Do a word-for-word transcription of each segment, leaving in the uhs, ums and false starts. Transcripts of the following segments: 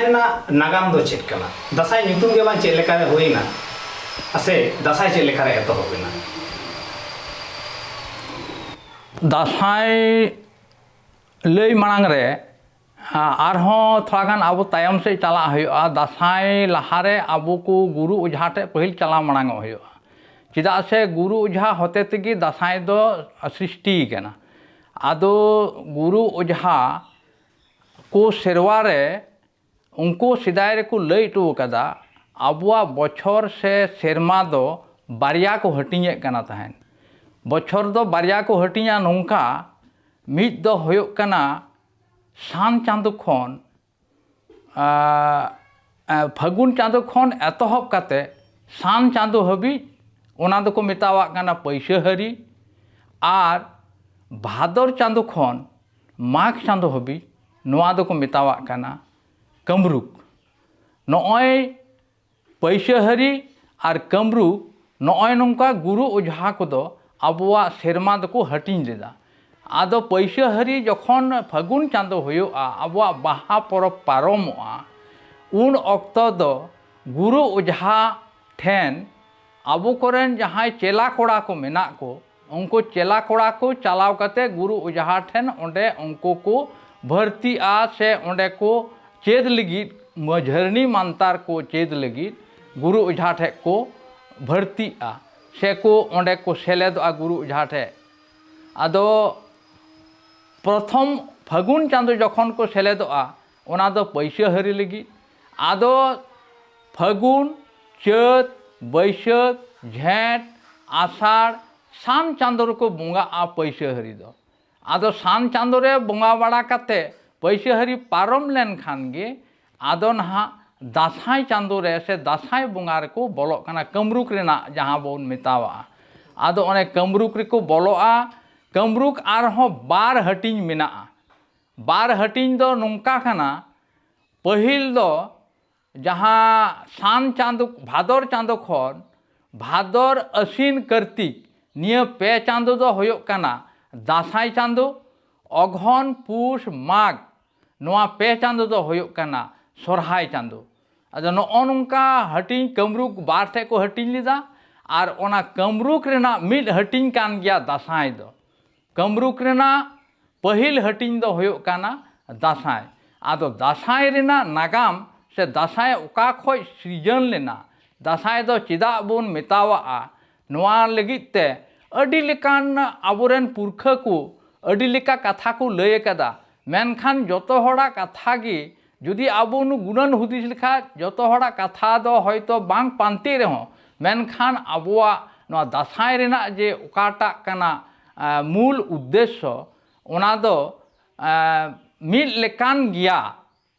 ᱨᱮᱱᱟᱜ ᱱᱟᱜᱟᱢ ᱫᱚ ᱪᱮᱫ ᱠᱟᱱᱟ? ᱫᱟᱸᱥᱟᱭ ᱧᱩᱛᱩᱢ ᱜᱮ ᱵᱟᱝ ᱪᱮᱫ ᱞᱮᱠᱟᱨᱮ ᱦᱩᱭᱱᱟ, ᱥᱮ ᱫᱟᱸᱥᱟᱭ ᱪᱮᱫ ᱞᱮᱠᱟᱨᱮ ᱮᱛᱚᱦᱚᱵ ᱮᱱᱟ? ᱫᱟᱸᱥᱟᱭ ᱞᱟᱹᱭ ᱢᱟᱲᱟᱝ ᱨᱮ, ᱟ, ᱟᱨᱦᱚᱸ ᱛᱷᱚᱲᱟ ᱜᱟᱱ ᱟᱵᱚ ᱛᱟᱭᱚᱢ ᱥᱮᱫ ᱪᱟᱞᱟᱜ ᱦᱩᱭᱩᱜᱼᱟ᱾ ᱫᱟᱸᱥᱟᱭ ᱞᱟᱦᱟᱨᱮ ᱟᱵᱚ ᱠᱚ ᱜᱩᱨᱩ ᱚᱡᱷᱟ ᱴᱷᱮᱱ ᱯᱟᱹᱦᱤᱞ ᱪᱟᱞᱟᱣ ᱢᱟᱲᱟᱝᱚᱜ ᱦᱩᱭᱩᱜᱼᱟ, ᱪᱮᱫᱟᱜ ᱥᱮ ᱜᱩᱨᱩ ᱚᱡᱷᱟ ᱦᱚᱛᱮ ᱛᱮᱜᱮ ᱫᱟᱸᱥᱟᱭ ᱫᱚ ᱥᱨᱤᱥᱴᱤ ᱠᱟᱱᱟ᱾ ᱟᱫᱚ ᱜᱩᱨᱩ ᱚᱡᱷᱟ ᱠᱚ ᱥᱮᱨᱣᱟ ᱨᱮ ᱩᱱᱠᱩ ᱥᱮᱫᱟᱭ ᱨᱮᱠᱚ ᱞᱟᱹᱭ ᱦᱚᱴᱚ ᱟᱠᱟᱫᱟ, ᱟᱵᱚᱣᱟᱜ ᱵᱚᱪᱷᱚᱨ ᱥᱮ ᱥᱮᱨᱢᱟ ᱫᱚ ᱵᱟᱨᱭᱟ ᱠᱚ ᱦᱟᱹᱴᱤᱧᱮᱫ ᱠᱟᱱᱟ ᱛᱟᱦᱮᱸᱫ᱾ ᱵᱚᱪᱷᱚᱨ ᱫᱚ ᱵᱟᱨᱭᱟ ᱠᱚ ᱦᱟᱹᱴᱤᱧᱟ ᱱᱚᱝᱠᱟ, ᱢᱤᱫ ᱫᱚ ᱦᱩᱭᱩᱜ ᱠᱟᱱᱟ ᱥᱟᱱ ᱪᱟᱸᱫᱚ ᱠᱷᱚᱱ, ᱟ, ᱟ, ᱯᱷᱟᱹᱜᱩᱱ ᱪᱟᱸᱫᱚ ᱠᱷᱚᱱ ᱮᱛᱚᱦᱚᱵ ᱠᱟᱛᱮ ᱥᱟᱱ ᱪᱟᱸᱫᱚ ᱦᱟᱹᱵᱤᱡ, ᱚᱱᱟ ᱫᱚᱠᱚ ᱢᱮᱛᱟᱣᱟᱜ ᱠᱟᱱᱟ ᱯᱟᱹᱭᱥᱟᱹᱦᱟᱹᱨᱤ᱾ ᱟᱨ ᱵᱷᱟᱫᱚᱨ ᱪᱟᱸᱫᱚ ᱠᱷᱚᱱ ᱢᱟᱜᱽ ᱪᱟᱸᱫᱚ ᱦᱟᱹᱵᱤᱡ, ᱱᱚᱣᱟ ᱫᱚᱠᱚ ᱢᱮᱛᱟᱣᱟᱜ ᱠᱟᱱᱟ ᱠᱟᱹᱢᱨᱩᱠ᱾ ᱱᱚᱜᱼᱚᱭ ᱯᱟᱹᱭᱥᱟᱹᱦᱟᱹᱨᱤ ᱟᱨ ᱠᱟᱹᱢᱨᱩᱠ, ᱱᱚᱜᱼᱚᱭ ᱱᱚᱝᱠᱟ ᱜᱩᱨᱩ ᱚᱡᱷᱟ ᱠᱚᱫᱚ ᱟᱵᱚᱣᱟᱜ ᱥᱮᱨᱢᱟ ᱫᱚᱠᱚ ᱦᱟᱹᱴᱤᱧ ᱞᱮᱫᱟ᱾ ᱟᱫᱚ ᱯᱟᱹᱭᱥᱟᱹᱦᱟᱹᱨᱤ ᱡᱚᱠᱷᱚᱱ ᱯᱷᱟᱹᱜᱩᱱ ᱪᱟᱸᱫᱚ ᱦᱩᱭᱩᱜᱼᱟ, ᱟᱵᱚᱣᱟᱜ ᱵᱟᱦᱟ ᱯᱚᱨᱚᱵᱽ ᱯᱟᱨᱚᱢᱚᱜᱼᱟ, ᱩᱱ ᱚᱠᱛᱚ ᱫᱚ ᱜᱩᱨᱩ ᱚᱡᱷᱟ ᱴᱷᱮᱱ ᱟᱵᱚ ᱠᱚᱨᱮᱱ ᱡᱟᱦᱟᱸᱭ ᱪᱮᱞᱟ ᱠᱚᱲᱟ ᱠᱚ ᱢᱮᱱᱟᱜ ᱠᱚ, ᱩᱱᱠᱩ ᱪᱮᱞᱟ ᱠᱚᱲᱟ ᱠᱚ ᱪᱟᱞᱟᱣ ᱠᱟᱛᱮ ᱜᱩᱨᱩ ᱚᱡᱷᱟ ᱴᱷᱮᱱ ᱚᱸᱰᱮ ᱩᱱᱠᱩ ᱠᱚ ᱵᱷᱚᱨᱛᱤᱜᱼᱟ, ᱥᱮ ᱚᱸᱰᱮ ᱠᱚ ᱪᱮᱫ ᱞᱟᱹᱜᱤᱫ, ᱢᱟᱹᱡᱷᱟᱹᱨᱱᱤ ᱢᱟᱱᱛᱟᱨ ᱠᱚ ᱪᱮᱫ ᱞᱟᱹᱜᱤᱫ ᱜᱩᱨᱩ ᱚᱡᱷᱟ ᱴᱷᱮᱱ ᱠᱚ ᱵᱷᱚᱨᱛᱤᱜᱼᱟ, ᱥᱮ ᱠᱚ ᱚᱸᱰᱮ ᱠᱚ ᱥᱮᱞᱮᱫᱚᱜᱼᱟ ᱜᱩᱨᱩ ᱚᱡᱷᱟ ᱴᱷᱮᱱ᱾ ᱟᱫᱚ ᱯᱨᱚᱛᱷᱚᱢ ᱯᱷᱟᱹᱜᱩᱱ ᱪᱟᱸᱫᱚ ᱡᱚᱠᱷᱚᱱ ᱠᱚ ᱥᱮᱞᱮᱫᱚᱜᱼᱟ, ᱚᱱᱟ ᱫᱚ ᱯᱟᱹᱭᱥᱟᱹ ᱦᱟᱹᱨᱤ ᱞᱟᱹᱜᱤᱫ᱾ ᱟᱫᱚ ᱯᱷᱟᱹᱜᱩᱱ, ᱪᱟᱹᱛ, ᱵᱟᱹᱭᱥᱟᱹᱠᱷ, ᱡᱷᱮᱸᱴ, ᱟᱥᱟᱲ, ᱥᱟᱱ ᱪᱟᱸᱫᱚ ᱨᱮᱠᱚ ᱵᱚᱸᱜᱟᱜᱼᱟ ᱯᱟᱹᱭᱥᱟᱹ ᱦᱟᱹᱨᱤ ᱫᱚ᱾ ᱟᱫᱚ ᱥᱟᱱ ᱪᱟᱸᱫᱚ ᱨᱮ ᱵᱚᱸᱜᱟ ᱵᱟᱲᱟ ᱠᱟᱛᱮ ᱯᱟᱹᱭᱥᱟᱹ ᱦᱟᱹᱨᱤ ᱯᱟᱨᱚᱢ ᱞᱮᱱᱠᱷᱟᱱ ᱜᱮ, ᱟᱫᱚ ᱱᱟᱦᱟᱜ ᱫᱟᱸᱥᱟᱭ ᱪᱟᱸᱫᱚ ᱨᱮ ᱥᱮ ᱫᱟᱸᱥᱟᱭ ᱵᱚᱸᱜᱟ ᱨᱮᱠᱚ ᱵᱚᱞᱚᱜ ᱠᱟᱱᱟ, ᱠᱟᱹᱢᱨᱩᱠ ᱨᱮᱱᱟᱜ ᱡᱟᱦᱟᱸ ᱵᱚᱱ ᱢᱮᱛᱟᱣᱟᱜᱼᱟ᱾ ᱟᱫᱚ ᱚᱱᱮ ᱠᱟᱹᱢᱨᱩᱠ ᱨᱮᱠᱚ ᱵᱚᱞᱚᱜᱼᱟ᱾ ᱠᱟᱹᱢᱨᱩᱠ ᱟᱨᱦᱚᱸ ᱵᱟᱨ ᱦᱟᱹᱴᱤᱧ ᱢᱮᱱᱟᱜᱼᱟ᱾ ᱵᱟᱨ ᱦᱟᱹᱴᱤᱧ ᱫᱚ ᱱᱚᱝᱠᱟ ᱠᱟᱱᱟ, ᱯᱟᱹᱦᱤᱞ ᱫᱚ ᱡᱟᱦᱟᱸ ᱥᱟᱱ ᱪᱟᱸᱫᱚ, ᱵᱷᱟᱫᱚᱨ ᱪᱟᱸᱫᱚ ᱠᱷᱚᱱ ᱵᱷᱟᱫᱚᱨ, ᱟᱹᱥᱤᱱ, ᱠᱟᱹᱨᱛᱤᱠ, ᱱᱤᱭᱟᱹ ᱯᱮ ᱪᱟᱸᱫᱚ ᱫᱚ ᱦᱩᱭᱩᱜ ᱠᱟᱱᱟ ᱫᱟᱸᱥᱟᱭ ᱪᱟᱸᱫᱚ, ᱚᱜᱷᱚᱱ, ᱯᱩᱥ, ᱢᱟᱜᱽ, ᱱᱚᱣᱟ ᱯᱮ ᱪᱟᱸᱫᱚ ᱫᱚ ᱦᱩᱭᱩᱜ ᱠᱟᱱᱟ ᱥᱚᱨᱦᱟᱭ ᱪᱟᱸᱫᱚ᱾ ᱟᱫᱚ ᱱᱚᱜᱼᱚ ᱱᱚᱝᱠᱟ ᱦᱟᱹᱴᱤᱧ, ᱠᱟᱹᱢᱨᱩᱠ ᱵᱟᱨ ᱴᱷᱮᱡ ᱠᱚ ᱦᱟᱹᱴᱤᱧ ᱞᱮᱫᱟ᱾ ᱟᱨ ᱚᱱᱟ ᱠᱟᱹᱢᱨᱩᱠ ᱨᱮᱱᱟᱜ ᱢᱤᱫ ᱦᱟᱹᱴᱤᱧ ᱠᱟᱱ ᱜᱮᱭᱟ ᱫᱟᱸᱥᱟᱭ ᱫᱚ᱾ ᱠᱟᱹᱢᱨᱩᱠ ᱨᱮᱱᱟᱜ ᱯᱟᱹᱦᱤᱞ ᱦᱟᱹᱴᱤᱧ ᱫᱚ ᱦᱩᱭᱩᱜ ᱠᱟᱱᱟ ᱫᱟᱸᱥᱟᱭ᱾ ᱟᱫᱚ ᱫᱟᱸᱥᱟᱭ ᱨᱮᱱᱟᱜ ᱱᱟᱜᱟᱢ ᱥᱮ ᱫᱟᱸᱥᱟᱭ ᱚᱠᱟ ᱠᱷᱚᱡ ᱥᱤᱨᱡᱚᱱ ᱞᱮᱱᱟ, ᱫᱟᱸᱥᱟᱭ ᱫᱚ ᱪᱮᱫᱟᱜ ᱵᱚᱱ ᱢᱮᱛᱟᱣᱟᱜᱼᱟ, ᱱᱚᱣᱟ ᱞᱟᱹᱜᱤᱫ ᱛᱮ ᱟᱹᱰᱤ ᱞᱮᱠᱟᱱ ᱟᱵᱚᱨᱮᱱ ᱯᱩᱨᱠᱷᱟᱹ ᱠᱚ ᱟᱹᱰᱤ ᱞᱮᱠᱟ ᱠᱟᱛᱷᱟ ᱠᱚ ᱞᱟᱹᱭ ᱟᱠᱟᱫᱟ᱾ ᱢᱮᱱᱠᱷᱟᱱ ᱡᱚᱛᱚ ᱦᱚᱲᱟᱜ ᱠᱟᱛᱷᱟ ᱜᱮ ᱡᱩᱫᱤ ᱟᱵᱚ ᱵᱚᱱ ᱜᱩᱱᱟᱹᱱ ᱦᱩᱫᱤᱥ ᱞᱮᱠᱷᱟᱡ, ᱡᱚᱛᱚ ᱦᱚᱲᱟᱜ ᱠᱟᱛᱷᱟ ᱫᱚ ᱦᱚᱭᱛᱳ ᱵᱟᱝ ᱯᱟᱱᱛᱮᱜ ᱨᱮᱦᱚᱸ, ᱢᱮᱱᱠᱷᱟᱱ ᱟᱵᱚᱣᱟᱜ ᱱᱚᱣᱟ ᱫᱟᱸᱥᱟᱭ ᱨᱮᱱᱟᱜ ᱡᱮ ᱚᱠᱟᱴᱟᱜ ᱠᱟᱱᱟ, ᱟ, ᱢᱩᱞ ᱩᱫᱽᱫᱮᱥᱥᱚ, ᱚᱱᱟ ᱫᱚ, ᱟ, ᱢᱤᱫ ᱞᱮᱠᱟᱱ ᱜᱮᱭᱟ᱾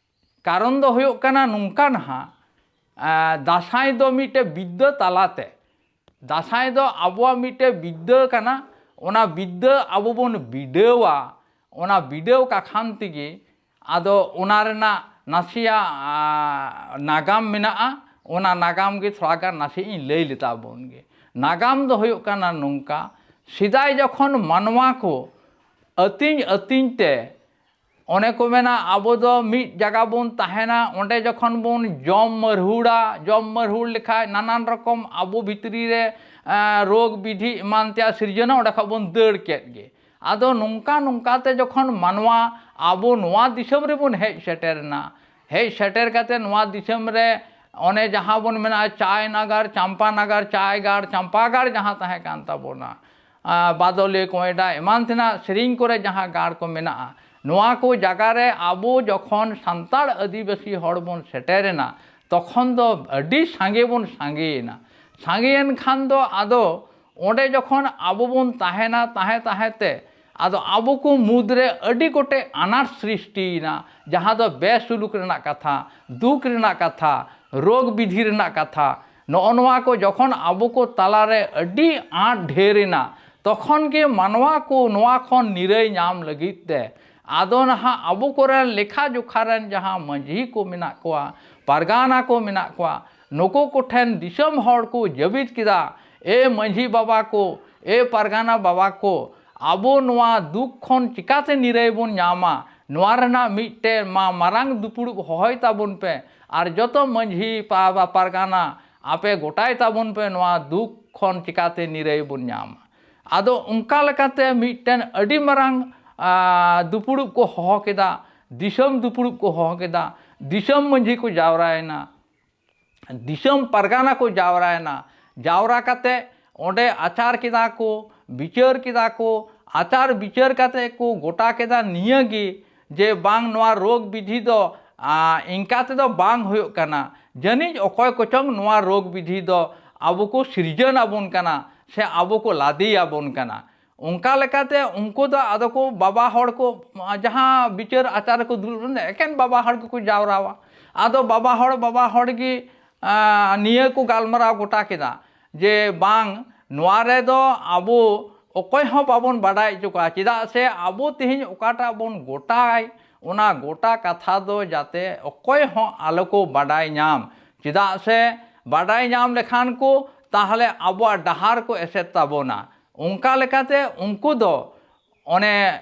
ᱠᱟᱨᱚᱱ ᱫᱚ ᱦᱩᱭᱩᱜ ᱠᱟᱱᱟ ᱱᱚᱝᱠᱟ ᱱᱟᱦᱟᱜ, ᱟ, ᱫᱟᱸᱥᱟᱭ ᱫᱚ ᱢᱤᱫᱴᱮᱡ ᱵᱤᱫᱽᱫᱟᱹ ᱛᱟᱞᱟᱛᱮ, ᱫᱟᱸᱥᱟᱭ ᱫᱚ ᱟᱵᱚᱣᱟᱜ ᱢᱤᱫᱴᱮᱡ ᱵᱤᱫᱽᱫᱟᱹ ᱠᱟᱱᱟ᱾ ᱚᱱᱟ ᱵᱤᱫᱽᱫᱟᱹ ᱟᱵᱚ ᱵᱚᱱ ᱵᱤᱰᱟᱹᱣᱟ᱾ ᱚᱱᱟ ᱵᱤᱰᱟᱹᱣ ᱠᱟᱠᱷᱟᱱ ᱛᱮᱜᱮ ᱟᱫᱚ ᱚᱱᱟ ᱨᱮᱱᱟᱜ ᱱᱟᱥᱮᱭᱟᱜ, ᱟ, ᱱᱟᱜᱟᱢ ᱢᱮᱱᱟᱜᱼᱟ᱾ ᱚᱱᱟ ᱱᱟᱜᱟᱢ ᱜᱮ ᱛᱷᱚᱲᱟ ᱜᱟᱱ ᱱᱟᱥᱮ ᱤᱧ ᱞᱟᱹᱭ ᱞᱮᱛᱟ ᱵᱚᱱ ᱜᱮ᱾ ᱱᱟᱜᱟᱢ ᱫᱚ ᱦᱩᱭᱩᱜ ᱠᱟᱱᱟ ᱱᱚᱝᱠᱟ, ᱥᱮᱫᱟᱭ ᱡᱚᱠᱷᱚᱱ ᱢᱟᱱᱣᱟ ᱠᱚ ᱟᱹᱛᱤᱧ ᱟᱹᱛᱤᱧ ᱛᱮ, ᱚᱱᱮ ᱠᱚ ᱢᱮᱱᱟ, ᱟᱵᱚ ᱫᱚ ᱢᱤᱫ ᱡᱟᱭᱜᱟ ᱵᱚᱱ ᱛᱟᱦᱮᱱᱟ, ᱚᱸᱰᱮ ᱡᱚᱠᱷᱚᱱ ᱵᱚᱱ ᱡᱚᱢ ᱢᱟᱹᱨᱦᱩᱲᱟ, ᱡᱚᱢ ᱢᱟᱹᱨᱦᱩᱲ ᱞᱮᱠᱷᱟᱡ ᱱᱟᱱᱟᱱ ᱨᱚᱠᱚᱢ ᱟᱵᱚ ᱵᱷᱤᱛᱨᱤ ᱨᱮ, ᱮᱸ, ᱨᱳᱜᱽ ᱵᱤᱫᱷᱤ ᱮᱢᱟᱱ ᱛᱮᱭᱟᱜ ᱥᱤᱨᱡᱟᱹᱱᱟ, ᱚᱸᱰᱮ ᱠᱷᱚᱡ ᱵᱚᱱ ᱫᱟᱹᱲ ᱠᱮᱫ ᱜᱮ᱾ ᱟᱫᱚ ᱱᱚᱝᱠᱟ ᱱᱚᱝᱠᱟ ᱛᱮ ᱡᱚᱠᱷᱚᱱ ᱢᱟᱱᱣᱟ ᱟᱵᱚ ᱱᱚᱣᱟ ᱫᱤᱥᱚᱢ ᱨᱮᱵᱚᱱ ᱦᱮᱡ ᱥᱮᱴᱮᱨ ᱮᱱᱟ, ᱦᱮᱡ ᱥᱮᱴᱮᱨ ᱠᱟᱛᱮ ᱱᱚᱣᱟ ᱫᱤᱥᱚᱢ ᱨᱮ ᱚᱱᱮ ᱡᱟᱦᱟᱸ ᱵᱚᱱ ᱢᱮᱱᱟ ᱪᱟᱭ ᱱᱟᱜᱟᱨ, ᱪᱟᱢᱯᱟ ᱱᱟᱜᱟᱨ, ᱪᱟᱭ ᱜᱟᱲ, ᱪᱟᱢᱯᱟ ᱜᱟᱲ ᱡᱟᱦᱟᱸ ᱛᱟᱦᱮᱸ ᱠᱟᱱ ᱛᱟᱵᱚᱱᱟ, ᱟᱸ, ᱵᱟᱫᱚᱞᱤ, ᱠᱚᱭᱰᱟ ᱮᱢᱟᱱ ᱛᱮᱱᱟᱜ ᱥᱮᱨᱮᱧ ᱠᱚᱨᱮ ᱡᱟᱦᱟᱸ ᱜᱟᱲ ᱠᱚ ᱢᱮᱱᱟᱜᱼᱟ, ᱱᱚᱣᱟ ᱠᱚ ᱡᱟᱭᱜᱟ ᱨᱮ ᱟᱵᱚ ᱡᱚᱠᱷᱚᱱ ᱥᱟᱱᱛᱟᱲ ᱟᱹᱫᱤᱵᱟᱹᱥᱤ ᱦᱚᱲ ᱵᱚᱱ ᱥᱮᱴᱮᱨᱮᱱᱟ, ᱛᱚᱠᱷᱚᱱ ᱫᱚ ᱟᱹᱰᱤ ᱥᱟᱸᱜᱮ ᱵᱚᱱ ᱥᱟᱸᱜᱮᱭᱮᱱᱟ᱾ ᱥᱟᱸᱜᱮᱭᱮᱱ ᱠᱷᱟᱱ ᱫᱚ ᱟᱫᱚ ᱚᱸᱰᱮ ᱡᱚᱠᱷᱚᱱ ᱟᱵᱚ ᱵᱚᱱ ᱛᱟᱦᱮᱱᱟ, ᱛᱟᱦᱮᱸ ᱛᱟᱦᱮᱸ ᱛᱮ ᱟᱫᱚ ᱟᱵᱚ ᱠᱚ ᱢᱩᱫᱽᱨᱮ ᱟᱹᱰᱤ ᱜᱚᱴᱮᱡ ᱟᱱᱟᱴ ᱥᱨᱤᱥᱴᱤᱭᱮᱱᱟ, ᱡᱟᱦᱟᱸ ᱫᱚ ᱵᱮᱥᱩᱞᱩᱠ ᱨᱮᱱᱟᱜ ᱠᱟᱛᱷᱟ, ᱫᱩᱠ ᱨᱮᱱᱟᱜ ᱠᱟᱛᱷᱟ, ᱨᱳᱜᱽ ᱵᱤᱫᱷᱤ ᱨᱮᱱᱟᱜ ᱠᱟᱛᱷᱟ, ᱱᱚᱜᱼᱚ ᱱᱚᱣᱟ ᱠᱚ ᱡᱚᱠᱷᱚᱱ ᱟᱵᱚ ᱠᱚ ᱛᱟᱞᱟᱨᱮ ᱟᱹᱰᱤ ᱟᱸᱴ ᱰᱷᱮᱨ ᱮᱱᱟ, ᱛᱚᱠᱷᱚᱱ ᱜᱮ ᱢᱟᱱᱣᱟ ᱠᱚ ᱱᱚᱣᱟ ᱠᱷᱚᱱ ᱱᱤᱨᱟᱹᱭ ᱧᱟᱢ ᱞᱟᱹᱜᱤᱫ ᱛᱮ ᱟᱫᱚ ᱱᱟᱦᱟᱜ ᱟᱵᱚ ᱠᱚᱨᱮᱱ ᱞᱮᱠᱷᱟ ᱡᱚᱠᱷᱟ ᱨᱮᱱ ᱡᱟᱦᱟᱸ ᱢᱟᱹᱡᱷᱤ ᱠᱚ ᱢᱮᱱᱟᱜ ᱠᱚᱣᱟ, ᱯᱟᱨᱜᱟᱱᱟ ᱠᱚ ᱢᱮᱱᱟᱜ ᱠᱚᱣᱟ, ᱱᱩᱠᱩ ᱠᱚᱴᱷᱮᱱ ᱫᱤᱥᱚᱢ ᱦᱚᱲ ᱠᱚ ᱡᱟᱹᱵᱤᱫ ᱠᱮᱫᱟ, ᱮ ᱢᱟᱹᱡᱷᱤ ᱵᱟᱵᱟ ᱠᱚ, ᱮ ᱯᱟᱨᱜᱟᱱᱟ ᱵᱟᱵᱟ ᱠᱚ, ᱟᱵᱚ ᱱᱚᱣᱟ ᱫᱩᱠ ᱠᱷᱚᱱ ᱪᱤᱠᱟᱛᱮ ᱱᱤᱨᱟᱹᱭ ᱵᱚᱱ ᱧᱟᱢᱟ? ᱱᱚᱣᱟ ᱨᱮᱱᱟᱜ ᱢᱤᱫᱴᱮᱱ ᱢᱟ ᱢᱟᱨᱟᱝ ᱫᱩᱯᱩᱲᱩᱵ ᱦᱚᱦᱚᱭ ᱛᱟᱵᱚᱱ ᱯᱮ, ᱟᱨ ᱡᱚᱛᱚ ᱢᱟᱹᱡᱷᱤ ᱯᱟ-, ᱯᱟᱨᱜᱟᱱᱟ ᱟᱯᱮ ᱜᱚᱴᱟᱭ ᱛᱟᱵᱚᱱ ᱯᱮ, ᱱᱚᱣᱟ ᱫᱩᱠ ᱠᱷᱚᱱ ᱪᱤᱠᱟᱛᱮ ᱱᱤᱨᱟᱹᱭ ᱵᱚᱱ ᱧᱟᱢᱟ᱾ ᱟᱫᱚ ᱚᱱᱠᱟ ᱞᱮᱠᱟᱛᱮ ᱢᱤᱫᱴᱮᱱ ᱟᱹᱰᱤ ᱢᱟᱨᱟᱝ, ᱟ, ᱫᱩᱯᱩᱲᱩᱵ ᱠᱚ ᱦᱚᱦᱚ ᱠᱮᱫᱟ, ᱫᱤᱥᱚᱢ ᱫᱩᱯᱩᱲᱩᱵ ᱠᱚ ᱦᱚᱦᱚ ᱠᱮᱫᱟ, ᱫᱤᱥᱚᱢ ᱢᱟᱹᱡᱷᱤ ᱠᱚ ᱡᱟᱣᱨᱟᱭᱮᱱᱟ᱾ ᱫᱤᱥᱚᱢ ᱯᱟᱨᱜᱟᱱᱟ ᱠᱚ ᱡᱟᱣᱨᱟᱭᱮᱱᱟ᱾ ᱡᱟᱣᱨᱟ ᱠᱟᱛᱮ ᱚᱸᱰᱮ ᱟᱪᱟᱨ ᱠᱮᱫᱟ ᱠᱚ, ᱵᱤᱪᱟᱹᱨ ᱠᱮᱫᱟ ᱠᱚ᱾ ᱟᱪᱟᱨ ᱵᱤᱪᱟᱹᱨ ᱠᱟᱛᱮ ᱠᱚ ᱜᱚᱴᱟ ᱠᱮᱫᱟ ᱱᱤᱭᱟᱹ ᱜᱮ, ᱡᱮ ᱵᱟᱝ, ᱱᱚᱣᱟ ᱨᱳᱜᱽ ᱵᱤᱫᱷᱤ ᱫᱚ, ᱟ, ᱤᱱᱠᱟ ᱛᱮᱫᱚ ᱵᱟᱝ ᱦᱩᱭᱩᱜ ᱠᱟᱱᱟ᱾ ᱡᱟᱹᱱᱤᱡ ᱚᱠᱚᱭ ᱠᱚᱪᱚᱝ ᱱᱚᱣᱟ ᱨᱳᱜᱽ ᱵᱤᱫᱷᱤ ᱫᱚ ᱟᱵᱚ ᱠᱚ ᱥᱤᱨᱡᱚᱱ ᱟᱵᱚᱱ ᱠᱟᱱᱟ ᱥᱮ ᱟᱵᱚ ᱠᱚ ᱞᱟᱫᱮ ᱟᱵᱚᱱ ᱠᱟᱱᱟ᱾ ᱚᱱᱠᱟ ᱞᱮᱠᱟᱛᱮ ᱩᱱᱠᱩ ᱫᱚ ᱟᱫᱚ ᱠᱚ, ᱵᱟᱵᱟ ᱦᱚᱲ ᱠᱚ, ᱡᱟᱦᱟᱸ ᱵᱤᱪᱟᱹᱨ ᱟᱪᱟᱨ ᱨᱮᱠᱚ ᱫᱩᱲᱩᱵ ᱞᱮᱱᱟ, ᱮᱠᱮᱱ ᱵᱟᱵᱟ ᱦᱚᱲ ᱜᱮᱠᱚ ᱡᱟᱣᱨᱟᱣᱟ᱾ ᱟᱫᱚ ᱵᱟᱵᱟ ᱦᱚᱲ, ᱵᱟᱵᱟ ᱦᱚᱲ ᱜᱮ, ᱟ, ᱱᱤᱭᱟᱹ ᱠᱚ ᱜᱟᱞᱢᱟᱨᱟᱣ ᱜᱚᱴᱟ ᱠᱮᱫᱟ ᱡᱮ ᱵᱟᱝ, ᱱᱚᱣᱟ ᱨᱮᱫᱚ ᱟᱵᱚ ᱚᱠᱚᱭ ᱦᱚᱸ ᱵᱟᱵᱚᱱ ᱵᱟᱰᱟᱭ ᱦᱚᱪᱚ ᱠᱚᱣᱟ, ᱪᱮᱫᱟᱜ ᱥᱮ ᱟᱵᱚ ᱛᱮᱦᱮᱧ ᱚᱠᱟᱴᱟᱜ ᱵᱚᱱ ᱜᱚᱴᱟᱭ, ᱚᱱᱟ ᱜᱚᱴᱟ ᱠᱟᱛᱷᱟ ᱫᱚ ᱡᱟᱛᱮ ᱚᱠᱚᱭ ᱦᱚᱸ ᱟᱞᱚ ᱠᱚ ᱵᱟᱰᱟᱭ ᱧᱟᱢ᱾ ᱪᱮᱫᱟᱜ ᱥᱮ ᱵᱟᱰᱟᱭ ᱧᱟᱢ ᱞᱮᱠᱷᱟᱱ ᱠᱚ, ᱛᱟᱦᱚᱞᱮ ᱟᱵᱚᱣᱟᱜ ᱰᱟᱦᱟᱨ ᱠᱚ ᱮᱥᱮᱫ ᱛᱟᱵᱚᱱᱟ᱾ ᱚᱱᱠᱟ ᱞᱮᱠᱟᱛᱮ ᱩᱱᱠᱩ ᱫᱚ ᱚᱱᱮ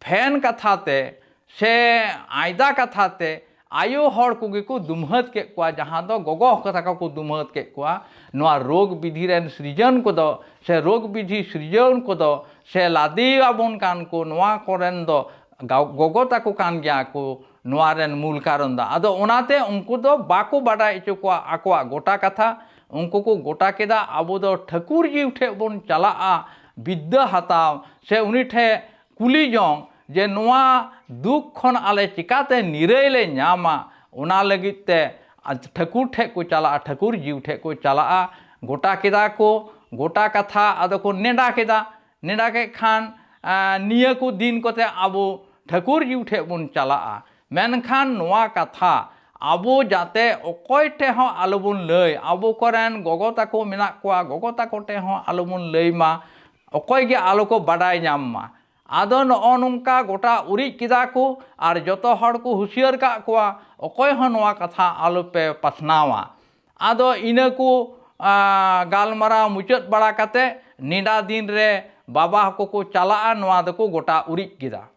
ᱯᱷᱮᱱ ᱠᱟᱛᱷᱟ ᱛᱮ ᱥᱮ ᱟᱭᱫᱟ ᱠᱟᱛᱷᱟ ᱛᱮ ᱟᱭᱳ ᱦᱚᱲ ᱠᱚᱜᱮ ᱠᱚ ᱫᱩᱢᱦᱟᱹᱛ ᱠᱮᱫ ᱠᱚᱣᱟ, ᱡᱟᱦᱟᱸ ᱫᱚ ᱜᱚᱜᱚ ᱛᱟᱠᱚ ᱠᱚ ᱫᱩᱢᱦᱟᱹᱛ ᱠᱮᱫ ᱠᱚᱣᱟ᱾ ᱱᱚᱣᱟ ᱨᱳᱜᱽ ᱵᱤᱫᱷᱤ ᱨᱮᱱ ᱥᱤᱨᱡᱚᱱ ᱠᱚᱫᱚ ᱥᱮ ᱨᱳᱜᱽ ᱵᱤᱫᱷᱤ ᱥᱤᱨᱡᱚᱱ ᱠᱚᱫᱚ ᱥᱮ ᱞᱟᱫᱮ ᱟᱵᱚᱱ ᱠᱟᱱ ᱠᱚ, ᱱᱚᱣᱟ ᱠᱚᱨᱮᱱ ᱫᱚ ᱜᱟ-, ᱜᱚᱜᱚ ᱛᱟᱠᱚ ᱠᱟᱱ ᱜᱮᱭᱟ ᱠᱚ ᱱᱚᱣᱟ ᱨᱮᱱ ᱢᱩᱞ ᱠᱟᱨᱚᱱ ᱫᱚ᱾ ᱟᱫᱚ ᱚᱱᱟᱛᱮ ᱩᱱᱠᱩ ᱫᱚ ᱵᱟᱠᱚ ᱵᱟᱰᱟᱭ ᱦᱚᱪᱚ ᱠᱚᱣᱟ ᱟᱠᱚᱣᱟᱜ ᱜᱚᱴᱟ ᱠᱟᱛᱷᱟ᱾ ᱩᱱᱠᱩ ᱠᱚ ᱜᱚᱴᱟ ᱠᱮᱫᱟ, ᱟᱵᱚ ᱫᱚ ᱴᱷᱟᱹᱠᱩᱨ ᱡᱤᱣ ᱴᱷᱮᱡ ᱵᱚᱱ ᱪᱟᱞᱟᱜᱼᱟ ᱵᱤᱫᱽᱫᱟᱹ ᱦᱟᱛᱟᱣ, ᱥᱮ ᱩᱱᱤ ᱴᱷᱮᱡ ᱠᱩᱞᱤ ᱡᱚᱝ ᱡᱮ ᱱᱚᱣᱟ ᱫᱩᱠ ᱠᱷᱚᱱ ᱟᱞᱮ ᱪᱤᱠᱟᱛᱮ ᱱᱤᱨᱟᱹᱭ ᱞᱮ ᱧᱟᱢᱟ, ᱚᱱᱟ ᱞᱟᱹᱜᱤᱫ ᱛᱮ ᱴᱷᱟᱹᱠᱩᱨ ᱴᱷᱮᱡ ᱠᱚ ᱪᱟᱞᱟᱜᱼᱟ, ᱴᱷᱟᱹᱠᱩᱨ ᱡᱤᱣ ᱴᱷᱮᱡ ᱠᱚ ᱪᱟᱞᱟᱜᱼᱟ᱾ ᱜᱚᱴᱟ ᱠᱮᱫᱟ ᱠᱚ, ᱜᱚᱴᱟ ᱠᱟᱛᱷᱟ ᱟᱫᱚ ᱠᱚ ᱱᱮᱰᱟ ᱠᱮᱫᱟ᱾ ᱱᱮᱰᱟ ᱠᱮᱫ ᱠᱷᱟᱱ, ᱟ, ᱱᱤᱭᱟᱹ ᱠᱚ ᱫᱤᱱ ᱠᱚᱛᱮ ᱟᱵᱚ ᱴᱷᱟᱹᱠᱩᱨ ᱡᱤᱣ ᱴᱷᱮᱡ ᱵᱚᱱ ᱪᱟᱞᱟᱜᱼᱟ᱾ ᱢᱮᱱᱠᱷᱟᱱ ᱱᱚᱣᱟ ᱠᱟᱛᱷᱟ ᱟᱵᱚ ᱡᱟᱛᱮ ᱚᱠᱚᱭ ᱴᱷᱮᱡ ᱦᱚᱸ ᱟᱞᱚᱵᱚᱱ ᱞᱟᱹᱭ, ᱟᱵᱚ ᱠᱚᱨᱮᱱ ᱜᱚᱜᱚ ᱛᱟᱠᱚ ᱢᱮᱱᱟᱜ ᱠᱚᱣᱟ, ᱜᱚᱜᱚ ᱛᱟᱠᱚ ᱴᱷᱮᱡ ᱦᱚᱸ ᱟᱞᱚᱵᱚᱱ ᱞᱟᱹᱭ ᱢᱟ, ᱚᱠᱚᱭ ᱜᱮ ᱟᱞᱚ ᱠᱚ ᱵᱟᱰᱟᱭ ᱧᱟᱢ ᱢᱟ᱾ ᱟᱫᱚ ᱱᱚᱜᱼᱚ ᱱᱚᱝᱠᱟ ᱜᱚᱴᱟ ᱩᱨᱤᱡ ᱠᱮᱫᱟ ᱠᱚ ᱟᱨ ᱡᱚᱛᱚ ᱦᱚᱲ ᱠᱚ ᱦᱩᱥᱤᱭᱟᱹᱨ ᱠᱟᱜ ᱠᱚᱣᱟ, ᱚᱠᱚᱭ ᱦᱚᱸ ᱱᱚᱣᱟ ᱠᱟᱛᱷᱟ ᱟᱞᱚᱯᱮ ᱯᱟᱥᱱᱟᱣᱟ᱾ ᱟᱫᱚ ᱤᱱᱟᱹ ᱠᱚ, ᱟ, ᱜᱟᱞᱢᱟᱨᱟᱣ ᱢᱩᱪᱟᱹᱫ ᱵᱟᱲᱟ ᱠᱟᱛᱮ ᱱᱮᱰᱟ ᱫᱤᱱ ᱨᱮ ᱵᱟᱵᱟ ᱠᱚᱠᱚ ᱪᱟᱞᱟᱜᱼᱟ, ᱱᱚᱣᱟ ᱫᱚᱠᱚ ᱜᱚᱴᱟ ᱩᱨᱤᱡ ᱠᱮᱫᱟ᱾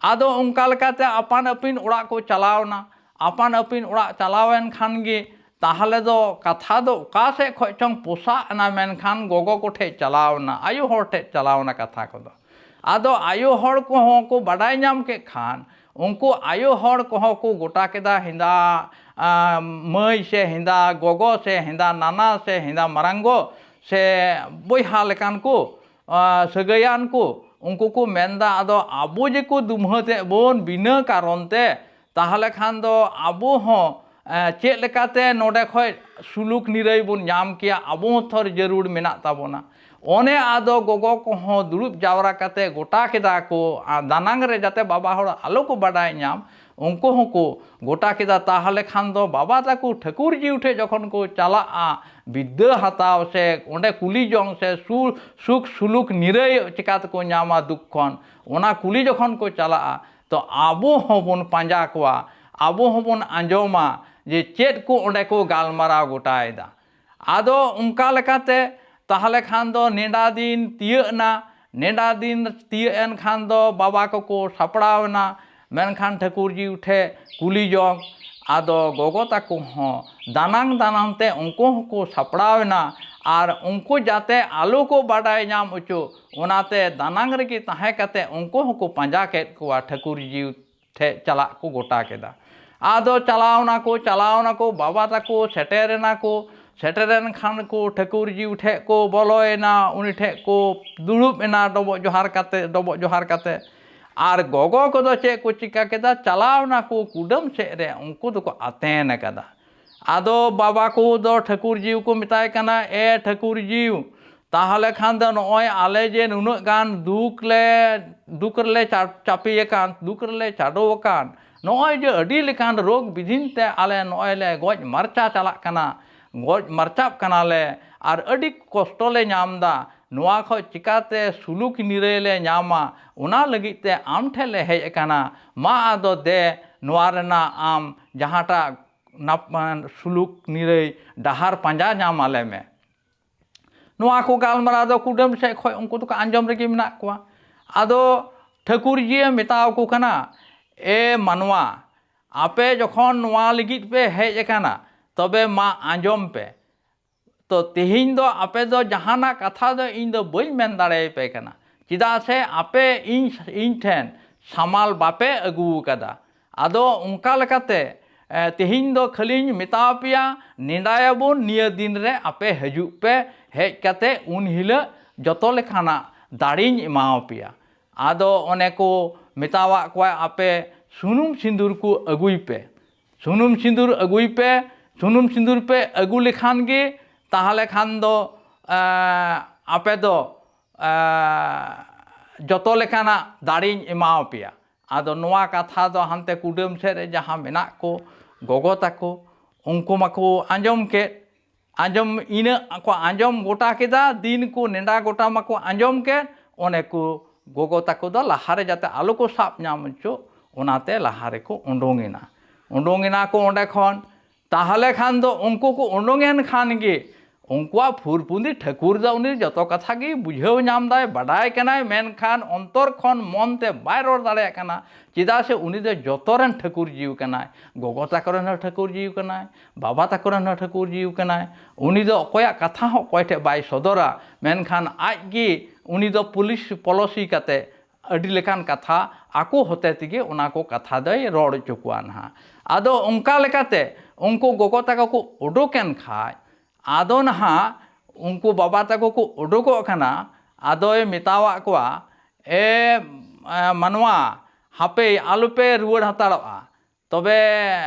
ᱟᱫᱚ ᱚᱱᱠᱟ ᱞᱮᱠᱟᱛᱮ ᱟᱯᱟᱱ ᱟᱹᱯᱤᱱ ᱚᱲᱟᱜ ᱠᱚ ᱪᱟᱞᱟᱣ ᱮᱱᱟ᱾ ᱟᱯᱟᱱ ᱟᱹᱯᱤᱱ ᱚᱲᱟᱜ ᱪᱟᱞᱟᱣ ᱮᱱ ᱠᱷᱟᱱ ᱜᱮ ᱛᱟᱦᱚᱞᱮ ᱫᱚ ᱠᱟᱛᱷᱟ ᱫᱚ ᱚᱠᱟ ᱥᱮᱫ ᱠᱷᱚᱱ ᱪᱚᱝ ᱯᱚᱥᱟᱜ ᱮᱱᱟ, ᱢᱮᱱᱠᱷᱟᱱ ᱜᱚᱜᱚ ᱠᱚ ᱴᱷᱮᱡ ᱪᱟᱞᱟᱣ ᱮᱱᱟ, ᱟᱭᱳ ᱦᱚᱲ ᱴᱷᱮᱡ ᱪᱟᱞᱟᱣ ᱮᱱᱟ ᱠᱟᱛᱷᱟ ᱠᱚᱫᱚ᱾ ᱟᱫᱚ ᱟᱭᱳ ᱦᱚᱲ ᱠᱚᱦᱚᱸ ᱠᱚ ᱵᱟᱰᱟᱭ ᱧᱟᱢ ᱠᱮᱫ ᱠᱷᱟᱱ ᱩᱱᱠᱩ ᱟᱭᱳ ᱦᱚᱲ ᱠᱚᱦᱚᱸ ᱠᱚ ᱜᱚᱴᱟ ᱠᱮᱫᱟ, ᱦᱮᱸᱫᱟ, ᱟᱸ, ᱢᱟᱹᱭ ᱥᱮ ᱦᱮᱸᱫᱟ ᱜᱚᱜᱚ ᱥᱮ ᱦᱮᱸᱫᱟ ᱱᱟᱱᱟ ᱥᱮ ᱦᱮᱸᱫᱟ ᱢᱟᱨᱟᱝ ᱜᱚ ᱥᱮ ᱵᱚᱭᱦᱟ ᱞᱮᱠᱟᱱ ᱠᱚ, ᱟᱸ, ᱥᱟᱹᱜᱟᱹᱭᱟᱱ ᱠᱚ, ᱩᱱᱠᱩ ᱠᱚ ᱢᱮᱱᱫᱟ, ᱟᱫᱚ ᱟᱵᱚ ᱡᱮᱠᱚ ᱫᱩᱢᱦᱟᱹ ᱛᱮ ᱵᱚᱱ ᱵᱤᱱᱟᱹ ᱠᱟᱨᱚᱱ ᱛᱮ, ᱛᱟᱦᱚᱞᱮ ᱠᱷᱟᱱ ᱫᱚ ᱟᱵᱚ ᱦᱚᱸ, ᱮ, ᱪᱮᱫ ᱞᱮᱠᱟᱛᱮ ᱱᱚᱰᱮ ᱠᱷᱚᱡ ᱥᱩᱞᱩᱠ ᱱᱤᱨᱟᱹᱭ ᱵᱚᱱ ᱧᱟᱢ ᱠᱮᱭᱟ, ᱟᱵᱚ ᱦᱚᱸ ᱛᱷᱚᱨ ᱡᱟᱹᱨᱩᱲ ᱢᱮᱱᱟᱜ ᱛᱟᱵᱚᱱᱟ᱾ ᱚᱱᱮ ᱟᱫᱚ ᱜᱚᱜᱚ ᱠᱚᱦᱚᱸ ᱫᱩᱲᱩᱵ ᱡᱟᱣᱨᱟ ᱠᱟᱛᱮ ᱜᱚᱴᱟ ᱠᱮᱫᱟ ᱠᱚ, ᱟᱨ ᱫᱟᱱᱟᱝ ᱨᱮ ᱡᱟᱛᱮ ᱵᱟᱵᱟ ᱦᱚᱲ ᱟᱞᱚ ᱠᱚ ᱵᱟᱰᱟᱭ ᱧᱟᱢ, ᱩᱱᱠᱩ ᱦᱚᱸᱠᱚ ᱜᱚᱴᱟ ᱠᱮᱫᱟ᱾ ᱛᱟᱦᱚᱞᱮ ᱠᱷᱟᱱ ᱫᱚ ᱵᱟᱵᱟ ᱛᱟᱠᱚ ᱴᱷᱟᱹᱠᱩᱨ ᱡᱤᱣᱤ ᱴᱷᱮᱡ ᱡᱚᱠᱷᱚᱱ ᱠᱚ ᱪᱟᱞᱟᱜᱼᱟ ᱵᱤᱫᱽᱫᱟᱹ ᱦᱟᱛᱟᱣ ᱥᱮ ᱚᱸᱰᱮ ᱠᱩᱞᱤ ᱡᱚᱝ ᱥᱮ ᱥᱩ-, ᱥᱩᱠ ᱥᱩᱞᱩᱠ ᱱᱤᱨᱟᱹᱭ ᱪᱤᱠᱟ ᱛᱮᱠᱚ ᱧᱟᱢᱟ ᱫᱩᱠ ᱠᱷᱚᱱ, ᱚᱱᱟ ᱠᱩᱞᱤ ᱡᱚᱠᱷᱚᱱ ᱠᱚ ᱪᱟᱞᱟᱜᱼᱟ, ᱛᱚ ᱟᱵᱚ ᱦᱚᱸᱵᱚᱱ ᱯᱟᱸᱡᱟ ᱠᱚᱣᱟ, ᱟᱵᱚ ᱦᱚᱸᱵᱚᱱ ᱟᱸᱡᱚᱢᱟ ᱡᱮ ᱪᱮᱫ ᱠᱚ ᱚᱸᱰᱮ ᱠᱚ ᱜᱟᱞᱢᱟᱨᱟᱣ ᱜᱚᱴᱟᱭᱮᱫᱟ᱾ ᱟᱫᱚ ᱚᱱᱠᱟ ᱞᱮᱠᱟᱛᱮ ᱛᱟᱦᱚᱞᱮ ᱠᱷᱟᱱ ᱫᱚ ᱱᱮᱰᱟ ᱫᱤᱱ ᱛᱤᱭᱟᱹᱜ ᱮᱱᱟ᱾ ᱱᱮᱰᱟ ᱫᱤᱱ ᱛᱤᱭᱟᱹᱜ ᱮᱱ ᱠᱷᱟᱱ ᱫᱚ ᱵᱟᱵᱟ ᱠᱚᱠᱚ ᱥᱟᱯᱲᱟᱣ ᱮᱱᱟ, ᱢᱮᱱᱠᱷᱟᱱ ᱴᱷᱟᱹᱠᱩᱨ ᱡᱤᱣᱤ ᱴᱷᱮᱡ ᱠᱩᱞᱤ ᱡᱚᱝ᱾ ᱟᱫᱚ ᱜᱚᱜᱚ ᱛᱟᱠᱚ ᱦᱚᱸ ᱫᱟᱱᱟᱝ ᱫᱟᱱᱟᱝ ᱛᱮ ᱩᱱᱠᱩ ᱦᱚᱸᱠᱚ ᱥᱟᱯᱲᱟᱣ ᱮᱱᱟ, ᱟᱨ ᱩᱱᱠᱩ ᱡᱟᱛᱮ ᱟᱞᱚ ᱠᱚ ᱵᱟᱰᱟᱭ ᱧᱟᱢ ᱦᱚᱪᱚ, ᱚᱱᱟᱛᱮ ᱫᱟᱱᱟᱝ ᱨᱮᱜᱮ ᱛᱟᱦᱮᱸ ᱠᱟᱛᱮ ᱩᱱᱠᱩ ᱦᱚᱸᱠᱚ ᱯᱟᱸᱡᱟ ᱠᱮᱫ ᱠᱚᱣᱟ, ᱴᱷᱟᱹᱠᱩᱨ ᱡᱤᱣᱤ ᱴᱷᱮᱡ ᱪᱟᱞᱟᱜ ᱠᱚ ᱜᱚᱴᱟ ᱠᱮᱫᱟ᱾ ᱟᱫᱚ ᱪᱟᱞᱟᱣ ᱱᱟᱠᱚ, ᱪᱟᱞᱟᱣ ᱱᱟᱠᱚ, ᱵᱟᱵᱟ ᱛᱟᱠᱚ ᱥᱮᱴᱮᱨ ᱮᱱᱟ ᱠᱚ᱾ ᱥᱮᱴᱮᱨᱮᱱ ᱠᱷᱟᱱ ᱠᱚ ᱴᱷᱟᱹᱠᱩᱨ ᱡᱤᱣᱤ ᱴᱷᱮᱡ ᱠᱚ ᱵᱚᱞᱚᱭᱮᱱᱟ, ᱩᱱᱤ ᱴᱷᱮᱡ ᱠᱚ ᱫᱩᱲᱩᱵ ᱮᱱᱟ ᱰᱚᱵᱚᱜ ᱡᱚᱦᱟᱨ ᱠᱟᱛᱮ, ᱰᱚᱵᱚᱜ ᱡᱚᱦᱟᱨ ᱠᱟᱛᱮ᱾ ᱟᱨ ᱜᱚᱜᱚ ᱠᱚᱫᱚ ᱪᱮᱫ ᱠᱚ ᱪᱤᱠᱟ ᱠᱮᱫᱟ? ᱪᱟᱞᱟᱣ ᱱᱟᱠᱚ ᱠᱩᱰᱟᱹᱢ ᱥᱮᱫ ᱨᱮ, ᱩᱱᱠᱩ ᱫᱚᱠᱚ ᱟᱛᱮᱱ ᱟᱠᱟᱫᱟ᱾ ᱟᱫᱚ ᱵᱟᱵᱟ ᱠᱚ ᱫᱚ ᱴᱷᱟᱹᱠᱩᱨ ᱡᱤᱣᱤ ᱠᱚ ᱢᱮᱛᱟᱭ ᱠᱟᱱᱟ, "ᱮ ᱴᱷᱟᱹᱠᱩᱨ ᱡᱤᱣᱤ, ᱛᱟᱦᱚᱞᱮ ᱠᱷᱟᱱ ᱫᱚ ᱱᱚᱜᱼᱚᱭ ᱟᱞᱮ ᱡᱮ ᱱᱩᱱᱟᱹᱜ ᱜᱟᱱ ᱫᱩᱠ ᱞᱮ, ᱫᱩᱠ ᱨᱮᱞᱮ ᱪᱟ-, ᱪᱟᱯᱮ ᱟᱠᱟᱱ, ᱫᱩᱠ ᱨᱮᱞᱮ ᱪᱟᱰᱚ ᱟᱠᱟᱱ, ᱱᱚᱜᱼᱚᱭ ᱡᱮ ᱟᱹᱰᱤ ᱞᱮᱠᱟᱱ ᱨᱳᱜᱽ ᱵᱤᱫᱷᱤᱱ ᱛᱮ ᱟᱞᱮ ᱱᱚᱜᱼᱚᱭ ᱞᱮ ᱜᱚᱡ ᱢᱟᱨᱪᱟ ᱪᱟᱞᱟᱜ ᱠᱟᱱᱟ, ᱜᱚᱡ ᱢᱟᱨᱪᱟᱜ ᱠᱟᱱᱟᱞᱮ, ᱟᱨ ᱟᱹᱰᱤ ᱠᱚᱥᱴᱚ ᱞᱮ ᱧᱟᱢ ᱮᱫᱟ, ᱱᱚᱣᱟ ᱠᱷᱚᱡ ᱪᱤᱠᱟᱛᱮ ᱥᱩᱞᱩᱠ ᱱᱤᱨᱟᱹᱭ ᱞᱮ ᱧᱟᱢᱟ, ᱚᱱᱟ ᱞᱟᱹᱜᱤᱫ ᱛᱮ ᱟᱢ ᱴᱷᱮᱱ ᱞᱮ ᱦᱮᱡ ᱟᱠᱟᱱᱟ᱾ ᱢᱟ ᱟᱫᱚ ᱫᱮ, ᱱᱚᱣᱟ ᱨᱮᱱᱟᱜ ᱟᱢ ᱡᱟᱦᱟᱸᱴᱟᱜ ᱱᱟᱯ-, ᱥᱩᱞᱩᱠ ᱱᱤᱨᱟᱹᱭ ᱰᱟᱦᱟᱨ ᱯᱟᱸᱡᱟ ᱧᱟᱢ ᱟᱞᱮ ᱢᱮ᱾" ᱱᱚᱣᱟ ᱠᱚ ᱜᱟᱞᱢᱟᱨᱟᱣ ᱫᱚ ᱠᱩᱰᱟᱹᱢ ᱥᱮᱫ ᱠᱷᱚᱱ ᱩᱱᱠᱩ ᱫᱚᱠᱚ ᱟᱸᱡᱚᱢ ᱨᱮᱜᱮ ᱢᱮᱱᱟᱜ ᱠᱚᱣᱟ᱾ ᱟᱫᱚ ᱴᱷᱟᱹᱠᱩᱨ ᱡᱤᱭᱮ ᱢᱮᱛᱟᱣᱟᱠᱚ ᱠᱟᱱᱟ, ᱮ ᱢᱟᱱᱣᱟ, ᱟᱯᱮ ᱡᱚᱠᱷᱚᱱ ᱱᱚᱣᱟ ᱞᱟᱹᱜᱤᱫ ᱯᱮ ᱦᱮᱡ ᱟᱠᱟᱱᱟ, ᱛᱚᱵᱮ ᱢᱟ ᱟᱸᱡᱚᱢ ᱯᱮ᱾ ᱛᱚ ᱛᱮᱦᱮᱧ ᱫᱚ ᱟᱯᱮ ᱫᱚ ᱡᱟᱦᱟᱱᱟᱜ ᱠᱟᱛᱷᱟ ᱫᱚ ᱤᱧ ᱫᱚ ᱵᱟᱹᱧ ᱢᱮᱱ ᱫᱟᱲᱮᱭᱟᱯᱮ ᱠᱟᱱᱟ, ᱪᱮᱫᱟᱜ ᱥᱮ ᱟᱯᱮ ᱤᱧ, ᱤᱧ ᱴᱷᱮᱱ ᱥᱟᱢᱟᱞ ᱵᱟᱯᱮ ᱟᱹᱜᱩ ᱟᱠᱟᱫᱟ᱾ ᱟᱫᱚ ᱚᱱᱠᱟ ᱞᱮᱠᱟᱛᱮ, ᱮ, ᱛᱮᱦᱮᱧ ᱫᱚ ᱠᱷᱟᱹᱞᱤᱧ ᱢᱮᱛᱟ ᱯᱮᱭᱟ, ᱱᱮᱰᱟᱭᱟᱵᱚᱱ ᱱᱤᱭᱟᱹ ᱫᱤᱱ ᱨᱮ ᱟᱯᱮ ᱦᱤᱡᱩᱜ ᱯᱮ, ᱦᱮᱡ ᱠᱟᱛᱮ ᱩᱱ ᱦᱤᱞᱳᱜ ᱡᱚᱛᱚ ᱞᱮᱠᱟᱱᱟᱜ ᱫᱟᱲᱮᱧ ᱮᱢᱟᱣ ᱯᱮᱭᱟ᱾ ᱟᱫᱚ ᱚᱱᱮ ᱠᱚ ᱢᱮᱛᱟᱣᱟᱜ ᱠᱚᱣᱟ, ᱟᱯᱮ ᱥᱩᱱᱩᱢ ᱥᱤᱸᱫᱩᱨ ᱠᱚ ᱟᱹᱜᱩᱭ ᱯᱮ, ᱥᱩᱱᱩᱢ ᱥᱤᱸᱫᱩᱨ ᱟᱹᱜᱩᱭ ᱯᱮ, ᱥᱩᱱᱩᱢ ᱥᱤᱸᱫᱩᱨ ᱯᱮ ᱟᱹᱜᱩ ᱞᱮᱠᱷᱟᱱ ᱜᱮ ᱛᱟᱦᱚᱞᱮ ᱠᱷᱟᱱ ᱫᱚ, ᱮᱸ, ᱟᱯᱮ ᱫᱚ, ᱮᱸ, ᱡᱚᱛᱚ ᱞᱮᱠᱟᱱᱟᱜ ᱫᱟᱲᱮᱧ ᱮᱢᱟᱣ ᱯᱮᱭᱟ᱾ ᱟᱫᱚ ᱱᱚᱣᱟ ᱠᱟᱛᱷᱟ ᱫᱚ ᱦᱟᱱᱛᱮ ᱠᱩᱰᱟᱹᱢ ᱥᱮᱫ ᱨᱮ ᱡᱟᱦᱟᱸ ᱢᱮᱱᱟᱜ ᱠᱚ ᱜᱚᱜᱚ ᱛᱟᱠᱚ, ᱩᱱᱠᱩ ᱢᱟᱠᱚ ᱟᱸᱡᱚᱢ ᱠᱮᱫ, ᱟᱸᱡᱚᱢ, ᱤᱱᱟᱹᱜ ᱠᱚ ᱟᱸᱡᱚᱢ ᱜᱚᱴᱟ ᱠᱮᱫᱟ, ᱫᱤᱱ ᱠᱚ ᱱᱮᱰᱟ ᱜᱚᱴᱟ ᱢᱟᱠᱚ ᱟᱸᱡᱚᱢ ᱠᱮᱫ, ᱚᱱᱮ ᱠᱚ ᱜᱚᱜᱚ ᱛᱟᱠᱚ ᱫᱚ ᱞᱟᱦᱟᱨᱮ ᱡᱟᱛᱮ ᱟᱞᱚ ᱠᱚ ᱥᱟᱵ ᱧᱟᱢ ᱦᱚᱪᱚ, ᱚᱱᱟᱛᱮ ᱞᱟᱦᱟ ᱨᱮᱠᱚ ᱩᱰᱩᱝ ᱮᱱᱟ᱾ ᱩᱰᱩᱝ ᱮᱱᱟ ᱠᱚ ᱚᱸᱰᱮ ᱠᱷᱚᱱ᱾ ᱛᱟᱦᱚᱞᱮ ᱠᱷᱟᱱ ᱫᱚ ᱩᱱᱠᱩ ᱠᱚ ᱩᱰᱩᱝ ᱮᱱ ᱠᱷᱟᱱ ᱜᱮ ᱩᱱᱠᱩᱣᱟᱜ ᱯᱷᱩᱨᱯᱷᱩᱸᱫᱤ ᱴᱷᱟᱹᱠᱩᱨ ᱫᱚ ᱩᱱᱤ ᱡᱚᱛᱚ ᱠᱟᱛᱷᱟ ᱜᱮ ᱵᱩᱡᱷᱟᱹᱣ ᱧᱟᱢ ᱫᱟᱭ, ᱵᱟᱰᱟᱭ ᱠᱟᱱᱟᱭ, ᱢᱮᱱᱠᱷᱟᱱ ᱚᱱᱛᱚᱨ ᱠᱷᱚᱱ ᱢᱚᱱ ᱛᱮ ᱵᱟᱭ ᱨᱚᱲ ᱫᱟᱲᱮᱭᱟᱜ ᱠᱟᱱᱟ᱾ ᱪᱮᱫᱟᱜ ᱥᱮ ᱩᱱᱤ ᱫᱚ ᱡᱚᱛᱚ ᱨᱮᱱ ᱴᱷᱟᱹᱠᱩᱨ ᱡᱤᱣᱤ ᱠᱟᱱᱟᱭ, ᱜᱚᱜᱚ ᱛᱟᱠᱚ ᱨᱮᱱ ᱦᱚᱸ ᱴᱷᱟᱹᱠᱩᱨ ᱡᱤᱣᱤ ᱠᱟᱱᱟᱭ, ᱵᱟᱵᱟ ᱛᱟᱠᱚ ᱨᱮᱱ ᱦᱚᱸ ᱴᱷᱟᱹᱠᱩᱨ ᱡᱤᱣᱤ ᱠᱟᱱᱟᱭ᱾ ᱩᱱᱤ ᱫᱚ ᱚᱠᱚᱭᱟᱜ ᱠᱟᱛᱷᱟ ᱦᱚᱸ ᱚᱠᱚᱭ ᱴᱷᱮᱱ ᱵᱟᱭ ᱥᱚᱫᱚᱨᱟ, ᱢᱮᱱᱠᱷᱟᱱ ᱟᱡ ᱜᱮ ᱩᱱᱤ ᱫᱚ ᱯᱩᱞᱤᱥ ᱯᱚᱞᱚᱥᱤ ᱠᱟᱛᱮ ᱟᱹᱰᱤ ᱞᱮᱠᱟᱱ ᱠᱟᱛᱷᱟ ᱟᱠᱚ ᱦᱚᱛᱮ ᱛᱮᱜᱮ ᱚᱱᱟ ᱠᱚ ᱠᱟᱛᱷᱟ ᱫᱚᱭ ᱨᱚᱲ ᱦᱚᱪᱚ ᱠᱚᱣᱟ ᱱᱟᱦᱟᱜ᱾ ᱟᱫᱚ ᱚᱱᱠᱟ ᱞᱮᱠᱟᱛᱮ ᱩᱱᱠᱩ ᱜᱚᱜᱚ ᱛᱟᱠᱚ ᱠᱚ ᱩᱰᱩᱠᱮᱱ ᱠᱷᱟᱡ, ᱟᱫᱚ ᱱᱟᱦᱟᱜ ᱩᱱᱠᱩ ᱵᱟᱵᱟ ᱛᱟᱠᱚ ᱠᱚ ᱩᱰᱩᱠᱚᱜ ᱠᱟᱱᱟ᱾ ᱟᱫᱚᱭ ᱢᱮᱛᱟᱣᱟᱜ ᱠᱚᱣᱟ, ᱮ, ᱮ, ᱢᱟᱱᱣᱟ, ᱦᱟᱯᱮ ᱟᱞᱚᱯᱮ ᱨᱩᱣᱟᱹᱲ ᱦᱟᱛᱟᱲᱚᱜᱼᱟ, ᱛᱚᱵᱮ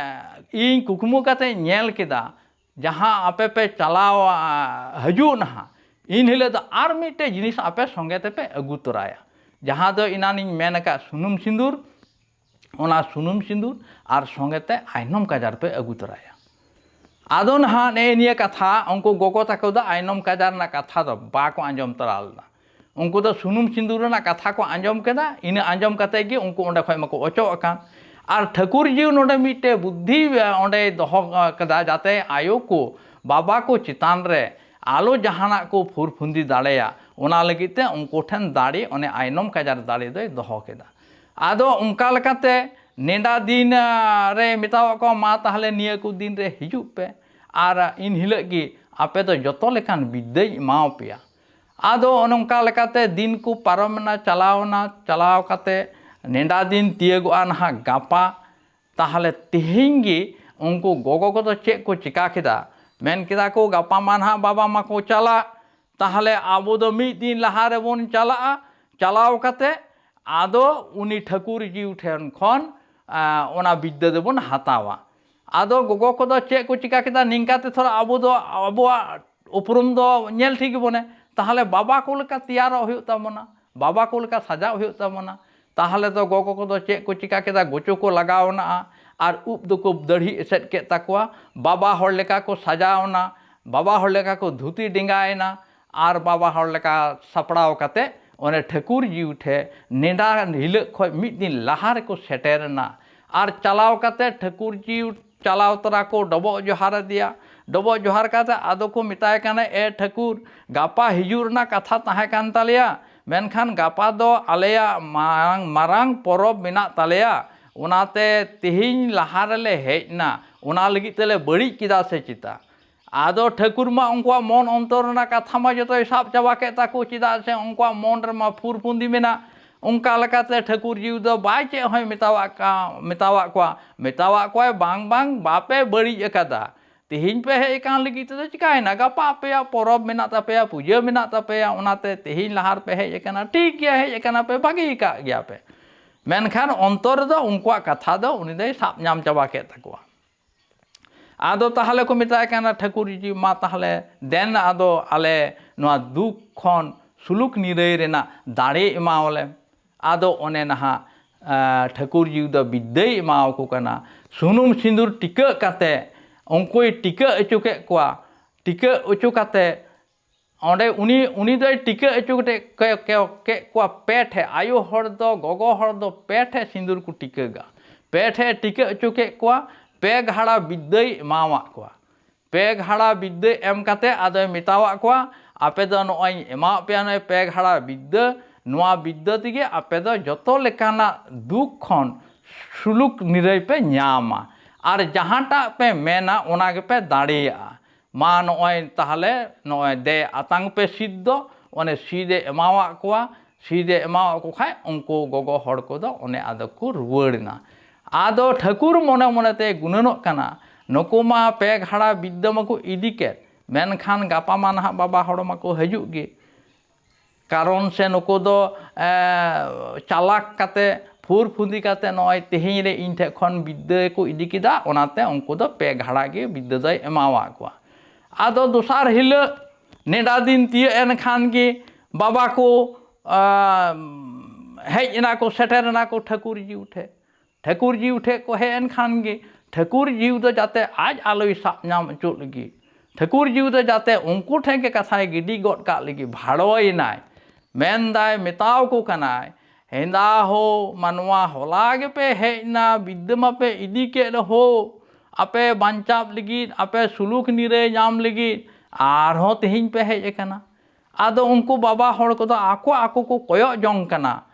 ᱤᱧ ᱠᱩᱠᱢᱩ ᱠᱟᱛᱮ ᱧᱮᱞ ᱠᱮᱫᱟ, ᱡᱟᱦᱟᱸ ᱟᱯᱮ ᱯᱮ ᱪᱟᱞᱟᱣ, ᱟ, ᱦᱤᱡᱩᱜ ᱱᱟᱦᱟᱜ, ᱤᱱ ᱦᱤᱞᱳᱜ ᱫᱚ ᱟᱨ ᱢᱤᱫᱴᱮᱡ ᱡᱤᱱᱤᱥ ᱟᱯᱮ ᱥᱚᱸᱜᱮ ᱛᱮᱯᱮ ᱟᱹᱜᱩ ᱛᱚᱨᱟᱭᱟ, ᱡᱟᱦᱟᱸ ᱫᱚ ᱮᱱᱟᱱᱤᱧ ᱢᱮᱱ ᱟᱠᱟᱫ ᱥᱩᱱᱩᱢ ᱥᱤᱸᱫᱩᱨ, ᱚᱱᱟ ᱥᱩᱱᱩᱢ ᱥᱤᱸᱫᱩᱨ ᱟᱨ ᱥᱚᱸᱜᱮ ᱛᱮ ᱟᱭᱱᱚᱢ ᱠᱟᱡᱟᱨ ᱯᱮ ᱟᱹᱜᱩ ᱛᱚᱨᱟᱭᱟ᱾ ᱟᱫᱚ ᱱᱟᱦᱟᱜ ᱱᱮᱜᱼᱮ ᱱᱤᱭᱟᱹ ᱠᱟᱛᱷᱟ ᱩᱱᱠᱩ ᱜᱚᱜᱚ ᱛᱟᱠᱚ ᱫᱚ ᱟᱭᱱᱚᱢ ᱠᱟᱡᱟᱨ ᱨᱮᱱᱟᱜ ᱠᱟᱛᱷᱟ ᱫᱚ ᱵᱟᱠᱚ ᱟᱸᱡᱚᱢ ᱛᱚᱨᱟ ᱞᱮᱫᱟ᱾ ᱩᱱᱠᱩ ᱫᱚ ᱥᱩᱱᱩᱢ ᱥᱤᱸᱫᱩᱨ ᱨᱮᱱᱟᱜ ᱠᱟᱛᱷᱟ ᱠᱚ ᱟᱸᱡᱚᱢ ᱠᱮᱫᱟ᱾ ᱤᱱᱟᱹ ᱟᱸᱡᱚᱢ ᱠᱟᱛᱮ ᱜᱮ ᱩᱱᱠᱩ ᱚᱸᱰᱮ ᱠᱷᱚᱱ ᱢᱟᱠᱚ ᱚᱪᱚᱜ ᱟᱠᱟᱱ᱾ ᱟᱨ ᱴᱷᱟᱹᱠᱩᱨ ᱡᱤᱣᱤ ᱱᱚᱰᱮ ᱢᱤᱫᱴᱮᱡ ᱵᱩᱫᱽᱫᱷᱤ, ᱮ, ᱚᱸᱰᱮᱭ ᱫᱚᱦᱚ, ᱮ, ᱠᱮᱫᱟ, ᱡᱟᱛᱮ ᱟᱭᱳ ᱠᱚ, ᱵᱟᱵᱟ ᱠᱚ ᱪᱮᱛᱟᱱ ᱨᱮ ᱟᱞᱚ ᱡᱟᱦᱟᱱᱟᱜ ᱠᱚ ᱯᱷᱩᱨᱯᱷᱩᱸᱫᱤ ᱫᱟᱲᱮᱭᱟᱜ, ᱚᱱᱟ ᱞᱟᱹᱜᱤᱫ ᱛᱮ ᱩᱱᱠᱩ ᱴᱷᱮᱱ ᱫᱟᱲᱮ, ᱚᱱᱮ ᱟᱭᱱᱚᱢ ᱠᱟᱡᱟᱨ ᱫᱟᱲᱮ ᱫᱚᱭ ᱫᱚᱦᱚ ᱠᱮᱫᱟ᱾ ᱟᱫᱚ ᱚᱱᱠᱟ ᱞᱮᱠᱟᱛᱮ ᱱᱮᱰᱟ ᱫᱤᱱ, ᱟ, ᱨᱮ ᱢᱮᱛᱟᱣᱟᱜ ᱠᱚᱣᱟ, "ᱢᱟ ᱛᱟᱦᱞᱮ ᱱᱤᱭᱟᱹ ᱠᱚ ᱫᱤᱱ ᱨᱮ ᱦᱤᱡᱩᱜ ᱯᱮ, ᱟᱨ ᱤᱱ ᱦᱤᱞᱳᱜ ᱜᱮ ᱟᱯᱮ ᱫᱚ ᱡᱚᱛᱚ ᱞᱮᱠᱟᱱ ᱵᱤᱫᱽᱫᱟᱹᱧ ᱮᱢᱟᱣ ᱯᱮᱭᱟ᱾" ᱟᱫᱚ ᱚᱱᱮ ᱚᱱᱠᱟ ᱞᱮᱠᱟᱛᱮ ᱫᱤᱱ ᱠᱚ ᱯᱟᱨᱚᱢᱮᱱᱟ, ᱪᱟᱞᱟᱣᱱᱟ, ᱪᱟᱞᱟᱣ ᱠᱟᱛᱮ ᱱᱮᱰᱟ ᱫᱤᱱ ᱛᱤᱭᱟᱹᱜᱚᱜᱼᱟ ᱱᱟᱦᱟᱜ ᱜᱟᱯᱟ᱾ ᱛᱟᱦᱞᱮ ᱛᱮᱦᱮᱧ ᱜᱮ ᱩᱱᱠᱩ ᱜᱚᱜᱚ ᱠᱚᱫᱚ ᱪᱮᱫ ᱠᱚ ᱪᱤᱠᱟ ᱠᱮᱫᱟ? ᱢᱮᱱ ᱠᱮᱫᱟ ᱠᱚ, "ᱜᱟᱯᱟ ᱢᱟ ᱱᱟᱦᱟᱜ ᱵᱟᱵᱟ ᱢᱟᱠᱚ ᱪᱟᱞᱟᱜ, ᱛᱟᱦᱞᱮ ᱟᱵᱚ ᱫᱚ ᱢᱤᱫ ᱫᱤᱱ ᱞᱟᱦᱟ ᱨᱮᱵᱚᱱ ᱪᱟᱞᱟᱜᱼᱟ, ᱪᱟᱞᱟᱣ ᱠᱟᱛᱮ ᱟᱫᱚ ᱩᱱᱤ ᱴᱷᱟᱹᱠᱩᱨ ᱡᱤᱣᱤ ᱴᱷᱮᱱ ᱠᱷᱚᱱ, ᱟ, ᱚᱱᱟ ᱵᱤᱫᱽᱫᱟᱹ ᱫᱚᱵᱚᱱ ᱦᱟᱛᱟᱣᱟ᱾" ᱟᱫᱚ ᱜᱚᱜᱚ ᱠᱚᱫᱚ ᱪᱮᱫ ᱠᱚ ᱪᱤᱠᱟ ᱠᱮᱫᱟ? "ᱱᱤᱝᱠᱟᱛᱮ ᱛᱷᱚᱲᱟ ᱟᱵᱚ ᱫᱚ ᱟᱵᱚᱣᱟᱜ ᱩᱯᱨᱩᱢ ᱫᱚ ᱧᱮᱞ ᱴᱷᱤᱠ ᱜᱮᱵᱚᱱᱮ, ᱛᱟᱦᱞᱮ ᱵᱟᱵᱟ ᱠᱚ ᱞᱮᱠᱟ ᱛᱮᱭᱟᱨᱚᱜ ᱦᱩᱭᱩᱜ ᱛᱟᱵᱚᱱᱟ, ᱵᱟᱵᱟ ᱠᱚ ᱞᱮᱠᱟ ᱥᱟᱡᱟᱜ ᱦᱩᱭᱩᱜ ᱛᱟᱵᱚᱱᱟ᱾" ᱛᱟᱦᱞᱮ ᱫᱚ ᱜᱚᱜᱚ ᱠᱚᱫᱚ ᱪᱮᱫ ᱠᱚ ᱪᱤᱠᱟ ᱠᱮᱫᱟ? ᱜᱚᱪᱚ ᱠᱚ ᱞᱟᱜᱟᱣ ᱱᱟ ᱟᱨ ᱩᱵ ᱫᱚᱠᱚ ᱫᱟᱲᱦᱤ ᱮᱥᱮᱫ ᱠᱮᱫ ᱛᱟᱠᱚᱣᱟ, ᱵᱟᱵᱟ ᱦᱚᱲ ᱞᱮᱠᱟ ᱠᱚ ᱥᱟᱡᱟᱣ ᱱᱟ, ᱵᱟᱵᱟ ᱦᱚᱲ ᱞᱮᱠᱟ ᱠᱚ ᱫᱷᱩᱛᱤ ᱰᱮᱸᱜᱟᱭᱮᱱᱟ ᱟᱨ ᱵᱟᱵᱟ ᱦᱚᱲ ᱞᱮᱠᱟ ᱥᱟᱯᱲᱟᱣ ᱠᱟᱛᱮ ᱚᱱᱮ ᱴᱷᱟᱹᱠᱩᱨ ᱡᱤᱣᱤ ᱴᱷᱮ ᱱᱮᱰᱟ ᱦᱤᱞᱳᱜ ᱠᱷᱚᱱ ᱢᱤᱫ ᱫᱤᱱ ᱞᱟᱦᱟ ᱨᱮᱠᱚ ᱥᱮᱴᱮᱨ ᱮᱱᱟ᱾ ᱟᱨ ᱪᱟᱞᱟᱣ ᱠᱟᱛᱮ ᱴᱷᱟᱹᱠᱩᱨ ᱡᱤᱣᱤ ᱪᱟᱞᱟᱣ ᱛᱚᱨᱟ ᱠᱚ ᱰᱚᱵᱚᱜ ᱡᱚᱦᱟᱨ ᱟᱫᱮᱭᱟ᱾ ᱰᱚᱵᱚᱜ ᱡᱚᱦᱟᱨ ᱠᱟᱛᱮ ᱟᱫᱚ ᱠᱚ ᱢᱮᱛᱟᱭ ᱠᱟᱱᱟ, "ᱮ ᱴᱷᱟᱹᱠᱩᱨ, ᱜᱟᱯᱟ ᱦᱤᱡᱩᱜ ᱨᱮᱱᱟᱜ ᱠᱟᱛᱷᱟ ᱛᱟᱦᱮᱸ ᱠᱟᱱ ᱛᱟᱞᱮᱭᱟ, ᱢᱮᱱᱠᱷᱟᱱ ᱜᱟᱯᱟ ᱫᱚ ᱟᱞᱮᱭᱟᱜ ᱢᱟᱨᱟᱝ, ᱢᱟᱨᱟᱝ ᱯᱚᱨᱚᱵᱽ ᱢᱮᱱᱟᱜ ᱛᱟᱞᱮᱭᱟ, ᱚᱱᱟᱛᱮ ᱛᱮᱦᱮᱧ ᱞᱟᱦᱟ ᱨᱮᱞᱮ ᱦᱮᱡ ᱮᱱᱟ, ᱚᱱᱟ ᱞᱟᱹᱜᱤᱫ ᱛᱮᱞᱮ ᱵᱟᱹᱲᱤᱡ ᱠᱮᱫᱟ ᱥᱮ ᱪᱮᱛᱟ?" ᱟᱫᱚ ᱴᱷᱟᱹᱠᱩᱨ ᱢᱟ ᱩᱱᱠᱩᱣᱟᱜ ᱢᱚᱱ ᱚᱱᱛᱚᱨ ᱨᱮᱱᱟᱜ ᱠᱟᱛᱷᱟ ᱢᱟ ᱡᱚᱛᱚᱭ ᱥᱟᱵ ᱪᱟᱵᱟ ᱠᱮᱫ ᱛᱟᱠᱚ, ᱪᱮᱫᱟᱜ ᱥᱮ ᱩᱱᱠᱩᱣᱟᱜ ᱢᱚᱱ ᱨᱮᱢᱟ ᱯᱷᱩᱨ ᱯᱷᱩᱸᱫᱤ ᱢᱮᱱᱟᱜ᱾ ᱚᱱᱠᱟ ᱞᱮᱠᱟᱛᱮ ᱴᱷᱟᱹᱠᱩᱨ ᱡᱤᱣᱤ ᱫᱚ ᱵᱟᱭ ᱪᱮᱫ ᱦᱚᱸᱭ ᱢᱮᱛᱟᱣᱟᱜ ᱠᱟ-, ᱢᱮᱛᱟᱣᱟᱜ ᱠᱚᱣᱟ᱾ ᱢᱮᱛᱟᱣᱟᱜ ᱠᱚᱣᱟᱭ, "ᱵᱟᱝ, ᱵᱟᱝ, ᱵᱟᱯᱮ ᱵᱟᱹᱲᱤᱡ ᱟᱠᱟᱫᱟ᱾ ᱛᱮᱦᱮᱧ ᱯᱮ ᱦᱮᱡ ᱟᱠᱟᱱ ᱞᱟᱹᱜᱤᱫ ᱛᱮᱫᱚ ᱪᱤᱠᱟᱭᱮᱱᱟ? ᱜᱟᱯᱟ ᱟᱯᱮᱭᱟᱜ ᱯᱚᱨᱚᱵᱽ ᱢᱮᱱᱟᱜ ᱛᱟᱯᱮᱭᱟ, ᱯᱩᱡᱟᱹ ᱢᱮᱱᱟᱜ ᱛᱟᱯᱮᱭᱟ, ᱚᱱᱟᱛᱮ ᱛᱮᱦᱮᱧ ᱞᱟᱦᱟ ᱨᱮᱯᱮ ᱦᱮᱡ ᱟᱠᱟᱱᱟ, ᱴᱷᱤᱠ ᱜᱮᱭᱟ, ᱦᱮᱡ ᱟᱠᱟᱱᱟ ᱯᱮ, ᱵᱷᱟᱹᱜᱤ ᱟᱠᱟᱫ ᱜᱮᱭᱟ ᱯᱮ᱾" ᱢᱮᱱᱠᱷᱟᱱ ᱚᱱᱛᱚᱨ ᱨᱮᱫᱚ ᱩᱱᱠᱩᱣᱟᱜ ᱠᱟᱛᱷᱟ ᱫᱚ ᱩᱱᱤ ᱫᱚᱭ ᱥᱟᱵ ᱧᱟᱢ ᱪᱟᱵᱟ ᱠᱮᱫ ᱛᱟᱠᱚᱣᱟ᱾ ᱟᱫᱚ ᱛᱟᱦᱞᱮ ᱠᱚ ᱢᱮᱛᱟᱭ ᱠᱟᱱᱟ, "ᱴᱷᱟᱹᱠᱩᱨ ᱡᱤ, ᱢᱟ ᱛᱟᱦᱞᱮ ᱫᱮᱱ, ᱟᱫᱚ ᱟᱞᱮ ᱱᱚᱣᱟ ᱫᱩᱠ ᱠᱷᱚᱱ ᱥᱩᱞᱩᱠ ᱱᱤᱨᱟᱹᱭ ᱨᱮᱱᱟᱜ ᱫᱟᱲᱮ ᱮᱢᱟᱣᱟᱞᱮ᱾" ᱟᱫᱚ ᱚᱱᱮ ᱱᱟᱦᱟᱜ, ᱟ, ᱴᱷᱟᱹᱠᱩᱨ ᱡᱤᱣᱤ ᱫᱚ ᱵᱤᱫᱽᱫᱟᱹᱭ ᱮᱢᱟᱣᱟᱠᱚ ᱠᱟᱱᱟ᱾ ᱥᱩᱱᱩᱢ ᱥᱤᱸᱫᱩᱨ ᱴᱤᱠᱟᱹᱜ ᱠᱟᱛᱮ, ᱩᱱᱠᱩᱭ ᱴᱤᱠᱟᱹᱜ ᱦᱚᱪᱚ ᱠᱮᱫ ᱠᱚᱣᱟ᱾ ᱴᱤᱠᱟᱹᱜ ᱦᱚᱪᱚ ᱠᱟᱛᱮ ᱚᱸᱰᱮ ᱩᱱᱤ, ᱩᱱᱤ ᱫᱚᱭ ᱴᱤᱠᱟᱹᱜ ᱦᱚᱪᱚ ᱠᱟᱛᱮ ᱠᱮ-, ᱠᱮ-, ᱠᱮᱫ ᱠᱚᱣᱟ ᱯᱮ ᱴᱷᱮᱡ᱾ ᱟᱭᱳ ᱦᱚᱲ ᱫᱚ, ᱜᱚᱜᱚ ᱦᱚᱲ ᱫᱚ ᱯᱮ ᱴᱷᱮᱡ ᱥᱤᱸᱫᱩᱨ ᱠᱚ ᱴᱤᱠᱟᱹᱜᱟ᱾ ᱯᱮ ᱴᱷᱮᱡ ᱮ ᱴᱤᱠᱟᱹᱜ ᱦᱚᱪᱚ ᱠᱮᱫ ᱠᱚᱣᱟ, ᱯᱮ ᱜᱷᱟᱲᱟ ᱵᱤᱫᱽᱫᱟᱹᱭ ᱮᱢᱟᱣᱟᱫ ᱠᱚᱣᱟ᱾ ᱯᱮ ᱜᱷᱟᱲᱟ ᱵᱤᱫᱽᱫᱟᱹ ᱮᱢ ᱠᱟᱛᱮ ᱟᱫᱚᱭ ᱢᱮᱛᱟᱣᱟᱫ ᱠᱚᱣᱟ, ᱟᱯᱮ ᱫᱚ ᱱᱚᱜᱼᱚᱭ ᱮᱢᱟᱣᱟᱫ ᱯᱮᱭᱟ ᱱᱚᱜᱼᱚᱭ ᱯᱮ ᱜᱷᱟᱲᱟ ᱵᱤᱫᱽᱫᱟᱹ, ᱱᱚᱣᱟ ᱵᱤᱫᱽᱫᱟᱹ ᱛᱮᱜᱮ ᱟᱯᱮ ᱫᱚ ᱡᱚᱛᱚ ᱞᱮᱠᱟᱱᱟᱜ ᱫᱩᱠ ᱠᱷᱚᱱ ᱥᱩᱞᱩᱠ ᱱᱤᱨᱟᱹᱭ ᱯᱮ ᱧᱟᱢᱟ᱾ ᱟᱨ ᱡᱟᱦᱟᱸᱴᱟᱜ ᱯᱮ ᱢᱮᱱᱟ ᱚᱱᱟ ᱜᱮᱯᱮ ᱫᱟᱲᱮᱭᱟᱜᱼᱟ᱾ ᱢᱟ ᱱᱚᱜᱼᱚᱭ ᱛᱟᱦᱚᱞᱮ ᱱᱚᱜᱼᱚᱭ ᱫᱮ ᱟᱛᱟᱝ ᱯᱮ ᱥᱤᱫ ᱫᱚ, ᱚᱱᱮ ᱥᱤᱫ ᱮ ᱮᱢᱟᱣᱟᱫ ᱠᱚᱣᱟ, ᱥᱤᱫ ᱮ ᱮᱢᱟᱣᱟᱫ ᱠᱚ ᱠᱷᱟᱡ ᱩᱱᱠᱩ ᱜᱚᱜᱚ ᱦᱚᱲ ᱠᱚᱫᱚ ᱚᱱᱮ ᱟᱫᱚ ᱠᱚ ᱨᱩᱣᱟᱹᱲ ᱮᱱᱟ᱾ ᱟᱫᱚ ᱴᱷᱟᱹᱠᱩᱨ ᱢᱚᱱᱮ ᱢᱚᱱᱮ ᱛᱮ ᱜᱩᱱᱟᱹᱱᱚᱜ ᱠᱟᱱᱟ, ᱱᱩᱠᱩ ᱢᱟ ᱯᱮ ᱜᱷᱟᱲᱟ ᱵᱤᱫᱽᱫᱟᱹ ᱢᱟᱠᱚ ᱤᱫᱤ ᱠᱮᱫ, ᱢᱮᱱᱠᱷᱟᱱ ᱜᱟᱯᱟ ᱢᱟ ᱱᱟᱦᱟᱜ ᱵᱟᱵᱟ ᱦᱚᱲ ᱢᱟᱠᱚ ᱦᱤᱡᱩᱜ ᱜᱮ᱾ ᱠᱟᱨᱚᱱ ᱥᱮ ᱱᱩᱠᱩ ᱫᱚ, ᱮ, ᱪᱟᱞᱟᱠ ᱠᱟᱛᱮ, ᱯᱷᱩᱨ ᱯᱷᱩᱫᱤ ᱠᱟᱛᱮ ᱱᱚᱜᱼᱚᱭ ᱛᱮᱦᱮᱧ ᱨᱮ ᱤᱧ ᱴᱷᱮᱡ ᱠᱷᱚᱱ ᱵᱤᱫᱽᱫᱟᱹ ᱠᱚ ᱤᱫᱤ ᱠᱮᱫᱟ, ᱚᱱᱟᱛᱮ ᱩᱱᱠᱩ ᱫᱚ ᱯᱮ ᱜᱷᱟᱲᱟ ᱜᱮ ᱵᱤᱫᱽᱫᱟᱹ ᱫᱚᱭ ᱮᱢᱟᱣᱟᱫ ᱠᱚᱣᱟ᱾ ᱟᱫᱚ ᱫᱚᱥᱟᱨ ᱦᱤᱞᱳᱜ ᱱᱮᱰᱟ ᱫᱤᱱ ᱛᱤᱭᱟᱹᱜ ᱮᱱ ᱠᱷᱟᱱ ᱜᱮ ᱵᱟᱵᱟ ᱠᱚ, ᱟ, ᱦᱮᱡ ᱮᱱᱟ ᱠᱚ, ᱥᱮᱴᱮᱨ ᱮᱱᱟ ᱠᱚ ᱴᱷᱟᱹᱠᱩᱨ ᱡᱤᱣᱤ ᱴᱷᱮᱡ᱾ ᱴᱷᱟᱹᱠᱩᱨ ᱡᱤᱣᱤ ᱴᱷᱮᱡ ᱠᱚ ᱦᱮᱡ ᱮᱱ ᱠᱷᱟᱱ ᱜᱮ ᱴᱷᱟᱹᱠᱩᱨ ᱡᱤᱣᱤ ᱫᱚ ᱡᱟᱛᱮ ᱟᱡ ᱟᱞᱚᱭ ᱥᱟᱵ ᱧᱟᱢ ᱦᱚᱪᱚᱜ ᱞᱟᱹᱜᱤᱫ, ᱴᱷᱟᱹᱠᱩᱨ ᱡᱤᱣᱤ ᱫᱚ ᱡᱟᱛᱮ ᱩᱱᱠᱩ ᱴᱷᱮᱱ ᱜᱮ ᱠᱟᱛᱷᱟᱭ ᱜᱤᱰᱤ ᱜᱚᱫ ᱠᱟᱜ ᱞᱟᱹᱜᱤᱫ ᱵᱷᱟᱲᱚᱭᱮᱱᱟᱭ᱾ ᱢᱮᱱᱫᱟᱭ, ᱢᱮᱛᱟᱣ ᱠᱚ ᱠᱟᱱᱟᱭ, ᱦᱮᱸᱫᱟ ᱦᱳ ᱢᱟᱱᱣᱟ, ᱦᱚᱞᱟ ᱜᱮᱯᱮ ᱦᱮᱡ ᱮᱱᱟ, ᱵᱤᱫᱽᱫᱟᱹ ᱢᱟᱯᱮ ᱤᱫᱤ ᱠᱮᱫ ᱦᱳ, ᱟᱯᱮ ᱵᱟᱧᱪᱟᱣ ᱞᱟᱹᱜᱤᱫ, ᱟᱯᱮ ᱥᱩᱞᱩᱠ ᱱᱤᱨᱟᱹᱭ ᱧᱟᱢ ᱞᱟᱹᱜᱤᱫ ᱟᱨᱦᱚᱸ ᱛᱮᱦᱮᱧ ᱯᱮ ᱦᱮᱡ ᱟᱠᱟᱱᱟ᱾ ᱟᱫᱚ ᱩᱱᱠᱩ ᱵᱟᱵᱟ ᱦᱚᱲ ᱠᱚᱫᱚ ᱟᱠᱚ ᱟᱠᱚ ᱠᱚ ᱠᱚᱭᱚᱜ ᱡᱚᱝ ᱠᱟᱱᱟ᱾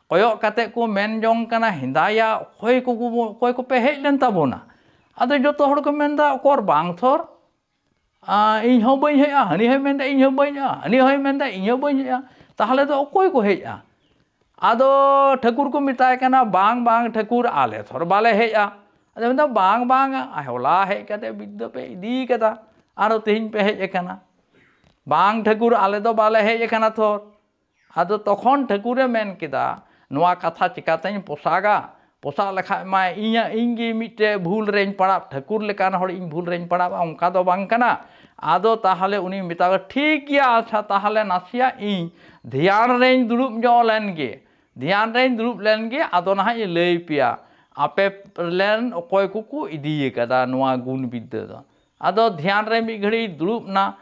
ᱠᱚᱭᱚᱜ ᱠᱟᱛᱮ ᱠᱚ ᱢᱮᱱ ᱡᱚᱝ ᱠᱟᱱᱟ, ᱦᱮᱸᱫᱟᱭᱟ, ᱚᱠᱚᱭ ᱠᱚ, ᱚᱠᱚᱭ ᱠᱚᱯᱮ ᱦᱮᱡ ᱞᱮᱱ ᱛᱟᱵᱚᱱᱟ? ᱟᱫᱚ ᱡᱚᱛᱚ ᱦᱚᱲ ᱠᱚ ᱢᱮᱱᱫᱟ, ᱚᱠᱚᱨ ᱵᱟᱝ ᱛᱷᱚᱨ, ᱟ, ᱤᱧ ᱦᱚᱸ ᱵᱟᱹᱧ ᱦᱮᱡᱼᱟ, ᱦᱟᱹᱱᱤ ᱦᱚᱸᱭ ᱢᱮᱱᱫᱟ, ᱤᱧ ᱦᱚᱸ ᱵᱟᱹᱧ ᱦᱮᱡᱼᱟ, ᱦᱟᱹᱱᱤ ᱦᱚᱸᱭ ᱢᱮᱱᱫᱟ, ᱤᱧ ᱦᱚᱸ ᱵᱟᱹᱧ ᱦᱮᱡᱼᱟ᱾ ᱛᱟᱦᱚᱞᱮ ᱫᱚ ᱚᱠᱚᱭ ᱠᱚ ᱦᱮᱡᱼᱟ? ᱟᱫᱚ ᱴᱷᱟᱹᱠᱩᱨ ᱠᱚ ᱢᱮᱛᱟᱭ ᱠᱟᱱᱟ, ᱵᱟᱝ, ᱵᱟᱝ ᱴᱷᱟᱹᱠᱩᱨ, ᱟᱞᱮ ᱛᱷᱚᱨ ᱵᱟᱞᱮ ᱦᱮᱡᱼᱟ᱾ ᱟᱫᱚ ᱢᱮᱱᱫᱟ, ᱵᱟᱝ, ᱵᱟᱝ, ᱦᱚᱞᱟ ᱦᱮᱡ ᱠᱟᱛᱮ ᱵᱤᱫᱽᱫᱟᱹ ᱯᱮ ᱤᱫᱤ ᱠᱟᱫᱟ, ᱟᱨᱚ ᱛᱮᱦᱮᱧ ᱯᱮ ᱦᱮᱡ ᱟᱠᱟᱱᱟ᱾ ᱵᱟᱝ ᱴᱷᱟᱹᱠᱩᱨ, ᱟᱞᱮ ᱫᱚ ᱵᱟᱞᱮ ᱦᱮᱡ ᱟᱠᱟᱱᱟ ᱛᱷᱚᱨ᱾ ᱟᱫᱚ ᱛᱚᱠᱷᱚᱱ ᱴᱷᱟᱹᱠᱩᱨᱮ ᱢᱮᱱ ᱠᱮᱫᱟ, ᱱᱚᱣᱟ ᱠᱟᱛᱷᱟ ᱪᱤᱠᱟᱹᱛᱮᱧ ᱯᱚᱥᱟᱜᱟ? ᱯᱚᱥᱟᱜ ᱞᱮᱠᱷᱟᱡ ᱢᱟ ᱤᱧᱟᱹᱜ, ᱤᱧ ᱜᱮ ᱢᱤᱫᱴᱮᱡ ᱵᱷᱩᱞ ᱨᱮᱧ ᱯᱟᱲᱟᱜ, ᱴᱷᱟᱹᱠᱩᱨ ᱞᱮᱠᱟᱱ ᱦᱚᱲ ᱤᱧ ᱵᱷᱩᱞ ᱨᱮᱧ ᱯᱟᱲᱟᱜᱼᱟ, ᱚᱱᱠᱟ ᱫᱚ ᱵᱟᱝ ᱠᱟᱱᱟ᱾ ᱟᱫᱚ ᱛᱟᱦᱚᱞᱮ ᱩᱱᱤ ᱢᱮᱛᱟᱣᱟ, ᱴᱷᱤᱠ ᱜᱮᱭᱟ, ᱟᱪᱪᱷᱟ, ᱛᱟᱦᱚᱞᱮ ᱱᱟᱥᱮᱭᱟᱜ ᱤᱧ ᱫᱷᱮᱭᱟᱱ ᱨᱮᱧ ᱫᱩᱲᱩᱵ ᱧᱚᱜ ᱞᱮᱱ ᱜᱮ, ᱫᱷᱮᱭᱟᱱ ᱨᱮᱧ ᱫᱩᱲᱩᱵ ᱞᱮᱱ ᱜᱮ, ᱟᱫᱚ ᱱᱟᱦᱟᱜ ᱤᱧ ᱞᱟᱹᱭ ᱯᱮᱭᱟ, ᱟᱯᱮ ᱨᱮᱱ ᱚᱠᱚᱭ ᱠᱚᱠᱚ ᱤᱫᱤ ᱟᱠᱟᱫᱟ ᱱᱚᱣᱟ ᱜᱩᱱ ᱵᱤᱫᱽᱫᱟᱹ ᱫᱚ᱾ ᱟᱫᱚ ᱫᱷᱮᱭᱟᱱ ᱨᱮ ᱢᱤᱫ ᱜᱷᱟᱹᱲᱤᱡ ᱫᱩᱲᱩᱵ ᱱᱟ,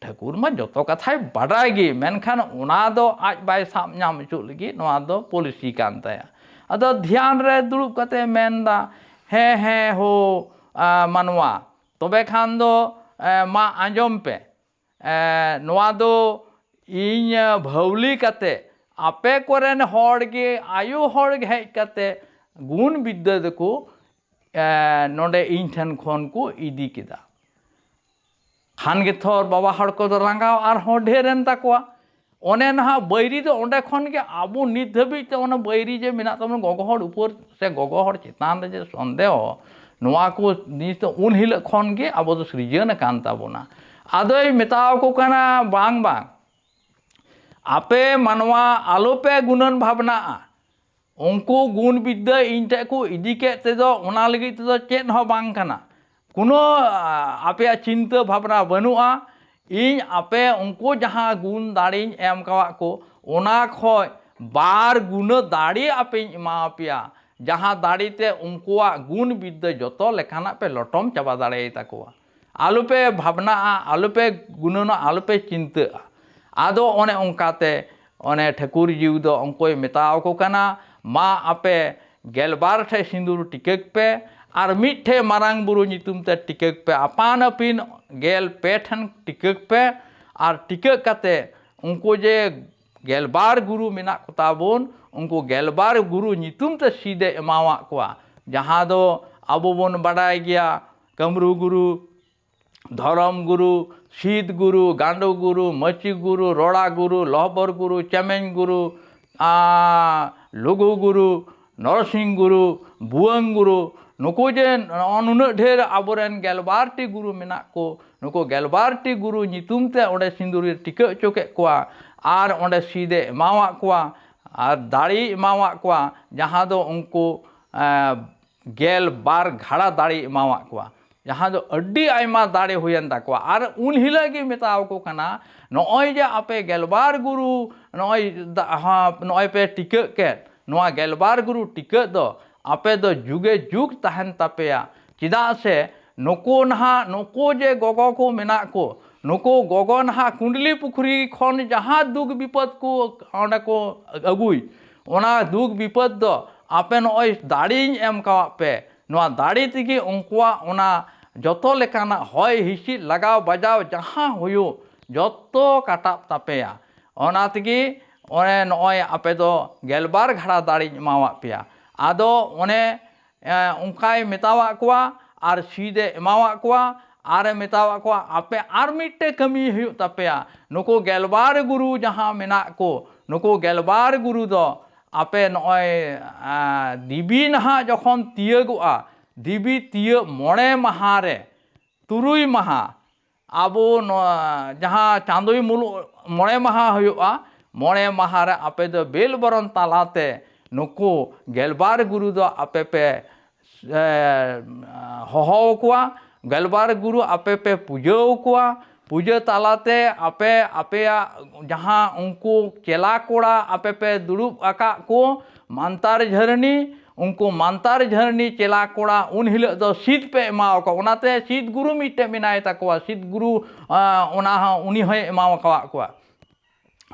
ᱴᱷᱟᱹᱠᱩᱨ ᱢᱟ ᱡᱚᱛᱚ ᱠᱟᱛᱷᱟᱭ ᱵᱟᱰᱟᱭ ᱜᱮ, ᱢᱮᱱᱠᱷᱟᱱ ᱚᱱᱟ ᱫᱚ ᱟᱡ ᱵᱟᱭ ᱥᱟᱵ ᱧᱟᱢ ᱦᱚᱪᱚᱜ ᱞᱟᱹᱜᱤᱫ ᱱᱚᱣᱟ ᱫᱚ ᱯᱚᱞᱤᱥᱤ ᱠᱟᱱ ᱛᱟᱭᱟ᱾ ᱟᱫᱚ ᱫᱷᱮᱭᱟᱱ ᱨᱮ ᱫᱩᱲᱩᱵ ᱠᱟᱛᱮ ᱢᱮᱱᱫᱟ, ᱦᱮᱸ, ᱦᱮᱸ, ᱦᱳ, ᱟ, ᱢᱟᱱᱣᱟ, ᱛᱚᱵᱮ ᱠᱷᱟᱱ ᱫᱚ, ᱮ, ᱢᱟ ᱟᱸᱡᱚᱢ ᱯᱮ᱾ ᱮ, ᱱᱚᱣᱟ ᱫᱚ ᱤᱧ ᱵᱷᱟᱹᱣᱞᱤ ᱠᱟᱛᱮ ᱟᱯᱮ ᱠᱚᱨᱮᱱ ᱦᱚᱲ ᱜᱮ, ᱟᱭᱳ ᱦᱚᱲ ᱜᱮ ᱦᱮᱡ ᱠᱟᱛᱮ ᱜᱩᱱ ᱵᱤᱫᱽᱫᱟᱹ ᱫᱚᱠᱚ, ᱮ, ᱱᱚᱰᱮ ᱤᱧ ᱴᱷᱮᱱ ᱠᱷᱚᱱ ᱠᱚ ᱤᱫᱤ ᱠᱮᱫᱟ᱾ ᱠᱷᱟᱱ ᱜᱮ ᱛᱷᱚᱨ ᱵᱟᱵᱟ ᱦᱚᱲ ᱠᱚᱫᱚ ᱨᱟᱸᱜᱟᱣ ᱟᱨᱦᱚᱸ ᱰᱷᱮᱨ ᱮᱱ ᱛᱟᱠᱚᱣᱟ᱾ ᱚᱱᱮ ᱱᱟᱦᱟᱜ ᱵᱟᱹᱭᱨᱤ ᱫᱚ ᱚᱸᱰᱮ ᱠᱷᱚᱱ ᱜᱮ ᱟᱵᱚ ᱱᱤᱛ ᱫᱷᱟᱹᱵᱤᱡ ᱛᱮ ᱚᱱᱟ ᱵᱟᱹᱭᱨᱤ ᱡᱮ ᱢᱮᱱᱟᱜ ᱛᱟᱵᱚᱱᱟ, ᱜᱚᱜᱚ ᱦᱚᱲ ᱩᱯᱚᱨ ᱥᱮ ᱜᱚᱜᱚ ᱦᱚᱲ ᱪᱮᱛᱟᱱ ᱨᱮ ᱡᱮ ᱥᱚᱱᱫᱮᱦᱚ, ᱱᱚᱣᱟ ᱠᱚ ᱡᱤᱱᱤᱥ ᱫᱚ ᱩᱱ ᱦᱤᱞᱳᱜ ᱠᱷᱚᱱ ᱜᱮ ᱟᱵᱚ ᱫᱚ ᱥᱤᱨᱡᱟᱹᱱ ᱟᱠᱟᱱ ᱛᱟᱵᱚᱱᱟ᱾ ᱟᱫᱚᱭ ᱢᱮᱛᱟᱣ ᱠᱚ ᱠᱟᱱᱟ, "ᱵᱟᱝ, ᱵᱟᱝ, ᱟᱯᱮ ᱢᱟᱱᱣᱟ ᱟᱞᱚᱯᱮ ᱜᱩᱱᱟᱹᱱ ᱵᱷᱟᱵᱽᱱᱟᱜᱼᱟ᱾ ᱩᱱᱠᱩ ᱜᱩᱱ ᱵᱤᱫᱽᱫᱟᱹ ᱤᱧ ᱴᱷᱮᱱ ᱠᱚ ᱤᱫᱤ ᱠᱮᱫ ᱛᱮᱫᱚ ᱚᱱᱟ ᱞᱟᱹᱜᱤᱫ ᱛᱮᱫᱚ ᱪᱮᱫ ᱦᱚᱸ ᱵᱟᱝ ᱠᱟᱱᱟ᱾ ᱠᱳᱱᱳ, ᱟ, ᱟᱯᱮᱭᱟᱜ ᱪᱤᱱᱛᱟᱹ ᱵᱷᱟᱵᱽᱱᱟ ᱵᱟᱹᱱᱩᱜᱼᱟ᱾ ᱤᱧ ᱟᱯᱮ ᱩᱱᱠᱩ ᱡᱟᱦᱟᱸ ᱜᱩᱱ ᱫᱟᱲᱮᱧ ᱮᱢ ᱠᱟᱣᱟᱫ ᱠᱚ, ᱚᱱᱟ ᱠᱷᱚᱡ ᱵᱟᱨ ᱜᱩᱱᱟᱹ ᱫᱟᱲᱮ ᱟᱯᱮᱧ ᱮᱢᱟ ᱯᱮᱭᱟ, ᱡᱟᱦᱟᱸ ᱫᱟᱲᱮ ᱛᱮ ᱩᱱᱠᱩᱣᱟᱜ ᱜᱩᱱ ᱵᱤᱫᱽᱫᱟᱹ ᱡᱚᱛᱚ ᱞᱮᱠᱟᱱᱟᱜ ᱯᱮ ᱞᱚᱴᱚᱢ ᱪᱟᱵᱟ ᱫᱟᱲᱮᱭᱟᱛᱟ ᱠᱚᱣᱟ᱾ ᱟᱞᱚᱯᱮ ᱵᱷᱟᱵᱽᱱᱟᱜᱼᱟ, ᱟᱞᱚᱯᱮ ᱜᱩᱱᱟᱹᱱᱟ, ᱟᱞᱚᱯᱮ ᱪᱤᱱᱛᱟᱹᱜᱼᱟ᱾" ᱟᱫᱚ ᱚᱱᱮ ᱚᱱᱠᱟᱛᱮ ᱚᱱᱮ ᱴᱷᱟᱹᱠᱩᱨ ᱡᱤᱣᱤ ᱫᱚ ᱩᱱᱠᱩᱭ ᱢᱮᱛᱟᱣ ᱠᱚ ᱠᱟᱱᱟ, "ᱢᱟ ᱟᱯᱮ ᱜᱮᱞᱵᱟᱨ ᱴᱷᱮᱡ ᱥᱤᱸᱫᱩᱨ ᱴᱤᱠᱟᱹᱠ ᱯᱮ, ᱟᱨ ᱢᱤᱫ ᱴᱷᱮᱡ ᱢᱟᱨᱟᱝ ᱵᱩᱨᱩ ᱧᱩᱛᱩᱢ ᱛᱮ ᱴᱤᱠᱟᱹᱠ ᱯᱮ, ᱟᱯᱟᱱ ᱟᱹᱯᱤᱱ ᱜᱮᱞ ᱯᱮ ᱴᱷᱮᱱ ᱴᱤᱠᱟᱹᱠ ᱯᱮ, ᱟᱨ ᱴᱤᱠᱟᱹᱜ ᱠᱟᱛᱮ ᱩᱱᱠᱩ ᱡᱮ ᱜᱮᱞᱵᱟᱨ ᱜᱩᱨᱩ ᱢᱮᱱᱟᱜ ᱠᱚᱛᱟ ᱵᱚᱱ, ᱩᱱᱠᱩ ᱜᱮᱞᱵᱟᱨ ᱜᱩᱨᱩ ᱧᱩᱛᱩᱢ ᱛᱮ ᱥᱤᱫ ᱮ ᱮᱢᱟᱣᱟᱫ ᱠᱚᱣᱟ, ᱡᱟᱦᱟᱸ ᱫᱚ ᱟᱵᱚ ᱵᱚᱱ ᱵᱟᱰᱟᱭ ᱜᱮᱭᱟ, ᱠᱟᱹᱢᱨᱩ ᱜᱩᱨᱩ, ᱫᱷᱚᱨᱚᱢ ᱜᱩᱨᱩ, ᱥᱤᱫ ᱜᱩᱨᱩ, ᱜᱟᱸᱰᱚ ᱜᱩᱨᱩ, ᱢᱟᱹᱪᱤ ᱜᱩᱨᱩ, ᱨᱚᱲᱟ ᱜᱩᱨᱩ, ᱞᱚᱦᱵᱚᱨ ᱜᱩᱨᱩ, ᱪᱮᱢᱮᱧ ᱜᱩᱨᱩ, ᱟᱨ ᱞᱩᱜᱩ ᱜᱩᱨᱩ, ᱱᱚᱨᱥᱤᱝ ᱜᱩᱨᱩ, ᱵᱷᱩᱣᱟᱹᱝ ᱜᱩᱨᱩ, ᱱᱩᱠᱩ ᱡᱮ ᱱᱚᱜᱼᱚ ᱱᱩᱱᱟᱹᱜ ᱰᱷᱮᱨ ᱟᱵᱚᱨᱮᱱ ᱜᱮᱞᱵᱟᱨ ᱴᱤ ᱜᱩᱨᱩ ᱢᱮᱱᱟᱜ ᱠᱚ, ᱱᱩᱠᱩ ᱜᱮᱞᱵᱟᱨ ᱴᱤ ᱜᱩᱨᱩ ᱧᱩᱛᱩᱢ ᱛᱮ ᱚᱸᱰᱮ ᱥᱤᱸᱫᱩᱨᱮ ᱴᱤᱠᱟᱹᱜ ᱦᱚᱪᱚ ᱠᱮᱫ ᱠᱚᱣᱟ ᱟᱨ ᱚᱸᱰᱮ ᱥᱤᱫ ᱮ ᱮᱢᱟᱣᱟᱫ ᱠᱚᱣᱟ ᱟᱨ ᱫᱟᱲᱮᱭ ᱮᱢᱟᱣᱟᱫ ᱠᱚᱣᱟ, ᱡᱟᱦᱟᱸ ᱫᱚ ᱩᱱᱠᱩ, ᱮᱸ, ᱜᱮᱞ ᱵᱟᱨ ᱜᱷᱟᱲᱟ ᱫᱟᱲᱮᱭ ᱮᱢᱟᱣᱟᱫ ᱠᱚᱣᱟ, ᱡᱟᱦᱟᱸ ᱫᱚ ᱟᱹᱰᱤ ᱟᱭᱢᱟ ᱫᱟᱲᱮ ᱦᱩᱭᱮᱱ ᱛᱟᱠᱚᱣᱟ᱾ ᱟᱨ ᱩᱱ ᱦᱤᱞᱳᱜ ᱜᱮ ᱢᱮᱛᱟᱣ ᱠᱚ ᱠᱟᱱᱟ, "ᱱᱚᱜᱼᱚᱭ ᱡᱮ ᱟᱯᱮ ᱜᱮᱞᱵᱟᱨ ᱜᱩᱨᱩ ᱱᱚᱜᱼᱚᱭ ᱫᱟ-, ᱦᱟ-, ᱱᱚᱜᱼᱚᱭ ᱯᱮ ᱴᱤᱠᱟᱹᱜ ᱠᱮᱫ, ᱱᱚᱣᱟ ᱜᱮᱞᱵᱟᱨ ᱜᱩᱨᱩ ᱴᱤᱠᱟᱹᱜ ᱫᱚ ᱟᱯᱮ ᱫᱚ ᱡᱩᱜᱮ ᱡᱩᱜᱽ ᱛᱟᱦᱮᱱ ᱛᱟᱯᱮᱭᱟ᱾ ᱪᱮᱫᱟᱜ ᱥᱮ ᱱᱩᱠᱩ ᱱᱟᱦᱟᱜ, ᱱᱩᱠᱩ ᱡᱮ ᱜᱚᱜᱚ ᱠᱚ ᱢᱮᱱᱟᱜ ᱠᱚ, ᱱᱩᱠᱩ ᱜᱚᱜᱚ ᱱᱟᱦᱟᱜ ᱠᱩᱸᱰᱞᱤ ᱯᱩᱠᱷᱨᱤ ᱠᱷᱚᱱ ᱡᱟᱦᱟᱸ ᱫᱩᱠ ᱵᱤᱯᱚᱫ ᱠᱚ ᱚᱸᱰᱮ ᱠᱚ ᱟᱹᱜᱩᱭ, ᱚᱱᱟ ᱫᱩᱠ ᱵᱤᱯᱚᱫ ᱫᱚ ᱟᱯᱮ ᱱᱚᱜᱼᱚᱭ ᱫᱟᱲᱮᱧ ᱮᱢ ᱠᱟᱣᱟᱫ ᱯᱮ, ᱱᱚᱣᱟ ᱫᱟᱲᱮ ᱛᱮᱜᱮ ᱩᱱᱠᱩᱣᱟᱜ ᱚᱱᱟ ᱡᱚᱛᱚ ᱞᱮᱠᱟᱱᱟᱜ ᱦᱚᱭ ᱦᱤᱸᱥᱤᱫ ᱞᱟᱜᱟᱣ ᱵᱟᱡᱟᱣ ᱡᱟᱦᱟᱸ ᱦᱩᱭᱩᱜ, ᱡᱚᱛᱚ ᱠᱟᱴᱟᱜ ᱛᱟᱯᱮᱭᱟ᱾ ᱚᱱᱟ ᱛᱮᱜᱮ ᱚᱱᱮ ᱱᱚᱜᱼᱚᱭ ᱟᱯᱮ ᱫᱚ ᱜᱮᱞᱵᱟᱨ ᱜᱷᱟᱲᱟ ᱫᱟᱲᱮᱧ ᱮᱢᱟᱣᱟᱫ ᱯᱮᱭᱟ᱾ ᱟᱫᱚ ᱚᱱᱮ ᱮ, ᱚᱱᱠᱟᱭ ᱢᱮᱛᱟᱣᱟᱜ ᱠᱚᱣᱟ ᱟᱨ ᱥᱤᱫ ᱮ ᱮᱢᱟᱣᱟᱜ ᱠᱚᱣᱟ ᱟᱨ ᱮ ᱢᱮᱛᱟᱣᱟᱜ ᱠᱚᱣᱟ, ᱟᱯᱮ ᱟᱨ ᱢᱤᱫᱴᱮᱡ ᱠᱟᱹᱢᱤ ᱦᱩᱭᱩᱜ ᱛᱟᱯᱮᱭᱟ᱾ ᱱᱩᱠᱩ ᱜᱮᱞᱵᱟᱨ ᱜᱩᱨᱩ ᱡᱟᱦᱟᱸ ᱢᱮᱱᱟᱜ ᱠᱚ, ᱱᱩᱠᱩ ᱜᱮᱞᱵᱟᱨ ᱜᱩᱨᱩ ᱫᱚ ᱟᱯᱮ ᱱᱚᱜᱼᱚᱭ, ᱟ, ᱫᱮᱵᱤ ᱱᱟᱦᱟᱜ ᱡᱚᱠᱷᱚᱱ ᱛᱤᱭᱟᱹᱜᱚᱜᱼᱟ, ᱫᱮᱵᱤ ᱛᱤᱭᱟᱹᱜ ᱢᱚᱬᱮ ᱢᱟᱦᱟ ᱨᱮ, ᱛᱩᱨᱩᱭ ᱢᱟᱦᱟ, ᱟᱵᱚ ᱱᱚᱣᱟ ᱡᱟᱦᱟᱸ ᱪᱟᱸᱫᱳᱭ ᱢᱩᱞᱩᱜ ᱢᱚᱬᱮ ᱢᱟᱦᱟ ᱦᱩᱭᱩᱜᱼᱟ, ᱢᱚᱬᱮ ᱢᱟᱦᱟ ᱨᱮ ᱟᱯᱮ ᱫᱚ ᱵᱮᱞ ᱵᱚᱨᱚᱱ ᱛᱟᱞᱟᱛᱮ ᱱᱩᱠᱩ ᱜᱮᱞᱵᱟᱨ ᱜᱩᱨᱩ ᱫᱚ ᱟᱯᱮ ᱯᱮ, ᱮ, ᱦᱚᱦᱚ ᱟᱠᱚᱣᱟ᱾ ᱜᱮᱞᱵᱟᱨ ᱜᱩᱨᱩ ᱟᱯᱮ ᱯᱮ ᱯᱩᱡᱟᱹ ᱟᱠᱚᱣᱟ᱾ ᱯᱩᱡᱟᱹ ᱛᱟᱞᱟᱛᱮ ᱟᱯᱮ ᱟᱯᱮᱭᱟᱜ ᱡᱟᱦᱟᱸ ᱩᱱᱠᱩ ᱪᱮᱞᱟ ᱠᱚᱲᱟ ᱟᱯᱮ ᱯᱮ ᱫᱩᱲᱩᱵ ᱟᱠᱟᱫ ᱠᱚ ᱢᱟᱱᱛᱟᱨ ᱡᱷᱟᱹᱨᱱᱤ, ᱩᱱᱠᱩ ᱢᱟᱱᱛᱟᱨ ᱡᱷᱟᱹᱨᱱᱤ ᱪᱮᱞᱟ ᱠᱚᱲᱟ ᱩᱱ ᱦᱤᱞᱳᱜ ᱫᱚ ᱥᱤᱫ ᱯᱮ ᱮᱢᱟᱣ ᱠᱚᱣᱟ᱾ ᱚᱱᱟᱛᱮ ᱥᱤᱫ ᱜᱩᱨᱩ ᱢᱤᱫᱴᱮᱱ ᱢᱮᱱᱟᱭ ᱛᱟᱠᱚᱣᱟ, ᱥᱤᱫ ᱜᱩᱨᱩ, ᱟ, ᱚᱱᱟ ᱦᱚᱸ ᱩᱱᱤ ᱦᱚᱸᱭ ᱮᱢᱟᱣ ᱟᱠᱟᱫ ᱠᱚᱣᱟ᱾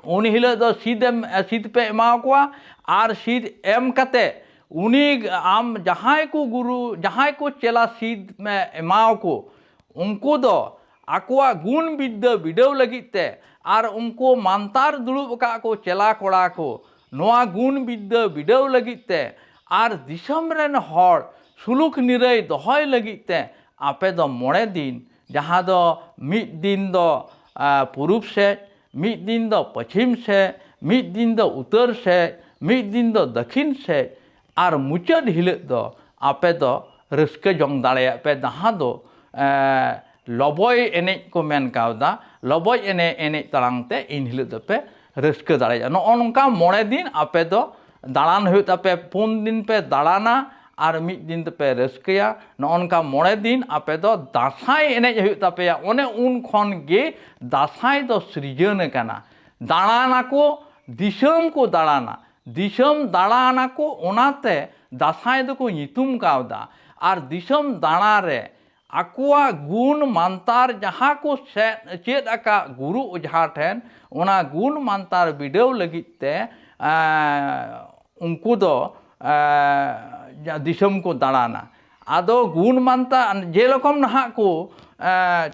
ᱩᱱ ᱦᱤᱞᱳᱜ ᱫᱚ ᱥᱤᱫ ᱮᱢ, ᱥᱤᱫ ᱯᱮ ᱮᱢᱟᱣ ᱠᱚᱣᱟ᱾ ᱟᱨ ᱥᱤᱫ ᱮᱢ ᱠᱟᱛᱮ ᱩᱱᱤ ᱟᱢ ᱡᱟᱦᱟᱸᱭ ᱠᱚ ᱜᱩᱨᱩ, ᱡᱟᱦᱟᱸᱭ ᱠᱚ ᱪᱮᱞᱟ ᱥᱤᱫ ᱮᱢᱟᱣ ᱠᱚ, ᱩᱱᱠᱩ ᱫᱚ ᱟᱠᱚᱣᱟᱜ ᱜᱩᱱ ᱵᱤᱫᱽᱫᱟᱹ ᱵᱤᱰᱟᱹᱣ ᱞᱟᱹᱜᱤᱫ ᱛᱮ ᱟᱨ ᱩᱱᱠᱩ ᱢᱟᱱᱛᱟᱨ ᱫᱩᱲᱩᱵ ᱟᱠᱟᱫ ᱠᱚ ᱪᱮᱞᱟ ᱠᱚᱲᱟ ᱠᱚ ᱱᱚᱣᱟ ᱜᱩᱱ ᱵᱤᱫᱽᱫᱟᱹ ᱵᱤᱰᱟᱹᱣ ᱞᱟᱹᱜᱤᱫ ᱛᱮ ᱟᱨ ᱫᱤᱥᱚᱢ ᱨᱮᱱ ᱦᱚᱲ ᱥᱩᱞᱩᱠ ᱱᱤᱨᱟᱹᱭ ᱫᱚᱦᱚᱭ ᱞᱟᱹᱜᱤᱫ ᱛᱮ ᱟᱯᱮ ᱫᱚ ᱢᱚᱬᱮ ᱫᱤᱱ, ᱡᱟᱦᱟᱸ ᱫᱚ ᱢᱤᱫ ᱫᱤᱱ ᱫᱚ, ᱟ, ᱯᱩᱨᱩᱵ ᱥᱮᱫ, ᱢᱤᱫ ᱫᱤᱱ ᱫᱚ ᱯᱚᱪᱷᱤᱢ ᱥᱮᱫ, ᱢᱤᱫ ᱫᱤᱱ ᱫᱚ ᱩᱛᱟᱹᱨ ᱥᱮᱫ, ᱢᱤᱫ ᱫᱤᱱ ᱫᱚ ᱫᱟᱹᱠᱷᱤᱱ ᱥᱮᱫ, ᱟᱨ ᱢᱩᱪᱟᱹᱫ ᱦᱤᱞᱳᱜ ᱫᱚ ᱟᱯᱮ ᱫᱚ ᱨᱟᱹᱥᱠᱟᱹ ᱡᱚᱝ ᱫᱟᱲᱮᱭᱟᱜ ᱯᱮ, ᱡᱟᱦᱟᱸ ᱫᱚ, ᱮ, ᱞᱚᱵᱚᱭ ᱮᱱᱮᱡ ᱠᱚ ᱢᱮᱱ ᱠᱟᱣᱫᱟ᱾ ᱞᱚᱵᱚᱭ ᱮᱱᱮᱡ ᱮᱱᱮᱡ ᱛᱟᱲᱟᱝ ᱛᱮ ᱤᱱ ᱦᱤᱞᱳᱜ ᱫᱚᱯᱮ ᱨᱟᱹᱥᱠᱟᱹ ᱫᱟᱲᱮᱭᱟᱜᱼᱟ᱾ ᱱᱚᱜᱼᱚ ᱱᱚᱝᱠᱟ ᱢᱚᱬᱮ ᱫᱤᱱ ᱟᱯᱮ ᱫᱚ ᱫᱟᱬᱟᱱ ᱦᱩᱭᱩᱜ ᱛᱟᱯᱮᱭᱟ᱾ ᱯᱩᱱ ᱫᱤᱱ ᱯᱮ ᱫᱟᱬᱟᱱᱟ ᱟᱨ ᱢᱤᱫ ᱫᱤᱱ ᱫᱚᱯᱮ ᱨᱟᱹᱥᱠᱟᱹᱭᱟ᱾ ᱱᱚᱜᱼᱚ ᱱᱚᱝᱠᱟ ᱢᱚᱬᱮ ᱫᱤᱱ ᱟᱯᱮ ᱫᱚ ᱫᱟᱸᱥᱟᱭ ᱮᱱᱮᱡ ᱦᱩᱭᱩᱜ ᱛᱟᱯᱮᱭᱟ᱾ ᱚᱱᱮ ᱩᱱ ᱠᱷᱚᱱ ᱜᱮ ᱫᱟᱸᱥᱟᱭ ᱫᱚ ᱥᱤᱨᱡᱟᱹᱱ ᱟᱠᱟᱱᱟ᱾ ᱫᱟᱬᱟᱱᱟᱠᱚ, ᱫᱤᱥᱚᱢ ᱠᱚ ᱫᱟᱬᱟᱱᱟ, ᱫᱤᱥᱚᱢ ᱫᱟᱬᱟᱱᱟᱠᱚ, ᱚᱱᱟᱛᱮ ᱫᱟᱸᱥᱟᱭ ᱫᱚᱠᱚ ᱧᱩᱛᱩᱢ ᱠᱟᱣᱫᱟ᱾ ᱟᱨ ᱫᱤᱥᱚᱢ ᱫᱟᱬᱟ ᱨᱮ ᱟᱠᱚᱣᱟᱜ ᱜᱩᱱ ᱢᱟᱱᱛᱟᱨ ᱡᱟᱦᱟᱸ ᱠᱚ ᱥᱮ-, ᱪᱮᱫ ᱟᱠᱟᱫ ᱜᱩᱨᱩ ᱚᱡᱷᱟ ᱴᱷᱮᱱ, ᱚᱱᱟ ᱜᱩᱱ ᱢᱟᱱᱛᱟᱨ ᱵᱤᱰᱟᱹᱣ ᱞᱟᱹᱜᱤᱫ ᱛᱮ, ᱮᱸ, ᱩᱱᱠᱩ ᱫᱚ, ᱮᱸ, ᱫᱤᱥᱚᱢ ᱠᱚ ᱫᱟᱬᱟᱱᱟ᱾ ᱟᱫᱚ ᱜᱩᱱ ᱢᱟᱱᱛᱟᱨ ᱡᱮᱨᱚᱠᱚᱢ ᱱᱟᱦᱟᱜ ᱠᱚ, ᱮᱸ,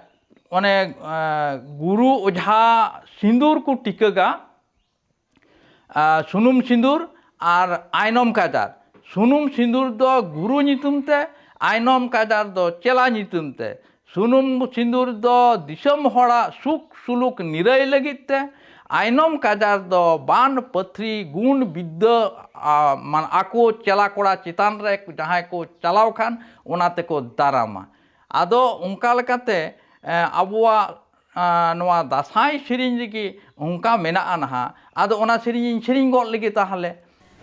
ᱚᱱᱮ ᱜᱩᱨᱩ ᱚᱡᱷᱟ ᱥᱤᱸᱫᱩᱨ ᱠᱚ ᱴᱤᱠᱟᱹᱜᱟ᱾ ᱥᱩᱱᱩᱢ ᱥᱤᱸᱫᱩᱨ ᱟᱨ ᱟᱭᱱᱚᱢ ᱠᱟᱡᱟᱨ᱾ ᱥᱩᱱᱩᱢ ᱥᱤᱸᱫᱩᱨ ᱫᱚ ᱜᱩᱨᱩ ᱧᱩᱛᱩᱢ ᱛᱮ, ᱟᱭᱱᱚᱢ ᱠᱟᱡᱟᱨ ᱫᱚ ᱪᱮᱞᱟ ᱧᱩᱛᱩᱢ ᱛᱮ᱾ ᱥᱩᱱᱩᱢ ᱥᱤᱸᱫᱩᱨ ᱫᱚ ᱫᱤᱥᱚᱢ ᱦᱚᱲᱟᱜ ᱥᱩᱠ ᱥᱩᱞᱩᱠ ᱱᱤᱨᱟᱹᱭ ᱞᱟᱹᱜᱤᱫ ᱛᱮ, ᱟᱭᱱᱚᱢ ᱠᱟᱡᱟᱨ ᱫᱚ ᱵᱟᱱ ᱯᱟᱹᱛᱷᱨᱤ ᱜᱩᱱ ᱵᱤᱫᱽᱫᱟᱹ ᱟᱠᱚ ᱪᱮᱞᱟ ᱠᱚᱲᱟ ᱪᱮᱛᱟᱱ ᱨᱮ ᱡᱟᱦᱟᱸᱭ ᱠᱚ ᱪᱟᱞᱟᱣ ᱠᱷᱟᱱ ᱚᱱᱟ ᱛᱮᱠᱚ ᱫᱟᱨᱟᱢᱟ᱾ ᱟᱫᱚ ᱚᱱᱠᱟ ᱞᱮᱠᱟᱛᱮ ᱟᱵᱚᱣᱟᱜ ᱱᱚᱣᱟ ᱫᱟᱸᱥᱟᱭ ᱥᱮᱨᱮᱧ ᱨᱮᱜᱮ ᱚᱱᱠᱟ ᱢᱮᱱᱟᱜᱼᱟ ᱱᱟᱦᱟᱜ᱾ ᱟᱫᱚ ᱚᱱᱟ ᱥᱮᱨᱮᱧ ᱤᱧ ᱥᱮᱨᱮᱧ ᱜᱚᱫ ᱞᱮᱜᱮ ᱛᱟᱦᱚᱞᱮ᱾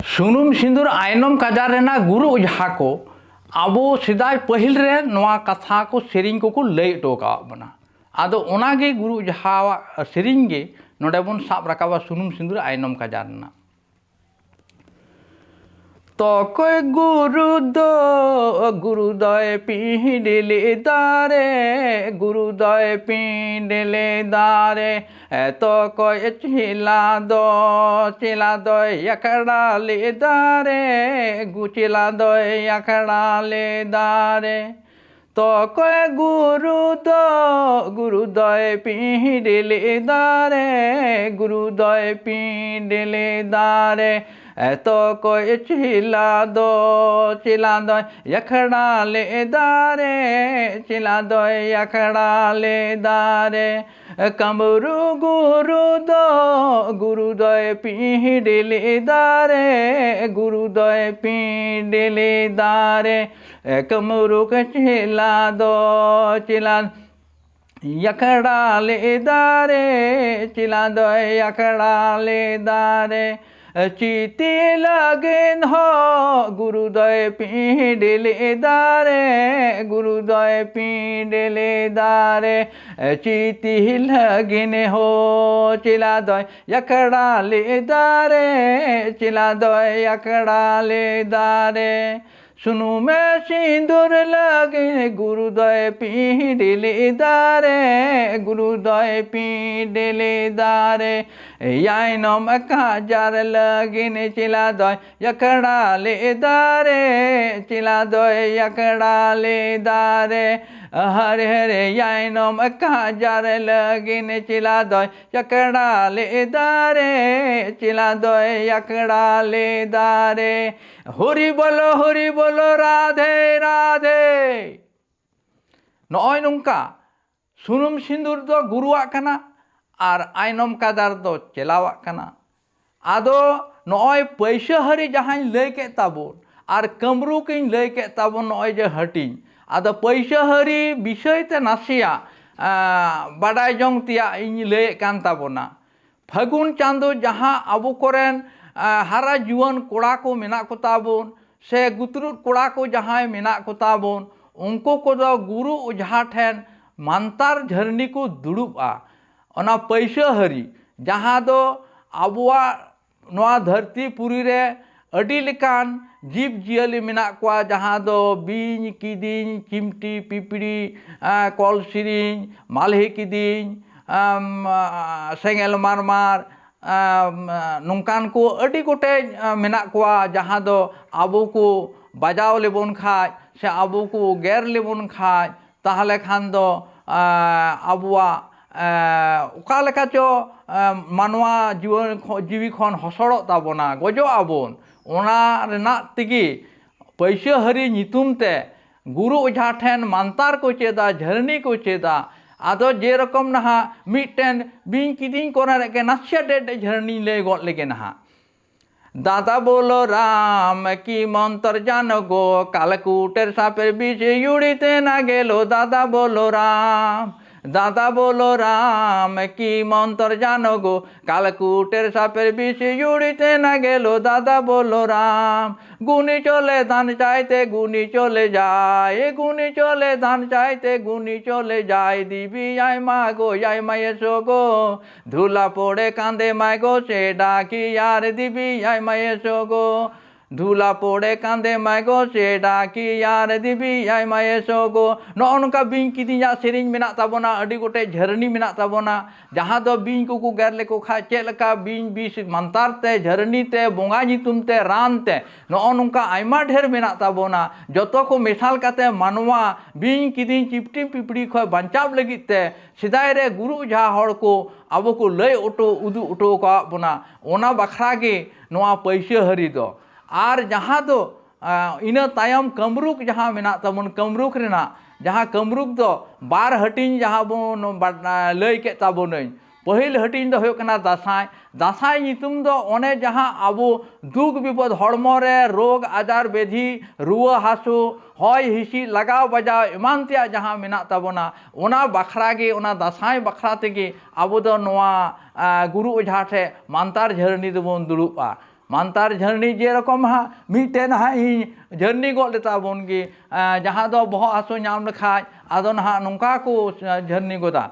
ᱥᱩᱱᱩᱢ ᱥᱤᱸᱫᱩᱨ ᱟᱭᱱᱚᱢ ᱠᱟᱡᱟᱨ ᱨᱮᱱᱟᱜ ᱜᱩᱨᱩ ᱚᱡᱷᱟ ᱠᱚ ᱟᱵᱚ ᱥᱮᱫᱟᱭ ᱯᱟᱹᱦᱤᱞ ᱨᱮ ᱱᱚᱣᱟ ᱠᱟᱛᱷᱟ ᱠᱚ ᱥᱮᱨᱮᱧ ᱠᱚᱠᱚ ᱞᱟᱹᱭ ᱦᱚᱴᱚ ᱟᱠᱟᱫ ᱵᱚᱱᱟ᱾ ᱟᱫᱚ ᱚᱱᱟᱜᱮ ᱜᱩᱨᱩ ᱚᱡᱷᱟᱣᱟᱜ ᱥᱮᱨᱮᱧ ᱜᱮ ᱱᱚᱰᱮ ᱵᱚᱱ ᱥᱟᱵ ᱨᱟᱠᱟᱵᱟ, ᱥᱩᱱᱩᱢ ᱥᱤᱸᱫᱩᱨ ᱟᱭᱱᱚᱢ ᱠᱟᱡᱟᱨ ᱨᱮᱱᱟᱜ᱾ ᱛᱚᱠᱚᱭ ᱜᱩᱨᱩ ᱫᱚ, ᱜᱩᱨᱩ ᱫᱚᱭ ᱯᱤᱸᱰᱤᱞ ᱫᱟᱨᱮ, ᱜᱩᱨᱩ ᱫᱚᱭ ᱯᱤᱸᱰᱤᱞ ᱫᱟᱨᱮ᱾ ᱛᱚᱠᱚᱭ ᱪᱮᱞᱟ ᱫᱚ, ᱪᱮᱞᱟ ᱫᱚᱭ ᱟᱠᱷᱲᱟ ᱞᱮᱫᱟᱨᱮ, ᱜᱩ ᱪᱮᱞᱟ ᱫᱚᱭ ᱟᱠᱷᱲᱟ ᱞᱮᱫᱟᱨᱮ᱾ ᱛᱚᱠᱚᱭ ᱜᱩᱨᱩ ᱫᱚ, ᱜᱩᱨᱩ ᱫᱚᱭ ᱯᱤᱸᱰᱤᱞ ᱫᱟᱨᱮ, ᱜᱩᱨᱩ ᱫᱚᱭ ᱯᱤᱸᱰᱤᱞ ᱫᱟᱨᱮ᱾ ᱛᱚᱠᱚᱭ ᱪᱮᱞᱟ ᱫᱚ, ᱪᱮᱞᱟ ᱫᱚᱭ ᱟᱠᱷᱲᱟ ᱞᱮᱫᱟᱨᱮ, ᱪᱮᱞᱟ ᱫᱚᱭ ᱟᱠᱷᱲᱟ ᱞᱮᱫᱟᱨᱮ᱾ ᱠᱟᱢᱨᱩ ᱜᱩᱨᱩ ᱫᱚ, ᱜᱩᱨᱩ ᱫᱚᱭ ᱯᱤᱸᱰᱤᱞ ᱫᱟᱨᱮ, ᱜᱩᱨᱩ ᱫᱚᱭ ᱯᱤᱸᱰᱤᱞ ᱫᱟᱨᱮ᱾ ᱠᱟᱢᱨᱩ ᱪᱮᱞᱟ ᱫᱚ, ᱪᱮᱞᱟ ᱟᱠᱷᱲᱟ ᱞᱮᱫᱟᱨᱮ, ᱪᱮᱞᱟ ᱫᱚᱭ ᱟᱠᱷᱲᱟ ᱞᱮᱫᱟᱨᱮ᱾ ᱪᱤᱛᱤ ᱞᱟᱹᱜᱤᱫ ᱦᱚᱸ ᱜᱩᱨᱩ ᱫᱚᱭ ᱯᱤᱸᱰᱤᱞ ᱫᱟᱨᱮ, ᱜᱩᱨᱩ ᱫᱚᱭ ᱯᱤᱸᱰᱤᱞ ᱫᱟᱨᱮ᱾ ᱪᱤᱛᱤ ᱞᱟᱹᱜᱤᱫ ᱦᱚᱸ ᱪᱮᱞᱟ ᱫᱚᱭ ᱟᱠᱷᱲᱟ ᱞᱮᱫᱟᱨᱮ, ᱪᱮᱞᱟ ᱫᱚᱭ ᱟᱠᱷᱲᱟ ᱞᱮᱫᱟᱨᱮ᱾ ᱥᱩᱱᱩᱢᱮ ᱥᱤᱸᱫᱩᱨ ᱞᱟᱹᱜᱤᱫ ᱜᱩᱨᱩ ᱫᱚᱭ ᱯᱤᱸᱰᱤᱞ ᱫᱟᱨᱮ, ᱜᱩᱨᱩ ᱫᱚᱭ ᱯᱤᱸᱰᱤᱞ ᱫᱟᱨᱮ᱾ ᱮᱭᱟᱭᱱᱚᱢ ᱠᱟᱡᱟᱨ ᱞᱟᱹᱜᱤᱱ ᱪᱮᱞᱟ ᱫᱚᱭ ᱭᱟᱠᱲᱟ ᱞᱮᱫᱟ ᱨᱮ, ᱪᱮᱞᱟ ᱫᱚᱭ ᱭᱟᱠᱲᱟ ᱞᱮᱫᱟ ᱨᱮ᱾ ᱦᱟᱨᱮ ᱦᱟᱨᱮ ᱮᱭᱟᱭᱱᱚᱢ ᱠᱟᱡᱟᱨ ᱞᱟᱹᱜᱤᱱ ᱪᱮᱞᱟ ᱫᱚᱭ ᱭᱟᱠᱲᱟ ᱞᱮᱫᱟ ᱨᱮ, ᱪᱮᱞᱟ ᱫᱚᱭ ᱭᱟᱠᱲᱟ ᱞᱮᱫᱟ ᱨᱮ᱾ ᱦᱚᱨᱤ ᱵᱚᱞᱚ, ᱦᱚᱨᱤ ᱵᱚᱞᱚ, ᱨᱟᱫᱷᱮ ᱨᱟᱫᱷᱮ᱾ ᱱᱚᱜᱼᱚᱭ ᱱᱚᱝᱠᱟ ᱥᱩᱱᱩᱢ ᱥᱤᱸᱫᱩᱨ ᱫᱚ ᱜᱩᱨᱩᱣᱟᱜ ᱠᱟᱱᱟ ᱟᱨ ᱟᱭᱱᱚᱢ ᱠᱟᱡᱟᱨ ᱫᱚ ᱪᱮᱞᱟᱣᱟᱜ ᱠᱟᱱᱟ᱾ ᱟᱫᱚ ᱱᱚᱜᱼᱚᱭ ᱯᱟᱹᱭᱥᱟᱹ ᱦᱟᱹᱨᱤ ᱡᱟᱦᱟᱸᱧ ᱞᱟᱹᱭ ᱠᱮᱫ ᱛᱟᱵᱚᱱ ᱟᱨ ᱠᱟᱹᱢᱨᱩ ᱠᱤᱧ ᱞᱟᱹᱭ ᱠᱮᱫ ᱛᱟᱵᱚᱱ, ᱱᱚᱜᱼᱚᱭ ᱡᱮ ᱦᱟᱹᱴᱤᱧ, ᱟᱫᱚ ᱯᱟᱹᱭᱥᱟᱹ ᱦᱟᱹᱨᱤ ᱵᱤᱥᱚᱭ ᱛᱮ ᱱᱟᱥᱮᱭᱟᱜ, ᱟᱸ, ᱵᱟᱰᱟᱭ ᱡᱚᱝ ᱛᱮᱭᱟᱜ ᱤᱧ ᱞᱟᱹᱭᱮᱫ ᱠᱟᱱ ᱛᱟᱵᱚᱱᱟ᱾ ᱯᱷᱟᱹᱜᱩᱱ ᱪᱟᱸᱫᱚ ᱡᱟᱦᱟᱸ ᱟᱵᱚ ᱠᱚᱨᱮᱱ, ᱟᱸ, ᱦᱟᱨᱟ ᱡᱩᱣᱟᱹᱱ ᱠᱚᱲᱟ ᱠᱚ ᱢᱮᱱᱟᱜ ᱠᱚᱛᱟ ᱵᱚᱱ, ᱥᱮ ᱜᱩᱛᱨᱩᱫ ᱠᱚᱲᱟ ᱠᱚ ᱡᱟᱦᱟᱸᱭ ᱢᱮᱱᱟᱜ ᱠᱚᱛᱟ ᱵᱚᱱ, ᱩᱱᱠᱩ ᱠᱚᱫᱚ ᱜᱩᱨᱩ ᱚᱡᱷᱟ ᱴᱷᱮᱱ ᱢᱟᱱᱛᱟᱨ ᱡᱷᱟᱹᱨᱱᱤ ᱠᱚ ᱫᱩᱲᱩᱵᱼᱟ᱾ ᱚᱱᱟ ᱯᱟᱹᱭᱥᱟᱹ ᱦᱟᱹᱨᱤ, ᱡᱟᱦᱟᱸ ᱫᱚ ᱟᱵᱚᱣᱟᱜ ᱱᱚᱣᱟ ᱫᱷᱟᱹᱨᱛᱤ ᱯᱩᱨᱤ ᱨᱮ ᱟᱹᱰᱤ ᱞᱮᱠᱟᱱ ᱡᱤᱵᱽ ᱡᱤᱭᱟᱹᱞᱤ ᱢᱮᱱᱟᱜ ᱠᱚᱣᱟ, ᱡᱟᱦᱟᱸ ᱫᱚ ᱵᱤᱧ, ᱠᱤᱫᱤᱧ, ᱪᱤᱢᱴᱤ, ᱯᱤᱯᱤᱲᱤ, ᱟᱸ, ᱠᱚᱞ ᱥᱤᱨᱤᱧ, ᱢᱟᱞᱦᱮ ᱠᱤᱫᱤᱧ, ᱟᱢ, ᱟᱸ, ᱥᱮᱸᱜᱮᱞ ᱢᱟᱨᱢᱟᱨ, ᱟᱢ, ᱱᱚᱝᱠᱟᱱ ᱠᱚ ᱟᱹᱰᱤ ᱜᱚᱴᱮᱡ, ᱟᱸ, ᱢᱮᱱᱟᱜ ᱠᱚᱣᱟ, ᱡᱟᱦᱟᱸ ᱫᱚ ᱟᱵᱚ ᱠᱚ ᱵᱟᱡᱟᱣ ᱞᱮᱵᱚᱱ ᱠᱷᱟᱡ ᱥᱮ ᱟᱵᱚ ᱠᱚ ᱜᱮᱨ ᱞᱮᱵᱚᱱ ᱠᱷᱟᱡ, ᱛᱟᱦᱚᱞᱮ ᱠᱷᱟᱱ ᱫᱚ, ᱟᱸ, ᱟᱵᱚᱣᱟᱜ, ᱟᱸ, ᱚᱠᱟ ᱞᱮᱠᱟ ᱪᱚ, ᱟᱸ, ᱢᱟᱱᱣᱟ ᱡᱤᱭᱚᱱ ᱠᱷᱚ-, ᱡᱤᱣᱤ ᱠᱷᱚᱱ ᱦᱚᱥᱚᱲᱚᱜ ᱛᱟᱵᱚᱱᱟ, ᱜᱚᱡᱚᱜ ᱟᱵᱚᱱ᱾ ᱚᱱᱟ ᱨᱮᱱᱟᱜ ᱛᱮᱜᱮ ᱯᱟᱹᱭᱥᱟᱹ ᱦᱟᱹᱨᱤ ᱧᱩᱛᱩᱢ ᱛᱮ ᱜᱩᱨᱩ ᱚᱡᱷᱟ ᱴᱷᱮᱱ ᱢᱟᱱᱛᱟᱨ ᱠᱚ ᱪᱮᱫᱟ, ᱡᱷᱟᱹᱨᱱᱤ ᱠᱚ ᱪᱮᱫᱟ᱾ ᱟᱫᱚ ᱡᱮᱨᱚᱠᱚᱢ ᱱᱟᱦᱟᱜ ᱢᱤᱫᱴᱮᱱ ᱵᱤᱧ ᱠᱤᱫᱤᱧ ᱠᱚᱨᱮ ᱨᱮ ᱜᱮ ᱱᱟᱥᱮᱭᱟᱜ ᱰᱮᱰ ᱰᱮᱰ ᱡᱷᱟᱹᱨᱱᱤᱧ ᱞᱟᱹᱭ ᱜᱚᱫ ᱞᱮᱜᱮ ᱱᱟᱦᱟᱜ᱾ ᱫᱟᱫᱟ ᱵᱚᱞᱚ ᱨᱟᱢ ᱠᱤ ᱢᱚᱱᱛᱚᱨ ᱡᱟᱱᱚ ᱜᱚ, ᱠᱟᱞᱠᱩᱴᱮᱨ ᱥᱟᱯᱮᱨ ᱵᱤᱥ ᱭᱩᱲᱤ ᱛᱮ ᱱᱟ ᱜᱮᱞᱚ ᱫᱟᱫᱟ ᱵᱚᱞᱚ ᱨᱟᱢ᱾ ᱫᱟᱫᱟ ᱵᱚᱞᱚ ᱨᱟᱢ ᱠᱤ ᱢᱚᱱᱛᱚᱨ ᱡᱟᱱᱚ ᱜᱚ, ᱠᱟᱞᱠᱩᱴᱮᱨ ᱥᱟᱯᱮᱨ ᱵᱤᱥ ᱭᱩᱲᱤ ᱛᱮ ᱱᱟ ᱜᱮᱞᱚ ᱫᱟᱫᱟ ᱵᱚᱞᱚ ᱨᱟᱢ᱾ গুণী চলে ধান চাইতে, গুণী চলে যায়, গুণী চলে ধান চাইতে, গুণী চলে যায়। দিবি আয় মা গো, আয় মা এসো গো, ধুলা পড়ে কান্দে মায় গো, সে ডাকি আর দিবি আয় মা এসো গো। ᱫᱷᱩᱞᱟ ᱯᱚᱲᱮ ᱠᱟᱸᱫᱮ ᱢᱟᱭ ᱜᱚ ᱥᱮ ᱰᱟᱠᱤ ᱭᱟᱨ ᱫᱤᱵᱤ ᱟᱭ ᱢᱟᱭᱮ ᱥᱚᱜᱚ᱾ ᱱᱚᱜᱼᱚ ᱱᱚᱝᱠᱟ ᱵᱤᱧ ᱠᱤᱫᱤᱧᱟᱜ ᱥᱮᱨᱮᱧ ᱢᱮᱱᱟᱜ ᱛᱟᱵᱚᱱᱟ, ᱟᱹᱰᱤ ᱜᱚᱴᱮᱡ ᱡᱷᱟᱹᱨᱱᱤ ᱢᱮᱱᱟᱜ ᱛᱟᱵᱚᱱᱟ, ᱡᱟᱦᱟᱸ ᱫᱚ ᱵᱤᱧ ᱠᱚᱠᱚ ᱜᱮᱨ ᱞᱮᱠᱚ ᱠᱷᱟᱡ ᱪᱮᱫ ᱞᱮᱠᱟ ᱵᱤᱧ ᱵᱤᱥ ᱢᱟᱱᱛᱟᱨ ᱛᱮ, ᱡᱷᱟᱹᱨᱱᱤ ᱛᱮ, ᱵᱚᱸᱜᱟ ᱧᱩᱛᱩᱢ ᱛᱮ, ᱨᱟᱱ ᱛᱮ, ᱱᱚᱜᱼᱚ ᱱᱚᱝᱠᱟ ᱟᱭᱢᱟ ᱰᱷᱮᱨ ᱢᱮᱱᱟᱜ ᱛᱟᱵᱚᱱᱟ᱾ ᱡᱚᱛᱚ ᱠᱚ ᱢᱮᱥᱟᱞ ᱠᱟᱛᱮ ᱢᱟᱱᱣᱟ ᱵᱤᱧ ᱠᱤᱫᱤᱧ ᱪᱤᱯᱴᱤ ᱯᱤᱯᱲᱤ ᱠᱷᱚᱱ ᱵᱟᱧᱪᱟᱣ ᱞᱟᱹᱜᱤᱫ ᱛᱮ ᱥᱮᱫᱟᱭ ᱨᱮ ᱜᱩᱨᱩ ᱚᱡᱷᱟ ᱦᱚᱲ ᱠᱚ ᱟᱵᱚ ᱠᱚ ᱞᱟᱹᱭ ᱚᱴᱚ ᱩᱫᱩᱜ ᱚᱴᱚ ᱟᱠᱟᱫ ᱵᱚᱱᱟ᱾ ᱚᱱᱟ ᱵᱟᱠᱷᱨᱟ ᱜᱮ ᱱᱚᱣᱟ ᱯᱟᱹᱭᱥᱟᱹ ᱦᱟᱹᱨᱤ ᱫᱚ᱾ ᱟᱨ ᱡᱟᱦᱟᱸ ᱫᱚ, ᱟ, ᱤᱱᱟᱹ ᱛᱟᱭᱚᱢ ᱠᱟᱹᱢᱨᱩᱠ ᱡᱟᱦᱟᱸ ᱢᱮᱱᱟᱜ ᱛᱟᱵᱚᱱ, ᱠᱟᱹᱢᱨᱩᱠ ᱨᱮᱱᱟᱜ ᱡᱟᱦᱟᱸ ᱠᱟᱹᱢᱨᱩᱠ ᱫᱚ ᱵᱟᱨ ᱦᱟᱹᱴᱤᱧ ᱡᱟᱦᱟᱸ ᱵᱚᱱ ᱵᱟ-, ᱟ, ᱞᱟᱹᱭ ᱠᱮᱫ ᱛᱟᱵᱚᱱᱟᱹᱧ, ᱯᱟᱹᱦᱤᱞ ᱦᱟᱹᱴᱤᱧ ᱫᱚ ᱦᱩᱭᱩᱜ ᱠᱟᱱᱟ ᱫᱟᱸᱥᱟᱭ᱾ ᱫᱟᱸᱥᱟᱭ ᱧᱩᱛᱩᱢ ᱫᱚ ᱚᱱᱮ ᱡᱟᱦᱟᱸ ᱟᱵᱚ ᱫᱩᱠ ᱵᱤᱯᱚᱫ, ᱦᱚᱲᱢᱚ ᱨᱮ ᱨᱳᱜᱽ ᱟᱡᱟᱨ ᱵᱮᱫᱷᱤ, ᱨᱩᱣᱟᱹ ᱦᱟᱹᱥᱩ, ᱦᱚᱭ ᱦᱤᱸᱥᱤᱫ ᱞᱟᱜᱟᱣ ᱵᱟᱡᱟᱣ ᱮᱢᱟᱱ ᱛᱮᱭᱟᱜ ᱡᱟᱦᱟᱸ ᱢᱮᱱᱟᱜ ᱛᱟᱵᱚᱱᱟ, ᱚᱱᱟ ᱵᱟᱠᱷᱨᱟ ᱜᱮ, ᱚᱱᱟ ᱫᱟᱸᱥᱟᱭ ᱵᱟᱠᱷᱨᱟ ᱛᱮᱜᱮ ᱟᱵᱚ ᱫᱚ ᱱᱚᱣᱟ, ᱟ, ᱜᱩᱨᱩ ᱚᱡᱷᱟ ᱴᱷᱮᱱ ᱢᱟᱱᱛᱟᱨ ᱡᱷᱟᱹᱨᱱᱤ ᱫᱚᱵᱚᱱ ᱫᱩᱲᱩᱵᱼᱟ᱾ ᱢᱟᱱᱛᱟᱨ ᱡᱷᱟᱹᱨᱱᱤ ᱡᱮᱨᱚᱠᱚᱢ ᱦᱟᱸᱜ ᱢᱤᱫᱴᱮᱱ ᱦᱟᱸᱜ ᱤᱧ ᱡᱷᱟᱹᱨᱱᱤ ᱜᱚᱫ ᱞᱮᱛᱟ ᱵᱚᱱ ᱜᱮ, ᱟ, ᱡᱟᱦᱟᱸ ᱫᱚ ᱵᱚᱦᱚᱜ ᱦᱟᱹᱥᱩ ᱧᱟᱢ ᱞᱮᱠᱷᱟᱡ ᱟᱫᱚ ᱱᱟᱦᱟᱜ ᱱᱚᱝᱠᱟ ᱠᱚ, ᱟ, ᱡᱷᱟᱹᱨᱱᱤ ᱜᱚᱫᱟ᱾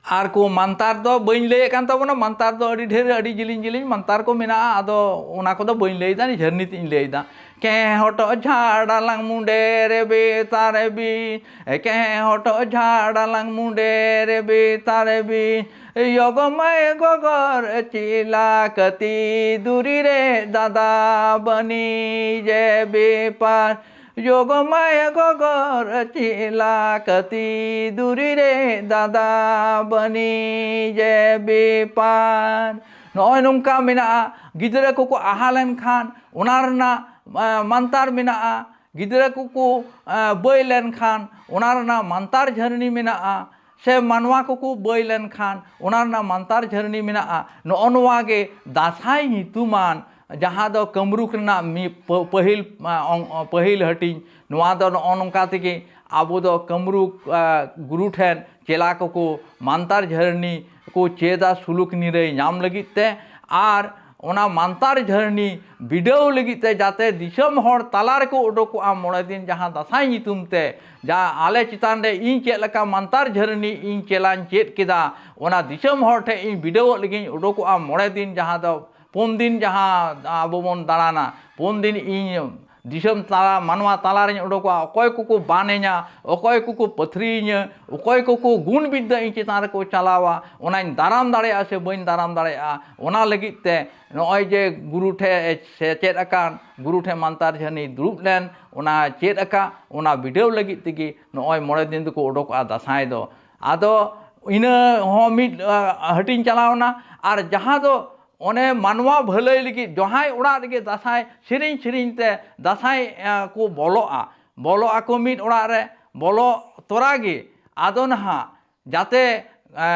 ᱟᱨ ᱠᱚ ᱢᱟᱱᱛᱟᱨ ᱫᱚ ᱵᱟᱹᱧ ᱞᱟᱹᱭᱮᱫ ᱠᱟᱱ ᱛᱟᱵᱚᱱᱟ, ᱢᱟᱱᱛᱟᱨ ᱫᱚ ᱟᱹᱰᱤ ᱰᱷᱮᱨ, ᱟᱹᱰᱤ ᱡᱤᱞᱤᱧ ᱡᱤᱞᱤᱧ ᱢᱟᱱᱛᱟᱨ ᱠᱚ ᱢᱮᱱᱟᱜᱼᱟ, ᱟᱫᱚ ᱚᱱᱟ ᱠᱚᱫᱚ ᱵᱟᱹᱧ ᱞᱟᱹᱭᱫᱟ, ᱡᱷᱟᱹᱨᱱᱤ ᱛᱮᱧ ᱞᱟᱹᱭᱫᱟ᱾ ᱠᱮᱦᱚᱴᱚ ᱡᱷᱟᱲᱟᱞᱟᱝ ᱢᱩᱸᱰᱮ ᱨᱮ ᱵᱮᱛᱟᱨᱮ ᱵᱤ, ᱠᱮᱦᱚᱴᱚ ᱡᱷᱟᱲᱟᱞᱟᱝ ᱢᱩᱸᱰᱮ ᱨᱮ ᱵᱮᱛᱟᱨᱮ ᱵᱤ, ᱭᱚᱜᱚᱢᱟᱭ ᱜᱚᱜᱚᱨ ᱪᱤᱞᱟ ᱠᱟᱹᱛᱤ ᱫᱩᱨᱤ ᱨᱮ ᱫᱟᱫᱟ ᱵᱟᱹᱱᱤ ᱡᱮ ᱵᱮᱯᱟᱨ᱾ ᱡᱚᱜᱚᱢᱟᱭ ᱜᱚᱜᱚᱨ ᱪᱤᱞᱟ ᱠᱟᱹᱛᱤ ᱫᱩᱨᱤ ᱨᱮ ᱫᱟᱫᱟ ᱵᱟᱹᱱᱤ ᱡᱮ ᱵᱮᱯᱟᱨ᱾ ᱱᱚᱜᱼᱚᱭ ᱱᱚᱝᱠᱟ ᱢᱮᱱᱟᱜᱼᱟ᱾ ᱜᱤᱫᱽᱨᱟᱹ ᱠᱚᱠᱚ ᱟᱦᱟ ᱞᱮᱱᱠᱷᱟᱱ ᱚᱱᱟ ᱨᱮᱱᱟᱜ, ᱟ, ᱢᱟᱱᱛᱟᱨ ᱢᱮᱱᱟᱜᱼᱟ᱾ ᱜᱤᱫᱽᱨᱟᱹ ᱠᱚᱠᱚ, ᱟ, ᱵᱟᱹᱭ ᱞᱮᱱᱠᱷᱟᱱ ᱚᱱᱟ ᱨᱮᱱᱟᱜ ᱢᱟᱱᱛᱟᱨ ᱡᱷᱟᱹᱨᱱᱤ ᱢᱮᱱᱟᱜᱼᱟ᱾ ᱥᱮ ᱢᱟᱱᱣᱟ ᱠᱚᱠᱚ ᱵᱟᱹᱭ ᱞᱮᱱᱠᱷᱟᱱ ᱚᱱᱟ ᱨᱮᱱᱟᱜ ᱢᱟᱱᱛᱟᱨ ᱡᱷᱟᱹᱨᱱᱤ ᱢᱮᱱᱟᱜᱼᱟ᱾ ᱱᱚᱜᱼᱚ ᱱᱚᱣᱟ ᱜᱮ ᱫᱟᱸᱥᱟᱭ ᱧᱩᱛᱩᱢᱟᱱ ᱡᱟᱦᱟᱸ ᱫᱚ ᱠᱟᱹᱢᱨᱩᱠ ᱨᱮᱱᱟᱜ ᱢᱤᱫ ᱯᱟᱹ-, ᱯᱟᱹᱦᱤᱞ, ᱟ, ᱚᱝ-, ᱟ, ᱯᱟᱹᱦᱤᱞ ᱦᱟᱹᱴᱤᱧ᱾ ᱱᱚᱣᱟ ᱫᱚ ᱱᱚᱜᱼᱚ ᱱᱚᱝᱠᱟ ᱛᱮᱜᱮ ᱟᱵᱚ ᱫᱚ ᱠᱟᱹᱢᱨᱩᱠ, ᱟ, ᱜᱩᱨᱩ ᱴᱷᱮᱱ ᱪᱮᱞᱟ ᱠᱚᱠᱚ ᱢᱟᱱᱛᱟᱨ ᱡᱷᱟᱹᱨᱱᱤ ᱠᱚ ᱪᱮᱫᱟ ᱥᱩᱞᱩᱠ ᱱᱤᱨᱟᱹᱭ ᱧᱟᱢ ᱞᱟᱹᱜᱤᱫ ᱛᱮ᱾ ᱟᱨ ᱚᱱᱟ ᱢᱟᱱᱛᱟᱨ ᱡᱷᱟᱹᱨᱱᱤ ᱵᱤᱰᱟᱹᱣ ᱞᱟᱹᱜᱤᱫ ᱛᱮ ᱡᱟᱛᱮ ᱫᱤᱥᱚᱢ ᱦᱚᱲ ᱛᱟᱞᱟ ᱨᱮᱠᱚ ᱩᱰᱩᱠᱚᱜᱼᱟ ᱢᱚᱬᱮ ᱫᱤᱱ ᱡᱟᱦᱟᱸ ᱫᱟᱸᱥᱟᱭ ᱧᱩᱛᱩᱢ ᱛᱮ, ᱡᱟ ᱟᱞᱮ ᱪᱮᱛᱟᱱ ᱨᱮ ᱤᱧ ᱪᱮᱫ ᱞᱮᱠᱟ ᱢᱟᱱᱛᱟᱨ ᱡᱷᱟᱹᱨᱱᱤ ᱤᱧ ᱪᱮᱞᱟᱧ ᱪᱮᱫ ᱠᱮᱫᱟ, ᱚᱱᱟ ᱫᱤᱥᱚᱢ ᱦᱚᱲ ᱴᱷᱮᱱ ᱤᱧ ᱵᱤᱰᱟᱹᱣᱚᱜ ᱞᱟᱹᱜᱤᱫ ᱤᱧ ᱩᱰᱩᱠᱚᱜᱼᱟ ᱢᱚᱬᱮ ᱫᱤᱱ ᱡᱟᱦᱟᱸ ᱫᱚ ᱯᱩᱱ ᱫᱤᱱ ᱡᱟᱦᱟᱸ ᱟᱵᱚ ᱵᱚᱱ ᱫᱟᱬᱟᱱᱟ, ᱯᱩᱱ ᱫᱤᱱ ᱤᱧ ᱫᱤᱥᱚᱢ ᱛᱟᱞᱟ, ᱢᱟᱱᱣᱟ ᱛᱟᱞᱟᱨᱤᱧ ᱩᱰᱩᱠᱚᱜᱼᱟ, ᱚᱠᱚᱭ ᱠᱚᱠᱚ ᱵᱟᱱᱮᱧᱟ, ᱚᱠᱚᱭ ᱠᱚᱠᱚ ᱯᱟᱹᱛᱷᱨᱤᱭᱤᱧᱟ, ᱚᱠᱚᱭ ᱠᱚᱠᱚ ᱜᱩᱱ ᱵᱤᱫᱽᱫᱟᱹ ᱤᱧ ᱪᱮᱛᱟᱱ ᱨᱮᱠᱚ ᱪᱟᱞᱟᱣᱟ, ᱚᱱᱟᱧ ᱫᱟᱨᱟᱢ ᱫᱟᱲᱮᱭᱟᱜᱼᱟ ᱥᱮ ᱵᱟᱹᱧ ᱫᱟᱨᱟᱢ ᱫᱟᱲᱮᱭᱟᱜᱼᱟ, ᱚᱱᱟ ᱞᱟᱹᱜᱤᱫ ᱛᱮ ᱱᱚᱜᱼᱚᱭ ᱡᱮ ᱜᱩᱨᱩ ᱴᱷᱮᱱ ᱮ ᱥᱮᱪᱮᱫ ᱟᱠᱟᱱ, ᱜᱩᱨᱩ ᱴᱷᱮᱱ ᱢᱟᱱᱛᱟᱨ ᱡᱷᱟᱹᱱᱤ ᱫᱩᱲᱩᱵ ᱞᱮᱱ, ᱚᱱᱟ ᱪᱮᱫ ᱟᱠᱟᱫ, ᱚᱱᱟ ᱵᱤᱰᱟᱹᱣ ᱞᱟᱹᱜᱤᱫ ᱛᱮᱜᱮ ᱱᱚᱜᱼᱚᱭ ᱢᱚᱬᱮ ᱫᱤᱱ ᱫᱚᱠᱚ ᱩᱰᱩᱠᱚᱜᱼᱟ ᱫᱟᱸᱥᱟᱭ ᱫᱚ᱾ ᱟᱫᱚ ᱤᱱᱟᱹ ᱦᱚᱸ ᱢᱤᱫ, ᱟ, ᱦᱟᱹᱴᱤᱧ ᱪᱟᱞᱟᱣᱱᱟ᱾ ᱟᱨ ᱡᱟᱦᱟᱸ ᱫᱚ ᱚᱱᱮ ᱢᱟᱱᱣᱟ ᱵᱷᱟᱹᱞᱟᱹᱭ ᱞᱟᱹᱜᱤᱫ ᱡᱟᱦᱟᱸᱭ ᱚᱲᱟᱜ ᱨᱮᱜᱮ ᱫᱟᱸᱥᱟᱭ ᱥᱮᱨᱮᱧ ᱥᱮᱨᱮᱧ ᱛᱮ ᱫᱟᱸᱥᱟᱭ, ᱮ, ᱠᱚ ᱵᱚᱞᱚᱜᱼᱟ, ᱵᱚᱞᱚᱜ ᱟᱠᱚ ᱢᱤᱫ ᱚᱲᱟᱜ ᱨᱮ, ᱵᱚᱞᱚ ᱛᱚᱨᱟ ᱜᱮ ᱟᱫᱚ ᱱᱟᱦᱟᱜ ᱡᱟᱛᱮ, ᱮ,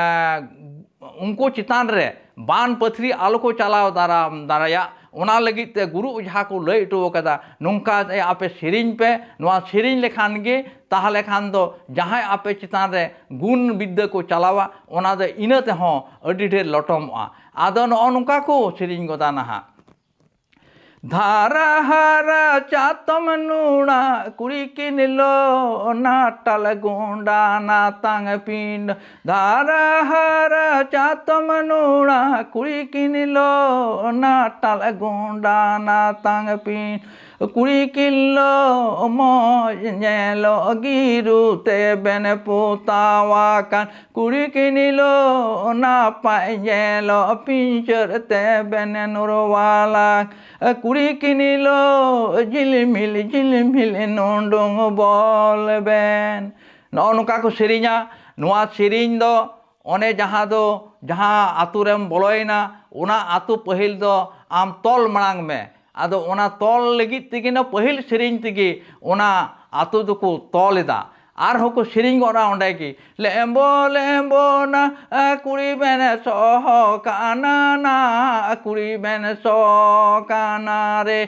ᱩᱱᱠᱩ ᱪᱮᱛᱟᱱ ᱨᱮ ᱵᱟᱱ ᱯᱟᱹᱛᱷᱨᱤ ᱟᱞᱚ ᱠᱚ ᱪᱟᱞᱟᱣ ᱫᱟᱨᱟᱢ ᱫᱟᱲᱮᱭᱟᱜ, ᱚᱱᱟ ᱞᱟᱹᱜᱤᱫ ᱛᱮ ᱜᱩᱨᱩ ᱚᱡᱷᱟ ᱠᱚ ᱞᱟᱹᱭ ᱦᱚᱴᱚ ᱟᱠᱟᱫᱟ, ᱱᱚᱝᱠᱟ ᱛᱮ ᱟᱯᱮ ᱥᱮᱨᱮᱧ ᱯᱮ, ᱱᱚᱣᱟ ᱥᱮᱨᱮᱧ ᱞᱮᱠᱷᱟᱱ ᱜᱮ ᱛᱟᱦᱚᱞᱮ ᱠᱷᱟᱱ ᱫᱚ ᱡᱟᱦᱟᱸᱭ ᱟᱯᱮ ᱪᱮᱛᱟᱱ ᱨᱮ ᱜᱩᱱ ᱵᱤᱫᱽᱫᱟᱹ ᱠᱚ ᱪᱟᱞᱟᱣᱟ, ᱚᱱᱟ ᱫᱚ ᱤᱱᱟᱹ ᱛᱮᱦᱚᱸ ᱟᱹᱰᱤ ᱰᱷᱮᱨ ᱞᱚᱴᱚᱢᱚᱜᱼᱟ᱾ ᱟᱫᱚ ᱱᱚᱜᱼᱚ ᱱᱚᱝᱠᱟ ᱠᱚ ᱥᱮᱨᱮᱧ ᱜᱚᱫᱟ ᱱᱟᱦᱟᱜ᱾ ᱫᱷᱟᱨᱟ ᱦᱟᱨᱟ ᱪᱟᱛᱚᱢ ᱱᱩᱲᱟ ᱠᱩᱲᱤ ᱠᱤᱱ ᱞᱚ ᱱᱟᱴᱟᱞ ᱜᱚᱸᱰᱟ ᱱᱟᱛᱟᱝ ᱯᱤᱸᱰ᱾ ᱫᱷᱟᱨᱟ ᱦᱟᱨᱟ ᱪᱟᱛᱚᱢ ᱱᱩᱲᱟ ᱠᱩᱲᱤ ᱠᱤᱱ ᱞᱚ ᱱᱟᱴᱟᱞ ᱜᱚᱸᱰᱟ ᱱᱟᱛᱟᱝ ᱯᱤᱸᱰ᱾ ᱠᱩᱲᱤ ᱠᱤᱱ ᱞᱚ ᱢᱚᱡᱽ ᱧᱮᱞᱚᱜ ᱜᱤᱨᱩ ᱛᱮᱵᱮᱱ ᱯᱚᱛᱟᱣ ᱟᱠᱟᱱ᱾ ᱠᱩᱲᱤ ᱠᱤᱱ ᱞᱚ ᱱᱟᱯᱟᱭ ᱧᱮᱞᱚᱜ ᱯᱤᱧᱪᱟᱹᱨ ᱛᱮᱵᱮᱱ ᱱᱩᱨᱣᱟᱞᱟ᱾ ᱠᱩᱲᱤ ᱠᱤᱱ ᱞᱚ ᱡᱷᱤᱞᱢᱤᱞ ᱡᱷᱤᱞᱢᱤᱞ ᱱᱩᱰᱩᱝ ᱵᱚᱞ ᱵᱮᱱ᱾ ᱱᱚᱜᱼᱚ ᱱᱚᱝᱠᱟ ᱠᱚ ᱥᱮᱨᱮᱧᱟ᱾ ᱱᱚᱣᱟ ᱥᱮᱨᱮᱧ ᱫᱚ ᱚᱱᱮ ᱡᱟᱦᱟᱸ ᱫᱚ, ᱡᱟᱦᱟᱸ ᱟᱛᱳ ᱨᱮᱢ ᱵᱚᱞᱚᱭᱮᱱᱟ, ᱚᱱᱟ ᱟᱛᱳ ᱯᱟᱹᱦᱤᱞ ᱫᱚ ᱟᱢ ᱛᱚᱞ ᱢᱟᱲᱟᱝ ᱢᱮ᱾ ᱟᱫᱚ ᱚᱱᱟ ᱛᱚᱞ ᱞᱟᱹᱜᱤᱫ ᱛᱮᱜᱮ ᱱᱟ ᱯᱟᱹᱦᱤᱞ ᱥᱮᱨᱮᱧ ᱛᱮᱜᱮ ᱚᱱᱟ ᱟᱛᱳ ᱫᱚᱠᱚ ᱛᱚᱞ ᱮᱫᱟ᱾ ᱟᱨᱦᱚᱸ ᱠᱚ ᱥᱮᱨᱮᱧ ᱜᱚᱫᱼᱟ ᱚᱸᱰᱮ ᱜᱮ, ᱞᱮᱢᱵᱚ ᱞᱮᱢᱵᱚ ᱱᱟ ᱠᱩᱲᱤ ᱵᱮᱱ ᱥᱚᱦᱚ ᱠᱟᱱᱟ ᱱᱟ, ᱠᱩᱲᱤ ᱵᱮᱱ ᱥᱚ ᱠᱟᱱᱟ ᱨᱮ,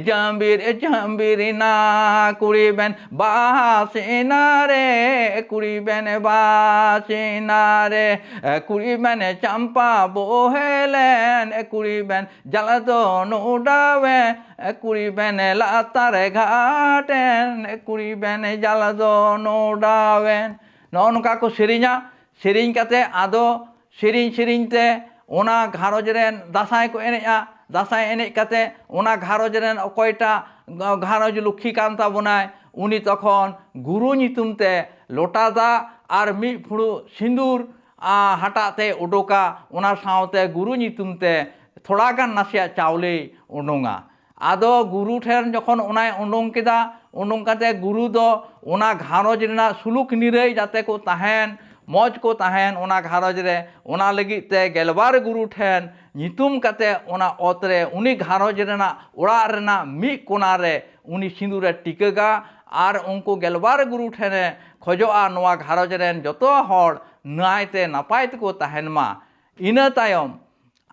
ᱡᱟᱢᱵᱤᱨ ᱡᱟᱢᱵᱤᱨ ᱱᱟ ᱠᱩᱲᱤ ᱵᱮᱱ ᱵᱟᱥᱤᱱᱟ ᱨᱮ, ᱠᱩᱲᱤ ᱵᱮᱱ ᱵᱟᱥᱤᱱᱟ ᱨᱮ, ᱠᱩᱲᱤ ᱵᱮᱱ ᱪᱟᱢᱯᱟ ᱵᱚᱦᱮᱞᱮᱱ, ᱠᱩᱲᱤ ᱵᱮᱱ ᱡᱟᱞᱟ ᱫᱚ ᱱᱩᱰᱟᱣᱮᱱ, ᱠᱩᱲᱤ ᱵᱮᱱ ᱞᱟᱛᱟᱨ ᱜᱷᱟᱴᱮᱱ, ᱠᱩᱲᱤ ᱵᱮᱱ ᱡᱟᱞᱟ ᱫᱚ ᱱᱩᱰᱟᱣᱮᱱ᱾ ᱱᱚᱜᱼᱚ ᱱᱚᱝᱠᱟ ᱠᱚ ᱥᱮᱨᱮᱧᱟ᱾ ᱥᱮᱨᱮᱧ ᱠᱟᱛᱮ ᱟᱫᱚ ᱥᱮᱨᱮᱧ ᱥᱮᱨᱮᱧ ᱛᱮ ᱚᱱᱟ ᱜᱷᱟᱨᱚᱸᱡᱽ ᱨᱮᱱ ᱫᱟᱸᱥᱟᱭ ᱠᱚ ᱮᱱᱮᱡᱼᱟ᱾ ᱫᱟᱸᱥᱟᱭ ᱮᱱᱮᱡ ᱠᱟᱛᱮ ᱚᱱᱟ ᱜᱷᱟᱨᱚᱸᱡᱽ ᱨᱮᱱ ᱚᱠᱚᱭᱴᱟᱜ ᱜᱷᱟᱨᱚᱸᱡᱽ ᱞᱚᱠᱠᱷᱤ ᱠᱟᱱ ᱛᱟᱵᱚᱱᱟᱭ, ᱩᱱᱤ ᱛᱚᱠᱷᱚᱱ ᱜᱩᱨᱩ ᱧᱩᱛᱩᱢ ᱛᱮ ᱞᱚᱴᱟ ᱫᱟᱜ ᱟᱨ ᱢᱤᱫ ᱯᱷᱩᱲᱩᱜ ᱥᱤᱸᱫᱩᱨ ᱟᱨ ᱦᱟᱴᱟᱜ ᱛᱮᱭ ᱩᱰᱩᱠᱟ, ᱚᱱᱟ ᱥᱟᱶᱛᱮ ᱜᱩᱨᱩ ᱧᱩᱛᱩᱢ ᱛᱮ ᱛᱷᱚᱲᱟ ᱜᱟᱱ ᱱᱟᱥᱮᱭᱟᱜ ᱪᱟᱣᱞᱮᱭ ᱩᱰᱩᱝᱟ᱾ ᱟᱫᱚ ᱜᱩᱨᱩ ᱴᱷᱮᱱ ᱡᱚᱠᱷᱚᱱ ᱚᱱᱟᱭ ᱩᱰᱩᱝ ᱠᱮᱫᱟ, ᱩᱰᱩᱝ ᱠᱟᱛᱮ ᱜᱩᱨᱩ ᱫᱚ ᱚᱱᱟ ᱜᱷᱟᱨᱚᱸᱡᱽ ᱨᱮᱱᱟᱜ ᱥᱩᱞᱩᱠ ᱱᱤᱨᱟᱹᱭ ᱡᱟᱛᱮ ᱠᱚ ᱛᱟᱦᱮᱱ, ᱢᱚᱡᱽ ᱠᱚ ᱛᱟᱦᱮᱱ ᱚᱱᱟ ᱜᱷᱟᱨᱚᱸᱡᱽ ᱨᱮ, ᱚᱱᱟ ᱞᱟᱹᱜᱤᱫ ᱛᱮ ᱜᱮᱞᱵᱟᱨ ᱜᱩᱨᱩ ᱴᱷᱮᱱ ᱧᱩᱛᱩᱢ ᱠᱟᱛᱮ ᱚᱱᱟ ᱚᱛ ᱨᱮ ᱩᱱᱤ ᱜᱷᱟᱨᱚᱸᱡᱽ ᱨᱮᱱᱟᱜ ᱚᱲᱟᱜ ᱨᱮᱱᱟᱜ ᱢᱤᱫ ᱠᱚᱱᱟ ᱨᱮ ᱩᱱᱤ ᱥᱤᱸᱫᱩᱨᱮ ᱴᱤᱠᱟᱹᱜᱟ᱾ ᱟᱨ ᱩᱱᱠᱩ ᱜᱮᱞᱵᱟᱨ ᱜᱩᱨᱩ ᱴᱷᱮᱱᱮ ᱠᱷᱚᱡᱚᱜᱼᱟ, ᱱᱚᱣᱟ ᱜᱷᱟᱨᱚᱸᱡᱽ ᱨᱮᱱ ᱡᱚᱛᱚ ᱦᱚᱲ ᱱᱟᱭᱛᱮ ᱱᱟᱯᱟᱭ ᱛᱮᱠᱚ ᱛᱟᱦᱮᱱ ᱢᱟ᱾ ᱤᱱᱟᱹ ᱛᱟᱭᱚᱢ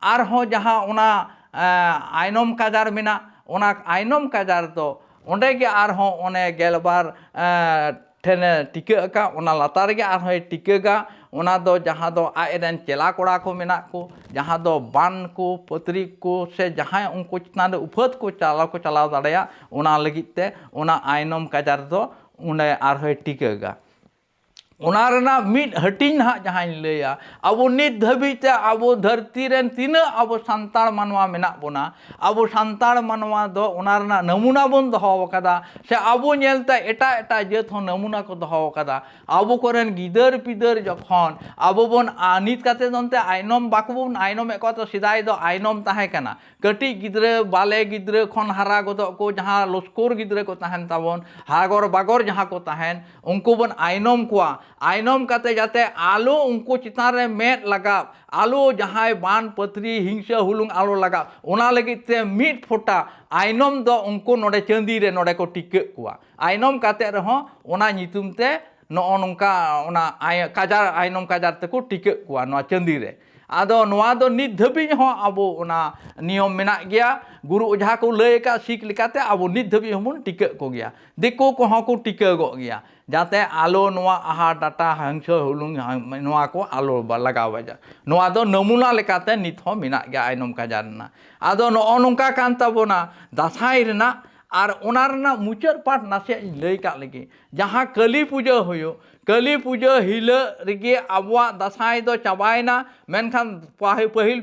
ᱟᱨᱦᱚᱸ ᱡᱟᱦᱟᱸ ᱚᱱᱟ, ᱮ, ᱟᱭᱱᱚᱢ ᱠᱟᱡᱟᱨ ᱢᱮᱱᱟᱜ, ᱚᱱᱟ ᱟᱭᱱᱚᱢ ᱠᱟᱡᱟᱨ ᱫᱚ ᱚᱸᱰᱮ ᱜᱮ ᱟᱨᱦᱚᱸ ᱚᱱᱮ ᱜᱮᱞᱵᱟᱨ, ᱮ, ᱴᱷᱮᱱᱮ ᱴᱤᱠᱟᱹᱜ ᱟᱠᱟᱫ, ᱚᱱᱟ ᱞᱟᱛᱟᱨ ᱨᱮᱜᱮ ᱟᱨᱦᱚᱸᱭ ᱴᱤᱠᱟᱹᱜᱟ᱾ ᱚᱱᱟ ᱫᱚ ᱡᱟᱦᱟᱸ ᱫᱚ ᱟᱡ ᱨᱮᱱ ᱪᱮᱞᱟ ᱠᱚᱲᱟ ᱠᱚ ᱢᱮᱱᱟᱜ ᱠᱚ, ᱡᱟᱦᱟᱸ ᱫᱚ ᱵᱟᱱ ᱠᱚ, ᱯᱟᱹᱛᱨᱤ ᱠᱚ, ᱥᱮ ᱡᱟᱦᱟᱸᱭ ᱩᱱᱠᱩ ᱪᱮᱛᱟᱱ ᱨᱮ ᱩᱯᱷᱟᱹᱛ ᱠᱚ ᱪᱟᱞᱟᱣ ᱠᱚ ᱪᱟᱞᱟᱣ ᱫᱟᱲᱮᱭᱟᱜ, ᱚᱱᱟ ᱞᱟᱹᱜᱤᱫ ᱛᱮ ᱚᱱᱟ ᱟᱭᱱᱚᱢ ᱠᱟᱡᱟᱨ ᱫᱚ ᱚᱸᱰᱮ ᱟᱨᱦᱚᱸᱭ ᱴᱤᱠᱟᱹᱜᱟ᱾ ᱚᱱᱟ ᱨᱮᱱᱟᱜ ᱢᱤᱫ ᱦᱟᱹᱴᱤᱧ ᱱᱟᱦᱟᱜ ᱡᱟᱦᱟᱸᱧ ᱞᱟᱹᱭᱟ, ᱟᱵᱚ ᱱᱤᱛ ᱫᱷᱟᱹᱵᱤᱡ ᱛᱮ ᱟᱵᱚ ᱫᱷᱟᱹᱨᱛᱤ ᱨᱮᱱ ᱛᱤᱱᱟᱹᱜ ᱟᱵᱚ ᱥᱟᱱᱛᱟᱲ ᱢᱟᱱᱣᱟ ᱢᱮᱱᱟᱜ ᱵᱚᱱᱟ, ᱟᱵᱚ ᱥᱟᱱᱛᱟᱲ ᱢᱟᱱᱣᱟ ᱫᱚ ᱚᱱᱟ ᱨᱮᱱᱟᱜ ᱱᱟᱢᱩᱱᱟ ᱵᱚᱱ ᱫᱚᱦᱚ ᱟᱠᱟᱫᱟ, ᱥᱮ ᱟᱵᱚ ᱧᱮᱞᱛᱮ ᱮᱴᱟᱜ ᱮᱴᱟᱜ ᱡᱟᱹᱛ ᱦᱚᱸ ᱱᱟᱢᱩᱱᱟ ᱠᱚ ᱫᱚᱦᱚ ᱟᱠᱟᱫᱟ᱾ ᱟᱵᱚ ᱠᱚᱨᱮᱱ ᱜᱤᱫᱟᱹᱨ ᱯᱤᱫᱟᱹᱨ ᱡᱚᱠᱷᱚᱱ ᱟᱵᱚ ᱵᱚᱱ, ᱟ, ᱱᱤᱛ ᱠᱟᱛᱮ ᱫᱚ ᱮᱱᱛᱮ ᱟᱭᱱᱚᱢ ᱵᱟᱠᱚ ᱵᱚᱱ ᱟᱭᱱᱚᱢᱮᱫ ᱠᱚᱣᱟ, ᱛᱚ ᱥᱮᱫᱟᱭ ᱫᱚ ᱟᱭᱱᱚᱢ ᱛᱟᱦᱮᱸ ᱠᱟᱱᱟ᱾ ᱠᱟᱹᱴᱤᱡ ᱜᱤᱫᱽᱨᱟᱹ, ᱵᱟᱞᱮ ᱜᱤᱫᱽᱨᱟᱹ ᱠᱷᱚᱱ ᱦᱟᱨᱟ ᱜᱚᱫᱚᱜ ᱠᱚ, ᱡᱟᱦᱟᱸ ᱞᱚᱥᱠᱚᱨ ᱜᱤᱫᱽᱨᱟᱹ ᱠᱚ ᱛᱟᱦᱮᱱ ᱛᱟᱵᱚᱱ, ᱦᱟᱜᱚᱨ ᱵᱟᱜᱚᱨ ᱡᱟᱦᱟᱸ ᱠᱚ ᱛᱟᱦᱮᱱ, ᱩᱱᱠᱩ ᱵᱚᱱ ᱟᱭᱱᱚᱢ ᱠᱚᱣᱟ᱾ ᱟᱭᱱᱚᱢ ᱠᱟᱛᱮ ᱡᱟᱛᱮ ᱟᱞᱚ ᱩᱱᱠᱩ ᱪᱮᱛᱟᱱ ᱨᱮ ᱢᱮᱫ ᱞᱟᱜᱟᱣ, ᱟᱞᱚ ᱡᱟᱦᱟᱸᱭ ᱵᱟᱱ ᱯᱟᱹᱛᱨᱤ ᱦᱤᱝᱥᱟᱹ ᱦᱩᱞᱩᱝ ᱟᱞᱚ ᱞᱟᱜᱟᱣ, ᱚᱱᱟ ᱞᱟᱹᱜᱤᱫ ᱛᱮ ᱢᱤᱫ ᱯᱷᱚᱴᱟ ᱟᱭᱱᱚᱢ ᱫᱚ ᱩᱱᱠᱩ ᱱᱚᱰᱮ ᱪᱟᱹᱸᱫᱤ ᱨᱮ ᱱᱚᱰᱮ ᱠᱚ ᱴᱤᱠᱟᱹᱜ ᱠᱚᱣᱟ᱾ ᱟᱭᱱᱚᱢ ᱠᱟᱛᱮ ᱨᱮᱦᱚᱸ ᱚᱱᱟ ᱧᱩᱛᱩᱢ ᱛᱮ ᱱᱚᱜᱼᱚ ᱱᱚᱝᱠᱟ ᱚᱱᱟ ᱟᱭ-, ᱠᱟᱡᱟᱨ, ᱟᱭᱱᱚᱢ ᱠᱟᱡᱟᱨ ᱛᱮᱠᱚ ᱴᱤᱠᱟᱹᱜ ᱠᱚᱣᱟ ᱱᱚᱣᱟ ᱪᱟᱹᱸᱫᱤ ᱨᱮ᱾ ᱟᱫᱚ ᱱᱚᱣᱟ ᱫᱚ ᱱᱤᱛ ᱫᱷᱟᱹᱵᱤᱡ ᱦᱚᱸ ᱟᱵᱚ ᱚᱱᱟ ᱱᱤᱭᱚᱢ ᱢᱮᱱᱟᱜ ᱜᱮᱭᱟ᱾ ᱜᱩᱨᱩ ᱚᱡᱷᱟ ᱠᱚ ᱞᱟᱹᱭ ᱟᱠᱟᱫ ᱥᱤᱠ ᱞᱮᱠᱟᱛᱮ ᱟᱵᱚ ᱱᱤᱛ ᱫᱷᱟᱹᱵᱤᱡ ᱦᱚᱸᱵᱚᱱ ᱴᱤᱠᱟᱹᱜ ᱠᱚᱜᱮᱭᱟ᱾ ᱫᱤᱠᱩ ᱠᱚᱦᱚᱸ ᱠᱚ ᱴᱤᱠᱟᱹᱜᱚᱜ ᱜᱮᱭᱟ, ᱡᱟᱛᱮ ᱟᱞᱚ ᱱᱚᱣᱟ ᱟᱦᱟᱨ ᱰᱟᱴᱟ ᱦᱟᱹᱝᱥᱟᱹ ᱦᱩᱞᱩᱝ ᱦᱟᱝ-, ᱱᱚᱣᱟ ᱠᱚ ᱟᱞᱚ ᱵᱟ-, ᱞᱟᱜᱟᱣ ᱵᱟᱡᱟ᱾ ᱱᱚᱣᱟ ᱫᱚ ᱱᱟᱢᱩᱱᱟ ᱞᱮᱠᱟᱛᱮ ᱱᱤᱛ ᱦᱚᱸ ᱢᱮᱱᱟᱜ ᱜᱮᱭᱟ ᱟᱭᱱᱚᱢ ᱠᱟᱡᱟᱨ ᱨᱮᱱᱟᱜ᱾ ᱟᱫᱚ ᱱᱚᱜᱼᱚ ᱱᱚᱝᱠᱟ ᱠᱟᱱ ᱛᱟᱵᱚᱱᱟ ᱫᱟᱸᱥᱟᱭ ᱨᱮᱱᱟᱜ ᱟᱨ ᱚᱱᱟ ᱨᱮᱱᱟᱜ ᱢᱩᱪᱟᱹᱫ ᱯᱟᱴ ᱱᱟᱥᱮᱭᱟᱜ ᱤᱧ ᱞᱟᱹᱭ ᱠᱟᱜ ᱞᱮᱜᱮ᱾ ᱡᱟᱦᱟᱸ ᱠᱟᱹᱞᱤ ᱯᱩᱡᱟᱹ ᱦᱩᱭᱩᱜ, ᱠᱟᱹᱞᱤ ᱯᱩᱡᱟᱹ ᱦᱤᱞᱳᱜ ᱨᱮᱜᱮ ᱟᱵᱚᱣᱟᱜ ᱫᱟᱸᱥᱟᱭ ᱫᱚ ᱪᱟᱵᱟᱭᱮᱱᱟ, ᱢᱮᱱᱠᱷᱟᱱ ᱯᱟᱹᱦᱤ-, ᱯᱟᱹᱦᱤᱞ,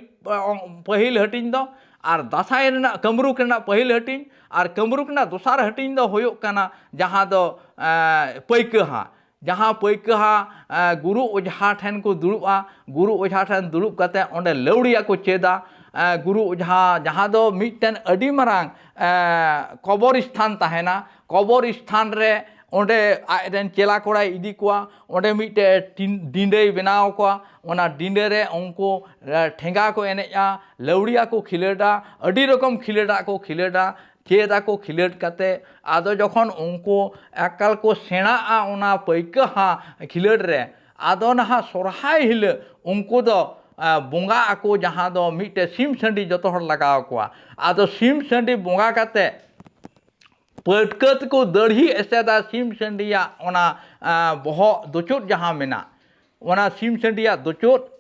ᱯᱟᱹᱦᱤᱞ ᱦᱟᱹᱴᱤᱧ ᱫᱚ, ᱟᱨ ᱫᱟᱸᱥᱟᱭ ᱨᱮᱱᱟᱜ ᱠᱟᱹᱢᱨᱩᱠ ᱨᱮᱱᱟᱜ ᱯᱟᱹᱦᱤᱞ ᱦᱟᱹᱴᱤᱧ, ᱟᱨ ᱠᱟᱹᱢᱨᱩᱠ ᱨᱮᱱᱟᱜ ᱫᱚᱥᱟᱨ ᱦᱟᱹᱴᱤᱧ ᱫᱚ ᱦᱩᱭᱩᱜ ᱠᱟᱱᱟ ᱡᱟᱦᱟᱸ ᱫᱚ, ᱮᱸ, ᱯᱟᱹᱭᱠᱟᱹᱦᱟ᱾ ᱡᱟᱦᱟᱸ ᱯᱟᱹᱭᱠᱟᱹᱦᱟ, ᱮᱸ, ᱜᱩᱨᱩ ᱚᱡᱷᱟ ᱴᱷᱮᱱ ᱠᱚ ᱫᱩᱲᱩᱵᱼᱟ, ᱜᱩᱨᱩ ᱚᱡᱷᱟ ᱴᱷᱮᱱ ᱫᱩᱲᱩᱵ ᱠᱟᱛᱮ ᱚᱸᱰᱮ ᱞᱟᱹᱣᱲᱤᱭᱟ ᱠᱚ ᱪᱮᱫᱟ᱾ ᱮᱸ, ᱜᱩᱨᱩ ᱚᱡᱷᱟ ᱡᱟᱦᱟᱸ ᱫᱚ ᱢᱤᱫᱴᱮᱱ ᱟᱹᱰᱤ ᱢᱟᱨᱟᱝ, ᱮᱸ, ᱠᱚᱵᱚᱨ ᱥᱛᱷᱟᱱ ᱛᱟᱦᱮᱱᱟ, ᱠᱚᱵᱚᱨ ᱥᱛᱷᱟᱱ ᱨᱮ ᱚᱸᱰᱮ ᱟᱡᱨᱮᱱ ᱪᱮᱞᱟ ᱠᱚᱲᱟᱭ ᱤᱫᱤ ᱠᱚᱣᱟ, ᱚᱸᱰᱮ ᱢᱤᱫᱴᱮᱡ ᱴᱤᱱ-, ᱰᱤᱸᱰᱟᱹᱭ ᱵᱮᱱᱟᱣ ᱠᱚᱣᱟ, ᱚᱱᱟ ᱰᱤᱸᱰᱟᱹ ᱨᱮ ᱩᱱᱠᱩ, ᱮ, ᱴᱷᱮᱸᱜᱟ ᱠᱚ ᱮᱱᱮᱡᱼᱟ, ᱞᱟᱹᱣᱲᱤᱭᱟ ᱠᱚ ᱠᱷᱤᱞᱟᱹᱰᱟ, ᱟᱹᱰᱤ ᱨᱚᱠᱚᱢ ᱠᱷᱤᱞᱟᱹᱰᱟᱜ ᱠᱚ ᱠᱷᱤᱞᱟᱹᱰᱟ, ᱪᱮᱫ ᱟᱠᱚ ᱠᱷᱤᱞᱟᱹᱰ ᱠᱟᱛᱮ᱾ ᱟᱫᱚ ᱡᱚᱠᱷᱚᱱ ᱩᱱᱠᱩ ᱮᱠᱟᱞ ᱠᱚ ᱥᱮᱬᱟᱜᱼᱟ ᱚᱱᱟ ᱯᱟᱹᱭᱠᱟᱹᱦᱟ ᱠᱷᱤᱞᱟᱹᱰ ᱨᱮ, ᱟᱫᱚ ᱱᱟᱦᱟᱜ ᱥᱚᱨᱦᱟᱭ ᱦᱤᱞᱳᱜ ᱩᱱᱠᱩ ᱫᱚ, ᱮ, ᱵᱚᱸᱜᱟᱜ ᱟᱠᱚ, ᱡᱟᱦᱟᱸ ᱫᱚ ᱢᱤᱫᱴᱮᱡ ᱥᱤᱢ ᱥᱟᱺᱰᱤ ᱡᱚᱛᱚ ᱦᱚᱲ ᱞᱟᱜᱟᱣ ᱠᱚᱣᱟ᱾ ᱟᱫᱚ ᱥᱤᱢ ᱥᱟᱺᱰᱤ ᱵᱚᱸᱜᱟ ᱠᱟᱛᱮ ᱯᱟᱹᱴᱠᱟᱹ ᱛᱮᱠᱚ ᱫᱟᱹᱲᱦᱤ ᱮᱥᱮᱫᱟ ᱥᱤᱢ ᱥᱟᱺᱰᱤᱭᱟᱜ ᱚᱱᱟ, ᱟ, ᱵᱚᱦᱚᱜ ᱫᱚᱪᱩᱫ ᱡᱟᱦᱟᱸ ᱢᱮᱱᱟᱜ, ᱚᱱᱟ ᱥᱤᱢ ᱥᱟᱺᱰᱤᱭᱟᱜ ᱫᱚᱪᱩᱫ,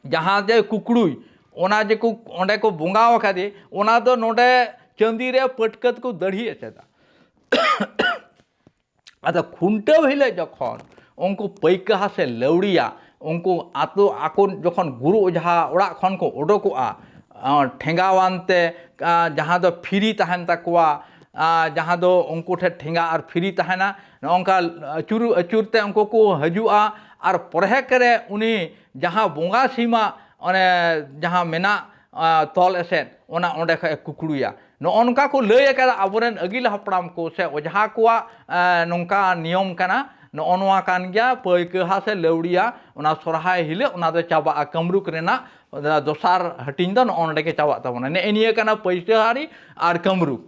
ᱡᱟᱦᱟᱸ ᱡᱮ ᱠᱩᱠᱲᱩᱭ, ᱚᱱᱟ ᱡᱮ ᱠᱚ ᱚᱸᱰᱮ ᱠᱚ ᱵᱚᱸᱜᱟ ᱟᱠᱟᱫᱮ, ᱚᱱᱟ ᱫᱚ ᱱᱚᱰᱮ ᱪᱟᱸᱫᱤ ᱨᱮ ᱯᱟᱹᱴᱠᱟᱹ ᱛᱮᱠᱚ ᱫᱟᱹᱲᱦᱤ ᱮᱥᱮᱫᱟ᱾ ᱟᱫᱚ ᱠᱷᱩᱱᱴᱟᱹᱣ ᱦᱤᱞᱳᱜ ᱡᱚᱠᱷᱚᱱ ᱩᱱᱠᱩ ᱯᱟᱹᱭᱠᱟᱹᱦᱟ ᱥᱮ ᱞᱟᱹᱣᱲᱤᱭᱟ, ᱩᱱᱠᱩ ᱟᱛᱳ ᱟᱠᱚ ᱡᱚᱠᱷᱚᱱ ᱜᱩᱨᱩ ᱚᱡᱷᱟ ᱚᱲᱟᱜ ᱠᱷᱚᱱ ᱠᱚ ᱚᱰᱚᱠᱚᱜᱼᱟ, ᱟᱸ, ᱴᱷᱮᱸᱜᱟᱣᱟᱱ ᱛᱮ, ᱟᱸ, ᱡᱟᱦᱟᱸ ᱫᱚ ᱯᱷᱤᱨᱤ ᱛᱟᱦᱮᱱ ᱛᱟᱠᱚᱣᱟ, ᱟᱸ, ᱡᱟᱦᱟᱸ ᱫᱚ ᱩᱱᱠᱩ ᱴᱷᱮᱱ ᱴᱷᱮᱸᱜᱟ ᱟᱨ ᱯᱷᱤᱨᱤ ᱛᱟᱦᱮᱱᱟ, ᱱᱚᱜᱼᱚ ᱱᱚᱝᱠᱟ ᱟᱹᱪᱩᱨ ᱟᱹᱪᱩᱨ ᱛᱮ ᱩᱱᱠᱩ ᱠᱚ ᱦᱤᱡᱩᱜᱼᱟ᱾ ᱟᱨ ᱯᱚᱨᱦᱮᱠ ᱨᱮ ᱩᱱᱤ ᱡᱟᱦᱟᱸ ᱵᱚᱸᱜᱟ ᱥᱤᱢᱟᱜ ᱚᱱᱮ ᱡᱟᱦᱟᱸ ᱢᱮᱱᱟᱜ, ᱟᱸ, ᱛᱚᱞ ᱮᱥᱮᱫ, ᱚᱱᱟ ᱚᱸᱰᱮ ᱠᱷᱚᱡ ᱮ ᱠᱩᱠᱲᱩᱭᱟ᱾ ᱱᱚᱜᱼᱚ ᱱᱚᱝᱠᱟ ᱠᱚ ᱞᱟᱹᱭ ᱟᱠᱟᱫᱟ ᱟᱵᱚᱨᱮᱱ ᱟᱹᱜᱤᱞ ᱦᱟᱯᱲᱟᱢ ᱠᱚ ᱥᱮ ᱚᱡᱷᱟ ᱠᱚᱣᱟᱜ, ᱮ, ᱱᱚᱝᱠᱟ ᱱᱤᱭᱚᱢ ᱠᱟᱱᱟ᱾ ᱱᱚᱜᱼᱚ ᱱᱚᱣᱟ ᱠᱟᱱ ᱜᱮᱭᱟ ᱯᱟᱹᱭᱠᱟᱹᱦᱟ ᱥᱮ ᱞᱟᱹᱣᱲᱤᱭᱟ, ᱚᱱᱟ ᱥᱚᱨᱦᱟᱭ ᱦᱤᱞᱳᱜ ᱚᱱᱟ ᱫᱚ ᱪᱟᱵᱟᱜᱼᱟ᱾ ᱠᱟᱹᱢᱨᱩᱠ ᱨᱮᱱᱟᱜ ᱫᱚᱥᱟᱨ ᱦᱟᱹᱴᱤᱧ ᱫᱚ ᱱᱚᱜᱼᱚ ᱱᱚᱰᱮ ᱜᱮ ᱪᱟᱵᱟᱜ ᱛᱟᱵᱚᱱᱟ᱾ ᱱᱮᱜᱼᱮ ᱱᱤᱭᱟᱹ ᱠᱟᱱᱟ ᱯᱟᱹᱭᱠᱟᱹᱦᱟᱨᱤ ᱟᱨ ᱠᱟᱹᱢᱨᱩᱠ᱾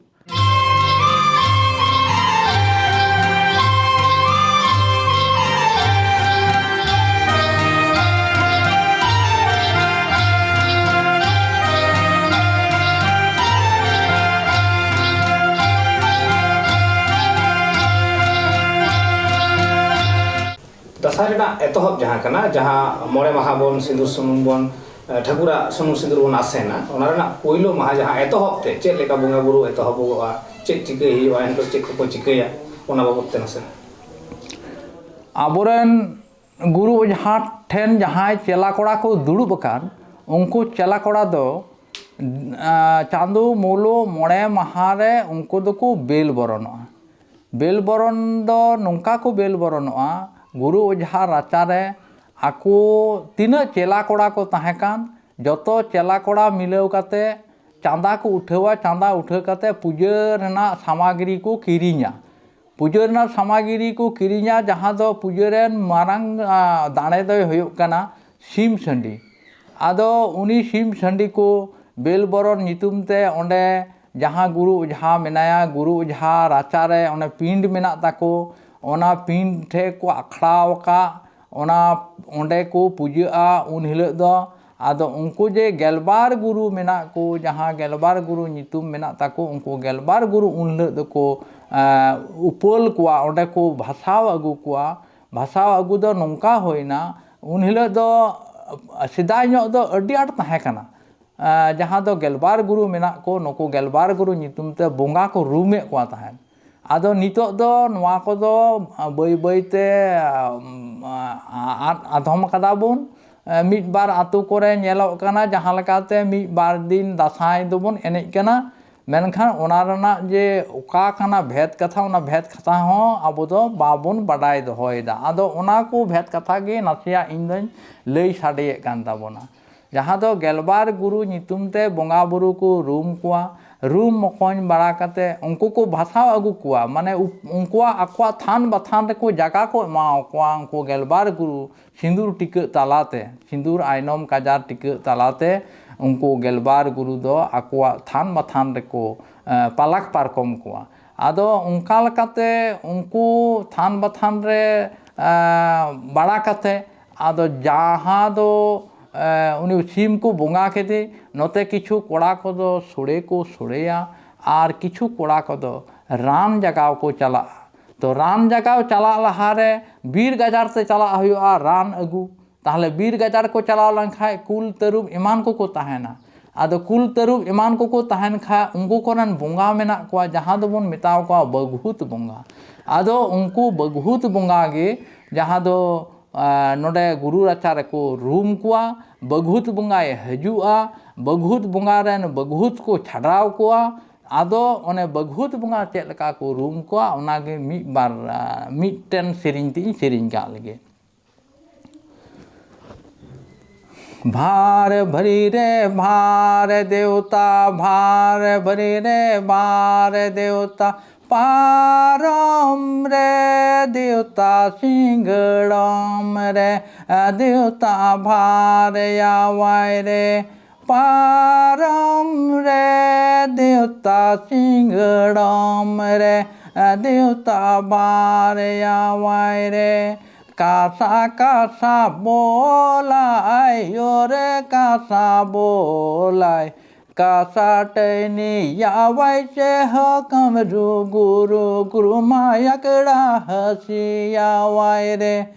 ᱫᱟᱸᱥᱟᱭ ᱨᱮᱱᱟᱜ ᱮᱛᱚᱦᱚᱵ ᱡᱟᱦᱟᱸ ᱠᱟᱱᱟ, ᱡᱟᱦᱟᱸ ᱢᱚᱬᱮ ᱢᱟᱦᱟ ᱵᱚᱱ ᱥᱤᱸᱫᱩᱨ ᱥᱩᱱᱩᱢ ᱵᱚᱱ ᱴᱷᱟᱹᱠᱩᱨᱟᱜ ᱥᱩᱱᱩᱢ ᱥᱤᱸᱫᱩᱨ ᱵᱚᱱ ᱟᱥᱮᱱᱟ, ᱚᱱᱟ ᱨᱮᱱᱟᱜ ᱯᱳᱭᱞᱳ ᱢᱟᱦᱟ ᱡᱟᱦᱟᱸ ᱮᱛᱚᱦᱚᱵ ᱛᱮ ᱪᱮᱫ ᱞᱮᱠᱟ ᱵᱚᱸᱜᱟ ᱵᱩᱨᱩ ᱮᱛᱚᱦᱚᱵᱚᱜᱼᱟ, ᱪᱮᱫ ᱪᱤᱠᱟᱹᱭ ᱦᱩᱭᱩᱜᱼᱟ, ᱮᱱᱦᱤᱞᱳᱜ ᱪᱮᱫ ᱠᱚᱠᱚ ᱪᱤᱠᱟᱹᱭᱟ, ᱚᱱᱟ ᱵᱟᱵᱚᱫ ᱛᱮ ᱱᱟᱥᱮ᱾ ᱟᱵᱚᱨᱮᱱ ᱜᱩᱨᱩ ᱚᱡᱷᱟ ᱴᱷᱮᱱ ᱡᱟᱦᱟᱸᱭ ᱪᱮᱞᱟ ᱠᱚᱲᱟ ᱠᱚ ᱫᱩᱲᱩᱵ ᱟᱠᱟᱱ, ᱩᱱᱠᱩ ᱪᱮᱞᱟ ᱠᱚᱲᱟ ᱫᱚ, ᱟᱸ, ᱪᱟᱸᱫᱳ ᱢᱩᱞᱩᱜ ᱢᱚᱬᱮ ᱢᱟᱦᱟ ᱨᱮ ᱩᱱᱠᱩ ᱫᱚᱠᱚ ᱵᱮᱞ ᱵᱚᱨᱚᱱᱚᱜᱼᱟ᱾ ᱵᱮᱞ ᱵᱚᱨᱚᱱ ᱫᱚ ᱱᱚᱝᱠᱟ ᱠᱚ ᱵᱮᱞ ᱵᱚᱨᱚᱱᱚᱜᱼᱟ, ᱜᱩᱨᱩ ᱚᱡᱷᱟ ᱨᱟᱪᱟᱨᱮ ᱟᱠᱚ ᱛᱤᱱᱟᱹᱜ ᱪᱮᱞᱟ ᱠᱚᱲᱟ ᱠᱚ ᱛᱟᱦᱮᱸ ᱠᱟᱱ, ᱡᱚᱛᱚ ᱪᱮᱞᱟ ᱠᱚᱲᱟ ᱢᱤᱞᱟᱹᱣ ᱠᱟᱛᱮ ᱪᱟᱸᱫᱟ ᱠᱚ ᱩᱴᱷᱟᱹᱣᱟ᱾ ᱪᱟᱸᱫᱟ ᱩᱴᱷᱟᱹᱣ ᱠᱟᱛᱮ ᱯᱩᱡᱟᱹ ᱨᱮᱱᱟᱜ ᱥᱟᱢᱟᱜᱨᱤ ᱠᱚ ᱠᱤᱨᱤᱧᱟ᱾ ᱯᱩᱡᱟᱹ ᱨᱮᱱᱟᱜ ᱥᱟᱢᱟᱜᱨᱤ ᱠᱚ ᱠᱤᱨᱤᱧᱟ, ᱡᱟᱦᱟᱸ ᱫᱚ ᱯᱩᱡᱟᱹ ᱨᱮᱱ ᱢᱟᱨᱟᱝ, ᱟ, ᱫᱟᱲᱮ ᱫᱚᱭ ᱦᱩᱭᱩᱜ ᱠᱟᱱᱟ ᱥᱤᱢ ᱥᱟᱺᱰᱤ᱾ ᱟᱫᱚ ᱩᱱᱤ ᱥᱤᱢ ᱥᱟᱺᱰᱤ ᱠᱚ ᱵᱮᱞ ᱵᱚᱨᱚᱱ ᱧᱩᱛᱩᱢ ᱛᱮ ᱚᱸᱰᱮ ᱡᱟᱦᱟᱸ ᱜᱩᱨᱩ ᱚᱡᱷᱟ ᱢᱮᱱᱟᱭᱟ, ᱜᱩᱨᱩ ᱚᱡᱷᱟ ᱨᱟᱪᱟᱨᱮ ᱚᱱᱮ ᱯᱤᱸᱰ ᱢᱮᱱᱟᱜ ᱛᱟᱠᱚ, ᱚᱱᱟ ᱯᱤᱸᱰ ᱴᱷᱮᱡ ᱠᱚ ᱟᱠᱷᱲᱟᱣ ᱟᱠᱟᱫ, ᱚᱱᱟ, ᱚᱸᱰᱮ ᱠᱚ ᱯᱩᱡᱟᱹᱜᱼᱟ ᱩᱱ ᱦᱤᱞᱳᱜ ᱫᱚ᱾ ᱟᱫᱚ ᱩᱱᱠᱩ ᱡᱮ ᱜᱮᱞᱵᱟᱨ ᱜᱩᱨᱩ ᱢᱮᱱᱟᱜ ᱠᱚ, ᱡᱟᱦᱟᱸ ᱜᱮᱞᱵᱟᱨ ᱜᱩᱨᱩ ᱧᱩᱛᱩᱢ ᱢᱮᱱᱟᱜ ᱛᱟᱠᱚ, ᱩᱱᱠᱩ ᱜᱮᱞᱵᱟᱨ ᱜᱩᱨᱩ ᱩᱱ ᱦᱤᱞᱳᱜ ᱫᱚᱠᱚ, ᱮᱸ, ᱩᱯᱟᱹᱞ ᱠᱚᱣᱟ, ᱚᱸᱰᱮ ᱠᱚ ᱵᱷᱟᱥᱟᱣ ᱟᱹᱜᱩ ᱠᱚᱣᱟ᱾ ᱵᱷᱟᱥᱟᱣ ᱟᱹᱜᱩ ᱫᱚ ᱱᱚᱝᱠᱟ ᱦᱩᱭᱱᱟ, ᱩᱱ ᱦᱤᱞᱳᱜ ᱫᱚ, ᱥᱮᱫᱟᱭ ᱧᱚᱜ ᱫᱚ ᱟᱹᱰᱤ ᱟᱸᱴ ᱛᱟᱦᱮᱸ ᱠᱟᱱᱟ᱾ ᱮᱸ, ᱡᱟᱦᱟᱸ ᱫᱚ ᱜᱮᱞᱵᱟᱨ ᱜᱩᱨᱩ ᱢᱮᱱᱟᱜ ᱠᱚ, ᱱᱩᱠᱩ ᱜᱮᱞᱵᱟᱨ ᱜᱩᱨᱩ ᱧᱩᱛᱩᱢ ᱛᱮ ᱵᱚᱸᱜᱟ ᱠᱚ ᱨᱩᱢᱮᱫ ᱠᱚᱣᱟ ᱛᱟᱦᱮᱸᱫ᱾ ᱟᱫᱚ ᱱᱤᱛᱚᱜ ᱫᱚ ᱱᱚᱣᱟ ᱠᱚᱫᱚ ᱵᱟᱹᱭ ᱵᱟᱹᱭ ᱛᱮ, ᱟᱸ, ᱟᱫ ᱟᱫᱷᱚᱢ ᱠᱟᱫᱟ ᱵᱚᱱ᱾ ᱮᱸ, ᱢᱤᱫ ᱵᱟᱨ ᱟᱛᱳ ᱠᱚᱨᱮ ᱧᱮᱞᱚᱜ ᱠᱟᱱᱟ, ᱡᱟᱦᱟᱸ ᱞᱮᱠᱟᱛᱮ ᱢᱤᱫ ᱵᱟᱨ ᱫᱤᱱ ᱫᱟᱸᱥᱟᱭ ᱫᱚᱵᱚᱱ ᱮᱱᱮᱡ ᱠᱟᱱᱟ, ᱢᱮᱱᱠᱷᱟᱱ ᱚᱱᱟ ᱨᱮᱱᱟᱜ ᱡᱮ ᱚᱠᱟ ᱠᱟᱱᱟ ᱵᱷᱮᱫ ᱠᱟᱛᱷᱟ, ᱚᱱᱟ ᱵᱷᱮᱫ ᱠᱟᱛᱷᱟ ᱦᱚᱸ ᱟᱵᱚ ᱫᱚ ᱵᱟᱵᱚᱱ ᱵᱟᱰᱟᱭ ᱫᱚᱦᱚᱭᱮᱫᱟ᱾ ᱟᱫᱚ ᱚᱱᱟ ᱠᱚ ᱵᱷᱮᱫ ᱠᱟᱛᱷᱟ ᱜᱮ ᱱᱟᱥᱮᱭᱟᱜ ᱤᱧ ᱫᱚᱧ ᱞᱟᱹᱭ ᱥᱟᱰᱮᱭᱮᱫ ᱠᱟᱱ ᱛᱟᱵᱚᱱᱟ᱾ ᱡᱟᱦᱟᱸ ᱫᱚ ᱜᱮᱞᱵᱟᱨ ᱜᱩᱨᱩ ᱧᱩᱛᱩᱢ ᱛᱮ ᱵᱚᱸᱜᱟ ᱵᱩᱨᱩ ᱠᱚ ᱨᱩᱢ ᱠᱚᱣᱟ᱾ ᱨᱩᱢ ᱢᱚᱠᱚᱧ ᱵᱟᱲᱟ ᱠᱟᱛᱮ ᱩᱱᱠᱩ ᱠᱚ ᱵᱷᱟᱥᱟᱣ ᱟᱹᱜᱩ ᱠᱚᱣᱟ, ᱢᱟᱱᱮ ᱩᱯ-, ᱩᱱᱠᱩᱣᱟᱜ ᱟᱠᱚᱣᱟᱜ ᱛᱷᱟᱱ ᱵᱟᱛᱷᱟᱱ ᱨᱮᱠᱚ ᱡᱟᱭᱜᱟ ᱠᱚ ᱮᱢᱟᱣ ᱠᱚᱣᱟ᱾ ᱩᱱᱠᱩ ᱜᱮᱞᱵᱟᱨ ᱜᱩᱨᱩ ᱥᱤᱸᱫᱩᱨ ᱴᱤᱠᱟᱹᱜ ᱛᱟᱞᱟᱛᱮ, ᱥᱤᱸᱫᱩᱨ ᱟᱭᱱᱚᱢ ᱠᱟᱡᱟᱨ ᱴᱤᱠᱟᱹᱜ ᱛᱟᱞᱟᱛᱮ ᱩᱱᱠᱩ ᱜᱮᱞᱵᱟᱨ ᱜᱩᱨᱩ ᱫᱚ ᱟᱠᱚᱣᱟᱜ ᱛᱷᱟᱱ ᱵᱟᱛᱷᱟᱱ ᱨᱮᱠᱚ, ᱮ, ᱯᱟᱞᱟᱠ ᱯᱟᱨᱠᱚᱢ ᱠᱚᱣᱟ᱾ ᱟᱫᱚ ᱚᱱᱠᱟ ᱞᱮᱠᱟᱛᱮ ᱩᱱᱠᱩ ᱛᱷᱟᱱ ᱵᱟᱛᱷᱟᱱ ᱨᱮ, ᱮ, ᱵᱟᱲᱟ ᱠᱟᱛᱮ, ᱟᱫᱚ ᱡᱟᱦᱟᱸ ᱫᱚ, ᱮ, ᱩᱱᱤ ᱥᱤᱢ ᱠᱚ ᱵᱚᱸᱜᱟ ᱠᱮᱫᱮ, ᱱᱚᱛᱮ ᱠᱤᱪᱷᱩ ᱠᱚᱲᱟ ᱠᱚᱫᱚ ᱥᱚᱲᱮ ᱠᱚ ᱥᱚᱲᱮᱭᱟ ᱟᱨ ᱠᱤᱪᱷᱩ ᱠᱚᱲᱟ ᱠᱚᱫᱚ ᱨᱟᱱ ᱡᱟᱜᱟᱣ ᱠᱚ ᱪᱟᱞᱟᱜᱼᱟ᱾ ᱛᱚ, ᱨᱟᱱ ᱡᱟᱜᱟᱣ ᱪᱟᱞᱟᱜ ᱞᱟᱦᱟᱨᱮ ᱵᱤᱨ ᱜᱟᱡᱟᱲ ᱛᱮ ᱪᱟᱞᱟᱜ ᱦᱩᱭᱩᱜᱼᱟ ᱨᱟᱱ ᱟᱹᱜᱩ᱾ ᱛᱟᱦᱚᱞᱮ ᱵᱤᱨ ᱜᱟᱡᱟᱲ ᱠᱚ ᱪᱟᱞᱟᱣ ᱞᱮᱱᱠᱷᱟᱡ ᱠᱩᱞ, ᱛᱟᱹᱨᱩᱵ ᱮᱢᱟᱱ ᱠᱚᱠᱚ ᱛᱟᱦᱮᱱᱟ᱾ ᱟᱫᱚ ᱠᱩᱞ, ᱛᱟᱹᱨᱩᱵ ᱮᱢᱟᱱ ᱠᱚᱠᱚ ᱛᱟᱦᱮᱱ ᱠᱷᱟᱡ ᱩᱱᱠᱩ ᱠᱚᱨᱮᱱ ᱵᱚᱸᱜᱟ ᱢᱮᱱᱟᱜ ᱠᱚᱣᱟ, ᱡᱟᱦᱟᱸ ᱫᱚᱵᱚᱱ ᱢᱮᱛᱟᱣ ᱠᱚᱣᱟ ᱵᱟᱹᱜᱷᱩᱛ ᱵᱚᱸᱜᱟ᱾ ᱟᱫᱚ ᱩᱱᱠᱩ ᱵᱟᱹᱜᱷᱩᱛ ᱵᱚᱸᱜᱟ ᱜᱮ ᱡᱟᱦᱟᱸ ᱫᱚ, ᱟ, ᱱᱚᱰᱮ ᱜᱩᱨᱩ ᱨᱟᱪᱟ ᱨᱮᱠᱚ ᱨᱩᱢ ᱠᱚᱣᱟ, ᱵᱟᱹᱜᱷᱩᱛ ᱵᱚᱸᱜᱟᱭ ᱦᱤᱡᱩᱜᱼᱟ, ᱵᱟᱹᱜᱷᱩᱛ ᱵᱚᱸᱜᱟ ᱨᱮᱱ ᱵᱟᱹᱜᱷᱩᱛ ᱠᱚ ᱪᱷᱟᱰᱟᱣ ᱠᱚᱣᱟ᱾ ᱟᱫᱚ ᱚᱱᱮ ᱵᱟᱹᱜᱷᱩᱛ ᱵᱚᱸᱜᱟ ᱪᱮᱫ ᱞᱮᱠᱟ ᱠᱚ ᱨᱩᱢ ᱠᱚᱣᱟ, ᱚᱱᱟᱜᱮ ᱢᱤᱫ ᱵᱟᱨ, ᱟ, ᱢᱤᱫᱴᱮᱱ ᱥᱮᱨᱮᱧ ᱛᱮᱧ ᱥᱮᱨᱮᱧ ᱠᱟᱜ ᱞᱮᱜᱮ᱾ ᱵᱷᱟᱨ ᱵᱷᱟᱹᱨᱤ ᱨᱮ ᱵᱷᱟᱨ ᱫᱮᱣᱛᱟ, ᱵᱷᱟᱨ ᱵᱷᱟᱹᱨᱤ ᱨᱮ ᱵᱷᱟᱨ ᱫᱮᱣᱛᱟ, ᱯᱟᱨᱚᱢ ᱨᱮ ᱫᱮᱣᱛᱟ ᱥᱤᱸᱜᱟᱹᱲᱚᱢ ᱨᱮ, ᱫᱮᱣᱛᱟ ᱵᱷᱟᱨ ᱭᱟᱣᱟᱭ ᱨᱮ, ᱯᱟᱨᱚᱢ ᱨᱮ ᱫᱮᱣᱛᱟ ᱥᱤᱸᱜᱟᱹᱲᱚᱢ ᱨᱮ, ᱫᱮᱣᱛᱟ ᱵᱷᱟᱨ ᱭᱟᱣᱟᱭ ᱨᱮ, ᱠᱟᱥᱟ ᱠᱟᱥᱟ ᱵᱚᱞᱟᱭ ᱭᱳ ᱨᱮ ᱠᱟᱥᱟ ᱵᱚᱞᱟᱭ, ᱠᱟᱥᱟ ᱴᱟᱹᱭᱱᱤ ᱭᱟᱣᱟᱭ ᱪᱮ ᱦᱚᱠᱟᱢ ᱨᱩ ᱜᱩᱨᱩ ᱜᱩᱨᱩ ᱢᱟᱭᱟ ᱠᱮᱲᱟ ᱦᱟᱹᱥᱤ ᱭᱟᱣᱟᱭ ᱨᱮ᱾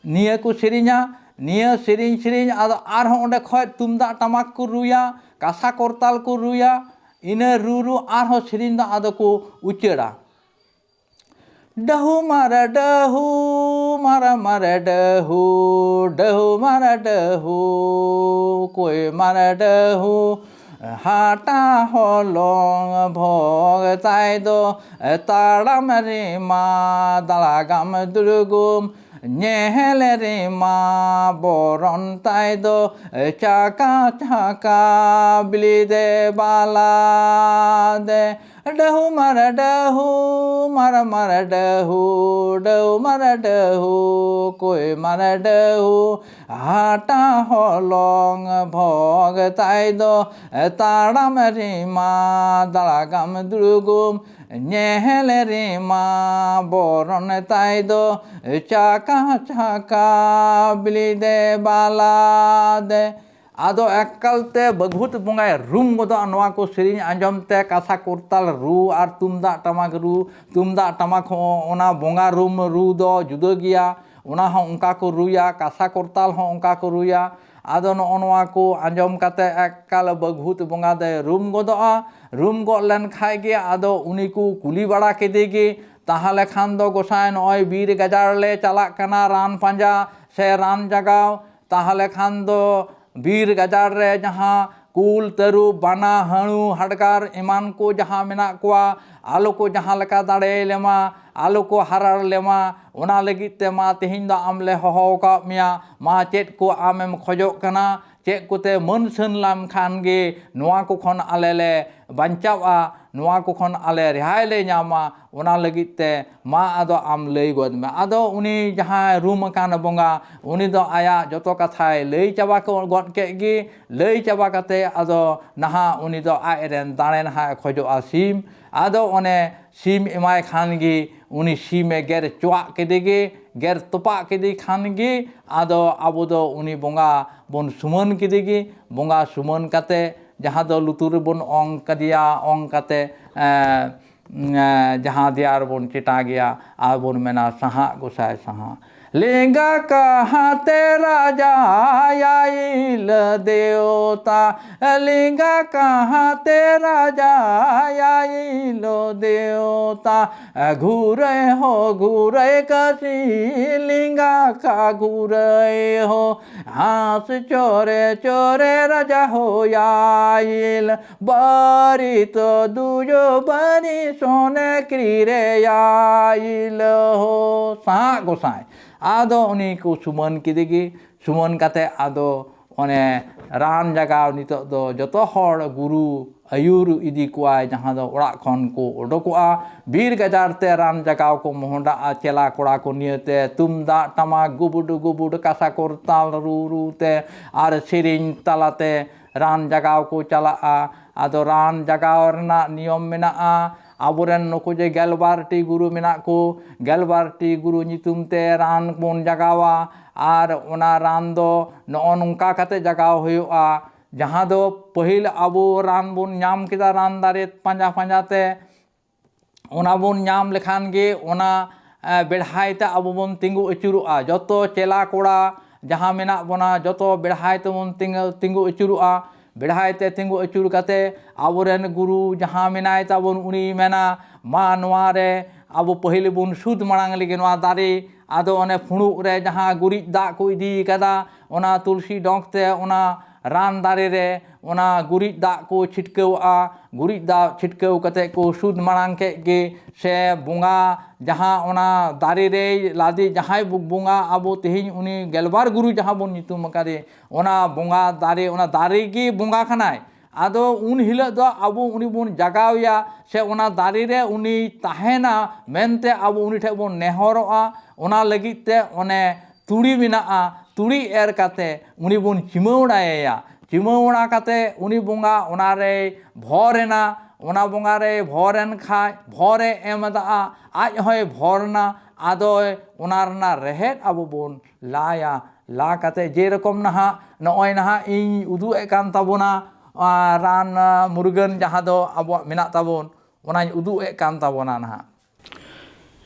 ᱱᱤᱭᱟᱹ ᱠᱚ ᱥᱮᱨᱮᱧᱟ᱾ ᱱᱤᱭᱟᱹ ᱥᱮᱨᱮᱧ ᱥᱮᱨᱮᱧ ᱟᱫᱚ ᱟᱨᱦᱚᱸ ᱚᱸᱰᱮ ᱠᱷᱚᱡ ᱛᱩᱢᱫᱟᱜ ᱴᱟᱢᱟᱠ ᱠᱚ ᱨᱩᱭᱟ, ᱠᱟᱥᱟ ᱠᱚᱨᱛᱟᱞ ᱠᱚ ᱨᱩᱭᱟ᱾ ᱤᱱᱟᱹ ᱨᱩ ᱨᱩ ᱟᱨᱦᱚᱸ ᱥᱮᱨᱮᱧ ᱫᱚ ᱟᱫᱚ ᱠᱚ ᱩᱪᱟᱹᱲᱟ᱾ ᱰᱟᱹᱦᱩ ᱢᱟᱨᱟ ᱰᱟᱹᱦᱩ, ᱢᱟᱨᱟ ᱢᱟᱨᱟ ᱰᱟᱹᱦᱩ, ᱰᱟᱹᱦᱩ ᱢᱟᱨᱟ ᱰᱟᱹᱦᱩ, ᱠᱚᱭ ᱢᱟᱨᱟ ᱰᱟᱹᱦᱩ, ᱦᱟᱴᱟ ᱦᱚᱞᱚᱝ ᱵᱷᱚᱜᱽ ᱛᱟᱭ ᱫᱚ, ᱛᱟᱲᱟᱢ ᱨᱮᱢᱟ ᱫᱟᱲᱟᱜᱟᱢ ᱫᱩᱲᱜᱩᱢ, ᱧᱮᱞ ᱨᱮᱢᱟ ᱵᱚᱨᱚᱱ ᱛᱟᱭ ᱫᱚ, ᱪᱟᱠᱟ ᱪᱟᱠᱟ ᱵᱤᱞᱤ ᱫᱮ ᱵᱟᱞᱟ ᱫᱮ᱾ ᱰᱟᱹᱦᱩ ᱢᱟᱨᱟ ᱰᱟᱹᱦᱩ, ᱢᱟᱨᱟ ᱢᱟᱨᱟ ᱰᱟᱹᱦᱩ, ᱰᱟᱹᱦᱩ ᱢᱟᱨᱟ ᱰᱟᱹᱦᱩ, ᱠᱚᱭ ᱢᱟᱨᱟ ᱰᱟᱹᱦᱩ, ᱦᱟᱴᱟ ᱦᱚᱞᱚᱝ ᱵᱷᱚᱜᱽ ᱛᱟᱭ ᱫᱚ, ᱛᱟᱲᱟᱢ ᱨᱮᱢᱟ ᱫᱟᱲᱟᱜᱟᱢ ᱫᱩᱲᱜᱩᱢ, ᱧᱮᱞ ᱨᱮᱢᱟ ᱵᱚᱨᱚᱱ ᱛᱟᱭ ᱫᱚ, ᱪᱟᱠᱟ ᱪᱟᱠᱟ ᱵᱤᱞᱤ ᱫᱮ ᱵᱟᱞᱟ ᱫᱮ᱾ ᱟᱫᱚ ᱮᱠᱟᱞᱛᱮ ᱵᱟᱹᱜᱷᱩᱛ ᱵᱚᱸᱜᱟᱭ ᱨᱩᱢ ᱜᱚᱫᱚᱜᱼᱟ᱾ ᱱᱚᱣᱟ ᱠᱚ ᱥᱮᱨᱮᱧ ᱟᱸᱡᱚᱢ ᱛᱮ ᱠᱟᱥᱟ ᱠᱚᱨᱛᱟᱞ ᱨᱩ ᱟᱨ ᱛᱩᱢᱫᱟᱜ ᱴᱟᱢᱟᱠ ᱨᱩ, ᱛᱩᱢᱫᱟᱜ ᱴᱟᱢᱟᱠ ᱦᱚᱸ ᱚᱱᱟ ᱵᱚᱸᱜᱟ ᱨᱩᱢ ᱨᱩ ᱫᱚ ᱡᱩᱫᱟᱹ ᱜᱮᱭᱟ᱾ ᱚᱱᱟ ᱦᱚᱸ ᱚᱱᱠᱟ ᱠᱚ ᱨᱩᱭᱟ, ᱠᱟᱸᱥᱟ ᱠᱚᱨᱛᱟᱞ ᱦᱚᱸ ᱚᱱᱠᱟ ᱠᱚ ᱨᱩᱭᱟ᱾ ᱟᱫᱚ ᱱᱚᱜᱼᱚ ᱱᱚᱣᱟ ᱠᱚ ᱟᱸᱡᱚᱢ ᱠᱟᱛᱮ ᱮᱠᱟᱞ ᱵᱟᱹᱜᱷᱩᱛ ᱵᱚᱸᱜᱟ ᱫᱚᱭ ᱨᱩᱢ ᱜᱚᱫᱚᱜᱼᱟ᱾ ᱨᱩᱢ ᱜᱚᱫ ᱞᱮᱱ ᱠᱷᱟᱡ ᱜᱮ ᱟᱫᱚ ᱩᱱᱤ ᱠᱚ ᱠᱩᱞᱤ ᱵᱟᱲᱟ ᱠᱮᱫᱮ ᱜᱮ, "ᱛᱟᱦᱚᱞᱮ ᱠᱷᱟᱱ ᱫᱚ ᱜᱚᱸᱥᱟᱭ, ᱱᱚᱜᱼᱚᱭ ᱵᱤᱨ ᱜᱟᱡᱟᱲ ᱞᱮ ᱪᱟᱞᱟᱜ ᱠᱟᱱᱟ ᱨᱟᱱ ᱯᱟᱸᱡᱟ ᱥᱮ ᱨᱟᱱ ᱡᱟᱜᱟᱣ, ᱛᱟᱦᱚᱞᱮ ᱠᱷᱟᱱ ᱫᱚ ᱵᱤᱨ ᱜᱟᱡᱟᱲ ᱨᱮ ᱡᱟᱦᱟᱸ ᱠᱩᱞ, ᱛᱟᱹᱨᱩᱵ, ᱵᱟᱱᱟ, ᱦᱟᱹᱬᱩ, ᱦᱟᱰᱜᱟᱨ ᱮᱢᱟᱱ ᱠᱚ ᱡᱟᱦᱟᱸ ᱢᱮᱱᱟᱜ ᱠᱚᱣᱟ, ᱟᱞᱚ ᱠᱚ ᱡᱟᱦᱟᱸ ᱞᱮᱠᱟ ᱫᱟᱲᱮ ᱞᱮᱢᱟ, ᱟᱞᱚ ᱠᱚ ᱦᱟᱨᱟᱲ ᱞᱮᱢᱟ, ᱚᱱᱟ ᱞᱟᱹᱜᱤᱫ ᱛᱮ ᱢᱟ ᱛᱮᱦᱮᱧ ᱫᱚ ᱟᱢ ᱞᱮ ᱦᱚᱦᱚ ᱟᱠᱟᱫ ᱢᱮᱭᱟ᱾ ᱢᱟ ᱪᱮᱫ ᱠᱚ ᱟᱢᱮᱢ ᱠᱷᱚᱡᱚᱜ ᱠᱟᱱᱟ, ᱪᱮᱫ ᱠᱚᱛᱮ ᱢᱟᱹᱱ ᱥᱟᱹᱱ ᱞᱮᱢ ᱠᱷᱟᱱ ᱜᱮ ᱱᱚᱣᱟ ᱠᱚ ᱠᱷᱚᱱ ᱟᱞᱮ ᱞᱮ ᱵᱟᱧᱪᱟᱣᱜᱼᱟ, ᱱᱚᱣᱟ ᱠᱚ ᱠᱷᱚᱱ ᱟᱞᱮ ᱨᱮᱦᱟᱭ ᱞᱮ ᱧᱟᱢᱟ, ᱚᱱᱟ ᱞᱟᱹᱜᱤᱫ ᱛᱮ ᱢᱟ ᱟᱫᱚ ᱟᱢ ᱞᱟᱹᱭ ᱜᱚᱫ ᱢᱮ᱾" ᱟᱫᱚ ᱩᱱᱤ ᱡᱟᱦᱟᱸᱭ ᱨᱩᱢ ᱟᱠᱟᱱ ᱵᱚᱸᱜᱟ, ᱩᱱᱤ ᱫᱚ ᱟᱭᱟᱜ ᱡᱚᱛᱚ ᱠᱟᱛᱷᱟᱭ ᱞᱟᱹᱭ ᱪᱟᱵᱟ ᱠᱚ-, ᱜᱚᱫ ᱠᱮᱫ ᱜᱮ᱾ ᱞᱟᱹᱭ ᱪᱟᱵᱟ ᱠᱟᱛᱮ ᱟᱫᱚ ᱱᱟᱦᱟᱜ ᱩᱱᱤ ᱫᱚ ᱟᱡ ᱨᱮᱱ ᱫᱟᱲᱮ ᱱᱟᱦᱟᱜ ᱮ ᱠᱷᱚᱡᱚᱜᱼᱟ ᱥᱤᱢ᱾ ᱟᱫᱚ ᱚᱱᱮ ᱥᱤᱢ ᱮᱢᱟᱭ ᱠᱷᱟᱱ ᱜᱮ ᱩᱱᱤ ᱥᱤᱢᱮ ᱜᱮᱨ ᱪᱚᱣᱟᱜ ᱠᱮᱫᱮ ᱜᱮ, ᱜᱮᱨ ᱛᱚᱯᱟᱜ ᱠᱮᱫᱮ ᱠᱷᱟᱱ ᱜᱮ ᱟᱫᱚ ᱟᱵᱚ ᱫᱚ ᱩᱱᱤ ᱵᱚᱸᱜᱟ ᱵᱚᱱ ᱥᱩᱢᱟᱹᱱ ᱠᱮᱫᱮ ᱜᱮ᱾ ᱵᱚᱸᱜᱟ ᱥᱩᱢᱟᱹᱱ ᱠᱟᱛᱮ ᱡᱟᱦᱟᱸ ᱫᱚ ᱞᱩᱛᱩᱨ ᱨᱮᱵᱚᱱ ᱚᱝ ᱠᱟᱫᱮᱭᱟ, ᱚᱝ ᱠᱟᱛᱮ, ᱮᱸ, ᱮᱸ, ᱡᱟᱦᱟᱸ ᱫᱮᱭᱟ ᱨᱮᱵᱚᱱ ᱪᱮᱴᱟ ᱜᱮᱭᱟ, ᱟᱨ ᱵᱚᱱ ᱢᱮᱱᱟ, "ᱥᱟᱦᱟᱜ ᱜᱚᱸᱥᱟᱭ ᱥᱟᱦᱟᱜ, ᱞᱮᱸᱜᱟ ᱠᱟᱦᱟᱛᱮ ᱨᱟᱡᱟ ᱟᱭᱤᱞ ᱫᱮᱣᱛᱟ, ᱞᱮᱸᱜᱟ ᱠᱟᱦᱟᱛᱮ ᱨᱟᱡᱟ ᱟᱭᱤᱞ ᱫᱮᱣᱛᱟ, ᱜᱷᱩᱨᱟᱹᱭ ᱦᱚ ᱜᱷᱩᱨᱟᱹᱭ ᱠᱟᱹᱥᱤ, ᱞᱮᱸᱜᱟ ᱠᱟ ᱜᱷᱩᱨᱟᱹᱭ ᱦᱚ, ᱦᱟᱸᱥ ᱪᱚᱨᱮ ᱪᱚᱨᱮ ᱨᱟᱡᱟ ᱦᱚ ᱟᱭᱤᱞ, ᱵᱟᱨᱤᱛ ᱫᱩᱡᱚ ᱵᱟᱨᱤ ᱥᱚᱱᱮ ᱠᱨᱤᱨᱮ ᱟᱭᱤᱞ ᱦᱚ᱾" ᱥᱟᱦᱟᱜ ᱜᱚᱸᱥᱟᱭ᱾ ᱟᱫᱚ ᱩᱱᱤ ᱠᱚ ᱥᱩᱢᱟᱹᱱ ᱠᱮᱫᱮ ᱜᱮ᱾ ᱥᱩᱢᱟᱹᱱ ᱠᱟᱛᱮ ᱟᱫᱚ ᱚᱱᱮ ᱨᱟᱱ ᱡᱟᱜᱟᱣ ᱱᱤᱛᱚᱜ ᱫᱚ ᱡᱚᱛᱚ ᱦᱚᱲ ᱜᱩᱨᱩ ᱟᱹᱭᱩᱨ ᱤᱫᱤ ᱠᱚᱣᱟᱭ, ᱡᱟᱦᱟᱸ ᱫᱚ ᱚᱲᱟᱜ ᱠᱷᱚᱱ ᱠᱚ ᱚᱰᱚᱠᱚᱜᱼᱟ᱾ ᱵᱤᱨ ᱜᱟᱡᱟᱲ ᱛᱮ ᱨᱟᱱ ᱡᱟᱜᱟᱣ ᱠᱚ ᱢᱚᱦᱰᱟᱜᱼᱟ, ᱪᱮᱞᱟ ᱠᱚᱲᱟ ᱠᱚ ᱱᱤᱭᱟᱹᱛᱮ ᱛᱩᱢᱫᱟᱜ ᱴᱟᱢᱟᱠ ᱜᱩᱵᱩᱰ ᱜᱩᱵᱩᱰ ᱠᱟᱥᱟ ᱠᱚᱨᱛᱟᱞ ᱨᱩ ᱨᱩ ᱛᱮ ᱟᱨ ᱥᱮᱨᱮᱧ ᱛᱟᱞᱟᱛᱮ ᱨᱟᱱ ᱡᱟᱜᱟᱣ ᱠᱚ ᱪᱟᱞᱟᱜᱼᱟ᱾ ᱟᱫᱚ ᱨᱟᱱ ᱡᱟᱜᱟᱣ ᱨᱮᱱᱟᱜ ᱱᱤᱭᱚᱢ ᱢᱮᱱᱟᱜᱼᱟ᱾ ᱟᱵᱚᱨᱮᱱ ᱱᱩᱠᱩ ᱡᱮ ᱜᱮᱞᱵᱟᱨ ᱴᱤ ᱜᱩᱨᱩ ᱢᱮᱱᱟᱜ ᱠᱚ, ᱜᱮᱞᱵᱟᱨ ᱴᱤ ᱜᱩᱨᱩ ᱧᱩᱛᱩᱢ ᱛᱮ ᱨᱟᱱ ᱵᱚᱱ ᱡᱟᱜᱟᱣᱟ᱾ ᱟᱨ ᱚᱱᱟ ᱨᱟᱱ ᱫᱚ ᱱᱚᱜᱼᱚ ᱱᱚᱝᱠᱟ ᱠᱟᱛᱮ ᱡᱟᱜᱟᱣ ᱦᱩᱭᱩᱜᱼᱟ, ᱡᱟᱦᱟᱸ ᱫᱚ ᱯᱟᱹᱦᱤᱞ ᱟᱵᱚ ᱨᱟᱱ ᱵᱚᱱ ᱧᱟᱢ ᱠᱮᱫᱟ, ᱨᱟᱱ ᱫᱟᱨᱮ ᱯᱟᱸᱡᱟ ᱯᱟᱸᱡᱟ ᱛᱮ, ᱚᱱᱟ ᱵᱚᱱ ᱧᱟᱢ ᱞᱮᱠᱷᱟᱱ ᱜᱮ ᱚᱱᱟ ᱮ, ᱵᱮᱲᱦᱟᱭ ᱛᱮ ᱟᱵᱚ ᱵᱚᱱ ᱛᱤᱸᱜᱩ ᱟᱹᱪᱩᱨᱚᱜᱼᱟ᱾ ᱡᱚᱛᱚ ᱪᱮᱞᱟ ᱠᱚᱲᱟ ᱡᱟᱦᱟᱸ ᱢᱮᱱᱟᱜ ᱵᱚᱱᱟ, ᱡᱚᱛᱚ ᱵᱮᱲᱦᱟᱭ ᱛᱮᱵᱚᱱ ᱛᱤᱸᱜᱩ, ᱛᱤᱸᱜᱩ ᱟᱹᱪᱩᱨᱚᱜᱼᱟ᱾ ᱵᱮᱲᱦᱟᱭ ᱛᱮ ᱛᱤᱸᱜᱩ ᱟᱹᱪᱩᱨ ᱠᱟᱛᱮ ᱟᱵᱚᱨᱮᱱ ᱜᱩᱨᱩ ᱡᱟᱦᱟᱸ ᱢᱮᱱᱟᱭ ᱛᱟᱵᱚᱱ, ᱩᱱᱤ ᱢᱮᱱᱟ, "ᱢᱟ, ᱱᱚᱣᱟ ᱨᱮ ᱟᱵᱚ ᱯᱟᱹᱦᱤᱞ ᱵᱚᱱ ᱥᱩᱫᱽ ᱢᱟᱲᱟᱝ ᱞᱮᱜᱮ ᱱᱚᱣᱟ ᱫᱟᱨᱮ᱾" ᱟᱫᱚ ᱚᱱᱮ ᱯᱷᱩᱲᱩᱜ ᱨᱮ ᱡᱟᱦᱟᱸ ᱜᱩᱨᱤᱡ ᱫᱟᱜ ᱠᱚ ᱤᱫᱤ ᱠᱟᱫᱟ, ᱚᱱᱟ ᱛᱩᱞᱥᱤ ᱰᱚᱸᱠ ᱛᱮ ᱚᱱᱟ ᱨᱟᱱ ᱫᱟᱨᱮ ᱨᱮ ᱚᱱᱟ ᱜᱩᱨᱤᱡ ᱫᱟᱜ ᱠᱚ ᱪᱷᱤᱴᱠᱟᱹᱣᱟᱜᱼᱟ᱾ ᱜᱩᱨᱤᱡ ᱫᱟᱜ ᱪᱷᱤᱴᱠᱟᱹᱣ ᱠᱟᱛᱮ ᱠᱚ ᱥᱩᱫᱽ ᱢᱟᱲᱟᱝ ᱠᱮᱫ ᱜᱮ, ᱥᱮ ᱵᱚᱸᱜᱟ ᱡᱟᱦᱟᱸ ᱚᱱᱟ ᱫᱟᱨᱮ ᱨᱮᱭ ᱞᱟᱫᱮ, ᱡᱟᱦᱟᱸᱭ ᱵᱚ-, ᱵᱚᱸᱜᱟ ᱟᱵᱚ ᱛᱮᱦᱮᱧ ᱩᱱᱤ ᱜᱮᱞᱵᱟᱨ ᱜᱩᱨᱩ ᱡᱟᱦᱟᱸ ᱵᱚᱱ ᱧᱩᱛᱩᱢ ᱟᱠᱟᱫᱮ, ᱚᱱᱟ ᱵᱚᱸᱜᱟ ᱫᱟᱨᱮ, ᱚᱱᱟ ᱫᱟᱨᱮ ᱜᱮ ᱵᱚᱸᱜᱟ ᱠᱟᱱᱟᱭ᱾ ᱟᱫᱚ ᱩᱱ ᱦᱤᱞᱳᱜ ᱫᱚ ᱟᱵᱚ ᱩᱱᱤ ᱵᱚᱱ ᱡᱟᱜᱟᱣᱮᱭᱟ, ᱥᱮ ᱚᱱᱟ ᱫᱟᱨᱮ ᱨᱮ ᱩᱱᱤ ᱛᱟᱦᱮᱱᱟ ᱢᱮᱱᱛᱮ ᱟᱵᱚ ᱩᱱᱤ ᱴᱷᱮᱱ ᱵᱚᱱ ᱱᱮᱦᱚᱨᱚᱜᱼᱟ᱾ ᱚᱱᱟ ᱞᱟᱹᱜᱤᱫ ᱛᱮ ᱚᱱᱮ ᱛᱩᱲᱤ ᱢᱮᱱᱟᱜᱼᱟ, ᱛᱩᱲᱤ ᱮᱨ ᱠᱟᱛᱮ ᱩᱱᱤ ᱵᱚᱱ ᱪᱤᱢᱟᱹᱣᱲᱟᱭᱮᱭᱟ᱾ ᱪᱤᱢᱟᱹᱣᱲᱟ ᱠᱟᱛᱮ ᱩᱱᱤ ᱵᱚᱸᱜᱟ ᱚᱱᱟ ᱨᱮᱭ ᱵᱷᱚᱨ ᱮᱱᱟ, ᱚᱱᱟ ᱵᱚᱸᱜᱟ ᱨᱮᱭ ᱵᱷᱚᱨ ᱮᱱ ᱠᱷᱟᱡ, ᱵᱷᱚᱨᱮ ᱮᱢ ᱟᱫᱟ, ᱟᱡ ᱦᱚᱸᱭ ᱵᱷᱚᱨ ᱮᱱᱟ᱾ ᱟᱫᱚ ᱚᱱᱟ ᱨᱮᱱᱟᱜ ᱨᱮᱦᱮᱫ ᱟᱵᱚ ᱵᱚᱱ ᱞᱟᱭᱟ᱾ ᱞᱟ ᱠᱟᱛᱮ ᱡᱮᱨᱚᱠᱚᱢ ᱱᱟᱦᱟᱜ ᱱᱚᱜᱼᱚᱭ ᱱᱟᱦᱟᱜ ᱤᱧ ᱩᱫᱩᱜ ᱮᱫ ᱠᱟᱱ ᱛᱟᱵᱚᱱᱟ, ᱟᱨ ᱨᱟᱱ, ᱟᱨ ᱢᱩᱨᱜᱟᱹᱱ ᱡᱟᱦᱟᱸ ᱫᱚ ᱟᱵᱚᱣᱟᱜ ᱢᱮᱱᱟᱜ ᱛᱟᱵᱚᱱ, ᱚᱱᱟᱧ ᱩᱫᱩᱜ ᱮᱫ ᱠᱟᱱ ᱛᱟᱵᱚᱱᱟ ᱱᱟᱦᱟᱜ᱾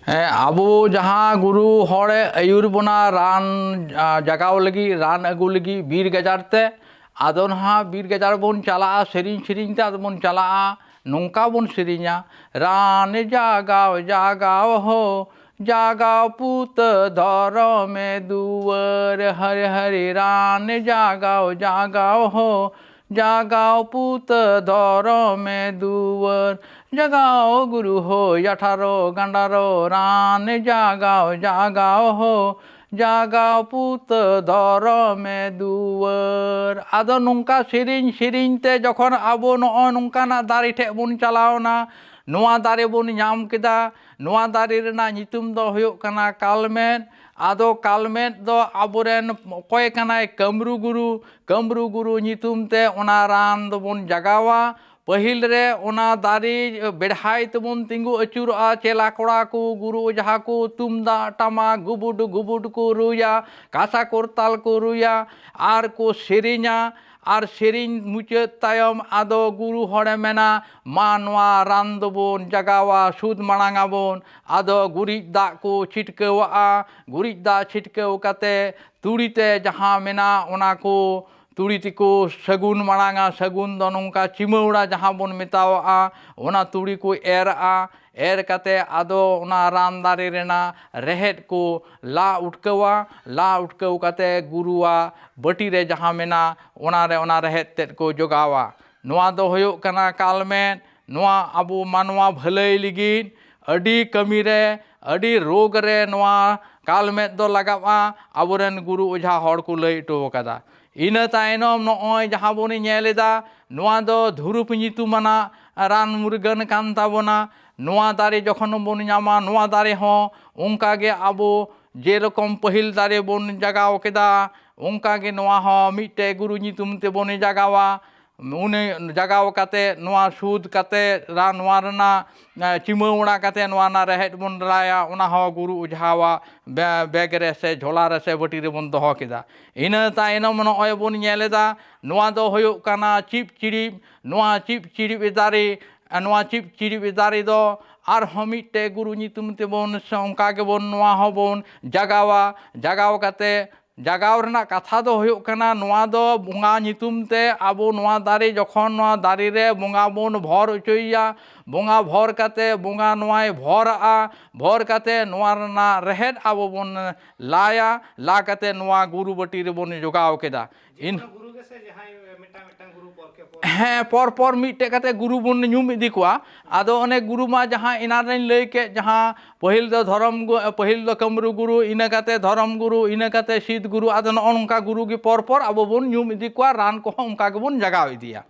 ᱦᱮᱸ, ᱟᱵᱚ ᱡᱟᱦᱟᱸ ᱜᱩᱨᱩ ᱦᱚᱲᱮ ᱟᱹᱭᱩᱨ ᱵᱚᱱᱟ ᱨᱟᱱ, ᱟ, ᱡᱟᱜᱟᱣ ᱞᱟᱹᱜᱤᱫ, ᱨᱟᱱ ᱟᱹᱜᱩ ᱞᱟᱹᱜᱤᱫ ᱵᱤᱨ ᱜᱟᱡᱟᱲ ᱛᱮ, ᱟᱫᱚ ᱱᱟᱦᱟᱜ ᱵᱤᱨ ᱜᱟᱡᱟᱲ ᱵᱚᱱ ᱪᱟᱞᱟᱜᱼᱟ, ᱥᱮᱨᱮᱧ ᱥᱮᱨᱮᱧ ᱛᱮ ᱟᱫᱚ ᱵᱚᱱ ᱪᱟᱞᱟᱜᱼᱟ᱾ ᱱᱚᱝᱠᱟ ᱵᱚᱱ ᱥᱮᱨᱮᱧᱟ, ᱨᱟᱱ ᱡᱟᱜᱟᱣ ᱡᱟᱜᱟᱣ ᱦᱳ, ᱡᱟᱜᱟᱣ ᱯᱩᱛ ᱫᱷᱚᱨᱚᱢᱮ ᱫᱩᱣᱟᱹᱨ, ᱦᱟᱨᱮ ᱦᱟᱨᱮ ᱨᱟᱱ ᱡᱟᱜᱟᱣ ᱡᱟᱜᱟᱣ ᱦᱳ, ᱡᱟᱜᱟᱣ ᱯᱩᱛ ᱫᱷᱚᱨᱚᱢᱮ ᱫᱩᱣᱟᱹᱨ, ᱡᱟᱜᱟᱣ ᱜᱩᱨᱩ ᱦᱳ, ᱟᱴᱷᱟᱨᱚ ᱜᱟᱱᱰᱟᱨᱚ ᱨᱟᱱ ᱡᱟᱜᱟᱣ ᱡᱟᱜᱟᱣ ᱦᱳ, ᱡᱟᱜᱟᱣ ᱯᱩᱛ ᱫᱷᱚᱨᱚᱢᱮ ᱫᱩᱣᱟᱹᱨ᱾ ᱟᱫᱚ ᱱᱚᱝᱠᱟ ᱥᱮᱨᱮᱧ ᱥᱮᱨᱮᱧ ᱛᱮ ᱡᱚᱠᱷᱚᱱ ᱟᱵᱚ ᱱᱚᱜᱼᱚ ᱱᱚᱝᱠᱟᱱᱟᱜ ᱫᱟᱨᱮ ᱴᱷᱮᱡ ᱵᱚᱱ ᱪᱟᱞᱟᱣᱱᱟ, ᱱᱚᱣᱟ ᱫᱟᱨᱮ ᱵᱚᱱ ᱧᱟᱢ ᱠᱮᱫᱟ, ᱱᱚᱣᱟ ᱫᱟᱨᱮ ᱨᱮᱱᱟᱜ ᱧᱩᱛᱩᱢ ᱫᱚ ᱦᱩᱭᱩᱜ ᱠᱟᱱᱟ ᱠᱟᱞᱢᱮᱫ᱾ ᱟᱫᱚ ᱠᱟᱞᱢᱮᱫ ᱫᱚ ᱟᱵᱚᱨᱮᱱ ᱚᱠᱚᱭ ᱠᱟᱱᱟᱭ? ᱠᱟᱹᱢᱨᱩ ᱜᱩᱨᱩ᱾ ᱠᱟᱹᱢᱨᱩ ᱜᱩᱨᱩ ᱧᱩᱛᱩᱢ ᱛᱮ ᱚᱱᱟ ᱨᱟᱱ ᱫᱚᱵᱚᱱ ᱡᱟᱜᱟᱣᱟ᱾ ᱯᱟᱹᱦᱤᱞ ᱨᱮ ᱚᱱᱟ ᱫᱟᱨᱮ ᱵᱮᱲᱦᱟᱭ ᱛᱮᱵᱚᱱ ᱛᱤᱸᱜᱩ ᱟᱹᱪᱩᱨᱚᱜᱼᱟ᱾ ᱪᱮᱞᱟ ᱠᱚᱲᱟ ᱠᱚ, ᱜᱩᱨᱩ ᱚᱡᱷᱟ ᱠᱚ ᱛᱩᱢᱫᱟᱜ ᱴᱟᱢᱟᱠ ᱜᱩᱵᱩᱰ ᱜᱩᱵᱩᱰ ᱠᱚ ᱨᱩᱭᱟ, ᱠᱟᱸᱥᱟ ᱠᱚᱨᱛᱟᱞ ᱠᱚ ᱨᱩᱭᱟ ᱟᱨ ᱠᱚ ᱥᱮᱨᱮᱧᱟ᱾ ᱟᱨ ᱥᱮᱨᱮᱧ ᱢᱩᱪᱟᱹᱫ ᱛᱟᱭᱚᱢ ᱟᱫᱚ ᱜᱩᱨᱩ ᱦᱚᱲᱮ ᱢᱮᱱᱟ, ᱢᱟ ᱱᱚᱣᱟ ᱨᱟᱱ ᱫᱚᱵᱚᱱ ᱡᱟᱜᱟᱣᱟ, ᱥᱩᱫ ᱢᱟᱲᱟᱝ ᱟᱵᱚᱱ᱾ ᱟᱫᱚ ᱜᱩᱨᱤᱡ ᱫᱟᱜ ᱠᱚ ᱪᱷᱤᱴᱠᱟᱹᱣᱟᱜᱼᱟ᱾ ᱜᱩᱨᱤᱡ ᱫᱟᱜ ᱪᱷᱤᱴᱠᱟᱹᱣ ᱠᱟᱛᱮ ᱛᱩᱲᱤ ᱛᱮ ᱡᱟᱦᱟᱸ ᱢᱮᱱᱟᱜ ᱚᱱᱟ ᱠᱚ ᱛᱩᱲᱤ ᱛᱮᱠᱚ ᱥᱟᱹᱜᱩᱱ ᱢᱟᱲᱟᱝᱟ᱾ ᱥᱟᱹᱜᱩᱱ ᱫᱚ ᱱᱚᱝᱠᱟ ᱪᱤᱢᱟᱹᱣᱲᱟ ᱡᱟᱦᱟᱸ ᱵᱚᱱ ᱢᱮᱛᱟᱣᱟᱜᱼᱟ, ᱚᱱᱟ ᱛᱩᱲᱤ ᱠᱚ ᱮᱨᱟᱜᱼᱟ᱾ ᱮᱨ ᱠᱟᱛᱮ ᱟᱫᱚ ᱚᱱᱟ ᱨᱟᱱ ᱫᱟᱨᱮ ᱨᱮᱱᱟᱜ ᱨᱮᱦᱮᱫ ᱠᱚ ᱞᱟ ᱩᱴᱠᱟᱹᱣᱟ᱾ ᱞᱟ ᱩᱴᱠᱟᱹᱣ ᱠᱟᱛᱮ ᱜᱩᱨᱩᱣᱟᱜ ᱵᱟᱹᱴᱤ ᱨᱮ ᱡᱟᱦᱟᱸ ᱢᱮᱱᱟᱜ ᱚᱱᱟ ᱨᱮ ᱚᱱᱟ ᱨᱮᱦᱮᱫ ᱛᱮᱫ ᱠᱚ ᱡᱚᱜᱟᱣᱟ᱾ ᱱᱚᱣᱟ ᱫᱚ ᱦᱩᱭᱩᱜ ᱠᱟᱱᱟ ᱠᱟᱞᱢᱮᱫ᱾ ᱱᱚᱣᱟ ᱟᱵᱚ ᱢᱟᱱᱣᱟ ᱵᱷᱟᱹᱞᱟᱹᱭ ᱞᱟᱹᱜᱤᱫ ᱟᱹᱰᱤ ᱠᱟᱹᱢᱤ ᱨᱮ, ᱟᱹᱰᱤ ᱨᱳᱜᱽ ᱨᱮ ᱱᱚᱣᱟ ᱠᱟᱞᱢᱮᱫ ᱫᱚ ᱞᱟᱜᱟᱜᱼᱟ, ᱟᱵᱚᱨᱮᱱ ᱜᱩᱨᱩ ᱚᱡᱷᱟ ᱦᱚᱲ ᱠᱚ ᱞᱟᱹᱭ ᱦᱚᱴᱚ ᱟᱠᱟᱫᱟ᱾ ᱤᱱᱟᱹ ᱛᱟᱭᱱᱚᱢ ᱱᱚᱜᱼᱚᱭ ᱡᱟᱦᱟᱸ ᱵᱚᱱ ᱧᱮᱞ ᱮᱫᱟ, ᱱᱚᱣᱟ ᱫᱚ ᱫᱷᱩᱨᱩᱯ ᱧᱩᱛᱩᱢᱟᱱᱟᱜ ᱨᱟᱱ ᱢᱩᱨᱜᱟᱹᱱ ᱠᱟᱱ ᱛᱟᱵᱚᱱᱟ᱾ ᱱᱚᱣᱟ ᱫᱟᱨᱮ ᱡᱚᱠᱷᱚᱱ ᱵᱚᱱ ᱧᱟᱢᱟ, ᱱᱚᱣᱟ ᱫᱟᱨᱮ ᱦᱚᱸ ᱚᱱᱠᱟ ᱜᱮ ᱟᱵᱚ ᱡᱮᱨᱚᱠᱚᱢ ᱯᱟᱹᱦᱤᱞ ᱫᱟᱨᱮ ᱵᱚᱱ ᱡᱟᱜᱟᱣ ᱠᱮᱫᱟ, ᱚᱱᱠᱟ ᱜᱮ ᱱᱚᱣᱟ ᱦᱚᱸ ᱢᱤᱫᱴᱮᱡ ᱜᱩᱨᱩ ᱧᱩᱛᱩᱢ ᱛᱮᱵᱚᱱ ᱡᱟᱜᱟᱣᱟ᱾ ᱩᱱᱤ ᱡᱟᱜᱟᱣ ᱠᱟᱛᱮ, ᱱᱚᱣᱟ ᱥᱩᱫ ᱠᱟᱛᱮ, ᱨᱟᱱ, ᱱᱚᱣᱟ ᱨᱮᱱᱟᱜ, ᱮ, ᱪᱤᱢᱟᱹ ᱚᱲᱟ ᱠᱟᱛᱮ, ᱱᱚᱣᱟ ᱨᱮᱱᱟᱜ ᱨᱮᱦᱮᱫ ᱵᱚᱱ ᱞᱟᱭᱟ, ᱚᱱᱟ ᱦᱚᱸ ᱜᱩᱨᱩ ᱚᱡᱷᱟᱣᱟᱜ ᱵᱮ-, ᱵᱮᱜᱽ ᱨᱮ ᱥᱮ ᱡᱷᱚᱞᱟ ᱨᱮ ᱥᱮ ᱵᱟᱹᱴᱤ ᱨᱮᱵᱚᱱ ᱫᱚᱦᱚ ᱠᱮᱫᱟ᱾ ᱤᱱᱟᱹ ᱛᱟᱭᱱᱚᱢ ᱱᱚᱜᱼᱚᱭ ᱵᱚᱱ ᱧᱮᱞ ᱮᱫᱟ, ᱱᱚᱣᱟ ᱫᱚ ᱦᱩᱭᱩᱜ ᱠᱟᱱᱟ ᱪᱤᱯ ᱪᱤᱲᱤᱯ᱾ ᱱᱚᱣᱟ ᱪᱤᱯ ᱪᱤᱲᱤᱯ ᱫᱟᱨᱮ, ᱱᱚᱣᱟ ᱪᱤᱯ ᱪᱤᱲᱤᱯ ᱫᱟᱨᱮ ᱫᱚ ᱟᱨᱦᱚᱸ ᱢᱤᱫᱴᱮᱡ ᱜᱩᱨᱩ ᱧᱩᱛᱩᱢ ᱛᱮᱵᱚᱱ ᱥᱮ ᱚᱱᱠᱟ ᱜᱮᱵᱚᱱ ᱱᱚᱣᱟ ᱦᱚᱸᱵᱚᱱ ᱡᱟᱜᱟᱣᱟ᱾ ᱡᱟᱜᱟᱣ ᱠᱟᱛᱮ ᱡᱟᱜᱟᱣ ᱨᱮᱱᱟᱜ ᱠᱟᱛᱷᱟ ᱫᱚ ᱦᱩᱭᱩᱜ ᱠᱟᱱᱟ, ᱱᱚᱣᱟ ᱫᱚ ᱵᱚᱸᱜᱟ ᱧᱩᱛᱩᱢ ᱛᱮ ᱟᱵᱚ ᱱᱚᱣᱟ ᱫᱟᱨᱮ ᱡᱚᱠᱷᱚᱱ ᱱᱚᱣᱟ ᱫᱟᱨᱮ ᱨᱮ ᱵᱚᱸᱜᱟ ᱵᱚᱱ ᱵᱷᱚᱨ ᱦᱚᱪᱚᱭᱮᱭᱟ, ᱵᱚᱸᱜᱟ ᱵᱷᱚᱨ ᱠᱟᱛᱮ ᱵᱚᱸᱜᱟ ᱱᱚᱣᱟᱭ ᱵᱷᱚᱨᱟᱜᱼᱟ, ᱵᱷᱚᱨ ᱠᱟᱛᱮ ᱱᱚᱣᱟ ᱨᱮᱱᱟᱜ ᱨᱮᱦᱮᱫ ᱟᱵᱚ ᱵᱚᱱ ᱞᱟᱭᱟ, ᱞᱟ ᱠᱟᱛᱮ ᱱᱚᱣᱟ ᱜᱩᱨᱩ ᱵᱟᱹᱴᱤ ᱨᱮᱵᱚᱱ ᱡᱚᱜᱟᱣ ᱠᱮᱫᱟ᱾ ᱤᱱ- ᱡᱮᱠᱳᱱᱳ ᱜᱩᱨᱩ ᱜᱮ ᱥᱮ ᱡᱟᱦᱟᱸᱭ ᱢᱤᱫᱴᱟᱝ ᱢᱤᱫᱴᱟᱝ ᱜᱩᱨᱩ ᱯᱚᱨ ᱠᱮ ᱯᱚᱨ? ᱦᱮᱸ, ᱯᱚᱨ ᱯᱚᱨ ᱢᱤᱫᱴᱮᱡ ᱠᱟᱛᱮ ᱜᱩᱨᱩ ᱵᱚᱱ ᱧᱩᱢ ᱤᱫᱤ ᱠᱚᱣᱟ᱾ ᱟᱫᱚ ᱚᱱᱮ ᱜᱩᱨᱩ ᱢᱟ ᱡᱟᱦᱟᱸ ᱮᱱᱟᱱ ᱨᱮᱧ ᱞᱟᱹᱭ ᱠᱮᱫ, ᱡᱟᱦᱟᱸ ᱯᱟᱹᱦᱤᱞ ᱫᱚ ᱫᱷᱚᱨᱚᱢ ᱜᱩ-, ᱯᱟᱹᱦᱤᱞ ᱫᱚ ᱠᱟᱹᱢᱨᱩ ᱜᱩᱨᱩ, ᱤᱱᱟᱹ ᱠᱟᱛᱮ ᱫᱷᱚᱨᱚᱢ ᱜᱩᱨᱩ, ᱤᱱᱟᱹ ᱠᱟᱛᱮ ᱥᱤᱫ ᱜᱩᱨᱩ᱾ ᱟᱫᱚ ᱱᱚᱜᱼᱚ ᱱᱚᱝᱠᱟ ᱜᱩᱨᱩ ᱜᱮ ᱯᱚᱨ ᱯᱚᱨ ᱟᱵᱚ ᱵᱚᱱ ᱧᱩᱢ ᱤᱫᱤ ᱠᱚᱣᱟ, ᱨᱟᱱ ᱠᱚᱦᱚᱸ ᱚᱱᱠᱟ ᱜᱮᱵᱚᱱ ᱡᱟᱜᱟᱣ ᱤᱫᱤᱭᱟ᱾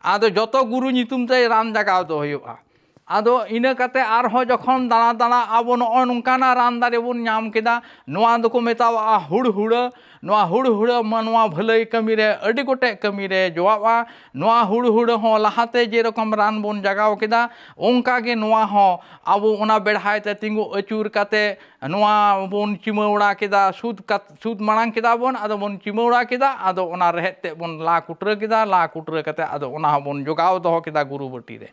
ᱟᱫᱚ ᱡᱚᱛᱚ ᱜᱩᱨᱩ ᱧᱩᱛᱩᱢ ᱛᱮ ᱨᱟᱱ ᱡᱟᱜᱟᱣ ᱫᱚ ᱦᱩᱭᱩᱜᱼᱟ᱾ ᱟᱫᱚ ᱤᱱᱟᱹ ᱠᱟᱛᱮ ᱟᱨᱦᱚᱸ ᱡᱚᱠᱷᱚᱱ ᱫᱟᱬᱟ ᱫᱟᱬᱟ ᱟᱵᱚ ᱱᱚᱜᱼᱚᱭ ᱱᱚᱝᱠᱟᱱᱟᱜ ᱨᱟᱱ ᱫᱟᱨᱮ ᱵᱚᱱ ᱧᱟᱢ ᱠᱮᱫᱟ, ᱱᱚᱣᱟ ᱫᱚᱠᱚ ᱢᱮᱛᱟᱣᱟᱜᱼᱟ ᱦᱩᱲᱦᱩᱲᱟᱹ᱾ ᱱᱚᱣᱟ ᱦᱩᱲᱦᱩᱲᱟᱹ ᱢᱟ ᱱᱚᱣᱟ ᱵᱷᱟᱹᱞᱟᱹᱭ ᱠᱟᱹᱢᱤ ᱨᱮ ᱟᱹᱰᱤ ᱜᱚᱴᱮᱡ ᱠᱟᱹᱢᱤ ᱨᱮ ᱡᱚᱣᱟᱜᱼᱟ᱾ ᱱᱚᱣᱟ ᱦᱩᱲᱦᱩᱲᱟᱹ ᱦᱚᱸ ᱞᱟᱦᱟᱛᱮ ᱡᱮᱨᱚᱠᱚᱢ ᱨᱟᱱ ᱵᱚᱱ ᱡᱟᱜᱟᱣ ᱠᱮᱫᱟ, ᱚᱱᱠᱟ ᱜᱮ ᱱᱚᱣᱟ ᱦᱚᱸ ᱟᱵᱚ ᱚᱱᱟ ᱵᱮᱲᱦᱟᱭ ᱛᱮ ᱛᱤᱸᱜᱩ ᱟᱹᱪᱩᱨ ᱠᱟᱛᱮ ᱱᱚᱣᱟ ᱵᱚᱱ ᱪᱤᱢᱟᱹᱣᱲᱟ ᱠᱮᱫᱟ, ᱥᱩᱫ ᱠᱟᱛ-, ᱥᱩᱫ ᱢᱟᱲᱟᱝ ᱠᱮᱫᱟ ᱵᱚᱱ, ᱟᱫᱚ ᱵᱚᱱ ᱪᱤᱢᱟᱹᱣᱲᱟ ᱠᱮᱫᱟ, ᱟᱫᱚ ᱚᱱᱟ ᱨᱮᱦᱮᱫ ᱛᱮᱫ ᱵᱚᱱ ᱞᱟ ᱠᱩᱴᱨᱟᱹ ᱠᱮᱫᱟ, ᱞᱟ ᱠᱩᱴᱨᱟᱹ ᱠᱟᱛᱮ ᱟᱫᱚ ᱚᱱᱟ ᱦᱚᱸᱵᱚᱱ ᱡᱚᱜᱟᱣ ᱫᱚᱦᱚ ᱠᱮᱫᱟ ᱜᱩᱨᱩ ᱵᱟᱹᱴᱤ ᱨᱮ᱾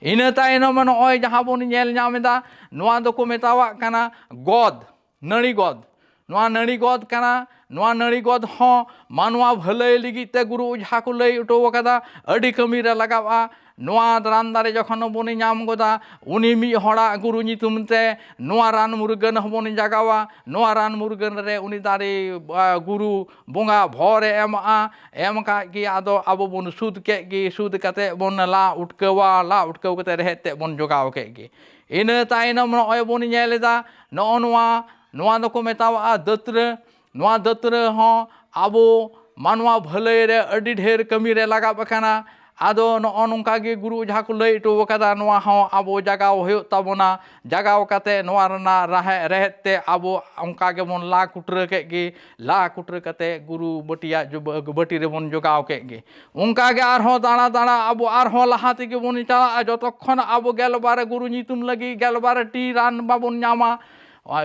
ᱤᱱᱟᱹ ᱛᱟᱭᱱᱚᱢ ᱱᱚᱜᱼᱚᱭ ᱡᱟᱦᱟᱸ ᱵᱚᱱ ᱧᱮᱞ ᱧᱟᱢ ᱮᱫᱟ, ᱱᱚᱣᱟ ᱫᱚᱠᱚ ᱢᱮᱛᱟᱣᱟᱜ ᱠᱟᱱᱟ ᱜᱚᱫ, ᱱᱟᱹᱲᱤ ᱜᱚᱫ᱾ ᱱᱚᱣᱟ ᱱᱟᱹᱲᱤ ᱜᱚᱫ ᱠᱟᱱᱟ᱾ ᱱᱚᱣᱟ ᱱᱟᱹᱲᱤ ᱜᱚᱫ ᱦᱚᱸ ᱢᱟᱱᱣᱟ ᱵᱷᱟᱹᱞᱟᱹᱭ ᱞᱟᱹᱜᱤᱫ ᱛᱮ ᱜᱩᱨᱩ ᱚᱡᱷᱟ ᱠᱚ ᱞᱟᱹᱭ ᱦᱚᱴᱚ ᱟᱠᱟᱫᱟ, ᱟᱹᱰᱤ ᱠᱟᱹᱢᱤ ᱨᱮ ᱞᱟᱜᱟᱜᱼᱟ᱾ ᱱᱚᱣᱟ ᱨᱟᱱ ᱫᱟᱨᱮ ᱡᱚᱠᱷᱚᱱ ᱵᱚᱱ ᱧᱟᱢ ᱜᱚᱫᱟ, ᱩᱱᱤ ᱢᱤᱫ ᱦᱚᱲᱟᱜ ᱜᱩᱨᱩ ᱧᱩᱛᱩᱢ ᱛᱮ ᱱᱚᱣᱟ ᱨᱟᱱ ᱢᱩᱨᱜᱟᱹᱱ ᱦᱚᱸᱵᱚᱱ ᱡᱟᱜᱟᱣᱟ᱾ ᱱᱚᱣᱟ ᱨᱟᱱ ᱢᱩᱨᱜᱟᱹᱱ ᱨᱮ ᱩᱱᱤ ᱫᱟᱨᱮ, ᱟ, ᱜᱩᱨᱩ ᱵᱚᱸᱜᱟ ᱵᱷᱚᱨ ᱮ ᱮᱢᱟᱜᱼᱟ᱾ ᱮᱢ ᱠᱟᱜ ᱜᱮ ᱟᱫᱚ ᱟᱵᱚ ᱵᱚᱱ ᱥᱩᱫ ᱠᱮᱫ ᱜᱮ, ᱥᱩᱫ ᱠᱟᱛᱮ ᱵᱚᱱ ᱞᱟ ᱩᱴᱠᱟᱹᱣᱟ, ᱞᱟ ᱩᱴᱠᱟᱹᱣ ᱠᱟᱛᱮ ᱨᱮᱦᱮᱫ ᱛᱮᱫ ᱵᱚᱱ ᱡᱚᱜᱟᱣ ᱠᱮᱫ ᱜᱮ᱾ ᱤᱱᱟᱹ ᱛᱟᱭᱱᱚᱢ ᱱᱚᱜᱼᱚᱭ ᱵᱚᱱ ᱧᱮᱞ ᱮᱫᱟ, ᱱᱚᱜᱼᱚ ᱱᱚᱣᱟ, ᱱᱚᱣᱟ ᱫᱚᱠᱚ ᱢᱮᱛᱟᱣᱟᱜᱼᱟ ᱫᱟᱹᱛᱨᱟᱹ᱾ ᱱᱚᱣᱟ ᱫᱟᱹᱛᱨᱟᱹ ᱦᱚᱸ ᱟᱵᱚ ᱢᱟᱱᱣᱟ ᱵᱷᱟᱹᱞᱟᱹᱭ ᱨᱮ ᱟᱹᱰᱤ ᱰᱷᱮᱨ ᱠᱟᱹᱢᱤ ᱨᱮ ᱞᱟᱜᱟᱜ ᱠᱟᱱᱟ᱾ ᱟᱫᱚ ᱱᱚᱜᱼᱚ ᱱᱚᱝᱠᱟ ᱜᱮ ᱜᱩᱨᱩ ᱚᱡᱷᱟ ᱠᱚ ᱞᱟᱹᱭ ᱦᱚᱴᱚ ᱟᱠᱟᱫᱟ, ᱱᱚᱣᱟ ᱦᱚᱸ ᱟᱵᱚ ᱡᱟᱜᱟᱣ ᱦᱩᱭᱩᱜ ᱛᱟᱵᱚᱱᱟ᱾ ᱡᱟᱜᱟᱣ ᱠᱟᱛᱮ ᱱᱚᱣᱟ ᱨᱮᱱᱟᱜ ᱨᱟᱦᱮ-, ᱨᱮᱦᱮᱫ ᱛᱮ ᱟᱵᱚ ᱚᱱᱠᱟ ᱜᱮᱵᱚᱱ ᱞᱟ ᱠᱩᱴᱨᱟᱹ ᱠᱮᱫ ᱜᱮ, ᱞᱟ ᱠᱩᱴᱨᱟᱹ ᱠᱟᱛᱮ ᱜᱩᱨᱩ ᱵᱟᱹᱴᱤᱭᱟᱜ ᱡᱩᱵᱟᱹ-, ᱵᱟᱹᱴᱤ ᱨᱮᱵᱚᱱ ᱡᱚᱜᱟᱣ ᱠᱮᱫ ᱜᱮ᱾ ᱚᱱᱠᱟ ᱜᱮ ᱟᱨᱦᱚᱸ ᱫᱟᱬᱟ ᱫᱟᱬᱟ ᱟᱵᱚ ᱟᱨᱦᱚᱸ ᱞᱟᱦᱟ ᱛᱮᱜᱮ ᱵᱚᱱ ᱪᱟᱞᱟᱜᱼᱟ, ᱡᱚᱛᱚᱠᱷᱚᱱ ᱟᱵᱚ ᱜᱮᱞᱵᱟᱨ ᱜᱩᱨᱩ ᱧᱩᱛᱩᱢ ᱞᱟᱹᱜᱤᱫ ᱜᱮᱞᱵᱟᱨ ᱴᱤ ᱨᱟᱱ ᱵᱟᱵᱚᱱ ᱧᱟᱢᱟ,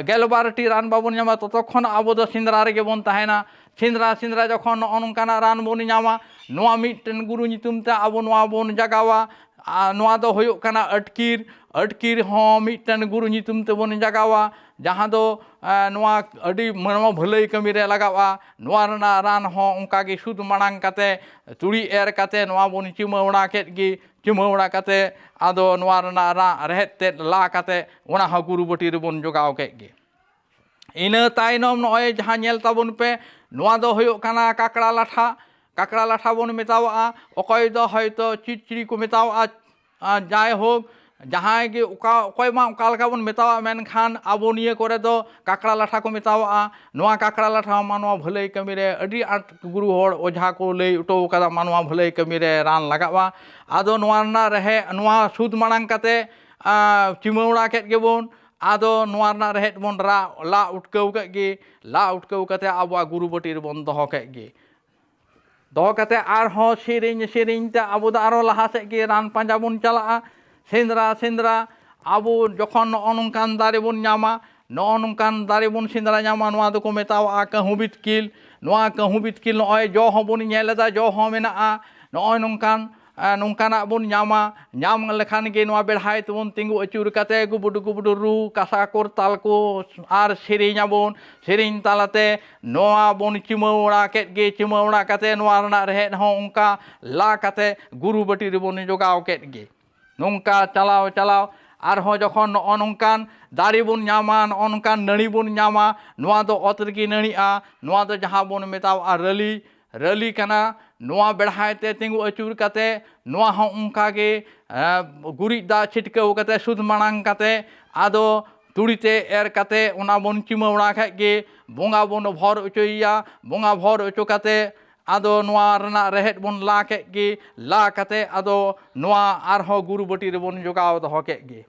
ᱜᱮᱞᱵᱟᱨ ᱴᱤ ᱨᱟᱱ ᱵᱟᱵᱚᱱ ᱧᱟᱢᱟ, ᱛᱚᱛᱚᱠᱷᱚᱱ ᱟᱵᱚ ᱫᱚ ᱥᱮᱸᱫᱽᱨᱟ ᱨᱮᱜᱮ ᱵᱚᱱ ᱛᱟᱦᱮᱱᱟ᱾ ᱥᱮᱸᱫᱽᱨᱟ, ᱥᱮᱸᱫᱽᱨᱟ ᱡᱚᱠᱷᱚᱱ ᱱᱚᱜᱼᱚ ᱱᱚᱝᱠᱟᱱᱟᱜ ᱨᱟᱱ ᱵᱚᱱ ᱧᱟᱢᱟ, ᱱᱚᱣᱟ ᱢᱤᱫᱴᱮᱱ ᱜᱩᱨᱩ ᱧᱩᱛᱩᱢ ᱛᱮ ᱟᱵᱚ ᱱᱚᱣᱟ ᱵᱚᱱ ᱡᱟᱜᱟᱣᱟ᱾ ᱟᱨ ᱱᱚᱣᱟ ᱫᱚ ᱦᱩᱭᱩᱜ ᱠᱟᱱᱟ ᱟᱹᱴᱠᱤᱨ᱾ ᱟᱹᱴᱠᱤᱨ ᱦᱚᱸ ᱢᱤᱫᱴᱮᱱ ᱜᱩᱨᱩ ᱧᱩᱛᱩᱢ ᱛᱮᱵᱚᱱ ᱡᱟᱜᱟᱣᱟ, ᱡᱟᱦᱟᱸ ᱫᱚ, ᱮ, ᱱᱚᱣᱟ ᱟᱹᱰᱤ ᱢᱟᱱᱣᱟ ᱵᱷᱟᱹᱞᱟᱹᱭ ᱠᱟᱹᱢᱤ ᱨᱮ ᱞᱟᱜᱟᱜᱼᱟ᱾ ᱱᱚᱣᱟ ᱨᱮᱱᱟᱜ ᱨᱟᱱ ᱦᱚᱸ ᱚᱱᱠᱟ ᱜᱮ ᱥᱩᱫ ᱢᱟᱲᱟᱝ ᱠᱟᱛᱮ, ᱛᱩᱲᱤ ᱮᱨ ᱠᱟᱛᱮ ᱱᱚᱣᱟ ᱵᱚᱱ ᱪᱤᱢᱟᱹᱣᱲᱟ ᱠᱮᱫ ᱜᱮ᱾ ᱪᱤᱢᱟᱹᱣᱲᱟ ᱠᱟᱛᱮ ᱟᱫᱚ ᱱᱚᱣᱟ ᱨᱮᱱᱟᱜ ᱨᱟ-, ᱨᱮᱦᱮᱫ ᱛᱮᱫ ᱞᱟ ᱠᱟᱛᱮ ᱚᱱᱟ ᱦᱚᱸ ᱜᱩᱨᱩ ᱵᱟᱹᱴᱤ ᱨᱮᱵᱚᱱ ᱡᱚᱜᱟᱣ ᱠᱮᱫ ᱜᱮ᱾ ᱤᱱᱟᱹ ᱛᱟᱭᱱᱚᱢ ᱱᱚᱜᱼᱚᱭ ᱡᱟᱦᱟᱸ ᱧᱮᱞ ᱛᱟᱵᱚᱱ ᱯᱮ, ᱱᱚᱣᱟ ᱫᱚ ᱦᱩᱭᱩᱜ ᱠᱟᱱᱟ ᱠᱟᱠᱲᱟ ᱞᱟᱴᱷᱟ᱾ ᱠᱟᱠᱲᱟ ᱞᱟᱴᱷᱟ ᱵᱚᱱ ᱢᱮᱛᱟᱣᱟᱜᱼᱟ, ᱚᱠᱚᱭ ᱫᱚ ᱦᱚᱭᱛᱳ ᱪᱤᱲᱪᱤᱲᱤ ᱠᱚ ᱢᱮᱛᱟᱣᱟᱜᱼᱟ᱾ ᱟᱨ ᱡᱟᱭᱦᱳᱠ, ᱡᱟᱦᱟᱸᱭ ᱜᱮ ᱚᱠᱟ, ᱚᱠᱚᱭ ᱢᱟ ᱚᱠᱟ ᱞᱮᱠᱟ ᱵᱚᱱ ᱢᱮᱛᱟᱣᱟᱜ, ᱢᱮᱱᱠᱷᱟᱱ ᱟᱵᱚ ᱱᱤᱭᱟᱹ ᱠᱚᱨᱮ ᱫᱚ ᱠᱟᱠᱲᱟ ᱞᱟᱴᱷᱟ ᱠᱚ ᱢᱮᱛᱟᱣᱟᱜᱼᱟ᱾ ᱱᱚᱣᱟ ᱠᱟᱠᱲᱟ ᱞᱟᱴᱷᱟ ᱦᱚᱸ ᱢᱟᱱᱣᱟ ᱵᱷᱟᱹᱞᱟᱹᱭ ᱠᱟᱹᱢᱤ ᱨᱮ ᱟᱹᱰᱤ ᱟᱸᱴ ᱜᱩᱨᱩ ᱦᱚᱲ ᱚᱡᱷᱟ ᱠᱚ ᱞᱟᱹᱭ ᱦᱚᱴᱚ ᱟᱠᱟᱫᱟ, ᱢᱟᱱᱣᱟ ᱵᱷᱟᱹᱞᱟᱹᱭ ᱠᱟᱹᱢᱤ ᱨᱮ ᱨᱟᱱ ᱞᱟᱜᱟᱜᱼᱟ᱾ ᱟᱫᱚ ᱱᱚᱣᱟ ᱨᱮᱱᱟᱜ ᱨᱮᱦᱮᱫ, ᱱᱚᱣᱟ ᱥᱩᱫ ᱢᱟᱲᱟᱝ ᱠᱟᱛᱮ, ᱟᱸ, ᱪᱤᱢᱟᱹᱣᱲᱟ ᱠᱮᱫ ᱜᱮᱵᱚᱱ᱾ ᱟᱫᱚ ᱱᱚᱣᱟ ᱨᱮᱱᱟᱜ ᱨᱮᱦᱮᱫ ᱵᱚᱱ ᱨᱟ-, ᱞᱟ ᱩᱴᱠᱟᱹᱣ ᱠᱮᱫ ᱜᱮ᱾ ᱞᱟ ᱩᱴᱠᱟᱹᱣ ᱠᱟᱛᱮ ᱟᱵᱚᱣᱟᱜ ᱜᱩᱨᱩ ᱵᱟᱹᱴᱤ ᱨᱮᱵᱚᱱ ᱫᱚᱦᱚ ᱠᱮᱫ ᱜᱮ᱾ ᱫᱚᱦᱚ ᱠᱟᱛᱮ ᱟᱨᱦᱚᱸ ᱥᱮᱨᱮᱧ ᱥᱮᱨᱮᱧ ᱛᱮ ᱟᱵᱚ ᱫᱚ ᱟᱨᱦᱚᱸ ᱞᱟᱦᱟ ᱥᱮᱫ ᱜᱮ ᱨᱟᱱ ᱯᱟᱸᱡᱟ ᱵᱚᱱ ᱪᱟᱞᱟᱜᱼᱟ᱾ ᱥᱮᱸᱫᱽᱨᱟ ᱥᱮᱸᱫᱽᱨᱟ ᱟᱵᱚ ᱡᱚᱠᱷᱚᱱ ᱱᱚᱜᱼᱚ ᱱᱚᱝᱠᱟᱱ ᱫᱟᱨᱮ ᱵᱚᱱ ᱧᱟᱢᱟ, ᱱᱚᱜᱼᱚ ᱱᱚᱝᱠᱟᱱ ᱫᱟᱨᱮ ᱵᱚᱱ ᱥᱮᱸᱫᱽᱨᱟ ᱧᱟᱢᱟ, ᱱᱚᱣᱟ ᱫᱚᱠᱚ ᱢᱮᱛᱟᱣᱟᱜᱼᱟ ᱠᱟᱹᱦᱩ ᱵᱤᱛᱠᱤᱞ᱾ ᱱᱚᱣᱟ ᱠᱟᱹᱦᱩ ᱵᱤᱛᱠᱤᱞ ᱱᱚᱜᱼᱚᱭ ᱡᱚ ᱦᱚᱸᱵᱚᱱ ᱧᱮᱞ ᱮᱫᱟ, ᱡᱚ ᱦᱚᱸ ᱢᱮᱱᱟᱜᱼᱟ᱾ ᱱᱚᱜᱼᱚᱭ ᱱᱚᱝᱠᱟᱱ ᱮ, ᱱᱚᱝᱠᱟᱱᱟᱜ ᱵᱚᱱ ᱧᱟᱢᱟ᱾ ᱧᱟᱢ ᱞᱮᱠᱷᱟᱱ ᱜᱮ ᱱᱚᱣᱟ ᱵᱮᱲᱦᱟᱭ ᱛᱮᱵᱚᱱ ᱛᱤᱸᱜᱩ ᱟᱹᱪᱩᱨ ᱠᱟᱛᱮ ᱜᱩᱵᱩᱰᱩ ᱜᱩᱵᱩᱰᱩ ᱨᱩ, ᱠᱟᱸᱥᱟ ᱠᱚᱨᱛᱟᱞ ᱠᱚ ᱟᱨ ᱥᱮᱨᱮᱧ ᱟᱵᱚᱱ᱾ ᱥᱮᱨᱮᱧ ᱛᱟᱞᱟᱛᱮ ᱱᱚᱣᱟ ᱵᱚᱱ ᱪᱤᱢᱟᱹᱣᱲᱟ ᱠᱮᱫ ᱜᱮ᱾ ᱪᱤᱢᱟᱹᱣᱲᱟ ᱠᱟᱛᱮ ᱱᱚᱣᱟ ᱨᱮᱱᱟᱜ ᱨᱮᱦᱮᱫ ᱦᱚᱸ ᱚᱱᱠᱟ ᱞᱟ ᱠᱟᱛᱮ ᱜᱩᱨᱩ ᱵᱟᱹᱴᱤ ᱨᱮᱵᱚᱱ ᱡᱚᱜᱟᱣ ᱠᱮᱫ ᱜᱮ᱾ ᱱᱚᱝᱠᱟ ᱪᱟᱞᱟᱣ ᱪᱟᱞᱟᱣ ᱟᱨᱦᱚᱸ ᱡᱚᱠᱷᱚᱱ ᱱᱚᱜᱼᱚ ᱱᱚᱝᱠᱟᱱ ᱫᱟᱨᱮ ᱵᱚᱱ ᱧᱟᱢᱟ, ᱱᱚᱜᱼᱚ ᱱᱚᱝᱠᱟᱱ ᱱᱟᱹᱲᱤ ᱵᱚᱱ ᱧᱟᱢᱟ, ᱱᱚᱣᱟ ᱫᱚ ᱚᱛ ᱨᱮᱜᱮ ᱱᱟᱹᱲᱤᱜᱼᱟ᱾ ᱱᱚᱣᱟ ᱫᱚ ᱡᱟᱦᱟᱸ ᱵᱚᱱ ᱢᱮᱛᱟᱣᱟᱜᱼᱟ ᱨᱟᱹᱞᱤ, ᱨᱟᱹᱞᱤ ᱠᱟᱱᱟ᱾ ᱱᱚᱣᱟ ᱵᱮᱲᱦᱟᱭ ᱛᱮ ᱛᱤᱸᱜᱩ ᱟᱹᱪᱩᱨ ᱠᱟᱛᱮ ᱱᱚᱣᱟ ᱦᱚᱸ ᱚᱱᱠᱟ ᱜᱮ, ᱮ, ᱜᱩᱨᱤᱡ ᱫᱟᱜ ᱪᱷᱤᱴᱠᱟᱹᱣ ᱠᱟᱛᱮ, ᱥᱩᱫ ᱢᱟᱲᱟᱝ ᱠᱟᱛᱮ, ᱟᱫᱚ ᱛᱩᱲᱤ ᱛᱮ ᱮᱨ ᱠᱟᱛᱮ ᱚᱱᱟ ᱵᱚᱱ ᱪᱤᱢᱟᱹᱣᱲᱟ ᱠᱷᱟᱡ ᱜᱮ ᱵᱚᱸᱜᱟ ᱵᱚᱱ ᱵᱷᱚᱨ ᱦᱚᱪᱚᱭᱮᱭᱟ᱾ ᱵᱚᱸᱜᱟ ᱵᱷᱚᱨ ᱦᱚᱪᱚ ᱠᱟᱛᱮ ᱟᱫᱚ ᱱᱚᱣᱟ ᱨᱮᱱᱟᱜ ᱨᱮᱦᱮᱫ ᱵᱚᱱ ᱞᱟ ᱠᱮᱫ ᱜᱮ᱾ ᱞᱟ ᱠᱟᱛᱮ ᱟᱫᱚ ᱱᱚᱣᱟ ᱟᱨᱦᱚᱸ ᱜᱩᱨᱩ ᱵᱟᱹᱴᱤ ᱨᱮᱵᱚᱱ ᱡᱚᱜᱟᱣ ᱫᱚᱦᱚ ᱠᱮᱫ ᱜᱮ᱾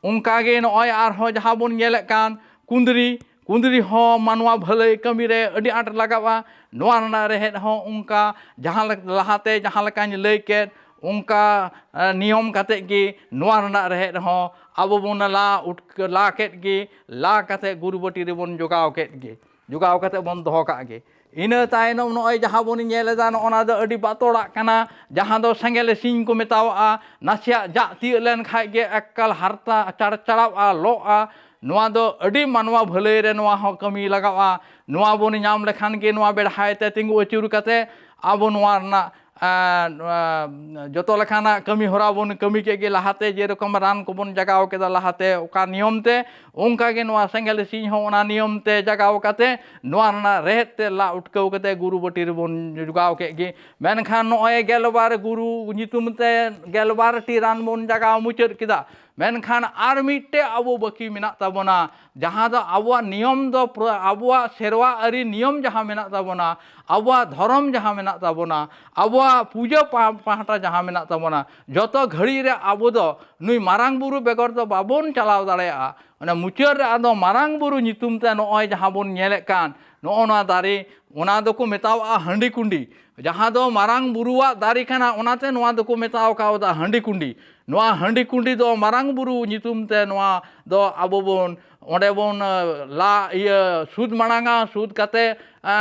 ᱚᱱᱠᱟ ᱜᱮ ᱱᱚᱜᱼᱚᱭ ᱟᱨᱦᱚᱸ ᱡᱟᱦᱟᱸ ᱵᱚᱱ ᱧᱮᱞᱮᱫ ᱠᱟᱱ ᱠᱩᱸᱫᱽᱨᱤ, ᱠᱩᱸᱫᱽᱨᱤ ᱦᱚᱸ ᱢᱟᱱᱣᱟ ᱵᱷᱟᱹᱞᱟᱹᱭ ᱠᱟᱹᱢᱤ ᱨᱮ ᱟᱹᱰᱤ ᱟᱸᱴ ᱞᱟᱜᱟᱜᱼᱟ᱾ ᱱᱚᱣᱟ ᱨᱮᱱᱟᱜ ᱨᱮᱦᱮᱫ ᱦᱚᱸ ᱚᱱᱠᱟ ᱡᱟᱦᱟᱸ ᱞᱮᱠ-, ᱞᱟᱦᱟᱛᱮ ᱡᱟᱦᱟᱸ ᱞᱮᱠᱟᱧ ᱞᱟᱹᱭ ᱠᱮᱫ, ᱚᱱᱠᱟ, ᱮ, ᱱᱤᱭᱚᱢ ᱠᱟᱛᱮᱫ ᱜᱮ ᱱᱚᱣᱟ ᱨᱮᱱᱟᱜ ᱨᱮᱦᱮᱫ ᱦᱚᱸ ᱟᱵᱚ ᱵᱚᱱ ᱞᱟ ᱩᱴᱠᱟᱹ-, ᱞᱟ ᱠᱮᱫ ᱜᱮ᱾ ᱞᱟ ᱠᱟᱛᱮᱫ ᱜᱩᱨᱩ ᱵᱟᱹᱴᱤ ᱨᱮᱵᱚᱱ ᱡᱚᱜᱟᱣ ᱠᱮᱫ ᱜᱮ᱾ ᱡᱚᱜᱟᱣ ᱠᱟᱛᱮᱫ ᱵᱚᱱ ᱫᱚᱦᱚ ᱠᱟᱜ ᱜᱮ᱾ ᱤᱱᱟᱹ ᱛᱟᱭᱱᱚᱢ ᱱᱚᱜᱼᱚᱭ ᱡᱟᱦᱟᱸ ᱵᱚᱱ ᱧᱮᱞ ᱮᱫᱟ, ᱱᱚᱜᱼᱚ ᱱᱟ ᱫᱚ ᱟᱹᱰᱤ ᱵᱟᱛᱚᱲᱟᱜ ᱠᱟᱱᱟ, ᱡᱟᱦᱟᱸ ᱫᱚ ᱥᱮᱸᱜᱮᱞ ᱤᱥᱤᱱ ᱠᱚ ᱢᱮᱛᱟᱣᱟᱜᱼᱟ᱾ ᱱᱟᱥᱮᱭᱟᱜ ᱡᱟᱜ ᱛᱤᱭᱟᱹᱜ ᱞᱮᱱ ᱠᱷᱟᱡ ᱜᱮ ᱮᱠᱟᱞ ᱦᱟᱨᱛᱟ ᱪᱟᱲᱪᱟᱲᱟᱣᱜᱼᱟ, ᱞᱚᱜᱼᱟ᱾ ᱱᱚᱣᱟ ᱫᱚ ᱟᱹᱰᱤ ᱢᱟᱱᱣᱟ ᱵᱷᱟᱹᱞᱟᱹᱭ ᱨᱮ ᱱᱚᱣᱟ ᱦᱚᱸ ᱠᱟᱹᱢᱤ ᱞᱟᱜᱟᱜᱼᱟ᱾ ᱱᱚᱣᱟ ᱵᱚᱱ ᱧᱟᱢ ᱞᱮᱠᱷᱟᱱ ᱜᱮ ᱱᱚᱣᱟ ᱵᱮᱲᱦᱟᱭ ᱛᱮ ᱛᱤᱸᱜᱩ ᱟᱹᱪᱩᱨ ᱠᱟᱛᱮ ᱟᱵᱚ ᱱᱚᱣᱟ ᱨᱮᱱᱟᱜ, ᱮᱸ, ᱱᱚᱣᱟ ᱡᱚᱛᱚ ᱞᱮᱠᱟᱱᱟᱜ ᱠᱟᱹᱢᱤ ᱦᱚᱨᱟ ᱵᱚᱱ ᱠᱟᱹᱢᱤ ᱠᱮᱫ ᱜᱮ᱾ ᱞᱟᱦᱟᱛᱮ ᱡᱮᱨᱚᱠᱚᱢ ᱨᱟᱱ ᱠᱚᱵᱚᱱ ᱡᱟᱜᱟᱣ ᱠᱮᱫᱟ ᱞᱟᱦᱟᱛᱮ ᱚᱠᱟ ᱱᱤᱭᱚᱢ ᱛᱮ, ᱚᱱᱠᱟ ᱜᱮ ᱱᱚᱣᱟ ᱥᱮᱸᱜᱮᱞ ᱤᱥᱤᱱ ᱦᱚᱸ ᱚᱱᱟ ᱱᱤᱭᱚᱢ ᱛᱮ ᱡᱟᱜᱟᱣ ᱠᱟᱛᱮ ᱱᱚᱣᱟ ᱨᱮᱱᱟᱜ ᱨᱮᱦᱮᱫ ᱛᱮ ᱞᱟ ᱩᱴᱠᱟᱹᱣ ᱠᱟᱛᱮ ᱜᱩᱨᱩ ᱵᱟᱹᱴᱤ ᱨᱮᱵᱚᱱ ᱡᱚᱜᱟᱣ ᱠᱮᱫ ᱜᱮ᱾ ᱢᱮᱱᱠᱷᱟᱱ ᱱᱚᱜᱼᱚᱭ ᱜᱮᱞᱵᱟᱨ ᱜᱩᱨᱩ ᱧᱩᱛᱩᱢ ᱛᱮ ᱜᱮᱞᱵᱟᱨ ᱴᱤ ᱨᱟᱱ ᱵᱚᱱ ᱡᱟᱜᱟᱣ ᱢᱩᱪᱟᱹᱫ ᱠᱮᱫᱟ᱾ ᱢᱮᱱᱠᱷᱟᱱ ᱟᱨ ᱢᱤᱫᱴᱮᱡ ᱟᱵᱚ ᱵᱟᱹᱠᱤ ᱢᱮᱱᱟᱜ ᱛᱟᱵᱚᱱᱟ, ᱡᱟᱦᱟᱸ ᱫᱚ ᱟᱵᱚᱣᱟᱜ ᱱᱤᱭᱚᱢ ᱫᱚ ᱯᱩᱨᱟᱹ ᱟᱵᱚᱣᱟᱜ ᱥᱮᱨᱣᱟ ᱟᱹᱨᱤ ᱱᱤᱭᱚᱢ ᱡᱟᱦᱟᱸ ᱢᱮᱱᱟᱜ ᱛᱟᱵᱚᱱᱟ, ᱟᱵᱚᱣᱟᱜ ᱫᱷᱚᱨᱚᱢ ᱡᱟᱦᱟᱸ ᱢᱮᱱᱟᱜ ᱛᱟᱵᱚᱱᱟ, ᱟᱵᱚᱣᱟᱜ ᱯᱩᱡᱟᱹ ᱯᱟ-, ᱯᱟᱦᱴᱟ ᱡᱟᱦᱟᱸ ᱢᱮᱱᱟᱜ ᱛᱟᱵᱚᱱᱟ, ᱡᱚᱛᱚ ᱜᱷᱟᱹᱲᱤᱡ ᱨᱮ ᱟᱵᱚ ᱫᱚ ᱱᱩᱭ ᱢᱟᱨᱟᱝ ᱵᱩᱨᱩ ᱵᱮᱜᱚᱨ ᱫᱚ ᱵᱟᱵᱚᱱ ᱪᱟᱞᱟᱣ ᱫᱟᱲᱮᱭᱟᱜᱼᱟ᱾ ᱚᱱᱟ ᱢᱩᱪᱟᱹᱫ ᱨᱮ ᱟᱫᱚ ᱢᱟᱨᱟᱝ ᱵᱩᱨᱩ ᱧᱩᱛᱩᱢ ᱛᱮ ᱱᱚᱜᱼᱚᱭ ᱡᱟᱦᱟᱸ ᱵᱚᱱ ᱧᱮᱞᱮᱫ ᱠᱟᱱ, ᱱᱚᱜᱼᱚ ᱱᱚᱣᱟ ᱫᱟᱨᱮ, ᱚᱱᱟ ᱫᱚᱠᱚ ᱢᱮᱛᱟᱣᱟᱜᱼᱟ ᱦᱟᱺᱰᱤ ᱠᱩᱸᱰᱤ, ᱡᱟᱦᱟᱸ ᱫᱚ ᱢᱟᱨᱟᱝ ᱵᱩᱨᱩᱣᱟᱜ ᱫᱟᱨᱮ ᱠᱟᱱᱟ, ᱚᱱᱟᱛᱮ ᱱᱚᱣᱟ ᱫᱚᱠᱚ ᱢᱮᱛᱟᱣ ᱠᱟᱣᱫᱟ ᱦᱟᱺᱰᱤ ᱠᱩᱸᱰᱤ᱾ ᱱᱚᱣᱟ ᱦᱟᱺᱰᱤ ᱠᱩᱸᱰᱤ ᱫᱚ ᱢᱟᱨᱟᱝ ᱵᱩᱨᱩ ᱧᱩᱛᱩᱢ ᱛᱮ ᱱᱚᱣᱟ ᱫᱚ ᱟᱵᱚ ᱵᱚᱱ, ᱚᱸᱰᱮ ᱵᱚᱱ, ᱮ, ᱞᱟ, ᱤᱭᱟᱹ, ᱥᱩᱫ ᱢᱟᱲᱟᱝᱟ, ᱥᱩᱫ ᱠᱟᱛᱮ, ᱮ,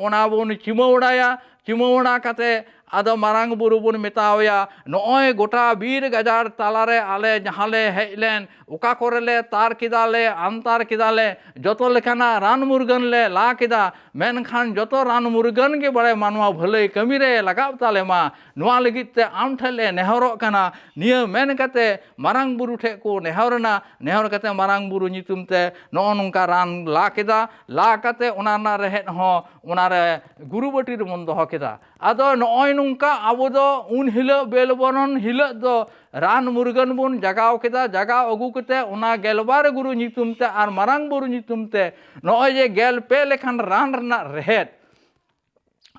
ᱚᱱᱟ ᱵᱚᱱ ᱪᱤᱢᱟᱹᱣᱲᱟᱭᱟ, ᱪᱤᱢᱟᱹᱣᱲᱟ ᱠᱟᱛᱮ ᱟᱫᱚ ᱢᱟᱨᱟᱝ ᱵᱩᱨᱩ ᱵᱚᱱ ᱢᱮᱛᱟᱣᱟᱭᱟ, ᱱᱚᱜᱼᱚᱭ ᱜᱚᱴᱟ ᱵᱤᱨ ᱜᱟᱡᱟᱲ ᱛᱟᱞᱟᱨᱮ ᱟᱞᱮ ᱡᱟᱦᱟᱸ ᱞᱮ ᱦᱮᱡ ᱞᱮᱱ, ᱚᱠᱟ ᱠᱚᱨᱮ ᱞᱮ ᱛᱟᱨ ᱠᱮᱫᱟ ᱞᱮ, ᱟᱱᱛᱟᱨ ᱠᱮᱫᱟ ᱞᱮ, ᱡᱚᱛᱚ ᱞᱮᱠᱟᱱᱟᱜ ᱨᱟᱱ ᱢᱩᱨᱜᱟᱹᱱ ᱞᱮ ᱞᱟ ᱠᱮᱫᱟ, ᱢᱮᱱᱠᱷᱟᱱ ᱡᱚᱛᱚ ᱨᱟᱱ ᱢᱩᱨᱜᱟᱹᱱ ᱜᱮ ᱵᱟᱲᱮ ᱢᱟᱱᱣᱟ ᱵᱷᱟᱹᱞᱟᱹᱭ ᱠᱟᱹᱢᱤ ᱨᱮ ᱞᱟᱜᱟᱣ ᱛᱟᱞᱮ ᱢᱟ, ᱱᱚᱣᱟ ᱞᱟᱹᱜᱤᱫ ᱛᱮ ᱟᱢ ᱴᱷᱮᱱ ᱞᱮ ᱱᱮᱦᱚᱨᱚᱜ ᱠᱟᱱᱟ᱾ ᱱᱤᱭᱟᱹ ᱢᱮᱱ ᱠᱟᱛᱮ ᱢᱟᱨᱟᱝ ᱵᱩᱨᱩ ᱴᱷᱮᱱ ᱠᱚ ᱱᱮᱦᱚᱨ ᱮᱱᱟ᱾ ᱱᱮᱦᱚᱨ ᱠᱟᱛᱮ ᱢᱟᱨᱟᱝ ᱵᱩᱨᱩ ᱧᱩᱛᱩᱢ ᱛᱮ ᱱᱚᱜᱼᱚ ᱱᱚᱝᱠᱟ ᱨᱟᱱ ᱞᱟ ᱠᱮᱫᱟ, ᱞᱟ ᱠᱟᱛᱮ ᱚᱱᱟ ᱨᱮᱱᱟᱜ ᱨᱮᱦᱮᱫ ᱦᱚᱸ ᱚᱱᱟ ᱨᱮ ᱜᱩᱨᱩ ᱵᱟᱹᱴᱤ ᱨᱮᱵᱚᱱ ᱫᱚᱦᱚ ᱠᱮᱫᱟ᱾ ᱟᱫᱚ ᱱᱚᱜᱼᱚᱭ ᱱᱚᱝᱠᱟ ᱟᱵᱚ ᱫᱚ ᱩᱱ ᱦᱤᱞᱳᱜ ᱵᱮᱞ ᱵᱚᱨᱚᱱ ᱦᱤᱞᱳᱜ ᱫᱚ ᱨᱟᱱ ᱢᱩᱨᱜᱟᱹᱱ ᱵᱚᱱ ᱡᱟᱜᱟᱣ ᱠᱮᱫᱟ᱾ ᱡᱟᱜᱟᱣ ᱟᱹᱜᱩ ᱠᱟᱛᱮ ᱚᱱᱟ ᱜᱮᱞᱵᱟᱨ ᱜᱩᱨᱩ ᱧᱩᱛᱩᱢ ᱛᱮ ᱟᱨ ᱢᱟᱨᱟᱝ ᱵᱩᱨᱩ ᱧᱩᱛᱩᱢ ᱛᱮ ᱱᱚᱜᱼᱚᱭ ᱡᱮ ᱜᱮᱞ ᱯᱮ ᱞᱮᱠᱟᱱ ᱨᱟᱱ ᱨᱮᱱᱟᱜ ᱨᱮᱦᱮᱫ,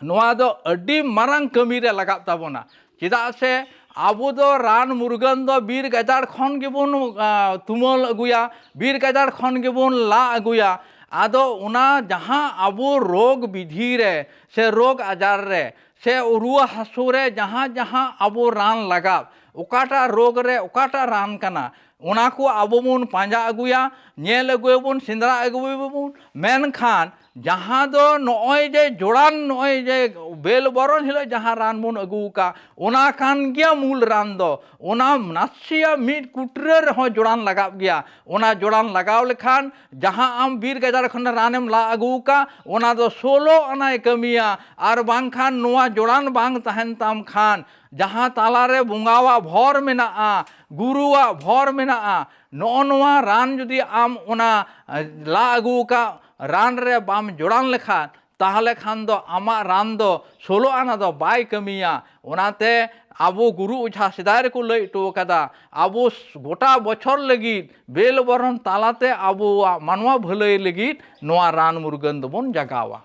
ᱱᱚᱣᱟ ᱫᱚ ᱟᱹᱰᱤ ᱢᱟᱨᱟᱝ ᱠᱟᱹᱢᱤ ᱨᱮ ᱞᱟᱜᱟᱜ ᱛᱟᱵᱚᱱᱟ᱾ ᱪᱮᱫᱟᱜ ᱥᱮ ᱟᱵᱚ ᱫᱚ ᱨᱟᱱ ᱢᱩᱨᱜᱟᱹᱱ ᱫᱚ ᱵᱤᱨ ᱜᱟᱡᱟᱲ ᱠᱷᱚᱱ ᱜᱮᱵᱚᱱ, ᱟ, ᱛᱩᱢᱟᱹᱞ ᱟᱹᱜᱩᱭᱟ, ᱵᱤᱨ ᱜᱟᱡᱟᱲ ᱠᱷᱚᱱ ᱜᱮᱵᱚᱱ ᱞᱟ ᱟᱹᱜᱩᱭᱟ᱾ ᱟᱫᱚ ᱚᱱᱟ ᱡᱟᱦᱟᱸ ᱟᱵᱚ ᱨᱳᱜᱽ ᱵᱤᱫᱷᱤ ᱨᱮ ᱥᱮ ᱨᱳᱜᱽ ᱟᱡᱟᱨ ᱨᱮ ᱥᱮ ᱨᱩᱣᱟᱹ ᱦᱟᱹᱥᱩ ᱨᱮ ᱡᱟᱦᱟᱸ ᱡᱟᱦᱟᱸ ᱟᱵᱚ ᱨᱟᱱ ᱞᱟᱜᱟᱣ, ᱚᱠᱟᱴᱟᱜ ᱨᱳᱜᱽ ᱨᱮ ᱚᱠᱟᱴᱟᱜ ᱨᱟᱱ ᱠᱟᱱᱟ, ᱚᱱᱟ ᱠᱚ ᱟᱵᱚ ᱵᱚᱱ ᱯᱟᱸᱡᱟ ᱟᱹᱜᱩᱭᱟ, ᱧᱮᱞ ᱟᱹᱜᱩᱭᱟᱵᱚᱱ, ᱥᱮᱸᱫᱽᱨᱟ ᱟᱹᱜᱩᱭᱟᱵᱚᱱ᱾ ᱢᱮᱱᱠᱷᱟᱱ ᱡᱟᱦᱟᱸ ᱫᱚ ᱱᱚᱜᱼᱚᱭ ᱡᱮ ᱡᱚᱲᱟᱱ, ᱱᱚᱜᱼᱚᱭ ᱡᱮ ᱵᱮᱞ ᱵᱚᱨᱚᱱ ᱦᱤᱞᱳᱜ ᱡᱟᱦᱟᱸ ᱨᱟᱱ ᱵᱚᱱ ᱟᱹᱜᱩ ᱟᱠᱟᱫ, ᱚᱱᱟ ᱠᱟᱱ ᱜᱮᱭᱟ ᱢᱩᱞ ᱨᱟᱱ ᱫᱚ᱾ ᱚᱱᱟ ᱱᱟᱥᱮᱭᱟᱜ ᱢᱤᱫ ᱠᱩᱴᱨᱟᱹ ᱨᱮᱦᱚᱸ ᱡᱚᱲᱟᱱ ᱞᱟᱜᱟᱜ ᱜᱮᱭᱟ᱾ ᱚᱱᱟ ᱡᱚᱲᱟᱱ ᱞᱟᱜᱟᱣ ᱞᱮᱠᱷᱟᱱ ᱡᱟᱦᱟᱸ ᱟᱢ ᱵᱤᱨ ᱜᱟᱡᱟᱲ ᱠᱷᱚᱱ ᱨᱟᱱᱮᱢ ᱞᱟ ᱟᱹᱜᱩ ᱟᱠᱟᱫ, ᱚᱱᱟ ᱫᱚ ᱥᱳᱞᱳ ᱟᱱᱟᱭ ᱠᱟᱹᱢᱤᱭᱟ᱾ ᱟᱨ ᱵᱟᱝᱠᱷᱟᱱ ᱱᱚᱣᱟ ᱡᱚᱲᱟᱱ ᱵᱟᱝ ᱛᱟᱦᱮᱱ ᱛᱟᱢ ᱠᱷᱟᱱ, ᱡᱟᱦᱟᱸ ᱛᱟᱞᱟᱨᱮ ᱵᱚᱸᱜᱟᱣᱟᱜ ᱵᱷᱚᱨ ᱢᱮᱱᱟᱜᱼᱟ, ᱜᱩᱨᱩᱣᱟᱜ ᱵᱷᱚᱨ ᱢᱮᱱᱟᱜᱼᱟ, ᱱᱚᱜᱼᱚ ᱱᱚᱣᱟ ᱨᱟᱱ ᱡᱩᱫᱤ ᱟᱢ ᱚᱱᱟ, ᱮ, ᱞᱟ ᱟᱹᱜᱩ ᱟᱠᱟᱫ ᱨᱟᱱ ᱨᱮ ᱵᱟᱢ ᱡᱚᱲᱟᱱ ᱞᱮᱠᱷᱟᱱ, ᱛᱟᱦᱚᱞᱮ ᱠᱷᱟᱱ ᱫᱚ ᱟᱢᱟᱜ ᱨᱟᱱ ᱫᱚ ᱥᱳᱞᱳ ᱟᱱᱟ ᱫᱚ ᱵᱟᱭ ᱠᱟᱹᱢᱤᱭᱟ᱾ ᱚᱱᱟᱛᱮ ᱟᱵᱚ ᱜᱩᱨᱩ ᱚᱡᱷᱟ ᱥᱮᱫᱟᱭ ᱨᱮᱠᱚ ᱞᱟᱹᱭ ᱦᱚᱴᱚ ᱟᱠᱟᱫᱟ, ᱟᱵᱚ ᱜᱚᱴᱟ ᱵᱚᱪᱷᱚᱨ ᱞᱟᱹᱜᱤᱫ ᱵᱮᱞ ᱵᱚᱨᱚᱱ ᱛᱟᱞᱟᱛᱮ ᱟᱵᱚᱣᱟᱜ ᱢᱟᱱᱣᱟ ᱵᱷᱟᱹᱞᱟᱹᱭ ᱞᱟᱹᱜᱤᱫ ᱱᱚᱣᱟ ᱨᱟᱱ ᱢᱩᱨᱜᱟᱹᱱ ᱫᱚᱵᱚᱱ ᱡᱟᱜᱟᱣᱟ᱾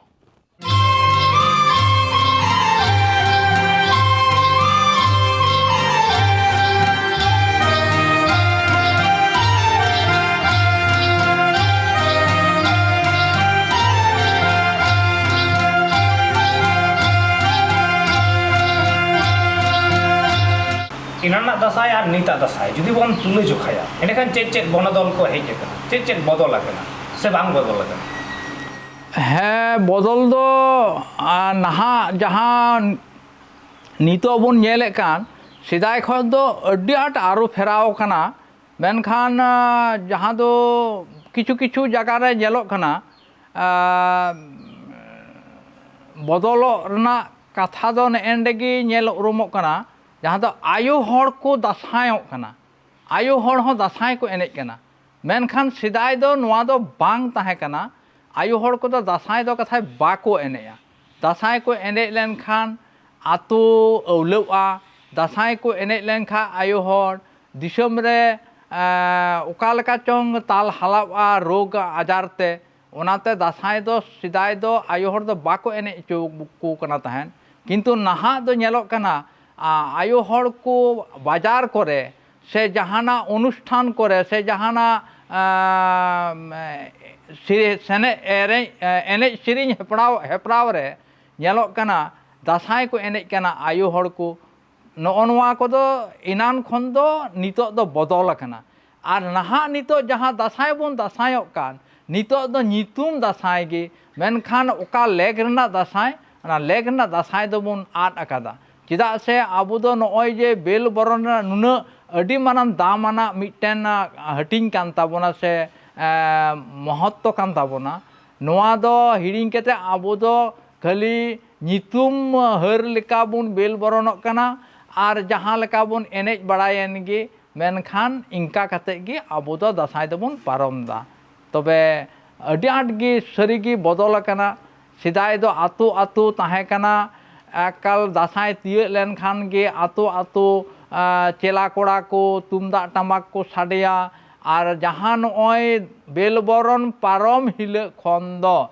ᱫᱟᱸᱥᱟᱭ ᱟᱨ ᱱᱤᱛᱟᱜ ᱫᱟᱸᱥᱟᱭ ᱡᱩᱫᱤ ᱵᱚᱱ ᱛᱩᱞᱟᱹ ᱡᱚᱠᱷᱟᱭᱟ, ᱮᱸᱰᱮᱠᱷᱟᱱ ᱪᱮᱫ ᱪᱮᱫ ᱵᱚᱱᱚᱫᱚᱞ ᱠᱚ ᱦᱮᱡ ᱟᱠᱟᱱᱟ, ᱪᱮᱫ ᱪᱮᱫ ᱵᱚᱫᱚᱞ ᱟᱠᱟᱱᱟ ᱥᱮ ᱵᱟᱝ ᱵᱚᱫᱚᱞ ᱟᱠᱟᱱᱟ? ᱦᱮᱸ, ᱵᱚᱫᱚᱞ ᱫᱚ, ᱟᱨ ᱱᱟᱦᱟᱜ ᱡᱟᱦᱟᱸ ᱱᱤᱛᱚᱜ ᱵᱚᱱ ᱧᱮᱞᱮᱫ ᱠᱟᱱ, ᱥᱮᱫᱟᱭ ᱠᱷᱚᱱ ᱫᱚ ᱟᱹᱰᱤ ᱟᱸᱴ ᱟᱹᱨᱩ ᱯᱷᱮᱨᱟᱣ ᱟᱠᱟᱱᱟ᱾ ᱢᱮᱱᱠᱷᱟᱱ, ᱟᱸ, ᱡᱟᱦᱟᱸ ᱫᱚ ᱠᱤᱪᱷᱩ ᱠᱤᱪᱷᱩ ᱡᱟᱭᱜᱟ ᱨᱮ ᱧᱮᱞᱚᱜ ᱠᱟᱱᱟ, ᱟᱸ, ᱵᱚᱫᱚᱞᱚᱜ ᱨᱮᱱᱟᱜ ᱠᱟᱛᱷᱟ ᱫᱚ ᱱᱮᱜᱼᱮ ᱱᱮᱰᱮ ᱜᱮ ᱧᱮᱞ ᱩᱨᱩᱢᱚᱜ ᱠᱟᱱᱟ, ᱡᱟᱦᱟᱸ ᱫᱚ ᱟᱭᱳ ᱦᱚᱲ ᱠᱚ ᱫᱟᱸᱥᱟᱭᱚᱜ ᱠᱟᱱᱟ, ᱟᱭᱳ ᱦᱚᱲ ᱦᱚᱸ ᱫᱟᱸᱥᱟᱭ ᱠᱚ ᱮᱱᱮᱡ ᱠᱟᱱᱟ᱾ ᱢᱮᱱᱠᱷᱟᱱ ᱥᱮᱫᱟᱭ ᱫᱚ ᱱᱚᱣᱟ ᱫᱚ ᱵᱟᱝ ᱛᱟᱦᱮᱸ ᱠᱟᱱᱟ᱾ ᱟᱭᱳ ᱦᱚᱲ ᱠᱚᱫᱚ ᱫᱟᱸᱥᱟᱭ ᱫᱚ ᱠᱟᱛᱷᱟᱡ ᱵᱟᱠᱚ ᱮᱱᱮᱡᱼᱟ᱾ ᱫᱟᱸᱥᱟᱭ ᱠᱚ ᱮᱱᱮᱡ ᱞᱮᱱᱠᱷᱟᱱ ᱟᱛᱳ ᱟᱹᱣᱞᱟᱹᱜᱼᱟ᱾ ᱫᱟᱸᱥᱟᱭ ᱠᱚ ᱮᱱᱮᱡ ᱞᱮᱱᱠᱷᱟᱱ ᱟᱭᱳ ᱦᱚᱲ ᱫᱤᱥᱚᱢ ᱨᱮ, ᱮᱸ, ᱚᱠᱟ ᱞᱮᱠᱟ ᱪᱚᱝ ᱛᱟᱞ ᱦᱟᱞᱟᱣᱜᱼᱟ ᱨᱳᱜᱽ ᱟᱡᱟᱨ ᱛᱮ᱾ ᱚᱱᱟᱛᱮ ᱫᱟᱸᱥᱟᱭ ᱫᱚ ᱥᱮᱫᱟᱭ ᱫᱚ ᱟᱭᱳ ᱦᱚᱲ ᱫᱚ ᱵᱟᱠᱚ ᱮᱱᱮᱡ ᱦᱚᱪᱚ ᱠᱚ ᱠᱟᱱᱟ ᱛᱟᱦᱮᱸᱫ᱾ ᱠᱤᱱᱛᱩ ᱱᱟᱦᱟᱜ ᱫᱚ ᱧᱮᱞᱚᱜ ᱠᱟᱱᱟ, ᱟ, ᱟᱭᱳ ᱦᱚᱲ ᱠᱚ ᱵᱟᱡᱟᱨ ᱠᱚᱨᱮ ᱥᱮ ᱡᱟᱦᱟᱱᱟᱜ ᱚᱱᱩᱥᱴᱷᱟᱱ ᱠᱚᱨᱮ ᱥᱮ ᱡᱟᱦᱟᱱᱟᱜ, ᱟᱸ, ᱥᱮ-, ᱥᱮᱱᱮᱡ, ᱮᱨᱮᱡ, ᱮᱱᱮᱡ ᱥᱮᱨᱮᱧ ᱦᱮᱯᱨᱟᱣ, ᱦᱮᱯᱨᱟᱣ ᱨᱮ ᱧᱮᱞᱚᱜ ᱠᱟᱱᱟ, ᱫᱟᱸᱥᱟᱭ ᱠᱚ ᱮᱱᱮᱡ ᱠᱟᱱᱟ ᱟᱭᱳ ᱦᱚᱲ ᱠᱚ᱾ ᱱᱚᱜᱼᱚ ᱱᱚᱣᱟ ᱠᱚᱫᱚ ᱮᱱᱟᱱ ᱠᱷᱚᱱ ᱫᱚ ᱱᱤᱛᱚᱜ ᱫᱚ ᱵᱚᱫᱚᱞ ᱟᱠᱟᱱᱟ᱾ ᱟᱨ ᱱᱟᱦᱟᱜ ᱱᱤᱛᱚᱜ ᱡᱟᱦᱟᱸ ᱫᱟᱸᱥᱟᱭ ᱵᱚᱱ ᱫᱟᱸᱥᱟᱭᱚᱜ ᱠᱟᱱ, ᱱᱤᱛᱚᱜ ᱫᱚ ᱧᱩᱛᱩᱢ ᱫᱟᱸᱥᱟᱭ ᱜᱮ, ᱢᱮᱱᱠᱷᱟᱱ ᱚᱠᱟ ᱞᱮᱠ ᱨᱮᱱᱟᱜ ᱫᱟᱸᱥᱟᱭ, ᱚᱱᱟ ᱞᱮᱠ ᱨᱮᱱᱟᱜ ᱫᱟᱸᱥᱟᱭ ᱫᱚᱵᱚᱱ ᱟᱫ ᱟᱠᱟᱫᱟ᱾ ᱪᱮᱫᱟᱜ ᱥᱮ ᱟᱵᱚ ᱫᱚ ᱱᱚᱜᱼᱚᱭ ᱡᱮ ᱵᱮᱞ ᱵᱚᱨᱚᱱ ᱨᱮᱱᱟᱜ ᱱᱩᱱᱟᱹᱜ ᱟᱹᱰᱤ ᱢᱟᱨᱟᱝ ᱫᱟᱢ ᱟᱱᱟᱜ ᱢᱤᱫᱴᱮᱱ, ᱟ, ᱦᱟᱹᱴᱤᱧ ᱠᱟᱱ ᱛᱟᱵᱚᱱᱟ ᱥᱮ, ᱮ, ᱢᱚᱦᱚᱛᱛᱚ ᱠᱟᱱ ᱛᱟᱵᱚᱱᱟ, ᱱᱚᱣᱟ ᱫᱚ ᱦᱤᱲᱤᱧ ᱠᱟᱛᱮ ᱟᱵᱚ ᱫᱚ ᱠᱷᱟᱹᱞᱤ ᱧᱩᱛᱩᱢ ᱦᱟᱹᱨ ᱞᱮᱠᱟ ᱵᱚᱱ ᱵᱮᱞ ᱵᱚᱨᱚᱱᱚᱜ ᱠᱟᱱᱟ ᱟᱨ ᱡᱟᱦᱟᱸ ᱞᱮᱠᱟ ᱵᱚᱱ ᱮᱱᱮᱡ ᱵᱟᱲᱟᱭᱮᱱ ᱜᱮ, ᱢᱮᱱᱠᱷᱟᱱ ᱤᱱᱠᱟ ᱠᱟᱛᱮ ᱜᱮ ᱟᱵᱚ ᱫᱚ ᱫᱟᱸᱥᱟᱭ ᱫᱚᱵᱚᱱ ᱯᱟᱨᱚᱢ ᱮᱫᱟ᱾ ᱛᱚᱵᱮ ᱟᱹᱰᱤ ᱟᱸᱴ ᱜᱮ ᱥᱟᱹᱨᱤ ᱜᱮ ᱵᱚᱫᱚᱞ ᱟᱠᱟᱱᱟ᱾ ᱥᱮᱫᱟᱭ ᱫᱚ ᱟᱛᱳ ᱟᱛᱳ ᱛᱟᱦᱮᱸ ᱠᱟᱱᱟ, ᱮᱠᱟᱞ ᱫᱟᱸᱥᱟᱭ ᱛᱤᱭᱟᱹᱜ ᱞᱮᱱᱠᱷᱟᱱ ᱜᱮ ᱟᱛᱳ ᱟᱛᱳ, ᱟ, ᱪᱮᱞᱟ ᱠᱚᱲᱟ ᱠᱚ ᱛᱩᱢᱫᱟᱜ ᱴᱟᱢᱟᱠ ᱠᱚ ᱥᱟᱰᱮᱭᱟ᱾ ᱟᱨ ᱡᱟᱦᱟᱸ ᱱᱚᱜᱼᱚᱭ ᱵᱮᱞ ᱵᱚᱨᱚᱱ ᱯᱟᱨᱚᱢ ᱦᱤᱞᱳᱜ ᱠᱷᱚᱱ ᱫᱚ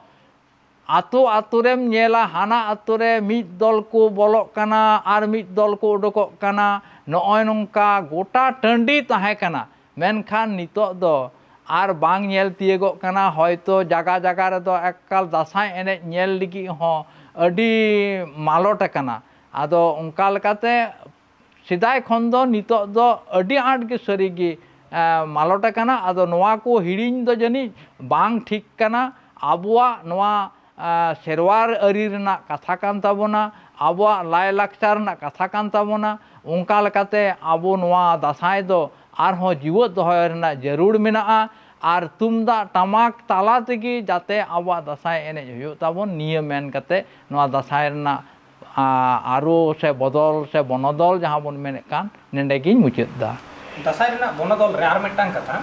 ᱟᱛᱳ ᱟᱛᱳ ᱨᱮᱢ ᱧᱮᱞᱟ, ᱦᱟᱱᱟ ᱟᱛᱳ ᱨᱮ ᱢᱤᱫ ᱫᱚᱞ ᱠᱚ ᱵᱚᱞᱚᱜ ᱠᱟᱱᱟ ᱟᱨ ᱢᱤᱫ ᱫᱚᱞ ᱠᱚ ᱩᱰᱩᱠᱚᱜ ᱠᱟᱱᱟ᱾ ᱱᱚᱜᱼᱚᱭ ᱱᱚᱝᱠᱟ ᱜᱚᱴᱟ ᱴᱟᱺᱰᱤ ᱛᱟᱦᱮᱸ ᱠᱟᱱᱟ, ᱢᱮᱱᱠᱷᱟᱱ ᱱᱤᱛᱚᱜ ᱫᱚ ᱟᱨ ᱵᱟᱝ ᱧᱮᱞ ᱛᱤᱭᱳᱜᱚᱜ ᱠᱟᱱᱟ᱾ ᱦᱚᱭᱛᱳ ᱡᱟᱜᱟ ᱡᱟᱜᱟ ᱨᱮᱫᱚ ᱮᱠᱟᱞ ᱫᱟᱸᱥᱟᱭ ᱮᱱᱮᱡ ᱧᱮᱞ ᱞᱟᱹᱜᱤᱫ ᱦᱚᱸ ᱟᱹᱰᱤ ᱢᱟᱞᱚᱴ ᱟᱠᱟᱱᱟ᱾ ᱟᱫᱚ ᱚᱱᱠᱟ ᱞᱮᱠᱟᱛᱮ ᱥᱮᱫᱟᱭ ᱠᱷᱚᱱ ᱫᱚ ᱱᱤᱛᱚᱜ ᱫᱚ ᱟᱹᱰᱤ ᱟᱸᱴ ᱜᱮ ᱥᱟᱹᱨᱤ ᱜᱮ ᱮ, ᱢᱟᱞᱚᱴ ᱟᱠᱟᱱᱟ᱾ ᱟᱫᱚ ᱱᱚᱣᱟ ᱠᱚ ᱦᱤᱲᱤᱧ ᱫᱚ ᱡᱟᱹᱱᱤᱡ ᱵᱟᱝ ᱴᱷᱤᱠ ᱠᱟᱱᱟ᱾ ᱟᱵᱚᱣᱟᱜ ᱱᱚᱣᱟ ᱮ, ᱥᱮᱨᱣᱟ ᱟᱹᱨᱤ ᱨᱮᱱᱟᱜ ᱠᱟᱛᱷᱟ ᱠᱟᱱ ᱛᱟᱵᱚᱱᱟ, ᱟᱵᱚᱣᱟᱜ ᱞᱟᱭᱼᱞᱟᱠᱪᱟᱨ ᱨᱮᱱᱟᱜ ᱠᱟᱛᱷᱟ ᱠᱟᱱ ᱛᱟᱵᱚᱱᱟ᱾ ᱚᱱᱠᱟ ᱞᱮᱠᱟᱛᱮ ᱟᱵᱚ ᱱᱚᱣᱟ ᱫᱟᱸᱥᱟᱭ ᱫᱚ ᱟᱨᱦᱚᱸ ᱡᱤᱣᱮᱫ ᱫᱚᱦᱚᱭ ᱨᱮᱱᱟᱜ ᱡᱟᱹᱨᱩᱲ ᱢᱮᱱᱟᱜᱼᱟ᱾ ᱟᱨ ᱛᱩᱢᱫᱟᱜ ᱴᱟᱢᱟᱠ ᱛᱟᱞᱟ ᱛᱮᱜᱮ ᱡᱟᱛᱮ ᱟᱵᱚᱣᱟᱜ ᱫᱟᱸᱥᱟᱭ ᱮᱱᱮᱡ ᱦᱩᱭᱩᱜ ᱛᱟᱵᱚᱱ, ᱱᱤᱭᱟᱹ ᱢᱮᱱ ᱠᱟᱛᱮ ᱱᱚᱣᱟ ᱫᱟᱸᱥᱟᱭ ᱨᱮᱱᱟᱜ ᱟ, ᱟᱹᱨᱩ ᱥᱮ ᱵᱚᱫᱚᱞ ᱥᱮ ᱵᱚᱱᱚᱫᱚᱞ ᱡᱟᱦᱟᱸ ᱵᱚᱱ ᱢᱮᱱᱮᱫ ᱠᱟᱱ, ᱱᱚᱰᱮ ᱜᱤᱧ ᱢᱩᱪᱟᱹᱫ ᱫᱟ᱾ ᱫᱟᱸᱥᱟᱭ ᱨᱮᱱᱟᱜ ᱵᱚᱱᱚᱫᱚᱞ ᱨᱮ ᱟᱨ ᱢᱤᱫᱴᱟᱝ ᱠᱟᱛᱷᱟ,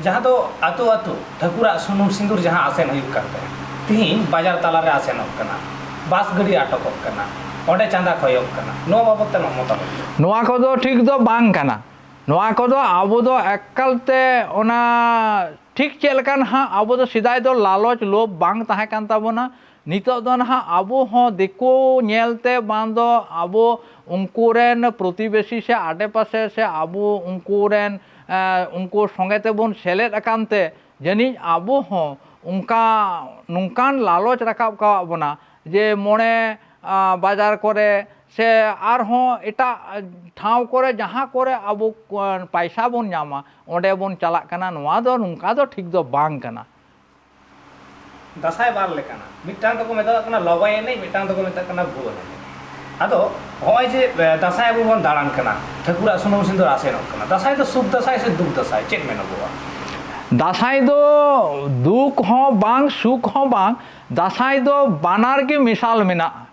ᱡᱟᱦᱟᱸ ᱫᱚ ᱟᱹᱛᱩ ᱟᱹᱛᱩ ᱴᱷᱟᱹᱠᱩᱨᱟᱜ ᱥᱩᱱᱩᱢ ᱥᱤᱸᱫᱩᱨ ᱡᱟᱦᱟᱸ ᱟᱥᱮᱱ ᱦᱩᱭᱩᱜ ᱠᱟᱱ ᱛᱟᱦᱮᱸᱫ, ᱛᱤᱦᱤᱧ ᱵᱟᱡᱟᱨ ᱛᱟᱞᱟ ᱨᱮ ᱟᱥᱮᱱᱚᱜ ᱠᱟᱱᱟ, ᱵᱟᱥ ᱜᱟᱹᱰᱤ ᱟᱴᱚᱠᱚᱜ ᱠᱟᱱᱟ, ᱚᱸᱰᱮ ᱪᱟᱸᱫᱟ ᱠᱷᱚᱭᱚᱜ ᱠᱟᱱᱟ, ᱱᱚᱣᱟ ᱵᱟᱵᱚᱫ ᱛᱮ ᱟᱢᱟᱜ ᱢᱚᱛᱟᱢᱚᱛ ᱪᱮᱫ? ᱱᱚᱣᱟ ᱠᱚᱫᱚ ᱴᱷᱤᱠ ᱫᱚ ᱵᱟᱝ ᱠᱟᱱᱟ᱾ ᱱᱚᱣᱟ ᱠᱚᱫᱚ ᱟᱵᱚ ᱫᱚ ᱮᱠᱟᱞ ᱛᱮ ᱚᱱᱟ ᱴᱷᱤᱠ ᱪᱮᱫ ᱞᱮᱠᱟ ᱱᱟᱦᱟᱜ ᱟᱵᱚ ᱫᱚ ᱥᱮᱫᱟᱭ ᱫᱚ ᱞᱟᱞᱚᱪ ᱞᱳᱵᱷ ᱵᱟᱝ ᱛᱟᱦᱮᱸ ᱠᱟᱱ ᱛᱟᱵᱚᱱᱟ᱾ ᱱᱤᱛᱚᱜ ᱫᱚ ᱱᱟᱦᱟᱜ ᱟᱵᱚ ᱦᱚᱸ ᱫᱤᱠᱩ ᱧᱮᱞ ᱛᱮ ᱵᱟᱝ ᱫᱚ ᱟᱵᱚ ᱩᱱᱠᱩ ᱨᱮᱱ ᱯᱨᱚᱛᱤᱵᱮᱥᱤ ᱥᱮ ᱟᱰᱮᱯᱟᱥᱮ ᱥᱮ ᱟᱵᱚ ᱩᱱᱠᱩ ᱨᱮᱱ, ᱮ, ᱩᱱᱠᱩ ᱥᱚᱸᱜᱮ ᱛᱮᱵᱚᱱ ᱥᱮᱞᱮᱫ ᱟᱠᱟᱱ ᱛᱮ ᱡᱟᱹᱱᱤᱡ ᱟᱵᱚ ᱦᱚᱸ ᱚᱱᱠᱟ, ᱱᱚᱝᱠᱟᱱ ᱞᱟᱞᱚᱪ ᱨᱟᱠᱟᱵ ᱠᱟᱣᱟᱫ ᱵᱚᱱᱟ ᱡᱮ ᱢᱚᱬᱮ, ᱟ, ᱵᱟᱡᱟᱨ ᱠᱚᱨᱮ ᱥᱮ ᱟᱨᱦᱚᱸ ᱮᱴᱟᱜ ᱴᱷᱟᱶ ᱠᱚᱨᱮ ᱡᱟᱦᱟᱸ ᱠᱚᱨᱮ ᱟᱵᱚ, ᱟ, ᱯᱟᱭᱥᱟ ᱵᱚᱱ ᱧᱟᱢᱟ, ᱚᱸᱰᱮ ᱵᱚᱱ ᱪᱟᱞᱟᱜ ᱠᱟᱱᱟ᱾ ᱱᱚᱣᱟ ᱫᱚ ᱱᱚᱝᱠᱟ ᱫᱚ ᱴᱷᱤᱠ ᱫᱚ ᱵᱟᱝ ᱠᱟᱱᱟ᱾ ᱫᱟᱸᱥᱟᱭ ᱵᱟᱨ ᱞᱮᱠᱟᱱᱟ, ᱢᱤᱫᱴᱟᱝ ᱫᱚᱠᱚ ᱢᱮᱛᱟᱜ ᱠᱟᱱᱟ ᱞᱚᱵᱟᱭ ᱮᱱᱮᱡ, ᱢᱤᱫᱴᱟᱝ ᱫᱚᱠᱚ ᱢᱮᱛᱟᱜ ᱠᱟᱱᱟ ᱵᱷᱩᱣᱟᱹᱝ ᱮᱱᱮᱡ᱾ ᱟᱫᱚ ᱦᱚᱸᱜᱼᱚᱭ ᱡᱮ, ᱮ, ᱫᱟᱸᱥᱟᱭ ᱟᱵᱚ ᱵᱚᱱ ᱫᱟᱬᱟᱱ ᱠᱟᱱᱟ, ᱴᱷᱟᱹᱠᱩᱨᱟᱜ ᱥᱩᱱᱩᱢ ᱥᱤᱸᱫᱩᱨ ᱟᱥᱮᱱᱚᱜ ᱠᱟᱱᱟ, ᱫᱟᱸᱥᱟᱭ ᱫᱚ ᱥᱩᱠ ᱫᱟᱸᱥᱟᱭ ᱥᱮ ᱫᱩᱠ ᱫᱟᱸᱥᱟᱭ, ᱪᱮᱫ ᱢᱮᱱᱚᱜᱚᱜᱼᱟ? ᱫᱟᱸᱥᱟᱭ ᱫᱚ ᱫᱩᱠ ᱦᱚᱸ ᱵᱟᱝ, ᱥᱩᱠ ᱦᱚᱸ ᱵᱟᱝ, ᱫᱟᱸᱥᱟᱭ ᱫᱚ ᱵᱟᱱᱟᱨ ᱜᱮ ᱢᱮᱥᱟᱞ ᱢᱮᱱᱟᱜᱼᱟ᱾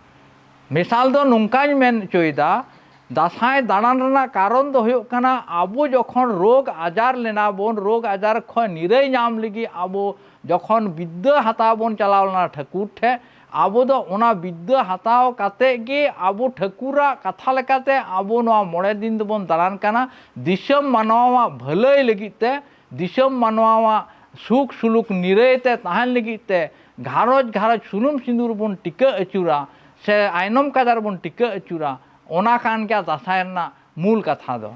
ᱢᱮᱥᱟᱞ ᱫᱚ ᱱᱚᱝᱠᱟᱧ ᱢᱮᱱ ᱦᱚᱪᱚᱭᱮᱫᱟ, ᱫᱟᱸᱥᱟᱭ ᱫᱟᱬᱟᱱ ᱨᱮᱱᱟᱜ ᱠᱟᱨᱚᱱ ᱫᱚ ᱦᱩᱭᱩᱜ ᱠᱟᱱᱟ, ᱟᱵᱚ ᱡᱚᱠᱷᱚᱱ ᱨᱳᱜᱽ ᱟᱡᱟᱨ ᱞᱮᱱᱟ ᱵᱚᱱ, ᱨᱳᱜᱽ ᱟᱡᱟᱨ ᱠᱷᱚᱱ ᱱᱤᱨᱟᱹᱭ ᱧᱟᱢ ᱞᱟᱹᱜᱤᱫ ᱟᱵᱚ ᱡᱚᱠᱷᱚᱱ ᱵᱤᱫᱽᱫᱟᱹ ᱦᱟᱛᱟᱣ ᱵᱚᱱ ᱪᱟᱞᱟᱣ ᱞᱮᱱᱟ ᱴᱷᱟᱹᱠᱩᱨ ᱴᱷᱮᱱ, ᱟᱵᱚ ᱫᱚ ᱚᱱᱟ ᱵᱤᱫᱽᱫᱟᱹ ᱦᱟᱛᱟᱣ ᱠᱟᱛᱮ ᱜᱮ ᱟᱵᱚ ᱴᱷᱟᱹᱠᱩᱨᱟᱜ ᱠᱟᱛᱷᱟ ᱞᱮᱠᱟᱛᱮ ᱟᱵᱚ ᱱᱚᱣᱟ ᱢᱚᱬᱮ ᱫᱤᱱ ᱫᱚᱵᱚᱱ ᱫᱟᱬᱟᱱ ᱠᱟᱱᱟ, ᱫᱤᱥᱚᱢ ᱢᱟᱱᱣᱟᱣᱟᱜ ᱵᱷᱟᱹᱞᱟᱹᱭ ᱞᱟᱹᱜᱤᱫ ᱛᱮ, ᱫᱤᱥᱚᱢ ᱢᱟᱱᱣᱟᱣᱟᱜ ᱥᱩᱠ ᱥᱩᱞᱩᱠ ᱱᱤᱨᱟᱹᱭ ᱛᱮ ᱛᱟᱦᱮᱱ ᱞᱟᱹᱜᱤᱫ ᱛᱮ, ᱜᱷᱟᱨᱚᱸᱡᱽ ᱜᱷᱟᱨᱚᱸᱡᱽ ᱥᱩᱱᱩᱢ ᱥᱤᱸᱫᱩᱨ ᱵᱚᱱ ᱴᱤᱠᱟᱹ ᱟᱹᱪᱩᱨᱟ ᱥᱮ ᱟᱭᱱᱚᱢ ᱠᱟᱡᱟᱨ ᱵᱚᱱ ᱴᱤᱠᱟᱹ ᱟᱹᱪᱩᱨᱟ, ᱚᱱᱟ ᱠᱟᱱ ᱜᱮᱭᱟ ᱫᱟᱸᱥᱟᱭ ᱨᱮᱱᱟᱜ ᱢᱩᱞ ᱠᱟᱛᱷᱟ ᱫᱚ᱾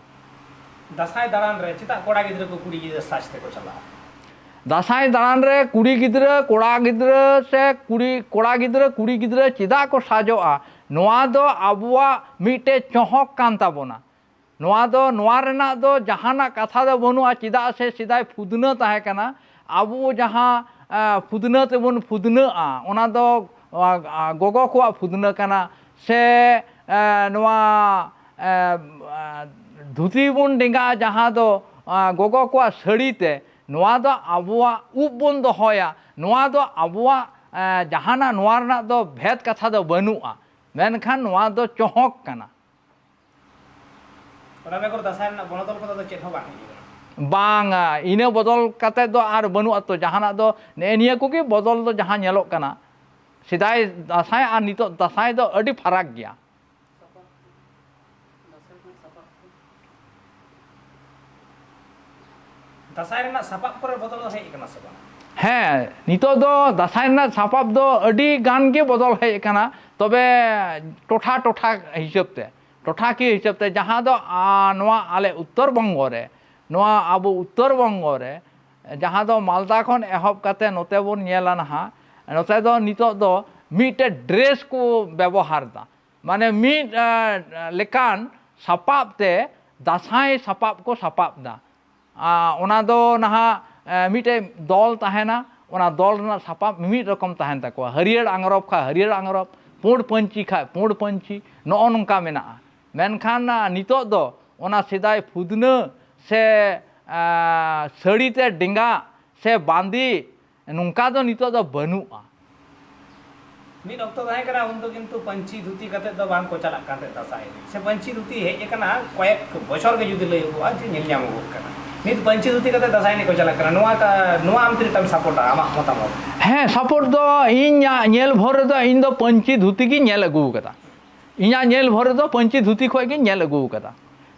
ᱫᱟᱸᱥᱟᱭ ᱫᱟᱬᱟᱱ ᱨᱮ ᱪᱮᱫᱟᱜ ᱠᱚᱲᱟ ᱜᱤᱫᱽᱨᱟᱹ ᱠᱚ ᱠᱩᱲᱤ ᱜᱤᱫᱽᱨᱟᱹ ᱥᱟᱡᱽ ᱛᱮᱠᱚ ᱪᱟᱞᱟᱜᱼᱟ? ᱫᱟᱸᱥᱟᱭ ᱫᱟᱬᱟᱱ ᱨᱮ ᱠᱩᱲᱤ ᱜᱤᱫᱽᱨᱟᱹ, ᱠᱚᱲᱟ ᱜᱤᱫᱽᱨᱟᱹ ᱥᱮ ᱠᱩᱲᱤ, ᱠᱚᱲᱟ ᱜᱤᱫᱽᱨᱟᱹ, ᱠᱩᱲᱤ ᱜᱤᱫᱽᱨᱟᱹ ᱪᱮᱫᱟᱜ ᱠᱚ ᱥᱟᱡᱚᱜᱼᱟ? ᱱᱚᱣᱟ ᱫᱚ ᱟᱵᱚᱣᱟᱜ ᱢᱤᱫᱴᱮᱡ ᱪᱚᱦᱚᱠ ᱠᱟᱱ ᱛᱟᱵᱚᱱᱟ᱾ ᱱᱚᱣᱟ ᱫᱚ, ᱱᱚᱣᱟ ᱨᱮᱱᱟᱜ ᱫᱚ ᱡᱟᱦᱟᱱᱟᱜ ᱠᱟᱛᱷᱟ ᱫᱚ ᱵᱟᱹᱱᱩᱜᱼᱟ, ᱪᱮᱫᱟᱜ ᱥᱮ ᱥᱮᱫᱟᱭ ᱯᱷᱩᱫᱱᱟᱹ ᱛᱟᱦᱮᱸ ᱠᱟᱱᱟ᱾ ᱟᱵᱚ ᱡᱟᱦᱟᱸ, ᱮ, ᱯᱷᱩᱫᱱᱟᱹ ᱛᱮᱵᱚᱱ ᱯᱷᱩᱫᱱᱟᱹᱜᱼᱟ, ᱚᱱᱟ ᱫᱚ, ᱟ, ᱟ, ᱜᱚᱜᱚ ᱠᱚᱣᱟᱜ ᱯᱷᱩᱫᱱᱟᱹ ᱠᱟᱱᱟ᱾ ᱥᱮ, ᱮ, ᱱᱚᱣᱟ, ᱮ, ᱮ, ᱫᱷᱩᱛᱤ ᱵᱚᱱ ᱰᱮᱸᱜᱟᱜᱼᱟ, ᱡᱟᱦᱟᱸ ᱫᱚ, ᱟ, ᱜᱚᱜᱚ ᱠᱚᱣᱟᱜ ᱥᱟᱹᱲᱤ ᱛᱮ, ᱱᱚᱣᱟ ᱫᱚ ᱟᱵᱚᱣᱟᱜ ᱩᱵ ᱵᱚᱱ ᱫᱚᱦᱚᱭᱟ, ᱱᱚᱣᱟ ᱫᱚ ᱟᱵᱚᱣᱟᱜ, ᱮ, ᱡᱟᱦᱟᱱᱟᱜ ᱱᱚᱣᱟ ᱨᱮᱱᱟᱜ ᱫᱚ ᱵᱷᱮᱫ ᱠᱟᱛᱷᱟ ᱫᱚ ᱵᱟᱹᱱᱩᱜᱼᱟ, ᱢᱮᱱᱠᱷᱟᱱ ᱱᱚᱣᱟ ᱫᱚ ᱪᱚᱦᱚᱠ ᱠᱟᱱᱟ᱾ ᱚᱱᱟ ᱵᱮᱜᱚᱨ ᱫᱟᱸᱥᱟᱭ ᱨᱮᱱᱟᱜ ᱵᱚᱱᱚᱫᱚᱞ ᱠᱚᱫᱚ ᱟᱫᱚ ᱪᱮᱫ ᱦᱚᱸ ᱵᱟᱝ ᱦᱩᱭᱩᱜ ᱠᱟᱱᱟ? ᱵᱟᱝᱟ, ᱤᱱᱟᱹ ᱵᱚᱫᱚᱞ ᱠᱟᱛᱮ ᱫᱚ ᱟᱨ ᱵᱟᱹᱱᱩᱜᱼᱟ ᱛᱚ᱾ ᱡᱟᱦᱟᱱᱟᱜ ᱫᱚ ᱱᱮᱜᱼᱮ ᱱᱤᱭᱟᱹ ᱠᱚᱜᱮ ᱵᱚᱫᱚᱞ ᱫᱚ ᱡᱟᱦᱟᱸ ᱧᱮᱞᱚᱜ ᱠᱟᱱᱟ᱾ ᱥᱮᱫᱟᱭ ᱫᱟᱸᱥᱟᱭ ᱟᱨ ᱱᱤᱛᱚᱜ ᱫᱟᱸᱥᱟᱭ ᱫᱚ ᱟᱹᱰᱤ ᱯᱷᱟᱨᱟᱠ ᱜᱮᱭᱟ᱾ ᱫᱟᱸᱥᱟᱭ ᱨᱮᱱᱟᱜ ᱥᱟᱯᱟᱵ ᱠᱚᱨᱮ ᱵᱚᱫᱚᱞ ᱫᱚ ᱦᱮᱡ ᱟᱠᱟᱱᱟ ᱥᱮ ᱵᱟᱝ? ᱦᱮᱸ, ᱱᱤᱛᱚᱜ ᱫᱚ ᱫᱟᱸᱥᱟᱭ ᱨᱮᱱᱟᱜ ᱥᱟᱯᱟᱵ ᱫᱚ ᱟᱹᱰᱤ ᱜᱟᱱ ᱜᱮ ᱵᱚᱫᱚᱞ ᱦᱮᱡ ᱟᱠᱟᱱᱟ᱾ ᱛᱚᱵᱮ ᱴᱚᱴᱷᱟ ᱴᱚᱴᱷᱟ ᱦᱤᱥᱟᱹᱵ ᱛᱮ, ᱴᱚᱴᱷᱟᱠᱤᱭᱟᱹ ᱦᱤᱥᱟᱹᱵ ᱛᱮ, ᱡᱟᱦᱟᱸ ᱫᱚ, ᱟ, ᱱᱚᱣᱟ ᱟᱞᱮ ᱩᱛᱛᱚᱨ ᱵᱚᱝᱜᱚ ᱨᱮ, ᱱᱚᱣᱟ ᱟᱵᱚ ᱩᱛᱛᱚᱨ ᱵᱚᱝᱜᱚ ᱨᱮ, ᱡᱟᱦᱟᱸ ᱫᱚ ᱢᱟᱞᱫᱟ ᱠᱷᱚᱱ ᱮᱦᱚᱵ ᱠᱟᱛᱮ ᱱᱚᱛᱮ ᱵᱚᱱ ᱧᱮᱞᱟ ᱱᱟᱦᱟᱜ, ᱱᱚᱛᱮ ᱫᱚ ᱱᱤᱛᱚᱜ ᱫᱚ ᱢᱤᱫᱴᱮᱡ ᱰᱨᱮᱥ ᱠᱚ ᱵᱮᱵᱚᱦᱟᱨ ᱮᱫᱟ᱾ ᱢᱟᱱᱮ ᱢᱤᱫ, ᱮ, ᱞᱮᱠᱟᱱ ᱥᱟᱯᱟᱵ ᱛᱮ ᱫᱟᱸᱥᱟᱭ ᱥᱟᱯᱟᱵ ᱠᱚ ᱥᱟᱯᱟᱵ ᱮᱫᱟ᱾ ᱟ, ᱚᱱᱟ ᱫᱚ ᱱᱟᱦᱟᱜ, ᱮ, ᱢᱤᱫᱴᱮᱡ ᱫᱚᱞ ᱛᱟᱦᱮᱱᱟ, ᱚᱱᱟ ᱫᱚᱞ ᱨᱮᱱᱟᱜ ᱥᱟᱯᱟᱵ ᱢᱤᱢᱤᱫ ᱨᱚᱠᱚᱢ ᱛᱟᱦᱮᱱ ᱛᱟᱠᱚᱣᱟ᱾ ᱦᱟᱹᱨᱭᱟᱹᱲ ᱟᱝᱨᱚᱯ ᱠᱷᱟᱡ ᱦᱟᱹᱨᱭᱟᱹᱲ ᱟᱝᱨᱚᱯ, ᱯᱩᱸᱰ ᱯᱟᱹᱧᱪᱤ ᱠᱷᱟᱡ ᱯᱩᱸᱰ ᱯᱟᱹᱧᱪᱤ, ᱱᱚᱜᱼᱚ ᱱᱚᱝᱠᱟ ᱢᱮᱱᱟᱜᱼᱟ᱾ ᱢᱮᱱᱠᱷᱟᱱ, ᱟ, ᱱᱤᱛᱚᱜ ᱫᱚ ᱚᱱᱟ ᱥᱮᱫᱟᱭ ᱯᱷᱩᱫᱱᱟᱹ ᱥᱮ, ᱟ, ᱥᱟᱹᱲᱤ ᱛᱮ ᱰᱮᱸᱜᱟᱜ ᱥᱮ ᱵᱟᱸᱫᱮ, ᱱᱚᱝᱠᱟ ᱫᱚ ᱱᱤᱛᱚᱜ ᱫᱚ ᱵᱟᱹᱱᱩᱜᱼᱟ᱾ ᱢᱤᱫ ᱚᱠᱛᱚ ᱛᱟᱦᱮᱸ ᱠᱟᱱᱟ, ᱩᱱ ᱫᱚ ᱠᱤᱱᱛᱩ ᱯᱟᱹᱧᱪᱤ ᱫᱷᱩᱛᱤ ᱠᱟᱛᱮ ᱫᱚ ᱵᱟᱝ ᱠᱚ ᱪᱟᱞᱟᱜ ᱠᱟᱱ ᱛᱟᱦᱮᱸᱫ ᱫᱟᱸᱥᱟᱭ ᱮᱱᱮᱡ᱾ ᱥᱮ ᱯᱟᱹᱧᱪᱤ ᱫᱷᱩᱛᱤ ᱦᱮᱡ ᱟᱠᱟᱱᱟ ᱠᱚᱭᱮᱠ ᱵᱚᱪᱷᱚᱨ ᱜᱮ ᱡᱩᱫᱤ ᱞᱟᱹᱭᱚᱜᱚᱜᱼᱟ ᱡᱮ ᱧᱮᱞ ᱧᱟᱢᱚᱜᱚᱜ ᱠᱟᱱᱟ᱾ ᱱᱤᱛ ᱯᱟᱹᱧᱪᱤ ᱫᱷᱩᱛᱤ ᱠᱟᱛᱮ ᱫᱟᱸᱥᱟᱭ ᱮᱱᱮᱡ ᱠᱚ ᱪᱟᱞᱟᱜ ᱠᱟᱱᱟ᱾ ᱱᱚᱣᱟ ᱠᱟ-, ᱱᱚᱣᱟ ᱟᱢ ᱛᱤᱱᱟᱹᱜ ᱴᱟᱢ ᱥᱟᱯᱳᱨᱴᱟ, ᱟᱢᱟᱜ ᱢᱚᱛᱟᱢᱚᱛ? ᱦᱮᱸ, ᱥᱟᱯᱳᱨᱴ ᱫᱚ ᱤᱧᱟᱹᱜ ᱧᱮᱞ ᱵᱷᱳᱨ ᱨᱮᱫᱚ ᱤᱧ ᱫᱚ ᱯᱟᱹᱧᱪᱤ ᱫᱷᱩᱛᱤ ᱜᱤᱧ ᱧᱮᱞ ᱟᱹᱜᱩ ᱟᱠᱟᱫᱟ᱾ ᱤᱧᱟᱹᱜ ᱧᱮᱞ ᱵᱷᱳᱨ ᱨᱮᱫᱚ ᱯᱟᱹᱧᱪᱤ ᱫᱷᱩᱛᱤ ᱠᱷᱚᱡ ᱜᱤᱧ ᱧᱮᱞ ᱟᱹᱜᱩ ᱟᱠᱟᱫᱟ᱾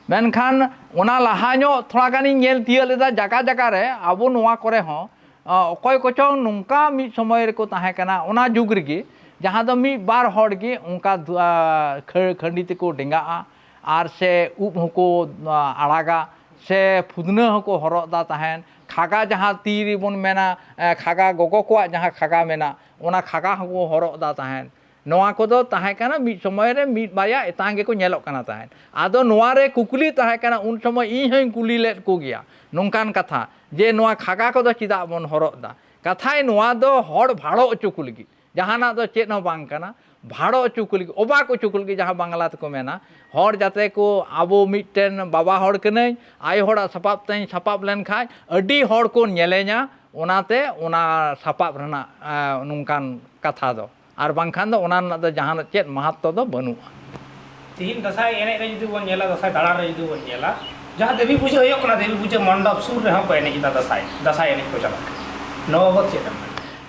ᱢᱮᱱᱠᱷᱟᱱ ᱚᱱᱟ ᱞᱟᱦᱟ ᱧᱚᱜ ᱛᱷᱚᱲᱟ ᱜᱟᱱᱤᱧ ᱧᱮᱞ ᱛᱤᱭᱟᱹᱜ ᱞᱮᱫᱟ ᱡᱟᱜᱟ ᱡᱟᱜᱟ ᱨᱮ, ᱟᱵᱚ ᱱᱚᱣᱟ ᱠᱚᱨᱮ ᱦᱚᱸ, ᱟ, ᱚᱠᱚᱭ ᱠᱚᱪᱚᱝ ᱱᱚᱝᱠᱟ ᱢᱤᱫ ᱥᱚᱢᱚᱭ ᱨᱮᱠᱚ ᱛᱟᱦᱮᱸ ᱠᱟᱱᱟ, ᱚᱱᱟ ᱡᱩᱜᱽ ᱨᱮᱜᱮ, ᱡᱟᱦᱟᱸ ᱫᱚ ᱢᱤᱫ ᱵᱟᱨ ᱦᱚᱲ ᱜᱮ ᱚᱱᱠᱟ ᱫᱷᱩ-, ᱟ, ᱠᱷᱟᱹ-, ᱠᱷᱟᱹᱰᱤ ᱛᱮᱠᱚ ᱰᱮᱸᱜᱟᱜᱼᱟ ᱟᱨ ᱥᱮ ᱩᱵ ᱦᱚᱸᱠᱚ, ᱟ, ᱟᱲᱟᱜᱟ, ᱥᱮ ᱯᱷᱩᱫᱱᱟᱹ ᱦᱚᱸᱠᱚ ᱦᱚᱨᱚᱜ ᱫᱟ ᱛᱟᱦᱮᱱ, ᱠᱷᱟᱜᱟ ᱡᱟᱦᱟᱸ ᱛᱤ ᱨᱮᱵᱚᱱ ᱢᱮᱱᱟ, ᱮ, ᱠᱷᱟᱜᱟ, ᱜᱚᱜᱚ ᱠᱚᱣᱟᱜ ᱡᱟᱦᱟᱸ ᱠᱷᱟᱜᱟ ᱢᱮᱱᱟᱜ, ᱚᱱᱟ ᱠᱷᱟᱜᱟ ᱦᱚᱸᱠᱚ ᱦᱚᱨᱚᱜ ᱫᱟ ᱛᱟᱦᱮᱱ᱾ ᱱᱚᱣᱟ ᱠᱚᱫᱚ ᱛᱟᱦᱮᱸ ᱠᱟᱱᱟ ᱢᱤᱫ ᱥᱚᱢᱚᱭ ᱨᱮ ᱢᱤᱫ ᱵᱟᱨᱭᱟ ᱮᱛᱟᱝ ᱜᱮᱠᱚ ᱧᱮᱞᱚᱜ ᱠᱟᱱᱟ ᱛᱟᱦᱮᱸᱫ᱾ ᱟᱫᱚ ᱱᱚᱣᱟ ᱨᱮ ᱠᱩᱠᱞᱤ ᱛᱟᱦᱮᱸ ᱠᱟᱱᱟ, ᱩᱱ ᱥᱚᱢᱚᱭ ᱤᱧ ᱦᱚᱸᱧ ᱠᱩᱞᱤ ᱞᱮᱫ ᱠᱚᱜᱮᱭᱟ ᱱᱚᱝᱠᱟᱱ ᱠᱟᱛᱷᱟ, ᱡᱮ ᱱᱚᱣᱟ ᱠᱷᱟᱜᱟ ᱠᱚᱫᱚ ᱪᱮᱫᱟᱜ ᱵᱚᱱ ᱦᱚᱨᱚᱜ ᱮᱫᱟ? ᱠᱟᱛᱷᱟᱭ ᱱᱚᱣᱟ ᱫᱚ ᱦᱚᱲ ᱵᱷᱟᱲᱚ ᱦᱚᱪᱚ ᱠᱚ ᱞᱟᱹᱜᱤᱫ, ᱡᱟᱦᱟᱱᱟᱜ ᱫᱚ ᱪᱮᱫ ᱦᱚᱸ ᱵᱟᱝ ᱠᱟᱱᱟ, ᱵᱷᱟᱲᱚ ᱦᱚᱪᱚ ᱠᱚ ᱞᱟᱹᱜᱤᱫ, ᱚᱵᱟᱠ ᱦᱚᱪᱚ ᱠᱚ ᱞᱟᱹᱜᱤᱫ, ᱡᱟᱦᱟᱸ ᱵᱟᱝᱞᱟ ᱛᱮᱠᱚ ᱢᱮᱱᱟ, ᱦᱚᱲ ᱡᱟᱛᱮ ᱠᱚ ᱟᱵᱚ ᱢᱤᱫᱴᱮᱱ ᱵᱟᱵᱟ ᱦᱚᱲ ᱠᱟᱹᱱᱟᱹᱧ, ᱟᱭᱳ ᱦᱚᱲᱟᱜ ᱥᱟᱯᱟᱵ ᱛᱮᱧ ᱥᱟᱯᱟᱵ ᱞᱮᱱᱠᱷᱟᱡ ᱟᱹᱰᱤ ᱦᱚᱲ ᱠᱚ ᱧᱮᱞᱮᱧᱟ, ᱚᱱᱟᱛᱮ ᱚᱱᱟ ᱥᱟᱯᱟᱵ ᱨᱮᱱᱟᱜ ᱮᱸ, ᱱᱚᱝᱠᱟᱱ ᱠᱟᱛᱷᱟ ᱫᱚ᱾ ᱟᱨ ᱵᱟᱝᱠᱷᱟᱱ ᱫᱚ ᱚᱱᱟ ᱨᱮᱱᱟᱜ ᱫᱚ ᱡᱟᱦᱟᱱᱟᱜ ᱪᱮᱫ ᱢᱟᱦᱟᱛᱛᱚ ᱫᱚ ᱵᱟᱹᱱᱩᱜᱼᱟ᱾ ᱛᱤᱦᱤᱧ ᱫᱟᱸᱥᱟᱭ ᱮᱱᱮᱡ ᱨᱮ ᱡᱩᱫᱤ ᱵᱚᱱ ᱧᱮᱞᱟ, ᱫᱟᱸᱥᱟᱭ ᱫᱟᱬᱟᱱ ᱨᱮ ᱡᱩᱫᱤ ᱵᱚᱱ ᱧᱮᱞᱟ, ᱡᱟᱦᱟᱸ ᱫᱮᱵᱤ ᱯᱩᱡᱟᱹ ᱦᱩᱭᱩᱜ ᱠᱟᱱᱟ, ᱫᱮᱵᱤ ᱯᱩᱡᱟᱹ ᱢᱚᱱᱰᱚᱯ ᱥᱩᱨ ᱨᱮᱦᱚᱸ ᱠᱚ ᱮᱱᱮᱡ ᱮᱫᱟ ᱫᱟᱸᱥᱟᱭ, ᱫᱟᱸᱥᱟᱭ ᱮᱱᱮᱡ ᱠᱚ ᱪᱟᱞᱟᱜ ᱠᱟᱱᱟ᱾ ᱱᱚᱣᱟ ᱵᱟᱵᱚᱫ ᱪᱮᱫ ᱮᱢ ᱢᱮᱱᱟ?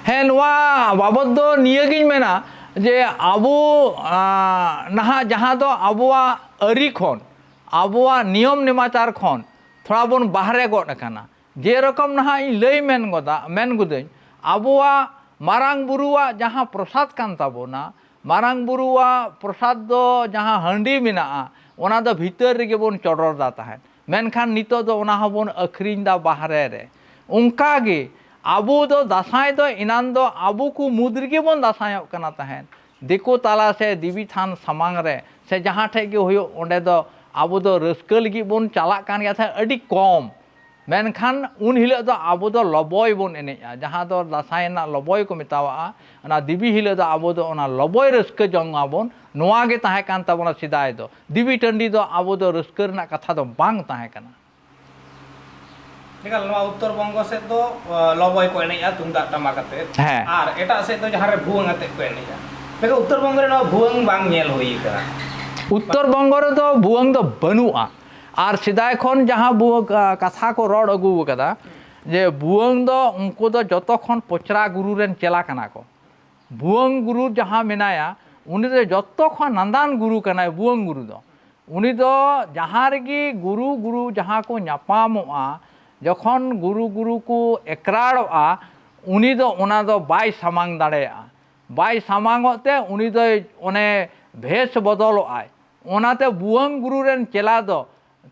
ᱦᱮᱸ, ᱱᱚᱣᱟ ᱵᱟᱵᱚᱫ ᱫᱚ ᱱᱤᱭᱟᱹᱜᱤᱧ ᱢᱮᱱᱟ ᱡᱮ ᱟᱵᱚ, ᱟᱸ, ᱱᱟᱦᱟᱜ ᱡᱟᱦᱟᱸ ᱫᱚ ᱟᱵᱚᱣᱟᱜ ᱟᱹᱨᱤ ᱠᱷᱚᱱ, ᱟᱵᱚᱣᱟᱜ ᱱᱤᱭᱚᱢ ᱱᱮᱢᱟᱪᱟᱨ ᱠᱷᱚᱱ ᱛᱷᱚᱲᱟ ᱵᱚᱱ ᱵᱟᱦᱨᱮ ᱜᱚᱫ ᱟᱠᱟᱱᱟ᱾ ᱡᱮᱨᱚᱠᱚᱢ ᱱᱟᱦᱟᱜ ᱤᱧ ᱞᱟᱹᱭ ᱢᱮᱱ ᱜᱚᱫᱟ, ᱢᱮᱱ ᱜᱚᱫᱟᱹᱧ, ᱟᱵᱚᱣᱟᱜ ᱢᱟᱨᱟᱝ ᱵᱩᱨᱩᱣᱟᱜ ᱡᱟᱦᱟᱸ ᱯᱨᱚᱥᱟᱫ ᱠᱟᱱ ᱛᱟᱵᱚᱱᱟ, ᱢᱟᱨᱟᱝ ᱵᱩᱨᱩᱣᱟᱜ ᱯᱨᱚᱥᱟᱫ ᱫᱚ ᱡᱟᱦᱟᱸ ᱦᱟᱺᱰᱤ ᱢᱮᱱᱟᱜᱼᱟ, ᱚᱱᱟ ᱫᱚ ᱵᱷᱤᱛᱟᱹᱨ ᱨᱮᱜᱮ ᱵᱚᱱ ᱪᱚᱰᱚᱨ ᱫᱟ ᱛᱟᱦᱮᱸᱫ᱾ ᱢᱮᱱᱠᱷᱟᱱ ᱱᱤᱛᱚᱜ ᱫᱚ ᱚᱱᱟ ᱦᱚᱸᱵᱚᱱ ᱟᱹᱠᱷᱨᱤᱧ ᱫᱟ ᱵᱟᱦᱨᱮ ᱨᱮ᱾ ᱚᱱᱠᱟ ᱜᱮ ᱟᱵᱚ ᱫᱚ ᱫᱟᱸᱥᱟᱭ ᱫᱚ ᱮᱱᱟᱱ ᱫᱚ ᱟᱵᱚ ᱠᱚ ᱢᱩᱫᱽ ᱨᱮᱜᱮ ᱵᱚᱱ ᱫᱟᱸᱥᱟᱭᱚᱜ ᱠᱟᱱᱟ ᱛᱟᱦᱮᱸᱫ᱾ ᱫᱤᱠᱩ ᱛᱟᱞᱟ ᱥᱮ ᱫᱮᱵᱤ ᱛᱷᱟᱱ ᱥᱟᱢᱟᱝ ᱨᱮ ᱥᱮ ᱡᱟᱦᱟᱸ ᱴᱷᱮᱡ ᱜᱮ ᱦᱩᱭᱩᱜ, ᱚᱸᱰᱮ ᱫᱚ ᱟᱵᱚ ᱫᱚ ᱨᱟᱹᱥᱠᱟᱹ ᱞᱟᱹᱜᱤᱫ ᱵᱚᱱ ᱪᱟᱞᱟᱜ ᱠᱟᱱ ᱜᱮᱭᱟ ᱛᱟᱦᱮᱸᱫ, ᱟᱹᱰᱤ ᱠᱚᱢ᱾ ᱢᱮᱱᱠᱷᱟᱱ ᱩᱱ ᱦᱤᱞᱳᱜ ᱫᱚ ᱟᱵᱚ ᱫᱚ ᱞᱚᱵᱚᱭ ᱵᱚᱱ ᱮᱱᱮᱡᱼᱟ, ᱡᱟᱦᱟᱸ ᱫᱚ ᱫᱟᱸᱥᱟᱭ ᱨᱮᱱᱟᱜ ᱞᱚᱵᱚᱭ ᱠᱚ ᱢᱮᱛᱟᱣᱟᱜᱼᱟ᱾ ᱚᱱᱟ ᱫᱮᱵᱤ ᱦᱤᱞᱳᱜ ᱫᱚ ᱟᱵᱚ ᱫᱚ ᱚᱱᱟ ᱞᱚᱵᱚᱭ ᱨᱟᱹᱥᱠᱟᱹ ᱡᱚᱝ ᱟᱵᱚᱱ, ᱱᱚᱣᱟ ᱜᱮ ᱛᱟᱦᱮᱸ ᱠᱟᱱ ᱛᱟᱵᱚᱱᱟ ᱥᱮᱫᱟᱭ ᱫᱚ᱾ ᱫᱮᱵᱤ ᱴᱟᱺᱰᱤ ᱫᱚ ᱟᱵᱚ ᱫᱚ ᱨᱟᱹᱥᱠᱟᱹ ᱨᱮᱱᱟᱜ ᱠᱟᱛᱷᱟ ᱫᱚ ᱵᱟᱝ ᱛᱟᱦᱮᱸ ᱠᱟᱱᱟ᱾ ᱮᱠᱟᱞ, ᱱᱚᱣᱟ ᱩᱛᱛᱚᱨ ᱵᱚᱝᱜᱚ ᱥᱮᱫ ᱫᱚ, ᱟ, ᱞᱚᱵᱚᱭ ᱠᱚ ᱮᱱᱮᱡᱼᱟ ᱛᱩᱢᱫᱟᱜ ᱴᱟᱢᱟᱠ ᱟᱛᱮ᱾ ᱦᱮᱸ᱾ ᱟᱨ ᱮᱴᱟᱜ ᱥᱮᱫ ᱫᱚ ᱡᱟᱦᱟᱸ ᱨᱮ ᱵᱷᱩᱣᱟᱹᱝ ᱟᱛᱮ ᱠᱚ ᱮᱱᱮᱡᱼᱟ᱾ ᱢᱮᱱᱠᱷᱟᱱ ᱩᱛᱛᱚᱨ ᱵᱚᱝᱜᱚ ᱨᱮ ᱱᱚᱣᱟ ᱵᱷᱩᱣᱟᱹᱝ ᱵᱟᱝ ᱧᱮᱞ ᱦᱩᱭ ᱟᱠᱟᱱᱟ᱾ ᱩᱛᱛᱚᱨ ᱵᱚᱝᱜᱚ ᱨᱮᱫᱚ ᱵᱷᱩᱣᱟᱹᱝ ᱫᱚ ᱵᱟᱹᱱᱩᱜᱼᱟ᱾ ᱟᱨ ᱥᱮᱫᱟᱭ ᱠᱷᱚᱱ ᱡᱟᱦᱟᱸ ᱵᱷᱩᱣᱟᱹᱝ, ᱟ, ᱠᱟᱛᱷᱟ ᱠᱚ ᱨᱚᱲ ᱟᱹᱜᱩ ᱟᱠᱟᱫᱟ, ᱡᱮ ᱵᱷᱩᱣᱟᱹᱝ ᱫᱚ ᱩᱱᱠᱩ ᱫᱚ ᱡᱚᱛᱚ ᱠᱷᱚᱱ ᱯᱚᱪᱨᱟ ᱜᱩᱨᱩ ᱨᱮᱱ ᱪᱮᱞᱟ ᱠᱟᱱᱟ ᱠᱚ᱾ ᱵᱷᱩᱣᱟᱹᱝ ᱜᱩᱨᱩ ᱡᱟᱦᱟᱸ ᱢᱮᱱᱟᱭᱟ, ᱩᱱᱤ ᱫᱚ ᱡᱚᱛᱚ ᱠᱷᱚᱱ ᱱᱟᱸᱫᱟᱱ ᱜᱩᱨᱩ ᱠᱟᱱᱟᱭ ᱵᱷᱩᱣᱟᱹᱝ ᱜᱩᱨᱩ ᱫᱚ᱾ ᱩᱱᱤ ᱫᱚ ᱡᱟᱦᱟᱸ ᱨᱮᱜᱮ ᱜᱩᱨᱩ ᱜᱩᱨᱩ ᱡᱟᱦᱟᱸ ᱠᱚ ᱧᱟᱯᱟᱢᱚᱜᱼᱟ, ᱡᱚᱠᱷᱚᱱ ᱜᱩᱨᱩ ᱜᱩᱨᱩ ᱠᱚ ᱮᱠᱨᱟᱲᱚᱜᱼᱟ, ᱩᱱᱤ ᱫᱚ ᱚᱱᱟ ᱫᱚ ᱵᱟᱭ ᱥᱟᱢᱟᱝ ᱫᱟᱲᱮᱭᱟᱜᱼᱟ᱾ ᱵᱟᱭ ᱥᱟᱢᱟᱝᱚᱜ ᱛᱮ ᱩᱱᱤ ᱫᱚᱭ ᱚᱱᱮ ᱵᱷᱮᱥ ᱵᱚᱫᱚᱞᱚᱜᱼᱟᱭ᱾ ᱚᱱᱟᱛᱮ ᱵᱷᱩᱣᱟᱹᱝ ᱜᱩᱨᱩ ᱨᱮᱱ ᱪᱮᱞᱟ ᱫᱚ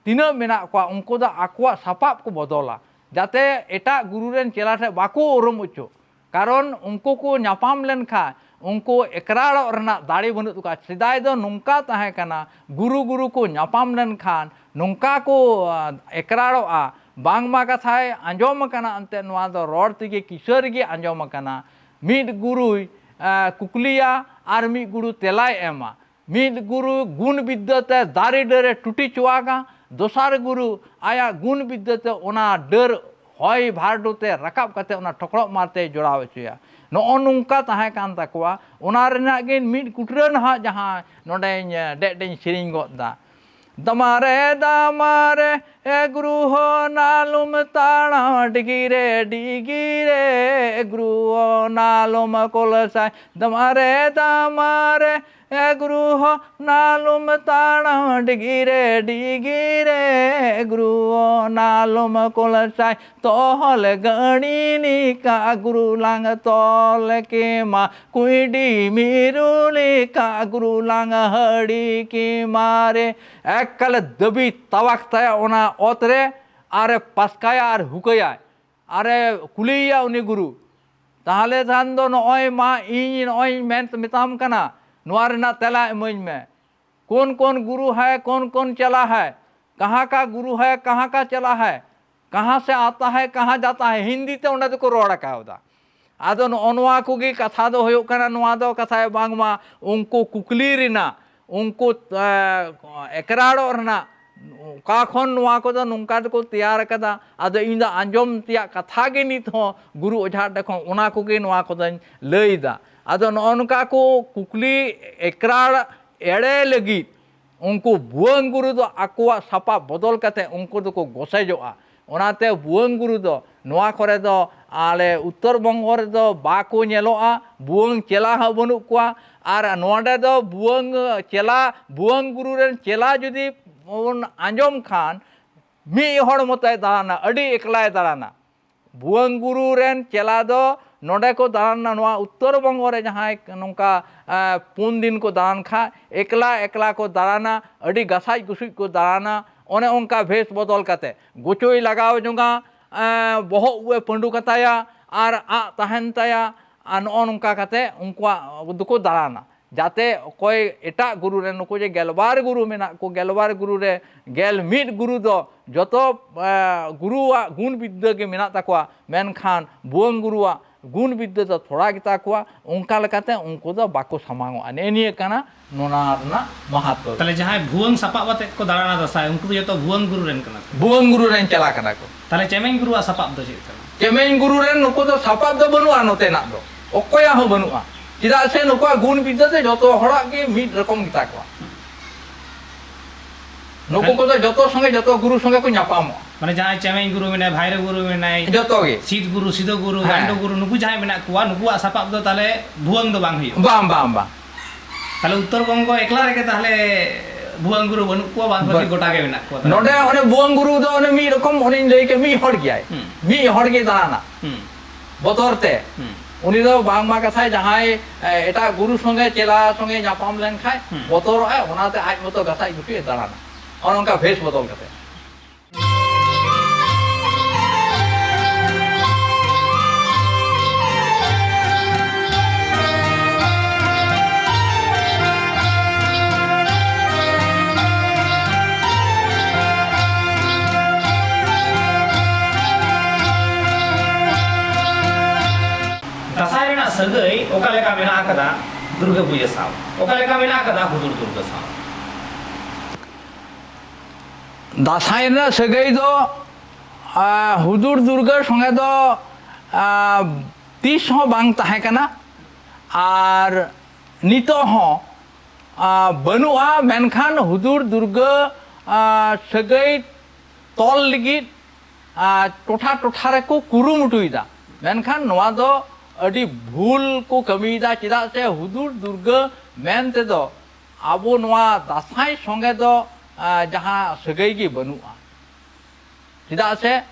ᱛᱤᱱᱟᱹᱜ ᱢᱮᱱᱟᱜ ᱠᱚᱣᱟ, ᱩᱱᱠᱩ ᱫᱚ ᱟᱠᱚᱣᱟᱜ ᱥᱟᱯᱟᱵ ᱠᱚ ᱵᱚᱫᱚᱞᱟ, ᱡᱟᱛᱮ ᱮᱴᱟᱜ ᱜᱩᱨᱩ ᱨᱮᱱ ᱪᱮᱞᱟ ᱴᱷᱮᱱ ᱵᱟᱠᱚ ᱩᱨᱩᱢ ᱚᱪᱚᱜ᱾ ᱠᱟᱨᱚᱱ ᱩᱱᱠᱩ ᱠᱚ ᱧᱟᱯᱟᱢ ᱞᱮᱱᱠᱷᱟᱱ ᱩᱱᱠᱩ ᱮᱠᱨᱟᱲᱚᱜ ᱨᱮᱱᱟᱜ ᱫᱟᱲᱮ ᱵᱟᱹᱱᱩᱜ ᱛᱟᱠᱚᱣᱟ᱾ ᱥᱮᱫᱟᱭ ᱫᱚ ᱱᱚᱝᱠᱟ ᱛᱟᱦᱮᱸ ᱠᱟᱱᱟ, ᱜᱩᱨᱩ ᱜᱩᱨᱩ ᱠᱚ ᱧᱟᱯᱟᱢ ᱞᱮᱱᱠᱷᱟᱱ ᱱᱚᱝᱠᱟ ᱠᱚ, ᱟ, ᱮᱠᱨᱟᱲᱚᱜᱼᱟ, ᱵᱟᱝᱢᱟ ᱠᱟᱛᱷᱟᱭ ᱟᱸᱡᱚᱢ ᱟᱠᱟᱱᱟ, ᱮᱱᱛᱮᱫ ᱱᱚᱣᱟ ᱫᱚ ᱨᱚᱲ ᱛᱮᱜᱮ ᱠᱤᱥᱟᱹ ᱨᱮᱜᱮ ᱟᱸᱡᱚᱢ ᱟᱠᱟᱱᱟ᱾ ᱢᱤᱫ ᱜᱩᱨᱩᱭ, ᱟ, ᱠᱩᱠᱞᱤᱭᱟ ᱟᱨ ᱢᱤᱫ ᱜᱩᱨᱩ ᱛᱮᱞᱟᱭ ᱮᱢᱟ᱾ ᱢᱤᱫ ᱜᱩᱨᱩ ᱜᱩᱱ ᱵᱤᱫᱽᱫᱟᱹ ᱛᱮ ᱫᱟᱨᱮ ᱰᱟᱹᱨᱮ ᱴᱩᱴᱤ ᱪᱚᱣᱟᱜᱟ, ᱫᱚᱥᱟᱨ ᱜᱩᱨᱩ ᱟᱭᱟᱜ ᱜᱩᱱ ᱵᱤᱫᱽᱫᱟᱹ ᱛᱮ ᱚᱱᱟ ᱰᱟᱹᱨ ᱦᱚᱭ ᱵᱷᱟᱨᱰᱩ ᱛᱮ ᱨᱟᱠᱟᱵ ᱠᱟᱛᱮ ᱚᱱᱟ ᱴᱷᱚᱠᱲᱚᱜ ᱢᱟᱨ ᱛᱮᱭ ᱡᱚᱲᱟᱣ ᱦᱚᱪᱚᱭᱟ᱾ ᱱᱚᱜᱼᱚ ᱱᱚᱝᱠᱟ ᱛᱟᱦᱮᱸ ᱠᱟᱱ ᱛᱟᱠᱚᱣᱟ᱾ ᱚᱱᱟ ᱨᱮᱱᱟᱜ ᱜᱮ ᱢᱤᱫ ᱠᱩᱴᱨᱟᱹ ᱱᱟᱦᱟᱜ ᱡᱟᱦᱟᱸ ᱱᱚᱰᱮᱧ, ᱮ, ᱰᱮᱡ ᱰᱮᱡ ᱥᱮᱨᱮᱧ ᱜᱚᱫ ᱫᱟ᱾ ᱫᱟᱢᱟᱨᱮ ᱫᱟᱢᱟᱨᱮ, ᱮ ᱜᱩᱨᱩ ᱦᱚ ᱱᱟᱞᱚᱢ ᱛᱟᱲᱟᱢ ᱰᱤᱜᱤ ᱨᱮ ᱰᱤᱜᱤ ᱨᱮ, ᱮ ᱜᱩᱨᱩ ᱦᱚ ᱱᱟᱞᱚᱢ ᱠᱚᱞᱥᱟᱭ᱾ ᱫᱟᱢᱟᱨᱮ ᱫᱟᱢᱟᱨᱮ, ᱮ ᱜᱩᱨᱩ ᱦᱚ ᱱᱟᱞᱚᱢ ᱛᱟᱲᱟᱢ ᱰᱤᱜᱤ ᱨᱮ ᱰᱤᱜᱤ ᱨᱮ, ᱮ ᱜᱩᱨᱩ ᱦᱚ ᱱᱟᱞᱚᱢ ᱠᱚᱞᱥᱟᱭ᱾ ᱛᱚᱞ ᱜᱟᱹᱲᱤ ᱞᱮᱠᱟ ᱜᱩᱨᱩ ᱞᱟᱝ ᱛᱚᱞ ᱠᱮᱢᱟ, ᱠᱩᱸᱭᱰᱤ ᱢᱤᱨᱩ ᱞᱮᱠᱟ ᱜᱩᱨᱩ ᱞᱟᱝ ᱦᱟᱹᱲᱤ ᱠᱮᱢᱟ ᱨᱮ᱾ ᱮᱠᱟᱞᱮ ᱫᱟᱹᱵᱤ ᱛᱟᱣᱟᱠ ᱛᱟᱭᱟ ᱚᱱᱟ ᱚᱛ ᱨᱮ, ᱟᱨᱮ ᱯᱟᱥᱠᱟᱭᱟ ᱟᱨ ᱦᱩᱠᱟᱹᱭᱟᱭ, ᱟᱨᱮ ᱠᱩᱞᱤᱭᱮᱭᱟ ᱩᱱᱤ ᱜᱩᱨᱩ, ᱛᱟᱦᱞᱮ ᱠᱷᱟᱱ ᱫᱚ ᱱᱚᱜᱼᱚᱭ ᱢᱟ ᱤᱧ ᱱᱚᱜᱼᱚᱭ ᱢᱮᱱ ᱢᱮᱛᱟᱢ ᱠᱟᱱᱟ, ᱱᱚᱣᱟ ᱨᱮᱱᱟᱜ ᱛᱮᱞᱟ ᱤᱢᱟᱹᱧ ᱢᱮ᱾ कौन कौन गुरु है, कौन कौन चेला है, कहाँ का गुरु है, कहाँ का चेला है, कहाँ से आता है, कहाँ जाता है, ᱦᱤᱱᱫᱤ ᱛᱮ ᱚᱸᱰᱮ ᱫᱚᱠᱚ ᱨᱚᱲ ᱠᱟᱣᱫᱟ᱾ ᱟᱫᱚ ᱱᱚᱜᱼᱚ ᱱᱚᱣᱟ ᱠᱚᱜᱮ ᱠᱟᱛᱷᱟ ᱫᱚ ᱦᱩᱭᱩᱜ ᱠᱟᱱᱟ, ᱱᱚᱣᱟ ᱫᱚ ᱠᱟᱛᱷᱟ ᱵᱟᱝᱢᱟ ᱩᱱᱠᱩ ᱠᱩᱠᱞᱤ ᱨᱮᱱᱟᱜ, ᱩᱱᱠᱩ, ᱮ, ᱮᱠᱨᱟᱲᱚᱜ ᱨᱮᱱᱟᱜ ᱚᱠᱟ ᱠᱷᱚᱱ ᱱᱚᱣᱟ ᱠᱚᱫᱚ ᱱᱚᱝᱠᱟ ᱫᱚᱠᱚ ᱛᱮᱭᱟᱨ ᱟᱠᱟᱫᱟ᱾ ᱟᱫᱚ ᱤᱧ ᱫᱚ ᱟᱸᱡᱚᱢ ᱛᱮᱭᱟᱜ ᱠᱟᱛᱷᱟ ᱜᱮ ᱱᱤᱛ ᱦᱚᱸ ᱜᱩᱨᱩ ᱚᱡᱷᱟ ᱴᱷᱮᱱ ᱠᱷᱚᱱ ᱚᱱᱟ ᱠᱚᱜᱮ ᱱᱚᱣᱟ ᱠᱚᱫᱚᱧ ᱞᱟᱹᱭᱫᱟ᱾ ᱟᱫᱚ ᱱᱚᱜᱼᱚ ᱱᱚᱝᱠᱟ ᱠᱚ ᱠᱩᱠᱞᱤ ᱮᱠᱨᱟᱲ ᱮᱲᱮ ᱞᱟᱹᱜᱤᱫ ᱩᱱᱠᱩ ᱵᱷᱩᱣᱟᱹᱝ ᱜᱩᱨᱩ ᱫᱚ ᱟᱠᱚᱣᱟᱜ ᱥᱟᱯᱟᱵ ᱵᱚᱫᱚᱞ ᱠᱟᱛᱮ ᱩᱱᱠᱩ ᱫᱚᱠᱚ ᱜᱚᱥᱮᱡᱚᱜᱼᱟ᱾ ᱚᱱᱟᱛᱮ ᱵᱷᱩᱣᱟᱹᱝ ᱜᱩᱨᱩ ᱫᱚ ᱱᱚᱣᱟ ᱠᱚᱨᱮ ᱫᱚ ᱟᱞᱮ ᱩᱛᱛᱚᱨ ᱵᱚᱝᱜᱚ ᱨᱮᱫᱚ ᱵᱟᱠᱚ ᱧᱮᱞᱚᱜᱼᱟ᱾ ᱵᱷᱩᱣᱟᱹᱝ ᱪᱮᱞᱟ ᱦᱚᱸ ᱵᱟᱹᱱᱩᱜ ᱠᱚᱣᱟ᱾ ᱟᱨ ᱱᱚᱰᱮ ᱫᱚ ᱵᱷᱩᱣᱟᱹᱝ ᱪᱮᱞᱟ, ᱵᱷᱩᱣᱟᱹᱝ ᱜᱩᱨᱩ ᱨᱮᱱ ᱪᱮᱞᱟ ᱡᱩᱫᱤ ᱵᱚᱱ ᱟᱸᱡᱚᱢ ᱠᱷᱟᱱ, ᱢᱤᱫ ᱦᱚᱲ ᱢᱚᱛᱚᱭ ᱫᱟᱬᱟᱱᱟ, ᱟᱹᱰᱤ ᱮᱠᱞᱟᱭ ᱫᱟᱬᱟᱱᱟ᱾ ᱵᱷᱩᱣᱟᱹᱝ ᱜᱩᱨᱩ ᱨᱮᱱ ᱪᱮᱞᱟ ᱫᱚ ᱱᱚᱰᱮ ᱠᱚ ᱫᱟᱬᱟᱱᱟ, ᱱᱚᱣᱟ ᱩᱛᱛᱚᱨ ᱵᱚᱝᱜᱚ ᱨᱮ ᱡᱟᱦᱟᱸᱭ ᱱᱚᱝᱠᱟ, ᱮ, ᱯᱩᱱ ᱫᱤᱱ ᱠᱚ ᱫᱟᱬᱟᱱ ᱠᱷᱟᱱ, ᱮᱠᱞᱟ ᱮᱠᱞᱟ ᱠᱚ ᱫᱟᱬᱟᱱᱟ, ᱟᱹᱰᱤ ᱜᱟᱥᱟᱡ ᱜᱩᱥᱩᱡ ᱠᱚ ᱫᱟᱬᱟᱱᱟ᱾ ᱚᱱᱮ ᱚᱱᱠᱟ ᱵᱷᱮᱥ ᱵᱚᱫᱚᱞ ᱠᱟᱛᱮ ᱜᱚᱪᱚᱭ ᱞᱟᱜᱟᱣ ᱡᱚᱝᱟ, ᱮ, ᱵᱚᱦᱚᱜ ᱩᱵ ᱮ ᱯᱟᱹᱰᱩ ᱠᱟᱛᱟᱭᱟ ᱟᱨ ᱟᱜ ᱛᱟᱦᱮᱱ ᱛᱟᱭᱟ᱾ ᱟᱨ ᱱᱚᱜᱼᱚ ᱱᱚᱝᱠᱟ ᱠᱟᱛᱮ ᱩᱱᱠᱩᱣᱟᱜ ᱫᱚᱠᱚ ᱫᱟᱬᱟᱱᱟ, ᱡᱟᱛᱮ ᱚᱠᱚᱭ ᱮᱴᱟᱜ ᱜᱩᱨᱩ ᱨᱮ, ᱱᱩᱠᱩ ᱡᱮ ᱜᱮᱞᱵᱟᱨ ᱜᱩᱨᱩ ᱢᱮᱱᱟᱜ ᱠᱚ, ᱜᱮᱞᱵᱟᱨ ᱜᱩᱨᱩ ᱨᱮ ᱜᱮᱞ ᱢᱤᱫ ᱜᱩᱨᱩ ᱫᱚ ᱡᱚᱛᱚ, ᱮ, ᱜᱩᱨᱩᱣᱟᱜ ᱜᱩᱱ ᱵᱤᱫᱽᱫᱟᱹ ᱜᱮ ᱢᱮᱱᱟᱜ ᱛᱟᱠᱚᱣᱟ, ᱢᱮᱱᱠᱷᱟᱱ ᱵᱷᱩᱣᱟᱹᱝ ᱜᱩᱨᱩᱣᱟᱜ ᱜᱩᱱ ᱵᱤᱫᱽᱫᱟᱹ ᱫᱚ ᱛᱷᱚᱲᱟ ᱜᱮᱛᱟ ᱠᱚᱣᱟ, ᱚᱱᱠᱟ ᱞᱮᱠᱟᱛᱮ ᱩᱱᱠᱩ ᱫᱚ ᱵᱟᱠᱚ ᱥᱟᱢᱟᱝᱚᱜᱼᱟ᱾ ᱱᱮᱜᱼᱮ ᱱᱤᱭᱟᱹ ᱠᱟᱱᱟ ᱱᱚᱣᱟ ᱨᱮᱱᱟᱜ ᱢᱟᱦᱟᱛᱢᱚ ᱫᱚ᱾ ᱛᱟᱦᱞᱮ ᱡᱟᱦᱟᱸᱭ ᱵᱷᱩᱣᱟᱹᱝ ᱥᱟᱯᱟᱵ ᱟᱛᱮᱫ ᱠᱚ ᱫᱟᱬᱟᱱᱟ ᱫᱟᱸᱥᱟᱭ, ᱩᱱᱠᱩ ᱫᱚ ᱡᱚᱛᱚ ᱵᱷᱩᱣᱟᱹᱝ ᱜᱩᱨᱩ ᱨᱮᱱ ᱠᱟᱱᱟ ᱠᱚ? ᱵᱷᱩᱣᱟᱹᱝ ᱜᱩᱨᱩ ᱨᱮᱱ ᱪᱮᱞᱟ ᱠᱟᱱᱟ ᱠᱚ᱾ ᱛᱟᱦᱞᱮ ᱪᱮᱢᱮᱧ ᱜᱩᱨᱩᱣᱟᱜ ᱥᱟᱯᱟᱵ ᱫᱚ ᱪᱮᱫ ᱠᱟᱱᱟ? ᱪᱮᱢᱮᱧ ᱜᱩᱨᱩ ᱨᱮᱱ ᱱᱩᱠᱩ ᱫᱚ ᱥᱟᱯᱟᱵ ᱫᱚ ᱵᱟᱹᱱᱩᱜᱼᱟ ᱱᱚᱛᱮᱱᱟᱜ ᱫᱚ, ᱚᱠᱚᱭᱟᱜ ᱦᱚᱸ ᱵᱟᱹᱱᱩᱜᱼᱟ᱾ ᱪᱮᱫᱟᱜ ᱥᱮ ᱱᱩᱠᱩᱣᱟᱜ ᱜᱩᱱ ᱵᱤᱫᱽᱫᱟᱹ ᱫᱚ ᱡᱚᱛᱚ ᱦᱚᱲᱟᱜ ᱜᱮ ᱢᱤᱫ ᱨᱚᱠᱚᱢ ᱜᱮᱛᱟ ᱠᱚᱣᱟ᱾ ᱱᱩᱠᱩ ᱦᱮᱸ᱾ ᱠᱚᱫᱚ ᱡᱚᱛᱚ ᱥᱚᱸᱜᱮ, ᱡᱚᱛᱚ ᱜᱩᱨᱩ ᱥᱚᱸᱜᱮ ᱠᱚ ᱧᱟᱯᱟᱢᱚᱜᱼᱟ᱾ ᱢᱟᱱᱮ ᱡᱟᱦᱟᱸᱭ ᱪᱮᱢᱮᱧ ᱜᱩᱨᱩ ᱢᱮᱱᱟᱭ, ᱵᱷᱟᱭᱨᱚ ᱜᱩᱨᱩ ᱢᱮᱱᱟᱭ, ᱡᱚᱛᱚ ᱜᱮ᱾ ᱥᱤᱫ ᱜᱩᱨᱩ, ᱥᱤᱫᱚ ᱜᱩᱨᱩ, ᱦᱮᱸ᱾ ᱜᱟᱱᱰᱚ ᱜᱩᱨᱩ, ᱱᱩᱠᱩ ᱡᱟᱦᱟᱸᱭ ᱢᱮᱱᱟᱜ ᱠᱚᱣᱟ, ᱱᱩᱠᱩᱣᱟᱜ ᱥᱟᱯᱟᱵ ᱫᱚ ᱛᱟᱦᱞᱮ ᱵᱷᱩᱣᱟᱹᱝ ᱫᱚ ᱵᱟᱝ ᱦᱩᱭᱩᱜᱼᱟ? ᱵᱟᱝ, ᱵᱟᱝ, ᱵᱟᱝ᱾ ᱛᱟᱦᱞᱮ ᱩᱛᱛᱚᱨ ᱵᱚᱝᱜᱚ ᱮᱠᱞᱟ ᱨᱮᱜᱮ ᱛᱟᱦᱞᱮ ᱵᱷᱩᱣᱟᱹᱝ ᱜᱩᱨᱩ ᱵᱟᱹᱱᱩᱜ ᱠᱚᱣᱟ, ᱵᱟᱝ ᱠᱚ ᱵᱟ-, ᱜᱚᱴᱟ ᱜᱮ ᱢᱮᱱᱟᱜ ᱠᱚᱣᱟ ᱛᱟᱦᱞᱮ? ᱱᱚᱰᱮ ᱚᱱᱮ ᱵᱷᱩᱣᱟᱹᱝ ᱜᱩᱨᱩ ᱫᱚ ᱚᱱᱮ ᱢᱤᱫ ᱨᱚᱠᱚᱢ, ᱚᱱᱮᱧ ᱞᱟᱹᱭ ᱠᱮᱫ, ᱢᱤᱫ ᱦᱚᱲ ᱜᱮᱭᱟᱭ᱾ ᱦᱩᱸ᱾ ᱢᱤᱫ ᱦᱚᱲ ᱜᱮ ᱫᱟᱬᱟᱱᱟ᱾ ᱦᱩᱸ᱾ ᱵᱚᱛᱚᱨ ᱛᱮ᱾ ᱦᱩᱸ᱾ ᱩᱱᱤ ᱫᱚ ᱵᱟᱝᱢᱟ ᱠᱟᱛᱷᱟᱭ ᱡᱟᱦᱟᱸᱭ, ᱮ, ᱮᱴᱟᱜ ᱜᱩᱨᱩ ᱥᱚᱸᱜᱮ, ᱪᱮᱞᱟ ᱥᱚᱸᱜᱮ ᱧᱟᱯᱟᱢ ᱞᱮᱱᱠᱷᱟᱡ ᱦᱩᱸ᱾ ᱵᱚᱛᱚᱨᱚᱜᱼᱟᱭ, ᱚᱱᱟᱛᱮ ᱟᱡ ᱢᱚᱛᱚ ᱜᱟᱥᱟᱡ ᱜᱩᱴᱩᱭᱮ ᱫᱟᱬᱟᱱᱟ᱾ ᱚᱱᱮ ᱚᱱᱠᱟ ᱵᱷᱮᱥ ᱵᱚᱫᱚᱞ ᱠᱟᱛᱮ᱾ ᱫᱟᱸᱥᱟᱭ ᱨᱮᱱᱟᱜ ᱥᱟᱹᱜᱟᱹᱭ ᱚᱠᱟ ᱞᱮᱠᱟ ᱢᱮᱱᱟᱜ ᱟᱠᱟᱫᱟ ᱫᱩᱨᱜᱟᱹ ᱯᱩᱡᱟᱹ ᱥᱟᱶ? ᱚᱠᱟ ᱞᱮᱠᱟ ᱢᱮᱱᱟᱜ ᱟᱠᱟᱫᱟ ᱦᱩᱫᱩᱲ ᱫᱩᱨᱜᱟᱹ ᱥᱟᱶ? ᱫᱟᱸᱥᱟᱭ ᱨᱮᱱᱟᱜ ᱥᱟᱹᱜᱟᱹᱭ ᱫᱚ, ᱟ, ᱦᱩᱫᱩᱲ ᱫᱩᱨᱜᱟᱹ ᱥᱚᱸᱜᱮ ᱫᱚ, ᱟ, ᱛᱤᱥ ᱦᱚᱸ ᱵᱟᱝ ᱛᱟᱦᱮᱸ ᱠᱟᱱᱟ ᱟᱨ ᱱᱤᱛᱚᱜ ᱦᱚᱸ, ᱟ, ᱵᱟᱹᱱᱩᱜᱼᱟ᱾ ᱢᱮᱱᱠᱷᱟᱱ ᱦᱩᱫᱩᱲ ᱫᱩᱨᱜᱟᱹ, ᱟ, ᱥᱟᱹᱜᱟᱹᱭ ᱛᱚᱞ ᱞᱟᱹᱜᱤᱫ, ᱟ, ᱴᱚᱴᱷᱟ ᱴᱚᱴᱷᱟ ᱨᱮᱠᱚ ᱠᱩᱨᱩᱢᱩᱴᱩᱭᱮᱫᱟ᱾ ᱢᱮᱱᱠᱷᱟᱱ ᱱᱚᱣᱟ ᱫᱚ ᱟᱹᱰᱤ ᱵᱷᱩᱞ ᱠᱚ ᱠᱟᱹᱢᱤᱭᱮᱫᱟ᱾ ᱪᱮᱫᱟᱜ ᱥᱮ ᱦᱩᱫᱩᱲ ᱫᱩᱨᱜᱟᱹ ᱢᱮᱱ ᱛᱮᱫᱚ ᱟᱵᱚ ᱱᱚᱣᱟ ᱫᱟᱸᱥᱟᱭ ᱥᱚᱸᱜᱮ ᱫᱚ, ᱟ, ᱡᱟᱦᱟᱸ ᱥᱟᱹᱜᱟᱹᱭ ᱜᱮ ᱵᱟᱹᱱᱩᱜᱼᱟ᱾ ᱪᱮᱫᱟᱜ ᱥᱮ,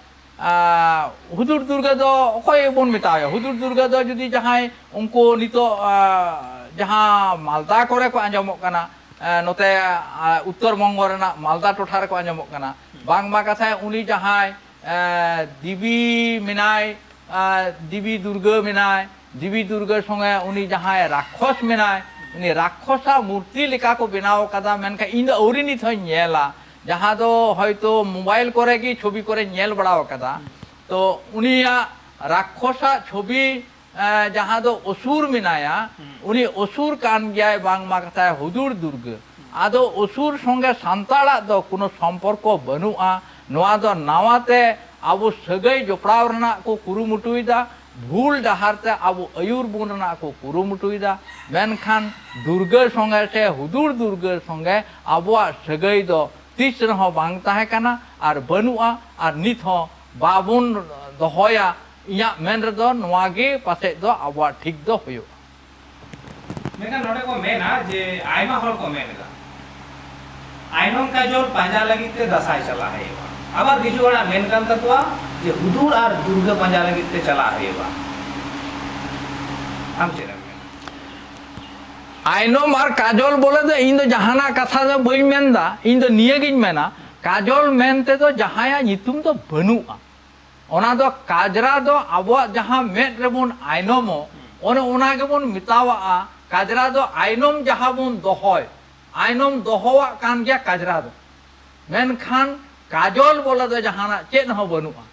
ᱟ, ᱦᱩᱫᱩᱲ ᱫᱩᱨᱜᱟᱹ ᱫᱚ ᱚᱠᱚᱭ ᱵᱚᱱ ᱢᱮᱛᱟᱣᱟᱭᱟ? ᱦᱩᱫᱩᱲ ᱫᱩᱨᱜᱟᱹ ᱫᱚ ᱡᱩᱫᱤ ᱡᱟᱦᱟᱸᱭ ᱩᱱᱠᱩ ᱱᱤᱛᱚᱜ, ᱟ, ᱡᱟᱦᱟᱸ ᱢᱟᱞᱫᱟ ᱠᱚᱨᱮ ᱠᱚ ᱟᱸᱡᱚᱢᱚᱜ ᱠᱟᱱᱟ, ᱟ, ᱱᱚᱛᱮ, ᱟ, ᱩᱛᱛᱚᱨ ᱵᱚᱝᱜᱚ ᱨᱮᱱᱟᱜ ᱢᱟᱞᱫᱟ ᱴᱚᱴᱷᱟ ᱨᱮᱠᱚ ᱟᱸᱡᱚᱢᱚᱜ ᱠᱟᱱᱟ, ᱵᱟᱝᱢᱟ ᱠᱟᱛᱷᱟᱭ ᱩᱱᱤ ᱡᱟᱦᱟᱸᱭ, ᱟ, ᱫᱮᱵᱤ ᱢᱮᱱᱟᱭ, ᱟ, ᱫᱮᱵᱤ ᱫᱩᱨᱜᱟᱹ ᱢᱮᱱᱟᱭ, ᱫᱮᱵᱤ ᱫᱩᱨᱜᱟᱹ ᱥᱚᱸᱜᱮ ᱩᱱᱤ ᱡᱟᱦᱟᱸᱭ ᱨᱟᱠᱠᱷᱚᱥ ᱢᱮᱱᱟᱭ, ᱩᱱᱤ ᱨᱟᱠᱠᱷᱚᱥᱟᱜ ᱢᱩᱨᱛᱤ ᱞᱮᱠᱟ ᱠᱚ ᱵᱮᱱᱟᱣ ᱟᱠᱟᱫᱟ, ᱢᱮᱱᱠᱷᱟᱱ ᱤᱧ ᱫᱚ ᱟᱹᱣᱨᱤ ᱱᱤᱛ ᱦᱚᱸᱧ ᱧᱮᱞᱟ᱾ ᱡᱟᱦᱟᱸ ᱫᱚ ᱦᱚᱭᱛᱳ ᱢᱳᱵᱟᱭᱤᱞ ᱠᱚᱨᱮ ᱜᱮ, ᱪᱷᱚᱵᱤ ᱠᱚᱨᱮ ᱧᱮᱞ ᱵᱟᱲᱟ ᱟᱠᱟᱫᱟ᱾ ᱛᱚ ᱩᱱᱤᱭᱟᱜ ᱨᱟᱠᱠᱷᱚᱥᱟᱜ ᱪᱷᱚᱵᱤ, ᱮ, ᱡᱟᱦᱟᱸ ᱫᱚ ᱚᱥᱩᱨ ᱢᱮᱱᱟᱭᱟ, ᱦᱩᱸ᱾ ᱩᱱᱤ ᱚᱥᱩᱨ ᱠᱟᱱ ᱜᱮᱭᱟᱭ ᱵᱟᱝᱢᱟ ᱠᱟᱛᱷᱟᱭ ᱦᱩᱫᱩᱲ ᱫᱩᱨᱜᱟᱹ᱾ ᱟᱫᱚ ᱚᱥᱩᱨ ᱥᱚᱸᱜᱮ ᱥᱟᱱᱛᱟᱲᱟᱜ ᱫᱚ ᱠᱳᱱᱳ ᱥᱚᱢᱯᱚᱨᱠᱚ ᱵᱟᱹᱱᱩᱜᱼᱟ᱾ ᱱᱚᱣᱟ ᱫᱚ ᱱᱟᱣᱟᱛᱮ ᱟᱵᱚ ᱥᱟᱹᱜᱟᱹᱭ ᱡᱚᱯᱲᱟᱣ ᱨᱮᱱᱟᱜ ᱠᱚ ᱠᱩᱨᱩᱢᱩᱴᱩᱭᱮᱫᱟ, ᱵᱷᱩᱞ ᱰᱟᱦᱟᱨ ᱛᱮ ᱟᱵᱚ ᱟᱹᱭᱩᱨ ᱵᱚᱱ ᱨᱮᱱᱟᱜ ᱠᱚ ᱠᱩᱨᱩᱢᱩᱴᱩᱭᱮᱫᱟ᱾ ᱢᱮᱱᱠᱷᱟᱱ ᱫᱩᱨᱜᱟᱹ ᱥᱚᱸᱜᱮ ᱥᱮ ᱦᱩᱫᱩᱲ ᱫᱩᱨᱜᱟᱹ ᱥᱚᱸᱜᱮ ᱟᱵᱚᱣᱟᱜ ᱥᱟᱹᱜᱟᱹᱭ ᱫᱚ ᱛᱤᱥ ᱨᱮᱦᱚᱸ ᱵᱟᱝ ᱛᱟᱦᱮᱸ ᱠᱟᱱᱟ ᱟᱨ ᱵᱟᱹᱱᱩᱜᱼᱟ, ᱟᱨ ᱱᱤᱛ ᱦᱚᱸ ᱵᱟᱵᱚᱱ ᱫᱚᱦᱚᱭᱟ᱾ ᱤᱧᱟᱹᱜ ᱢᱮᱱ ᱨᱮᱫᱚ ᱱᱚᱣᱟ ᱜᱮ ᱯᱟᱥᱮᱡ ᱫᱚ ᱟᱵᱚᱣᱟᱜ ᱴᱷᱤᱠ ᱫᱚ ᱦᱩᱭᱩᱜᱼᱟ᱾ ᱢᱮᱱᱠᱷᱟᱱ ᱱᱚᱰᱮ ᱠᱚ ᱢᱮᱱᱟ ᱡᱮ ᱟᱭᱢᱟ ᱦᱚᱲ ᱠᱚ ᱢᱮᱱ ᱮᱫᱟ, ᱟᱭᱱᱚᱢ ᱠᱟᱡᱚᱞ ᱯᱟᱸᱡᱟ ᱞᱟᱹᱜᱤᱫ ᱛᱮ ᱫᱟᱸᱥᱟᱭ ᱪᱟᱞᱟᱜ ᱦᱩᱭᱩᱜᱼᱟ᱾ ᱟᱵᱟᱨ ᱠᱤᱪᱷᱩ ᱦᱚᱲᱟᱜ ᱢᱮᱱ ᱠᱟᱱ ᱛᱟᱠᱚᱣᱟ ᱡᱮ ᱦᱩᱫᱩᱲ ᱟᱨ ᱫᱩᱨᱜᱟᱹ ᱯᱟᱸᱡᱟ ᱞᱟᱹᱜᱤᱫ ᱛᱮ ᱪᱟᱞᱟᱜ ᱦᱩᱭᱩᱜᱼᱟ᱾ ᱟᱢ ᱪᱮᱫ ᱮᱢ ᱢᱮᱱᱟ? ᱟᱭᱱᱚᱢ ᱟᱨ ᱠᱟᱡᱚᱞ ᱵᱚᱞᱮ ᱫᱚ ᱤᱧ ᱫᱚ ᱡᱟᱦᱟᱱᱟᱜ ᱠᱟᱛᱷᱟ ᱫᱚ ᱵᱟᱹᱧ ᱢᱮᱱᱫᱟ᱾ ᱤᱧ ᱫᱚ ᱱᱤᱭᱟᱹᱜᱤᱧ ᱢᱮᱱᱟ, ᱠᱟᱡᱚᱞ ᱢᱮᱱ ᱛᱮᱫᱚ ᱡᱟᱦᱟᱸᱭᱟᱜ ᱧᱩᱛᱩᱢ ᱫᱚ ᱵᱟᱹᱱᱩᱜᱼᱟ᱾ ᱚᱱᱟ ᱫᱚ ᱠᱟᱡᱽᱨᱟ ᱫᱚ ᱟᱵᱚᱣᱟᱜ ᱡᱟᱦᱟᱸ ᱢᱮᱫ ᱨᱮᱵᱚᱱ ᱟᱭᱱᱚᱢᱚᱜ, ᱚᱱᱮ ᱚᱱᱟ ᱜᱮᱵᱚᱱ ᱢᱮᱛᱟᱣᱟᱜᱼᱟ ᱠᱟᱡᱽᱨᱟ ᱫᱚ᱾ ᱟᱭᱱᱚᱢ ᱡᱟᱦᱟᱸ ᱵᱚᱱ ᱫᱚᱦᱚᱭ, ᱟᱭᱱᱚᱢ ᱫᱚᱦᱚᱣᱟᱜ ᱠᱟᱱ ᱜᱮᱭᱟ ᱠᱟᱡᱽᱨᱟ ᱫᱚ᱾ ᱢᱮᱱᱠᱷᱟᱱ ᱠᱟᱡᱚᱞ ᱵᱚᱞᱮ ᱫᱚ ᱡᱟᱦᱟᱱᱟᱜ ᱪᱮᱫ ᱦᱚᱸ ᱵᱟᱹᱱᱩᱜᱼᱟ᱾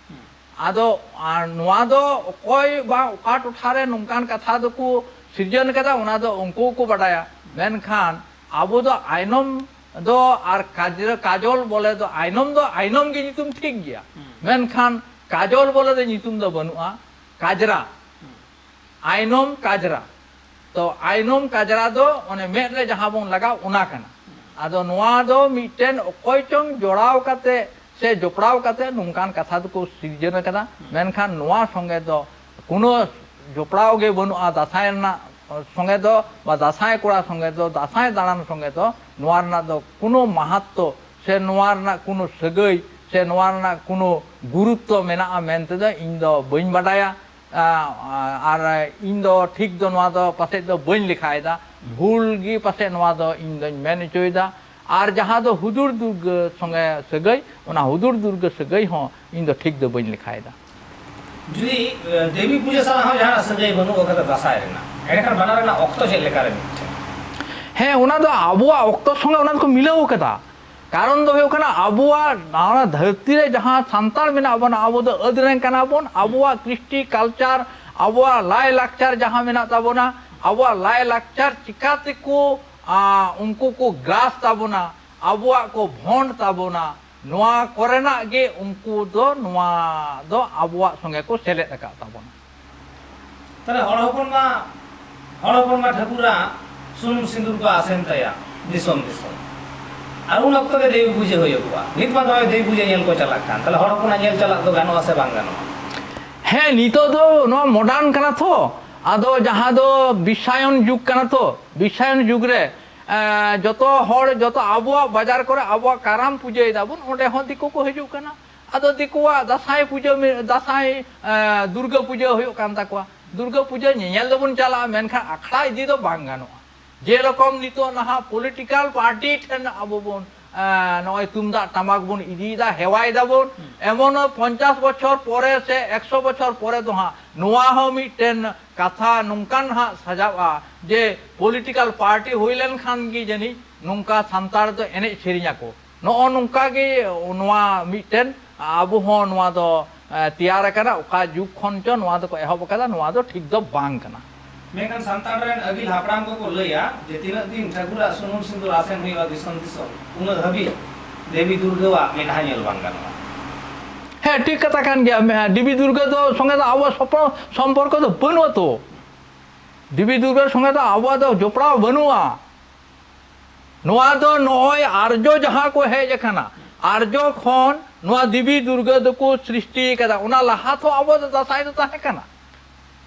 ᱟᱫᱚ ᱟᱨ ᱱᱚᱣᱟ ᱫᱚ ᱚᱠᱚᱭ ᱵᱟ ᱚᱠᱟ ᱴᱚᱴᱷᱟ ᱨᱮ ᱱᱚᱝᱠᱟᱱ ᱠᱟᱛᱷᱟ ᱫᱚᱠᱚ ᱥᱤᱨᱡᱚᱱ ᱠᱟᱫᱟ, ᱚᱱᱟ ᱫᱚ ᱩᱱᱠᱩ ᱜᱮᱠᱚ ᱵᱟᱰᱟᱭᱟ᱾ ᱢᱮᱱᱠᱷᱟᱱ ᱟᱵᱚ ᱫᱚ ᱟᱭᱱᱚᱢ ᱫᱚ ᱟᱨ ᱠᱟᱡᱽᱨᱟ, ᱠᱟᱡᱚᱞ ᱵᱚᱞᱮ ᱫᱚ ᱟᱭᱱᱚᱢ ᱫᱚ ᱟᱭᱱᱚᱢ ᱜᱮ ᱧᱩᱛᱩᱢ ᱴᱷᱤᱠ ᱜᱮᱭᱟ᱾ ᱢᱮᱱᱠᱷᱟᱱ ᱠᱟᱡᱚᱞ ᱵᱚᱞᱮ ᱫᱚ ᱧᱩᱛᱩᱢ ᱫᱚ ᱵᱟᱹᱱᱩᱜᱼᱟ, ᱠᱟᱡᱽᱨᱟ᱾ ᱟᱭᱱᱚᱢ ᱠᱟᱡᱽᱨᱟ᱾ ᱛᱚ ᱟᱭᱱᱚᱢ ᱠᱟᱡᱽᱨᱟ ᱫᱚ ᱚᱱᱮ ᱢᱮᱫ ᱨᱮ ᱡᱟᱦᱟᱸ ᱵᱚᱱ ᱞᱟᱜᱟᱣ ᱚᱱᱟ ᱠᱟᱱᱟ᱾ ᱟᱫᱚ ᱱᱚᱣᱟ ᱫᱚ ᱢᱤᱫᱴᱮᱱ ᱚᱠᱚᱭ ᱪᱚᱝ ᱡᱚᱲᱟᱣ ᱠᱟᱛᱮ ᱥᱮ ᱡᱚᱯᱲᱟᱣ ᱠᱟᱛᱮ ᱱᱚᱝᱠᱟᱱ ᱠᱟᱛᱷᱟ ᱫᱚᱠᱚ ᱥᱤᱨᱡᱚᱱ ᱟᱠᱟᱫᱟ᱾ ᱢᱮᱱᱠᱷᱟᱱ ᱱᱚᱣᱟ ᱥᱚᱸᱜᱮ ᱫᱚ ᱠᱳᱱᱳ ᱡᱚᱯᱲᱟᱣ ᱜᱮ ᱵᱟᱹᱱᱩᱜᱼᱟ ᱫᱟᱸᱥᱟᱭ ᱨᱮᱱᱟᱜ ᱥᱚᱸᱜᱮ ᱫᱚ, ᱵᱟ ᱫᱟᱸᱥᱟᱭ ᱠᱚᱲᱟ ᱥᱚᱸᱜᱮ ᱫᱚ, ᱫᱟᱸᱥᱟᱭ ᱫᱟᱬᱟᱱ ᱥᱚᱸᱜᱮ ᱫᱚ ᱱᱚᱣᱟ ᱨᱮᱱᱟᱜ ᱫᱚ ᱠᱳᱱᱳ ᱢᱟᱦᱟᱛᱛᱚ ᱥᱮ ᱱᱚᱣᱟ ᱨᱮᱱᱟᱜ ᱠᱳᱱᱳ ᱥᱟᱹᱜᱟᱹᱭ ᱥᱮ ᱱᱚᱣᱟ ᱨᱮᱱᱟᱜ ᱠᱳᱱᱳ ᱜᱩᱨᱩᱛᱛᱚ ᱢᱮᱱᱟᱜᱼᱟ ᱢᱮᱱᱛᱮ ᱫᱚ ᱤᱧ ᱫᱚ ᱵᱟᱹᱧ ᱵᱟᱰᱟᱭᱟ᱾ ᱟ, ᱟᱨ ᱤᱧ ᱫᱚ ᱴᱷᱤᱠ ᱫᱚ ᱱᱚᱣᱟ ᱫᱚ ᱯᱟᱥᱮᱡ ᱫᱚ ᱵᱟᱹᱧ ᱞᱮᱠᱷᱟᱭᱮᱫᱟ, ᱵᱷᱩᱞ ᱜᱮ ᱯᱟᱥᱮᱡ ᱱᱚᱣᱟ ᱫᱚ ᱤᱧ ᱫᱚᱧ ᱢᱮᱱ ᱦᱚᱪᱚᱭᱮᱫᱟ᱾ ᱟᱨ ᱡᱟᱦᱟᱸ ᱫᱚ ᱦᱩᱫᱩᱲ ᱫᱩᱨᱜᱟᱹ ᱥᱚᱸᱜᱮ ᱥᱟᱹᱜᱟᱹᱭ, ᱚᱱᱟ ᱦᱩᱫᱩᱲ ᱫᱩᱨᱜᱟᱹ ᱥᱟᱹᱜᱟᱹᱭ ᱦᱚᱸ ᱤᱧ ᱫᱚ ᱴᱷᱤᱠ ᱫᱚ ᱵᱟᱹᱧ ᱞᱮᱠᱷᱟᱭᱮᱫᱟ᱾ ᱡᱩᱫᱤ ᱫᱮᱵᱤ ᱯᱩᱡᱟᱹ ᱥᱟᱞᱟᱜ ᱦᱚᱸ ᱡᱟᱦᱟᱱᱟᱜ ᱥᱟᱹᱜᱟᱹᱭ ᱵᱟᱹᱱᱩᱜ ᱟᱠᱟᱫᱟ ᱫᱟᱸᱥᱟᱭ ᱨᱮᱱᱟᱜ, ᱮᱸᱰᱮᱠᱷᱟᱱ ᱵᱟᱱᱟᱨ ᱨᱮᱱᱟᱜ ᱚᱠᱛᱚ ᱪᱮᱫ ᱞᱮᱠᱟᱨᱮ ᱢᱤᱫᱴᱷᱮᱱ? ᱦᱮᱸ, ᱚᱱᱟ ᱫᱚ ᱟᱵᱚᱣᱟᱜ ᱚᱠᱛᱚ ᱥᱚᱸᱜᱮ ᱚᱱᱟ ᱫᱚᱠᱚ ᱢᱤᱞᱟᱹᱣ ᱟᱠᱟᱫᱟ᱾ ᱠᱟᱨᱚᱱ ᱫᱚ ᱦᱩᱭᱩᱜ ᱠᱟᱱᱟ, ᱟᱵᱚᱣᱟᱜ ᱱᱚᱣᱟ ᱫᱷᱟᱹᱨᱛᱤ ᱨᱮ ᱡᱟᱦᱟᱸ ᱥᱟᱱᱛᱟᱲ ᱢᱮᱱᱟᱜ ᱵᱚᱱᱟ, ᱟᱵᱚ ᱫᱚ ᱟᱹᱫ ᱨᱮᱱ ᱠᱟᱱᱟ ᱵᱚᱱ᱾ ᱟᱵᱚᱣᱟᱜ ᱠᱨᱤᱥᱴᱤ ᱠᱟᱞᱪᱟᱨ, ᱟᱵᱚᱣᱟᱜ ᱞᱟᱭ ᱞᱟᱠᱪᱟᱨ ᱡᱟᱦᱟᱸ ᱢᱮᱱᱟᱜ ᱛᱟᱵᱚᱱᱟ, ᱟᱵᱚᱣᱟᱜ ᱞᱟᱭ ᱞᱟᱠᱪᱟᱨ ᱪᱤᱠᱟᱹ ᱛᱮᱠᱚ, ᱟ, ᱩᱱᱠᱩ ᱠᱚ ᱜᱨᱟᱥ ᱛᱟᱵᱚᱱᱟ, ᱟᱵᱚᱣᱟᱜ ᱠᱚ ᱵᱷᱚᱸᱰ ᱛᱟᱵᱚᱱᱟ, ᱱᱚᱣᱟ ᱠᱚᱨᱮᱱᱟᱜ ᱜᱮ ᱩᱱᱠᱩ ᱫᱚ, ᱱᱚᱣᱟ ᱫᱚ ᱟᱵᱚᱣᱟᱜ ᱥᱚᱸᱜᱮ ᱠᱚ ᱥᱮᱞᱮᱫ ᱟᱠᱟᱫ ᱛᱟᱵᱚᱱᱟ᱾ ᱛᱟᱦᱞᱮ ᱦᱚᱲ ᱦᱚᱯᱚᱱ ᱢᱟ, ᱦᱚᱲ ᱦᱚᱯᱚᱱ ᱢᱟ ᱴᱷᱟᱹᱠᱩᱨᱟᱜ ᱥᱩᱱᱩᱢ ᱥᱤᱸᱫᱩᱨ ᱠᱚ ᱟᱥᱮᱱ ᱛᱟᱭᱟ ᱫᱤᱥᱚᱢ ᱫᱤᱥᱚᱢ᱾ ᱟᱨ ᱩᱱ ᱚᱠᱛᱚ ᱜᱮ ᱫᱮᱵᱤ ᱯᱩᱡᱟᱹ ᱦᱩᱭᱩᱜᱼᱟ᱾ ᱱᱤᱛ ᱢᱟ ᱫᱚᱢᱮ ᱫᱮᱵᱤ ᱯᱩᱡᱟᱹ ᱧᱮᱞ ᱠᱚ ᱪᱟᱞᱟᱜ ᱠᱟᱱ᱾ ᱛᱟᱦᱞᱮ ᱦᱚᱲ ᱦᱚᱯᱚᱱᱟᱜ ᱧᱮᱞ ᱪᱟᱞᱟᱜ ᱫᱚ ᱜᱟᱱᱚᱜᱼᱟ ᱥᱮ ᱵᱟᱝ ᱜᱟᱱᱚᱜᱼᱟ? ᱦᱮᱸ, ᱱᱤᱛᱚᱜ ᱫᱚ ᱱᱚᱣᱟ ᱢᱚᱰᱟᱨᱱ ᱠᱟᱱᱟ ᱛᱚ, ᱟᱫᱚ ᱡᱟᱦᱟᱸ ᱫᱚ ᱵᱤᱥᱥᱟᱭᱚᱱ ᱡᱩᱜᱽ ᱠᱟᱱᱟ ᱛᱚ, ᱵᱤᱥᱥᱟᱭᱚᱱ ᱡᱩᱜᱽ ᱨᱮ, ᱮᱸ, ᱡᱚᱛᱚ ᱦᱚᱲ, ᱡᱚᱛᱚ ᱟᱵᱚᱣᱟᱜ ᱵᱟᱡᱟᱨ ᱠᱚᱨᱮ ᱟᱵᱚᱣᱟᱜ ᱠᱟᱨᱟᱢ ᱯᱩᱡᱟᱹᱭ ᱫᱟᱵᱚᱱ, ᱚᱸᱰᱮ ᱦᱚᱸ ᱫᱤᱠᱩ ᱠᱚ ᱦᱤᱡᱩᱜ ᱠᱟᱱᱟ᱾ ᱟᱫᱚ ᱫᱤᱠᱩᱣᱟᱜ ᱫᱟᱸᱥᱟᱭ ᱯᱩᱡᱟᱹ ᱢᱮ-, ᱫᱟᱸᱥᱟᱭ, ᱮᱸ, ᱫᱩᱨᱜᱟᱹ ᱯᱩᱡᱟᱹ ᱦᱩᱭᱩᱜ ᱠᱟᱱ ᱛᱟᱠᱚᱣᱟ᱾ ᱫᱩᱨᱜᱟᱹ ᱯᱩᱡᱟᱹ ᱧᱮᱧᱮᱞ ᱫᱚᱵᱚᱱ ᱪᱟᱞᱟᱜᱼᱟ, ᱢᱮᱱᱠᱷᱟᱱ ᱟᱠᱷᱲᱟ ᱤᱫᱤ ᱫᱚ ᱵᱟᱝ ᱜᱟᱱᱚᱜᱼᱟ᱾ ᱡᱮᱨᱚᱠᱚᱢ ᱱᱤᱛᱚᱜ ᱱᱟᱦᱟᱜ ᱯᱚᱞᱤᱴᱤᱠᱟᱞ ᱯᱟᱨᱴᱤ ᱴᱷᱮᱱ ᱟᱵᱚ ᱵᱚᱱ, ᱮᱸ, ᱱᱚᱜᱼᱚᱭ ᱛᱩᱢᱫᱟᱜ ᱴᱟᱢᱟᱠ ᱵᱚᱱ ᱤᱫᱤᱭᱮᱫᱟ, ᱦᱮᱣᱟᱭ ᱫᱟᱵᱚᱱ, ᱮᱢᱚᱱ ᱯᱚᱧᱪᱟᱥ ᱵᱚᱪᱷᱚᱨ ᱯᱚᱨᱮ ᱥᱮ ᱮᱠᱥᱚ ᱵᱚᱪᱷᱚᱨ ᱯᱚᱨᱮ ᱫᱚ ᱦᱟᱸᱜ ᱱᱚᱣᱟ ᱦᱚᱸ ᱢᱤᱫᱴᱮᱱ ᱠᱟᱛᱷᱟ ᱱᱚᱝᱠᱟᱱ ᱦᱟᱸᱜ ᱥᱟᱡᱟᱣᱼᱟ ᱡᱮ ᱯᱚᱞᱤᱴᱤᱠᱟᱞ ᱯᱟᱨᱴᱤ ᱦᱩᱭ ᱞᱮᱱᱠᱷᱟᱱ ᱜᱮ ᱡᱟᱹᱱᱤᱡ ᱱᱚᱝᱠᱟ ᱥᱟᱱᱛᱟᱲ ᱫᱚ ᱮᱱᱮᱡ ᱥᱮᱨᱮᱧ ᱟᱠᱚ᱾ ᱱᱚᱜᱼᱚ ᱱᱚᱝᱠᱟ ᱜᱮ ᱱᱚᱣᱟ ᱢᱤᱫᱴᱮᱱ ᱟᱵᱚ ᱦᱚᱸ ᱱᱚᱣᱟ ᱫᱚ, ᱮ, ᱛᱮᱭᱟᱨ ᱟᱠᱟᱱᱟ᱾ ᱚᱠᱟ ᱡᱩᱜᱽ ᱠᱷᱚᱱ ᱪᱚ ᱱᱚᱣᱟ ᱫᱚᱠᱚ ᱮᱦᱚᱵ ᱟᱠᱟᱫᱟ, ᱱᱚᱣᱟ ᱫᱚ ᱴᱷᱤᱠ ᱫᱚ ᱵᱟᱝ ᱠᱟᱱᱟ᱾ ᱢᱮᱱᱠᱷᱟᱱ ᱥᱟᱱᱛᱟᱲ ᱨᱮᱱ ᱟᱹᱜᱤᱞ ᱦᱟᱯᱲᱟᱢ ᱠᱚᱠᱚ ᱞᱟᱹᱭᱟ ᱡᱮ ᱛᱤᱱᱟᱹᱜ ᱫᱤᱱ ᱴᱷᱟᱹᱠᱩᱨᱟᱜ ᱥᱩᱱᱩᱢ ᱥᱤᱸᱫᱩᱨ ᱟᱥᱮᱱ ᱦᱩᱭᱩᱜᱼᱟ ᱫᱤᱥᱚᱢ ᱫᱤᱥᱚᱢ, ᱩᱱᱟᱹᱜ ᱦᱟᱹᱵᱤᱡ ᱫᱮᱵᱤ ᱫᱩᱨᱜᱟᱹᱣᱟᱜ ᱢᱮᱫᱦᱟ ᱧᱮᱞ ᱵᱟᱝ ᱜᱟᱱᱚᱜᱼᱟ᱾ ᱦᱮᱸ, ᱴᱷᱤᱠ ᱠᱟᱛᱷᱟ ᱠᱟᱱ ᱜᱮᱭᱟ᱾ ᱢᱮ-, ᱫᱮᱵᱤ ᱫᱩᱨᱜᱟᱹ ᱫᱚ ᱥᱚᱸᱜᱮ ᱫᱚ ᱟᱵᱚᱣᱟᱜ ᱥᱚᱯᱚ-, ᱥᱚᱢᱯᱚᱨᱠᱚ ᱫᱚ ᱵᱟᱹᱱᱩᱜᱼᱟ ᱛᱚ᱾ ᱫᱮᱵᱤ ᱫᱩᱨᱜᱟᱹ ᱥᱚᱸᱜᱮ ᱫᱚ ᱟᱵᱚᱣᱟᱜ ᱫᱚ ᱡᱚᱯᱲᱟᱣ ᱵᱟᱹᱱᱩᱜᱼᱟ᱾ ᱱᱚᱣᱟ ᱫᱚ ᱱᱚᱜᱼᱚᱭ ᱟᱨᱡᱚ ᱡᱟᱦᱟᱸ ᱠᱚ ᱦᱮᱡ ᱟᱠᱟᱱᱟ, ᱟᱨᱡᱚ ᱠᱷᱚᱱ ᱱᱚᱣᱟ ᱫᱮᱵᱤ ᱫᱩᱨᱜᱟᱹ ᱫᱚᱠᱚ ᱥᱨᱤᱥᱴᱤ ᱟᱠᱟᱫᱟ᱾ ᱚᱱᱟ ᱞᱟᱦᱟ ᱛᱚ ᱟᱵᱚ ᱫᱚ ᱫᱟᱸᱥᱟᱭ ᱫᱚ ᱛᱟᱦᱮᱸ ᱠᱟᱱᱟ,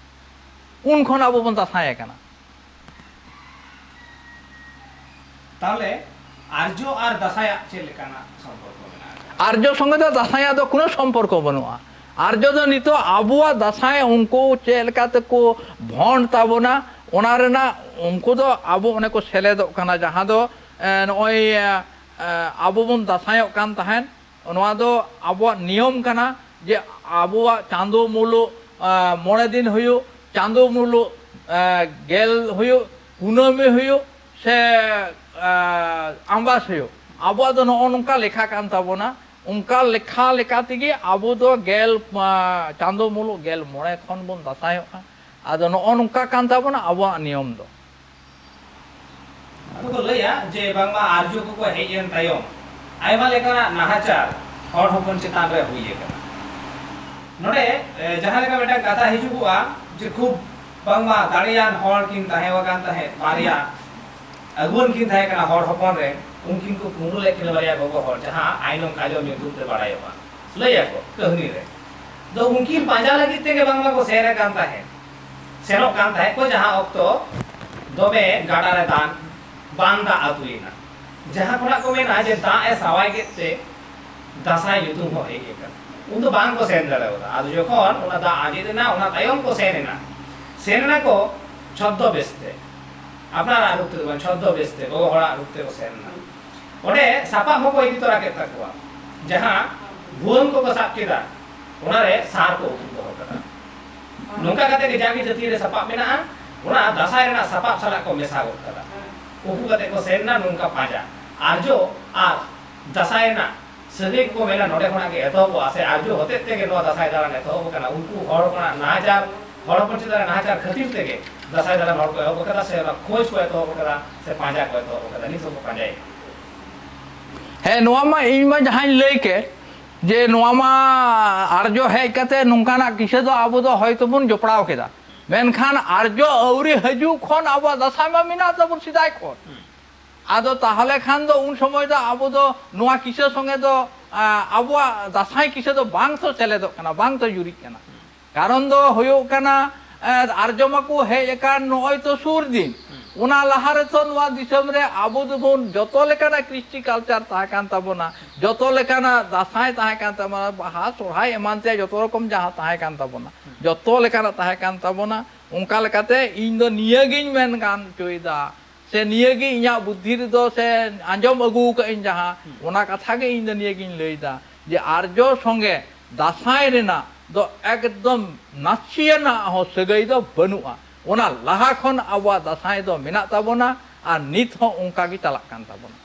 ᱩᱱ ᱠᱷᱚᱱ ᱟᱵᱚ ᱵᱚᱱ ᱫᱟᱸᱥᱟᱭ ᱟᱠᱟᱱᱟ᱾ ᱛᱟᱦᱚᱞᱮ ᱟᱨᱡᱚ ᱟᱨ ᱫᱟᱸᱥᱟᱭᱟᱜ ᱪᱮᱫ ᱞᱮᱠᱟᱱᱟᱜ ᱥᱚᱢᱯᱚᱨᱠᱚ ᱢᱮᱱᱟᱜᱼᱟ? ᱟᱨᱡᱚ ᱥᱚᱸᱜᱮ ᱫᱚ ᱫᱟᱸᱥᱟᱭᱟᱜ ᱫᱚ ᱠᱳᱱᱳ ᱥᱚᱢᱯᱚᱨᱠᱚ ᱵᱟᱹᱱᱩᱜᱼᱟ᱾ ᱟᱨᱡᱚ ᱫᱚ ᱱᱤᱛᱚᱜ ᱟᱵᱚᱣᱟᱜ ᱫᱟᱸᱥᱟᱭ ᱩᱱᱠᱩ ᱪᱮᱫ ᱞᱮᱠᱟ ᱛᱮᱠᱚ ᱵᱷᱚᱸᱰ ᱛᱟᱵᱚᱱᱟ, ᱚᱱᱟ ᱨᱮᱱᱟᱜ ᱩᱱᱠᱩ ᱫᱚ ᱟᱵᱚ ᱚᱱᱮ ᱠᱚ ᱥᱮᱞᱮᱫᱚᱜ ᱠᱟᱱᱟ, ᱡᱟᱦᱟᱸ ᱫᱚ, ᱮ, ᱱᱚᱜᱼᱚᱭ, ᱮ, ᱮ, ᱟᱵᱚ ᱵᱚᱱ ᱫᱟᱸᱥᱟᱭᱚᱜ ᱠᱟᱱ ᱛᱟᱦᱮᱸᱫ, ᱱᱚᱣᱟ ᱫᱚ ᱟᱵᱚᱣᱟᱜ ᱱᱤᱭᱚᱢ ᱠᱟᱱᱟ᱾ ᱡᱮ ᱟᱵᱚᱣᱟᱜ ᱪᱟᱸᱫᱳ ᱢᱩᱞᱩᱜ, ᱟᱸ, ᱢᱚᱬᱮ ᱫᱤᱱ ᱦᱩᱭᱩᱜ, ᱪᱟᱸᱫᱳ ᱢᱩᱞᱩᱜ, ᱟᱸ, ᱜᱮᱞ ᱦᱩᱭᱩᱜ, ᱠᱩᱱᱟᱹᱢᱤ ᱦᱩᱭᱩᱜ, ᱥᱮ, ᱟᱸ, ᱟᱢᱵᱟᱥ ᱦᱩᱭᱩᱜ, ᱟᱵᱚᱣᱟᱜ ᱫᱚ ᱱᱚᱜᱼᱚ ᱱᱚᱝᱠᱟ ᱞᱮᱠᱷᱟ ᱠᱟᱱ ᱛᱟᱵᱚᱱᱟ᱾ ᱚᱱᱠᱟ ᱞᱮᱠᱷᱟ ᱞᱮᱠᱟ ᱛᱮᱜᱮ ᱟᱵᱚ ᱫᱚ ᱜᱮᱞ, ᱟᱸ, ᱪᱟᱸᱫᱳ ᱢᱩᱞᱩᱜ ᱜᱮᱞ ᱢᱚᱬᱮ ᱠᱷᱚᱱ ᱵᱚᱱ ᱫᱟᱸᱥᱟᱭᱚᱜᱼᱟ᱾ ᱟᱫᱚ ᱱᱚᱜᱼᱚ ᱱᱚᱝᱠᱟ ᱠᱟᱱ ᱛᱟᱵᱚᱱᱟ ᱟᱵᱚᱣᱟᱜ ᱱᱤᱭᱚᱢ ᱫᱚ᱾ ᱟᱫᱚ ᱠᱚ ᱞᱟᱹᱭᱟ ᱡᱮ ᱵᱟᱝᱢᱟ ᱟᱨᱡᱚ ᱠᱚᱠᱚ ᱦᱮᱡ ᱮᱱ ᱛᱟᱭᱚᱢ ᱟᱭᱢᱟ ᱞᱮᱠᱟᱱᱟᱜ ᱱᱟᱦᱟᱪᱟᱨ ᱦᱚᱲ ᱦᱚᱯᱚᱱ ᱪᱮᱛᱟᱱ ᱨᱮ ᱦᱩᱭ ᱟᱠᱟᱱᱟ᱾ ᱱᱚᱰᱮ, ᱮ, ᱡᱟᱦᱟᱸ ᱞᱮᱠᱟ ᱢᱤᱫᱴᱟᱝ ᱠᱟᱛᱷᱟ ᱦᱤᱡᱩᱜᱚᱜᱼᱟ ᱡᱮ ᱠᱷᱩᱵ ᱵᱟᱝᱢᱟ ᱫᱟᱲᱮᱭᱟᱱ ᱦᱚᱲ ᱠᱤᱱ ᱛᱟᱦᱮᱸ ᱟᱠᱟᱱ ᱛᱟᱦᱮᱸᱫ, ᱵᱟᱨᱭᱟ ᱟᱹᱜᱩᱣᱟᱹᱱ ᱠᱤᱱ ᱛᱟᱦᱮᱸ ᱠᱟᱱᱟ ᱦᱚᱲ ᱦᱚᱯᱚᱱ ᱨᱮ, ᱩᱱᱠᱤᱱ ᱠᱚ ᱠᱩᱢᱵᱽᱲᱩ ᱞᱮᱫ ᱠᱤᱱᱟ ᱵᱟᱨᱭᱟ ᱜᱚᱜᱚ ᱦᱚᱲ, ᱡᱟᱦᱟᱸ ᱟᱭᱱᱚᱢ ᱠᱟᱡᱚᱢ ᱧᱩᱛᱩᱢ ᱛᱮ ᱵᱟᱲᱟᱭᱚᱜᱼᱟ, ᱞᱟᱹᱭᱟᱠᱚ ᱠᱟᱹᱦᱱᱤ ᱨᱮ᱾ ᱫᱚ ᱩᱱᱠᱤᱱ ᱯᱟᱸᱡᱟ ᱞᱟᱹᱜᱤᱫ ᱛᱮᱜᱮ ᱵᱟᱝᱢᱟ ᱠᱚ ᱥᱮᱱ ᱟᱠᱟᱱ ᱛᱟᱦᱮᱸᱫ, ᱥᱮᱱᱚᱜ ᱠᱟᱱ ᱛᱟᱦᱮᱸᱫ ᱠᱚ, ᱡᱟᱦᱟᱸ ᱚᱠᱛᱚ ᱫᱚᱢᱮ ᱜᱟᱰᱟ ᱨᱮ ᱫᱟᱜ, ᱵᱟᱱ ᱫᱟᱜ ᱟᱹᱛᱩᱭᱮᱱᱟ, ᱡᱟᱦᱟᱸ ᱠᱷᱚᱱᱟᱜ ᱠᱚ ᱢᱮᱱᱟ ᱡᱮ ᱫᱟᱜ ᱮ ᱥᱟᱶᱟᱭ ᱠᱮᱫ ᱛᱮ ᱫᱟᱸᱥᱟᱭ ᱧᱩᱛᱩᱢ ᱦᱚᱸ ᱦᱮᱡ ᱟᱠᱟᱱᱟ᱾ ᱩᱱ ᱫᱚ ᱵᱟᱝ ᱠᱚ ᱥᱮᱱ ᱫᱟᱲᱮᱭᱟᱫᱟ᱾ ᱟᱫᱚ ᱡᱚᱠᱷᱚᱱ ᱚᱱᱟ ᱫᱟᱜ ᱟᱸᱡᱮᱫ ᱮᱱᱟ, ᱚᱱᱟ ᱛᱟᱭᱚᱢ ᱠᱚ ᱥᱮᱱ ᱮᱱᱟ᱾ ᱥᱮᱱ ᱮᱱᱟ ᱠᱚ ᱪᱷᱚᱫᱽᱫᱚ ᱵᱮᱥ ᱛᱮ, ᱟᱯᱱᱟᱨᱟᱜ ᱨᱩᱯ ᱛᱮᱫᱚ ᱵᱟᱝ, ᱪᱷᱚᱫᱽᱫᱚ ᱵᱮᱥ ᱛᱮ, ᱜᱚᱜᱚ ᱦᱚᱲᱟᱜ ᱨᱩᱯ ᱛᱮᱠᱚ ᱥᱮᱱ ᱮᱱᱟ᱾ ᱚᱸᱰᱮ ᱥᱟᱯᱟᱵ ᱦᱚᱸᱠᱚ ᱤᱫᱤ ᱛᱚᱨᱟ ᱠᱮᱫ ᱛᱟᱠᱚᱣᱟ, ᱡᱟᱦᱟᱸ ᱵᱷᱩᱣᱟᱹᱝ ᱠᱚᱠᱚ ᱥᱟᱵ ᱠᱮᱫᱟ, ᱚᱱᱟᱨᱮ ᱥᱟᱨ ᱠᱚ ᱩᱠᱩ ᱫᱚᱦᱚ ᱠᱟᱫᱟ᱾ ᱱᱚᱝᱠᱟ ᱠᱟᱛᱮ ᱜᱮ ᱡᱟᱜᱮ ᱡᱟᱹᱛᱤ ᱨᱮ ᱥᱟᱯᱟᱵ ᱢᱮᱱᱟᱜᱼᱟ, ᱚᱱᱟ ᱫᱟᱸᱥᱟᱭ ᱨᱮᱱᱟᱜ ᱥᱟᱯᱟᱵ ᱥᱟᱞᱟᱜ ᱠᱚ ᱢᱮᱥᱟ ᱜᱚᱫ ᱠᱟᱫᱟ᱾ ᱩᱠᱩ ᱠᱟᱛᱮ ᱠᱚ ᱥᱮᱱ ᱮᱱᱟ ᱱᱚᱝᱠᱟ ᱯᱟᱸᱡᱟ᱾ ᱟᱨᱡᱚ ᱟᱨ ᱫᱟᱸᱥᱟᱭ ᱨᱮᱱᱟᱜ ᱥᱟᱹᱜᱟᱹᱭ ᱠᱚ ᱢᱮᱱᱟ ᱱᱚᱰᱮ ᱠᱷᱚᱱᱟᱜ ᱜᱮ ᱮᱛᱚᱦᱚᱵᱚᱜᱼᱟ, ᱥᱮ ᱟᱨᱡᱚ ᱦᱚᱛᱮᱡ ᱛᱮᱜᱮ ᱱᱚᱣᱟ ᱫᱟᱸᱥᱟᱭ ᱫᱟᱬᱟᱱ ᱮᱛᱚᱦᱚᱵ ᱟᱠᱟᱱᱟ᱾ ᱩᱱᱠᱩ ᱦᱚᱲ ᱠᱷᱚᱱᱟᱜ ᱱᱟᱦᱟᱪᱟᱨ, ᱦᱚᱲ ᱦᱚᱯᱚᱱ ᱪᱮᱛᱟᱱ ᱨᱮ ᱱᱟᱦᱟᱪᱟᱨ ᱠᱷᱟᱹᱛᱤᱨ ᱛᱮᱜᱮ ᱫᱟᱸᱥᱟᱭ ᱫᱟᱬᱟᱱ ᱦᱚᱲ ᱠᱚ ᱮᱦᱚᱵ ᱟᱠᱟᱫᱟ, ᱥᱮ ᱚᱱᱟ ᱠᱷᱳᱡᱽ ᱠᱚ ᱮᱛᱚᱦᱚᱵ ᱟᱠᱟᱫᱟ, ᱥᱮ ᱯᱟᱸᱡᱟ ᱠᱚ ᱮᱛᱚᱦᱚᱵ ᱟᱠᱟᱫᱟ, ᱱᱤᱛ ᱦᱚᱸᱠᱚ ᱯᱟᱸᱡᱟᱭᱮᱫ᱾ ᱦᱮᱸ, ᱱᱚᱣᱟ ᱢᱟ ᱤᱧ ᱢᱟ ᱡᱟᱦᱟᱸᱧ ᱞᱟᱹᱭ ᱠᱮᱫ, ᱡᱮ ᱱᱚᱣᱟ ᱢᱟ ᱟᱨᱡᱚ ᱦᱮᱡ ᱠᱟᱛᱮ ᱱᱚᱝᱠᱟᱱᱟᱜ ᱠᱤᱥᱟᱹ ᱫᱚ ᱟᱵᱚ ᱫᱚ ᱦᱚᱭᱛᱚ ᱵᱚᱱ ᱡᱚᱯᱲᱟᱣ ᱠᱮᱫᱟ, ᱢᱮᱱᱠᱷᱟᱱ ᱟᱨᱡᱚ ᱟᱹᱣᱨᱤ ᱦᱤᱡᱩᱜ ᱠᱷᱚᱱ ᱟᱵᱚᱣᱟᱜ ᱫᱟᱸᱥᱟᱭ ᱢᱟ ᱢᱮᱱᱟᱜ ᱛᱟᱵᱚᱱ ᱥᱮᱫᱟᱭ ᱠᱷᱚᱱ᱾ ᱟᱫᱚ ᱛᱟᱦᱚᱞᱮ ᱠᱷᱟᱱ ᱫᱚ ᱩᱱ ᱥᱚᱢᱚᱭ ᱫᱚ ᱟᱵᱚ ᱫᱚ ᱱᱚᱣᱟ ᱠᱤᱥᱟᱹ ᱥᱚᱸᱜᱮ ᱫᱚ, ᱟ, ᱟᱵᱚᱣᱟᱜ ᱫᱟᱸᱥᱟᱭ ᱠᱤᱥᱟᱹ ᱫᱚ ᱵᱟᱝ ᱛᱚ ᱥᱮᱞᱮᱫᱚᱜ ᱠᱟᱱᱟ, ᱵᱟᱝ ᱛᱚ ᱡᱩᱨᱤᱜ ᱠᱟᱱᱟ᱾ ᱠᱟᱨᱚᱱ ᱫᱚ ᱦᱩᱭᱩᱜ ᱠᱟᱱᱟ, ᱮ, ᱟᱨᱡᱚ ᱢᱟᱠᱚ ᱦᱮᱡ ᱟᱠᱟᱱ ᱱᱚᱜᱼᱚᱭ ᱛᱚ ᱥᱩᱨ ᱫᱤᱱ᱾ ᱚᱱᱟ ᱞᱟᱦᱟ ᱨᱮᱛᱚ ᱱᱚᱣᱟ ᱫᱤᱥᱚᱢ ᱨᱮ ᱟᱵᱚ ᱫᱚᱵᱚᱱ ᱡᱚᱛᱚ ᱞᱮᱠᱟᱱᱟᱜ ᱠᱨᱤᱥᱴᱤ ᱠᱟᱞᱪᱟᱨ ᱛᱟᱦᱮᱸ ᱠᱟᱱ ᱛᱟᱵᱚᱱᱟ, ᱡᱚᱛᱚ ᱞᱮᱠᱟᱱᱟᱜ ᱫᱟᱸᱥᱟᱭ ᱛᱟᱦᱮᱸ ᱠᱟᱱ ᱛᱟᱵᱚᱱᱟ, ᱵᱟᱦᱟ, ᱥᱚᱨᱦᱟᱭ ᱮᱢᱟᱱ ᱛᱮᱭᱟᱜ ᱡᱚᱛᱚ ᱨᱚᱠᱚᱢ ᱡᱟᱦᱟᱸ ᱛᱟᱦᱮᱸ ᱠᱟᱱ ᱛᱟᱵᱚᱱᱟ, ᱡᱚᱛᱚ ᱞᱮᱠᱟᱱᱟᱜ ᱛᱟᱦᱮᱸ ᱠᱟᱱ ᱛᱟᱵᱚᱱᱟ᱾ ᱚᱱᱠᱟ ᱞᱮᱠᱟᱛᱮ ᱤᱧ ᱫᱚ ᱱᱤᱭᱟᱹᱜᱤᱧ ᱢᱮᱱ ᱜᱟᱱ ᱦᱚᱪᱚᱭᱮᱫᱟ, ᱥᱮ ᱱᱤᱭᱟᱹᱜᱮ ᱤᱧᱟᱹᱜ ᱵᱩᱫᱽᱫᱷᱤ ᱨᱮᱫᱚ, ᱥᱮ ᱟᱸᱡᱚᱢ ᱟᱹᱜᱩ ᱟᱠᱟᱫ ᱟᱹᱧ ᱡᱟᱦᱟᱸ, ᱚᱱᱟ ᱠᱟᱛᱷᱟ ᱜᱮ ᱤᱧ ᱫᱚ ᱱᱤᱭᱟᱹᱜᱤᱧ ᱞᱟᱹᱭᱫᱟ ᱡᱮ ᱟᱨᱡᱚ ᱥᱚᱸᱜᱮ ᱫᱟᱸᱥᱟᱭ ᱨᱮᱱᱟᱜ ᱫᱚ ᱮᱠᱫᱚᱢ ᱱᱟᱥᱮᱭᱟᱱᱟᱜ ᱦᱚᱸ ᱥᱟᱹᱜᱟᱹᱭ ᱫᱚ ᱵᱟᱹᱱᱩᱜᱼᱟ᱾ ᱚᱱᱟ ᱞᱟᱦᱟ ᱠᱷᱚᱱ ᱟᱵᱚᱣᱟᱜ ᱫᱟᱸᱥᱟᱭ ᱫᱚ ᱢᱮᱱᱟᱜ ᱛᱟᱵᱚᱱᱟ ᱟᱨ ᱱᱤᱛ ᱦᱚᱸ ᱚᱱᱠᱟ ᱜᱮ ᱪᱟᱞᱟᱜ ᱠᱟᱱ ᱛᱟᱵᱚᱱᱟ᱾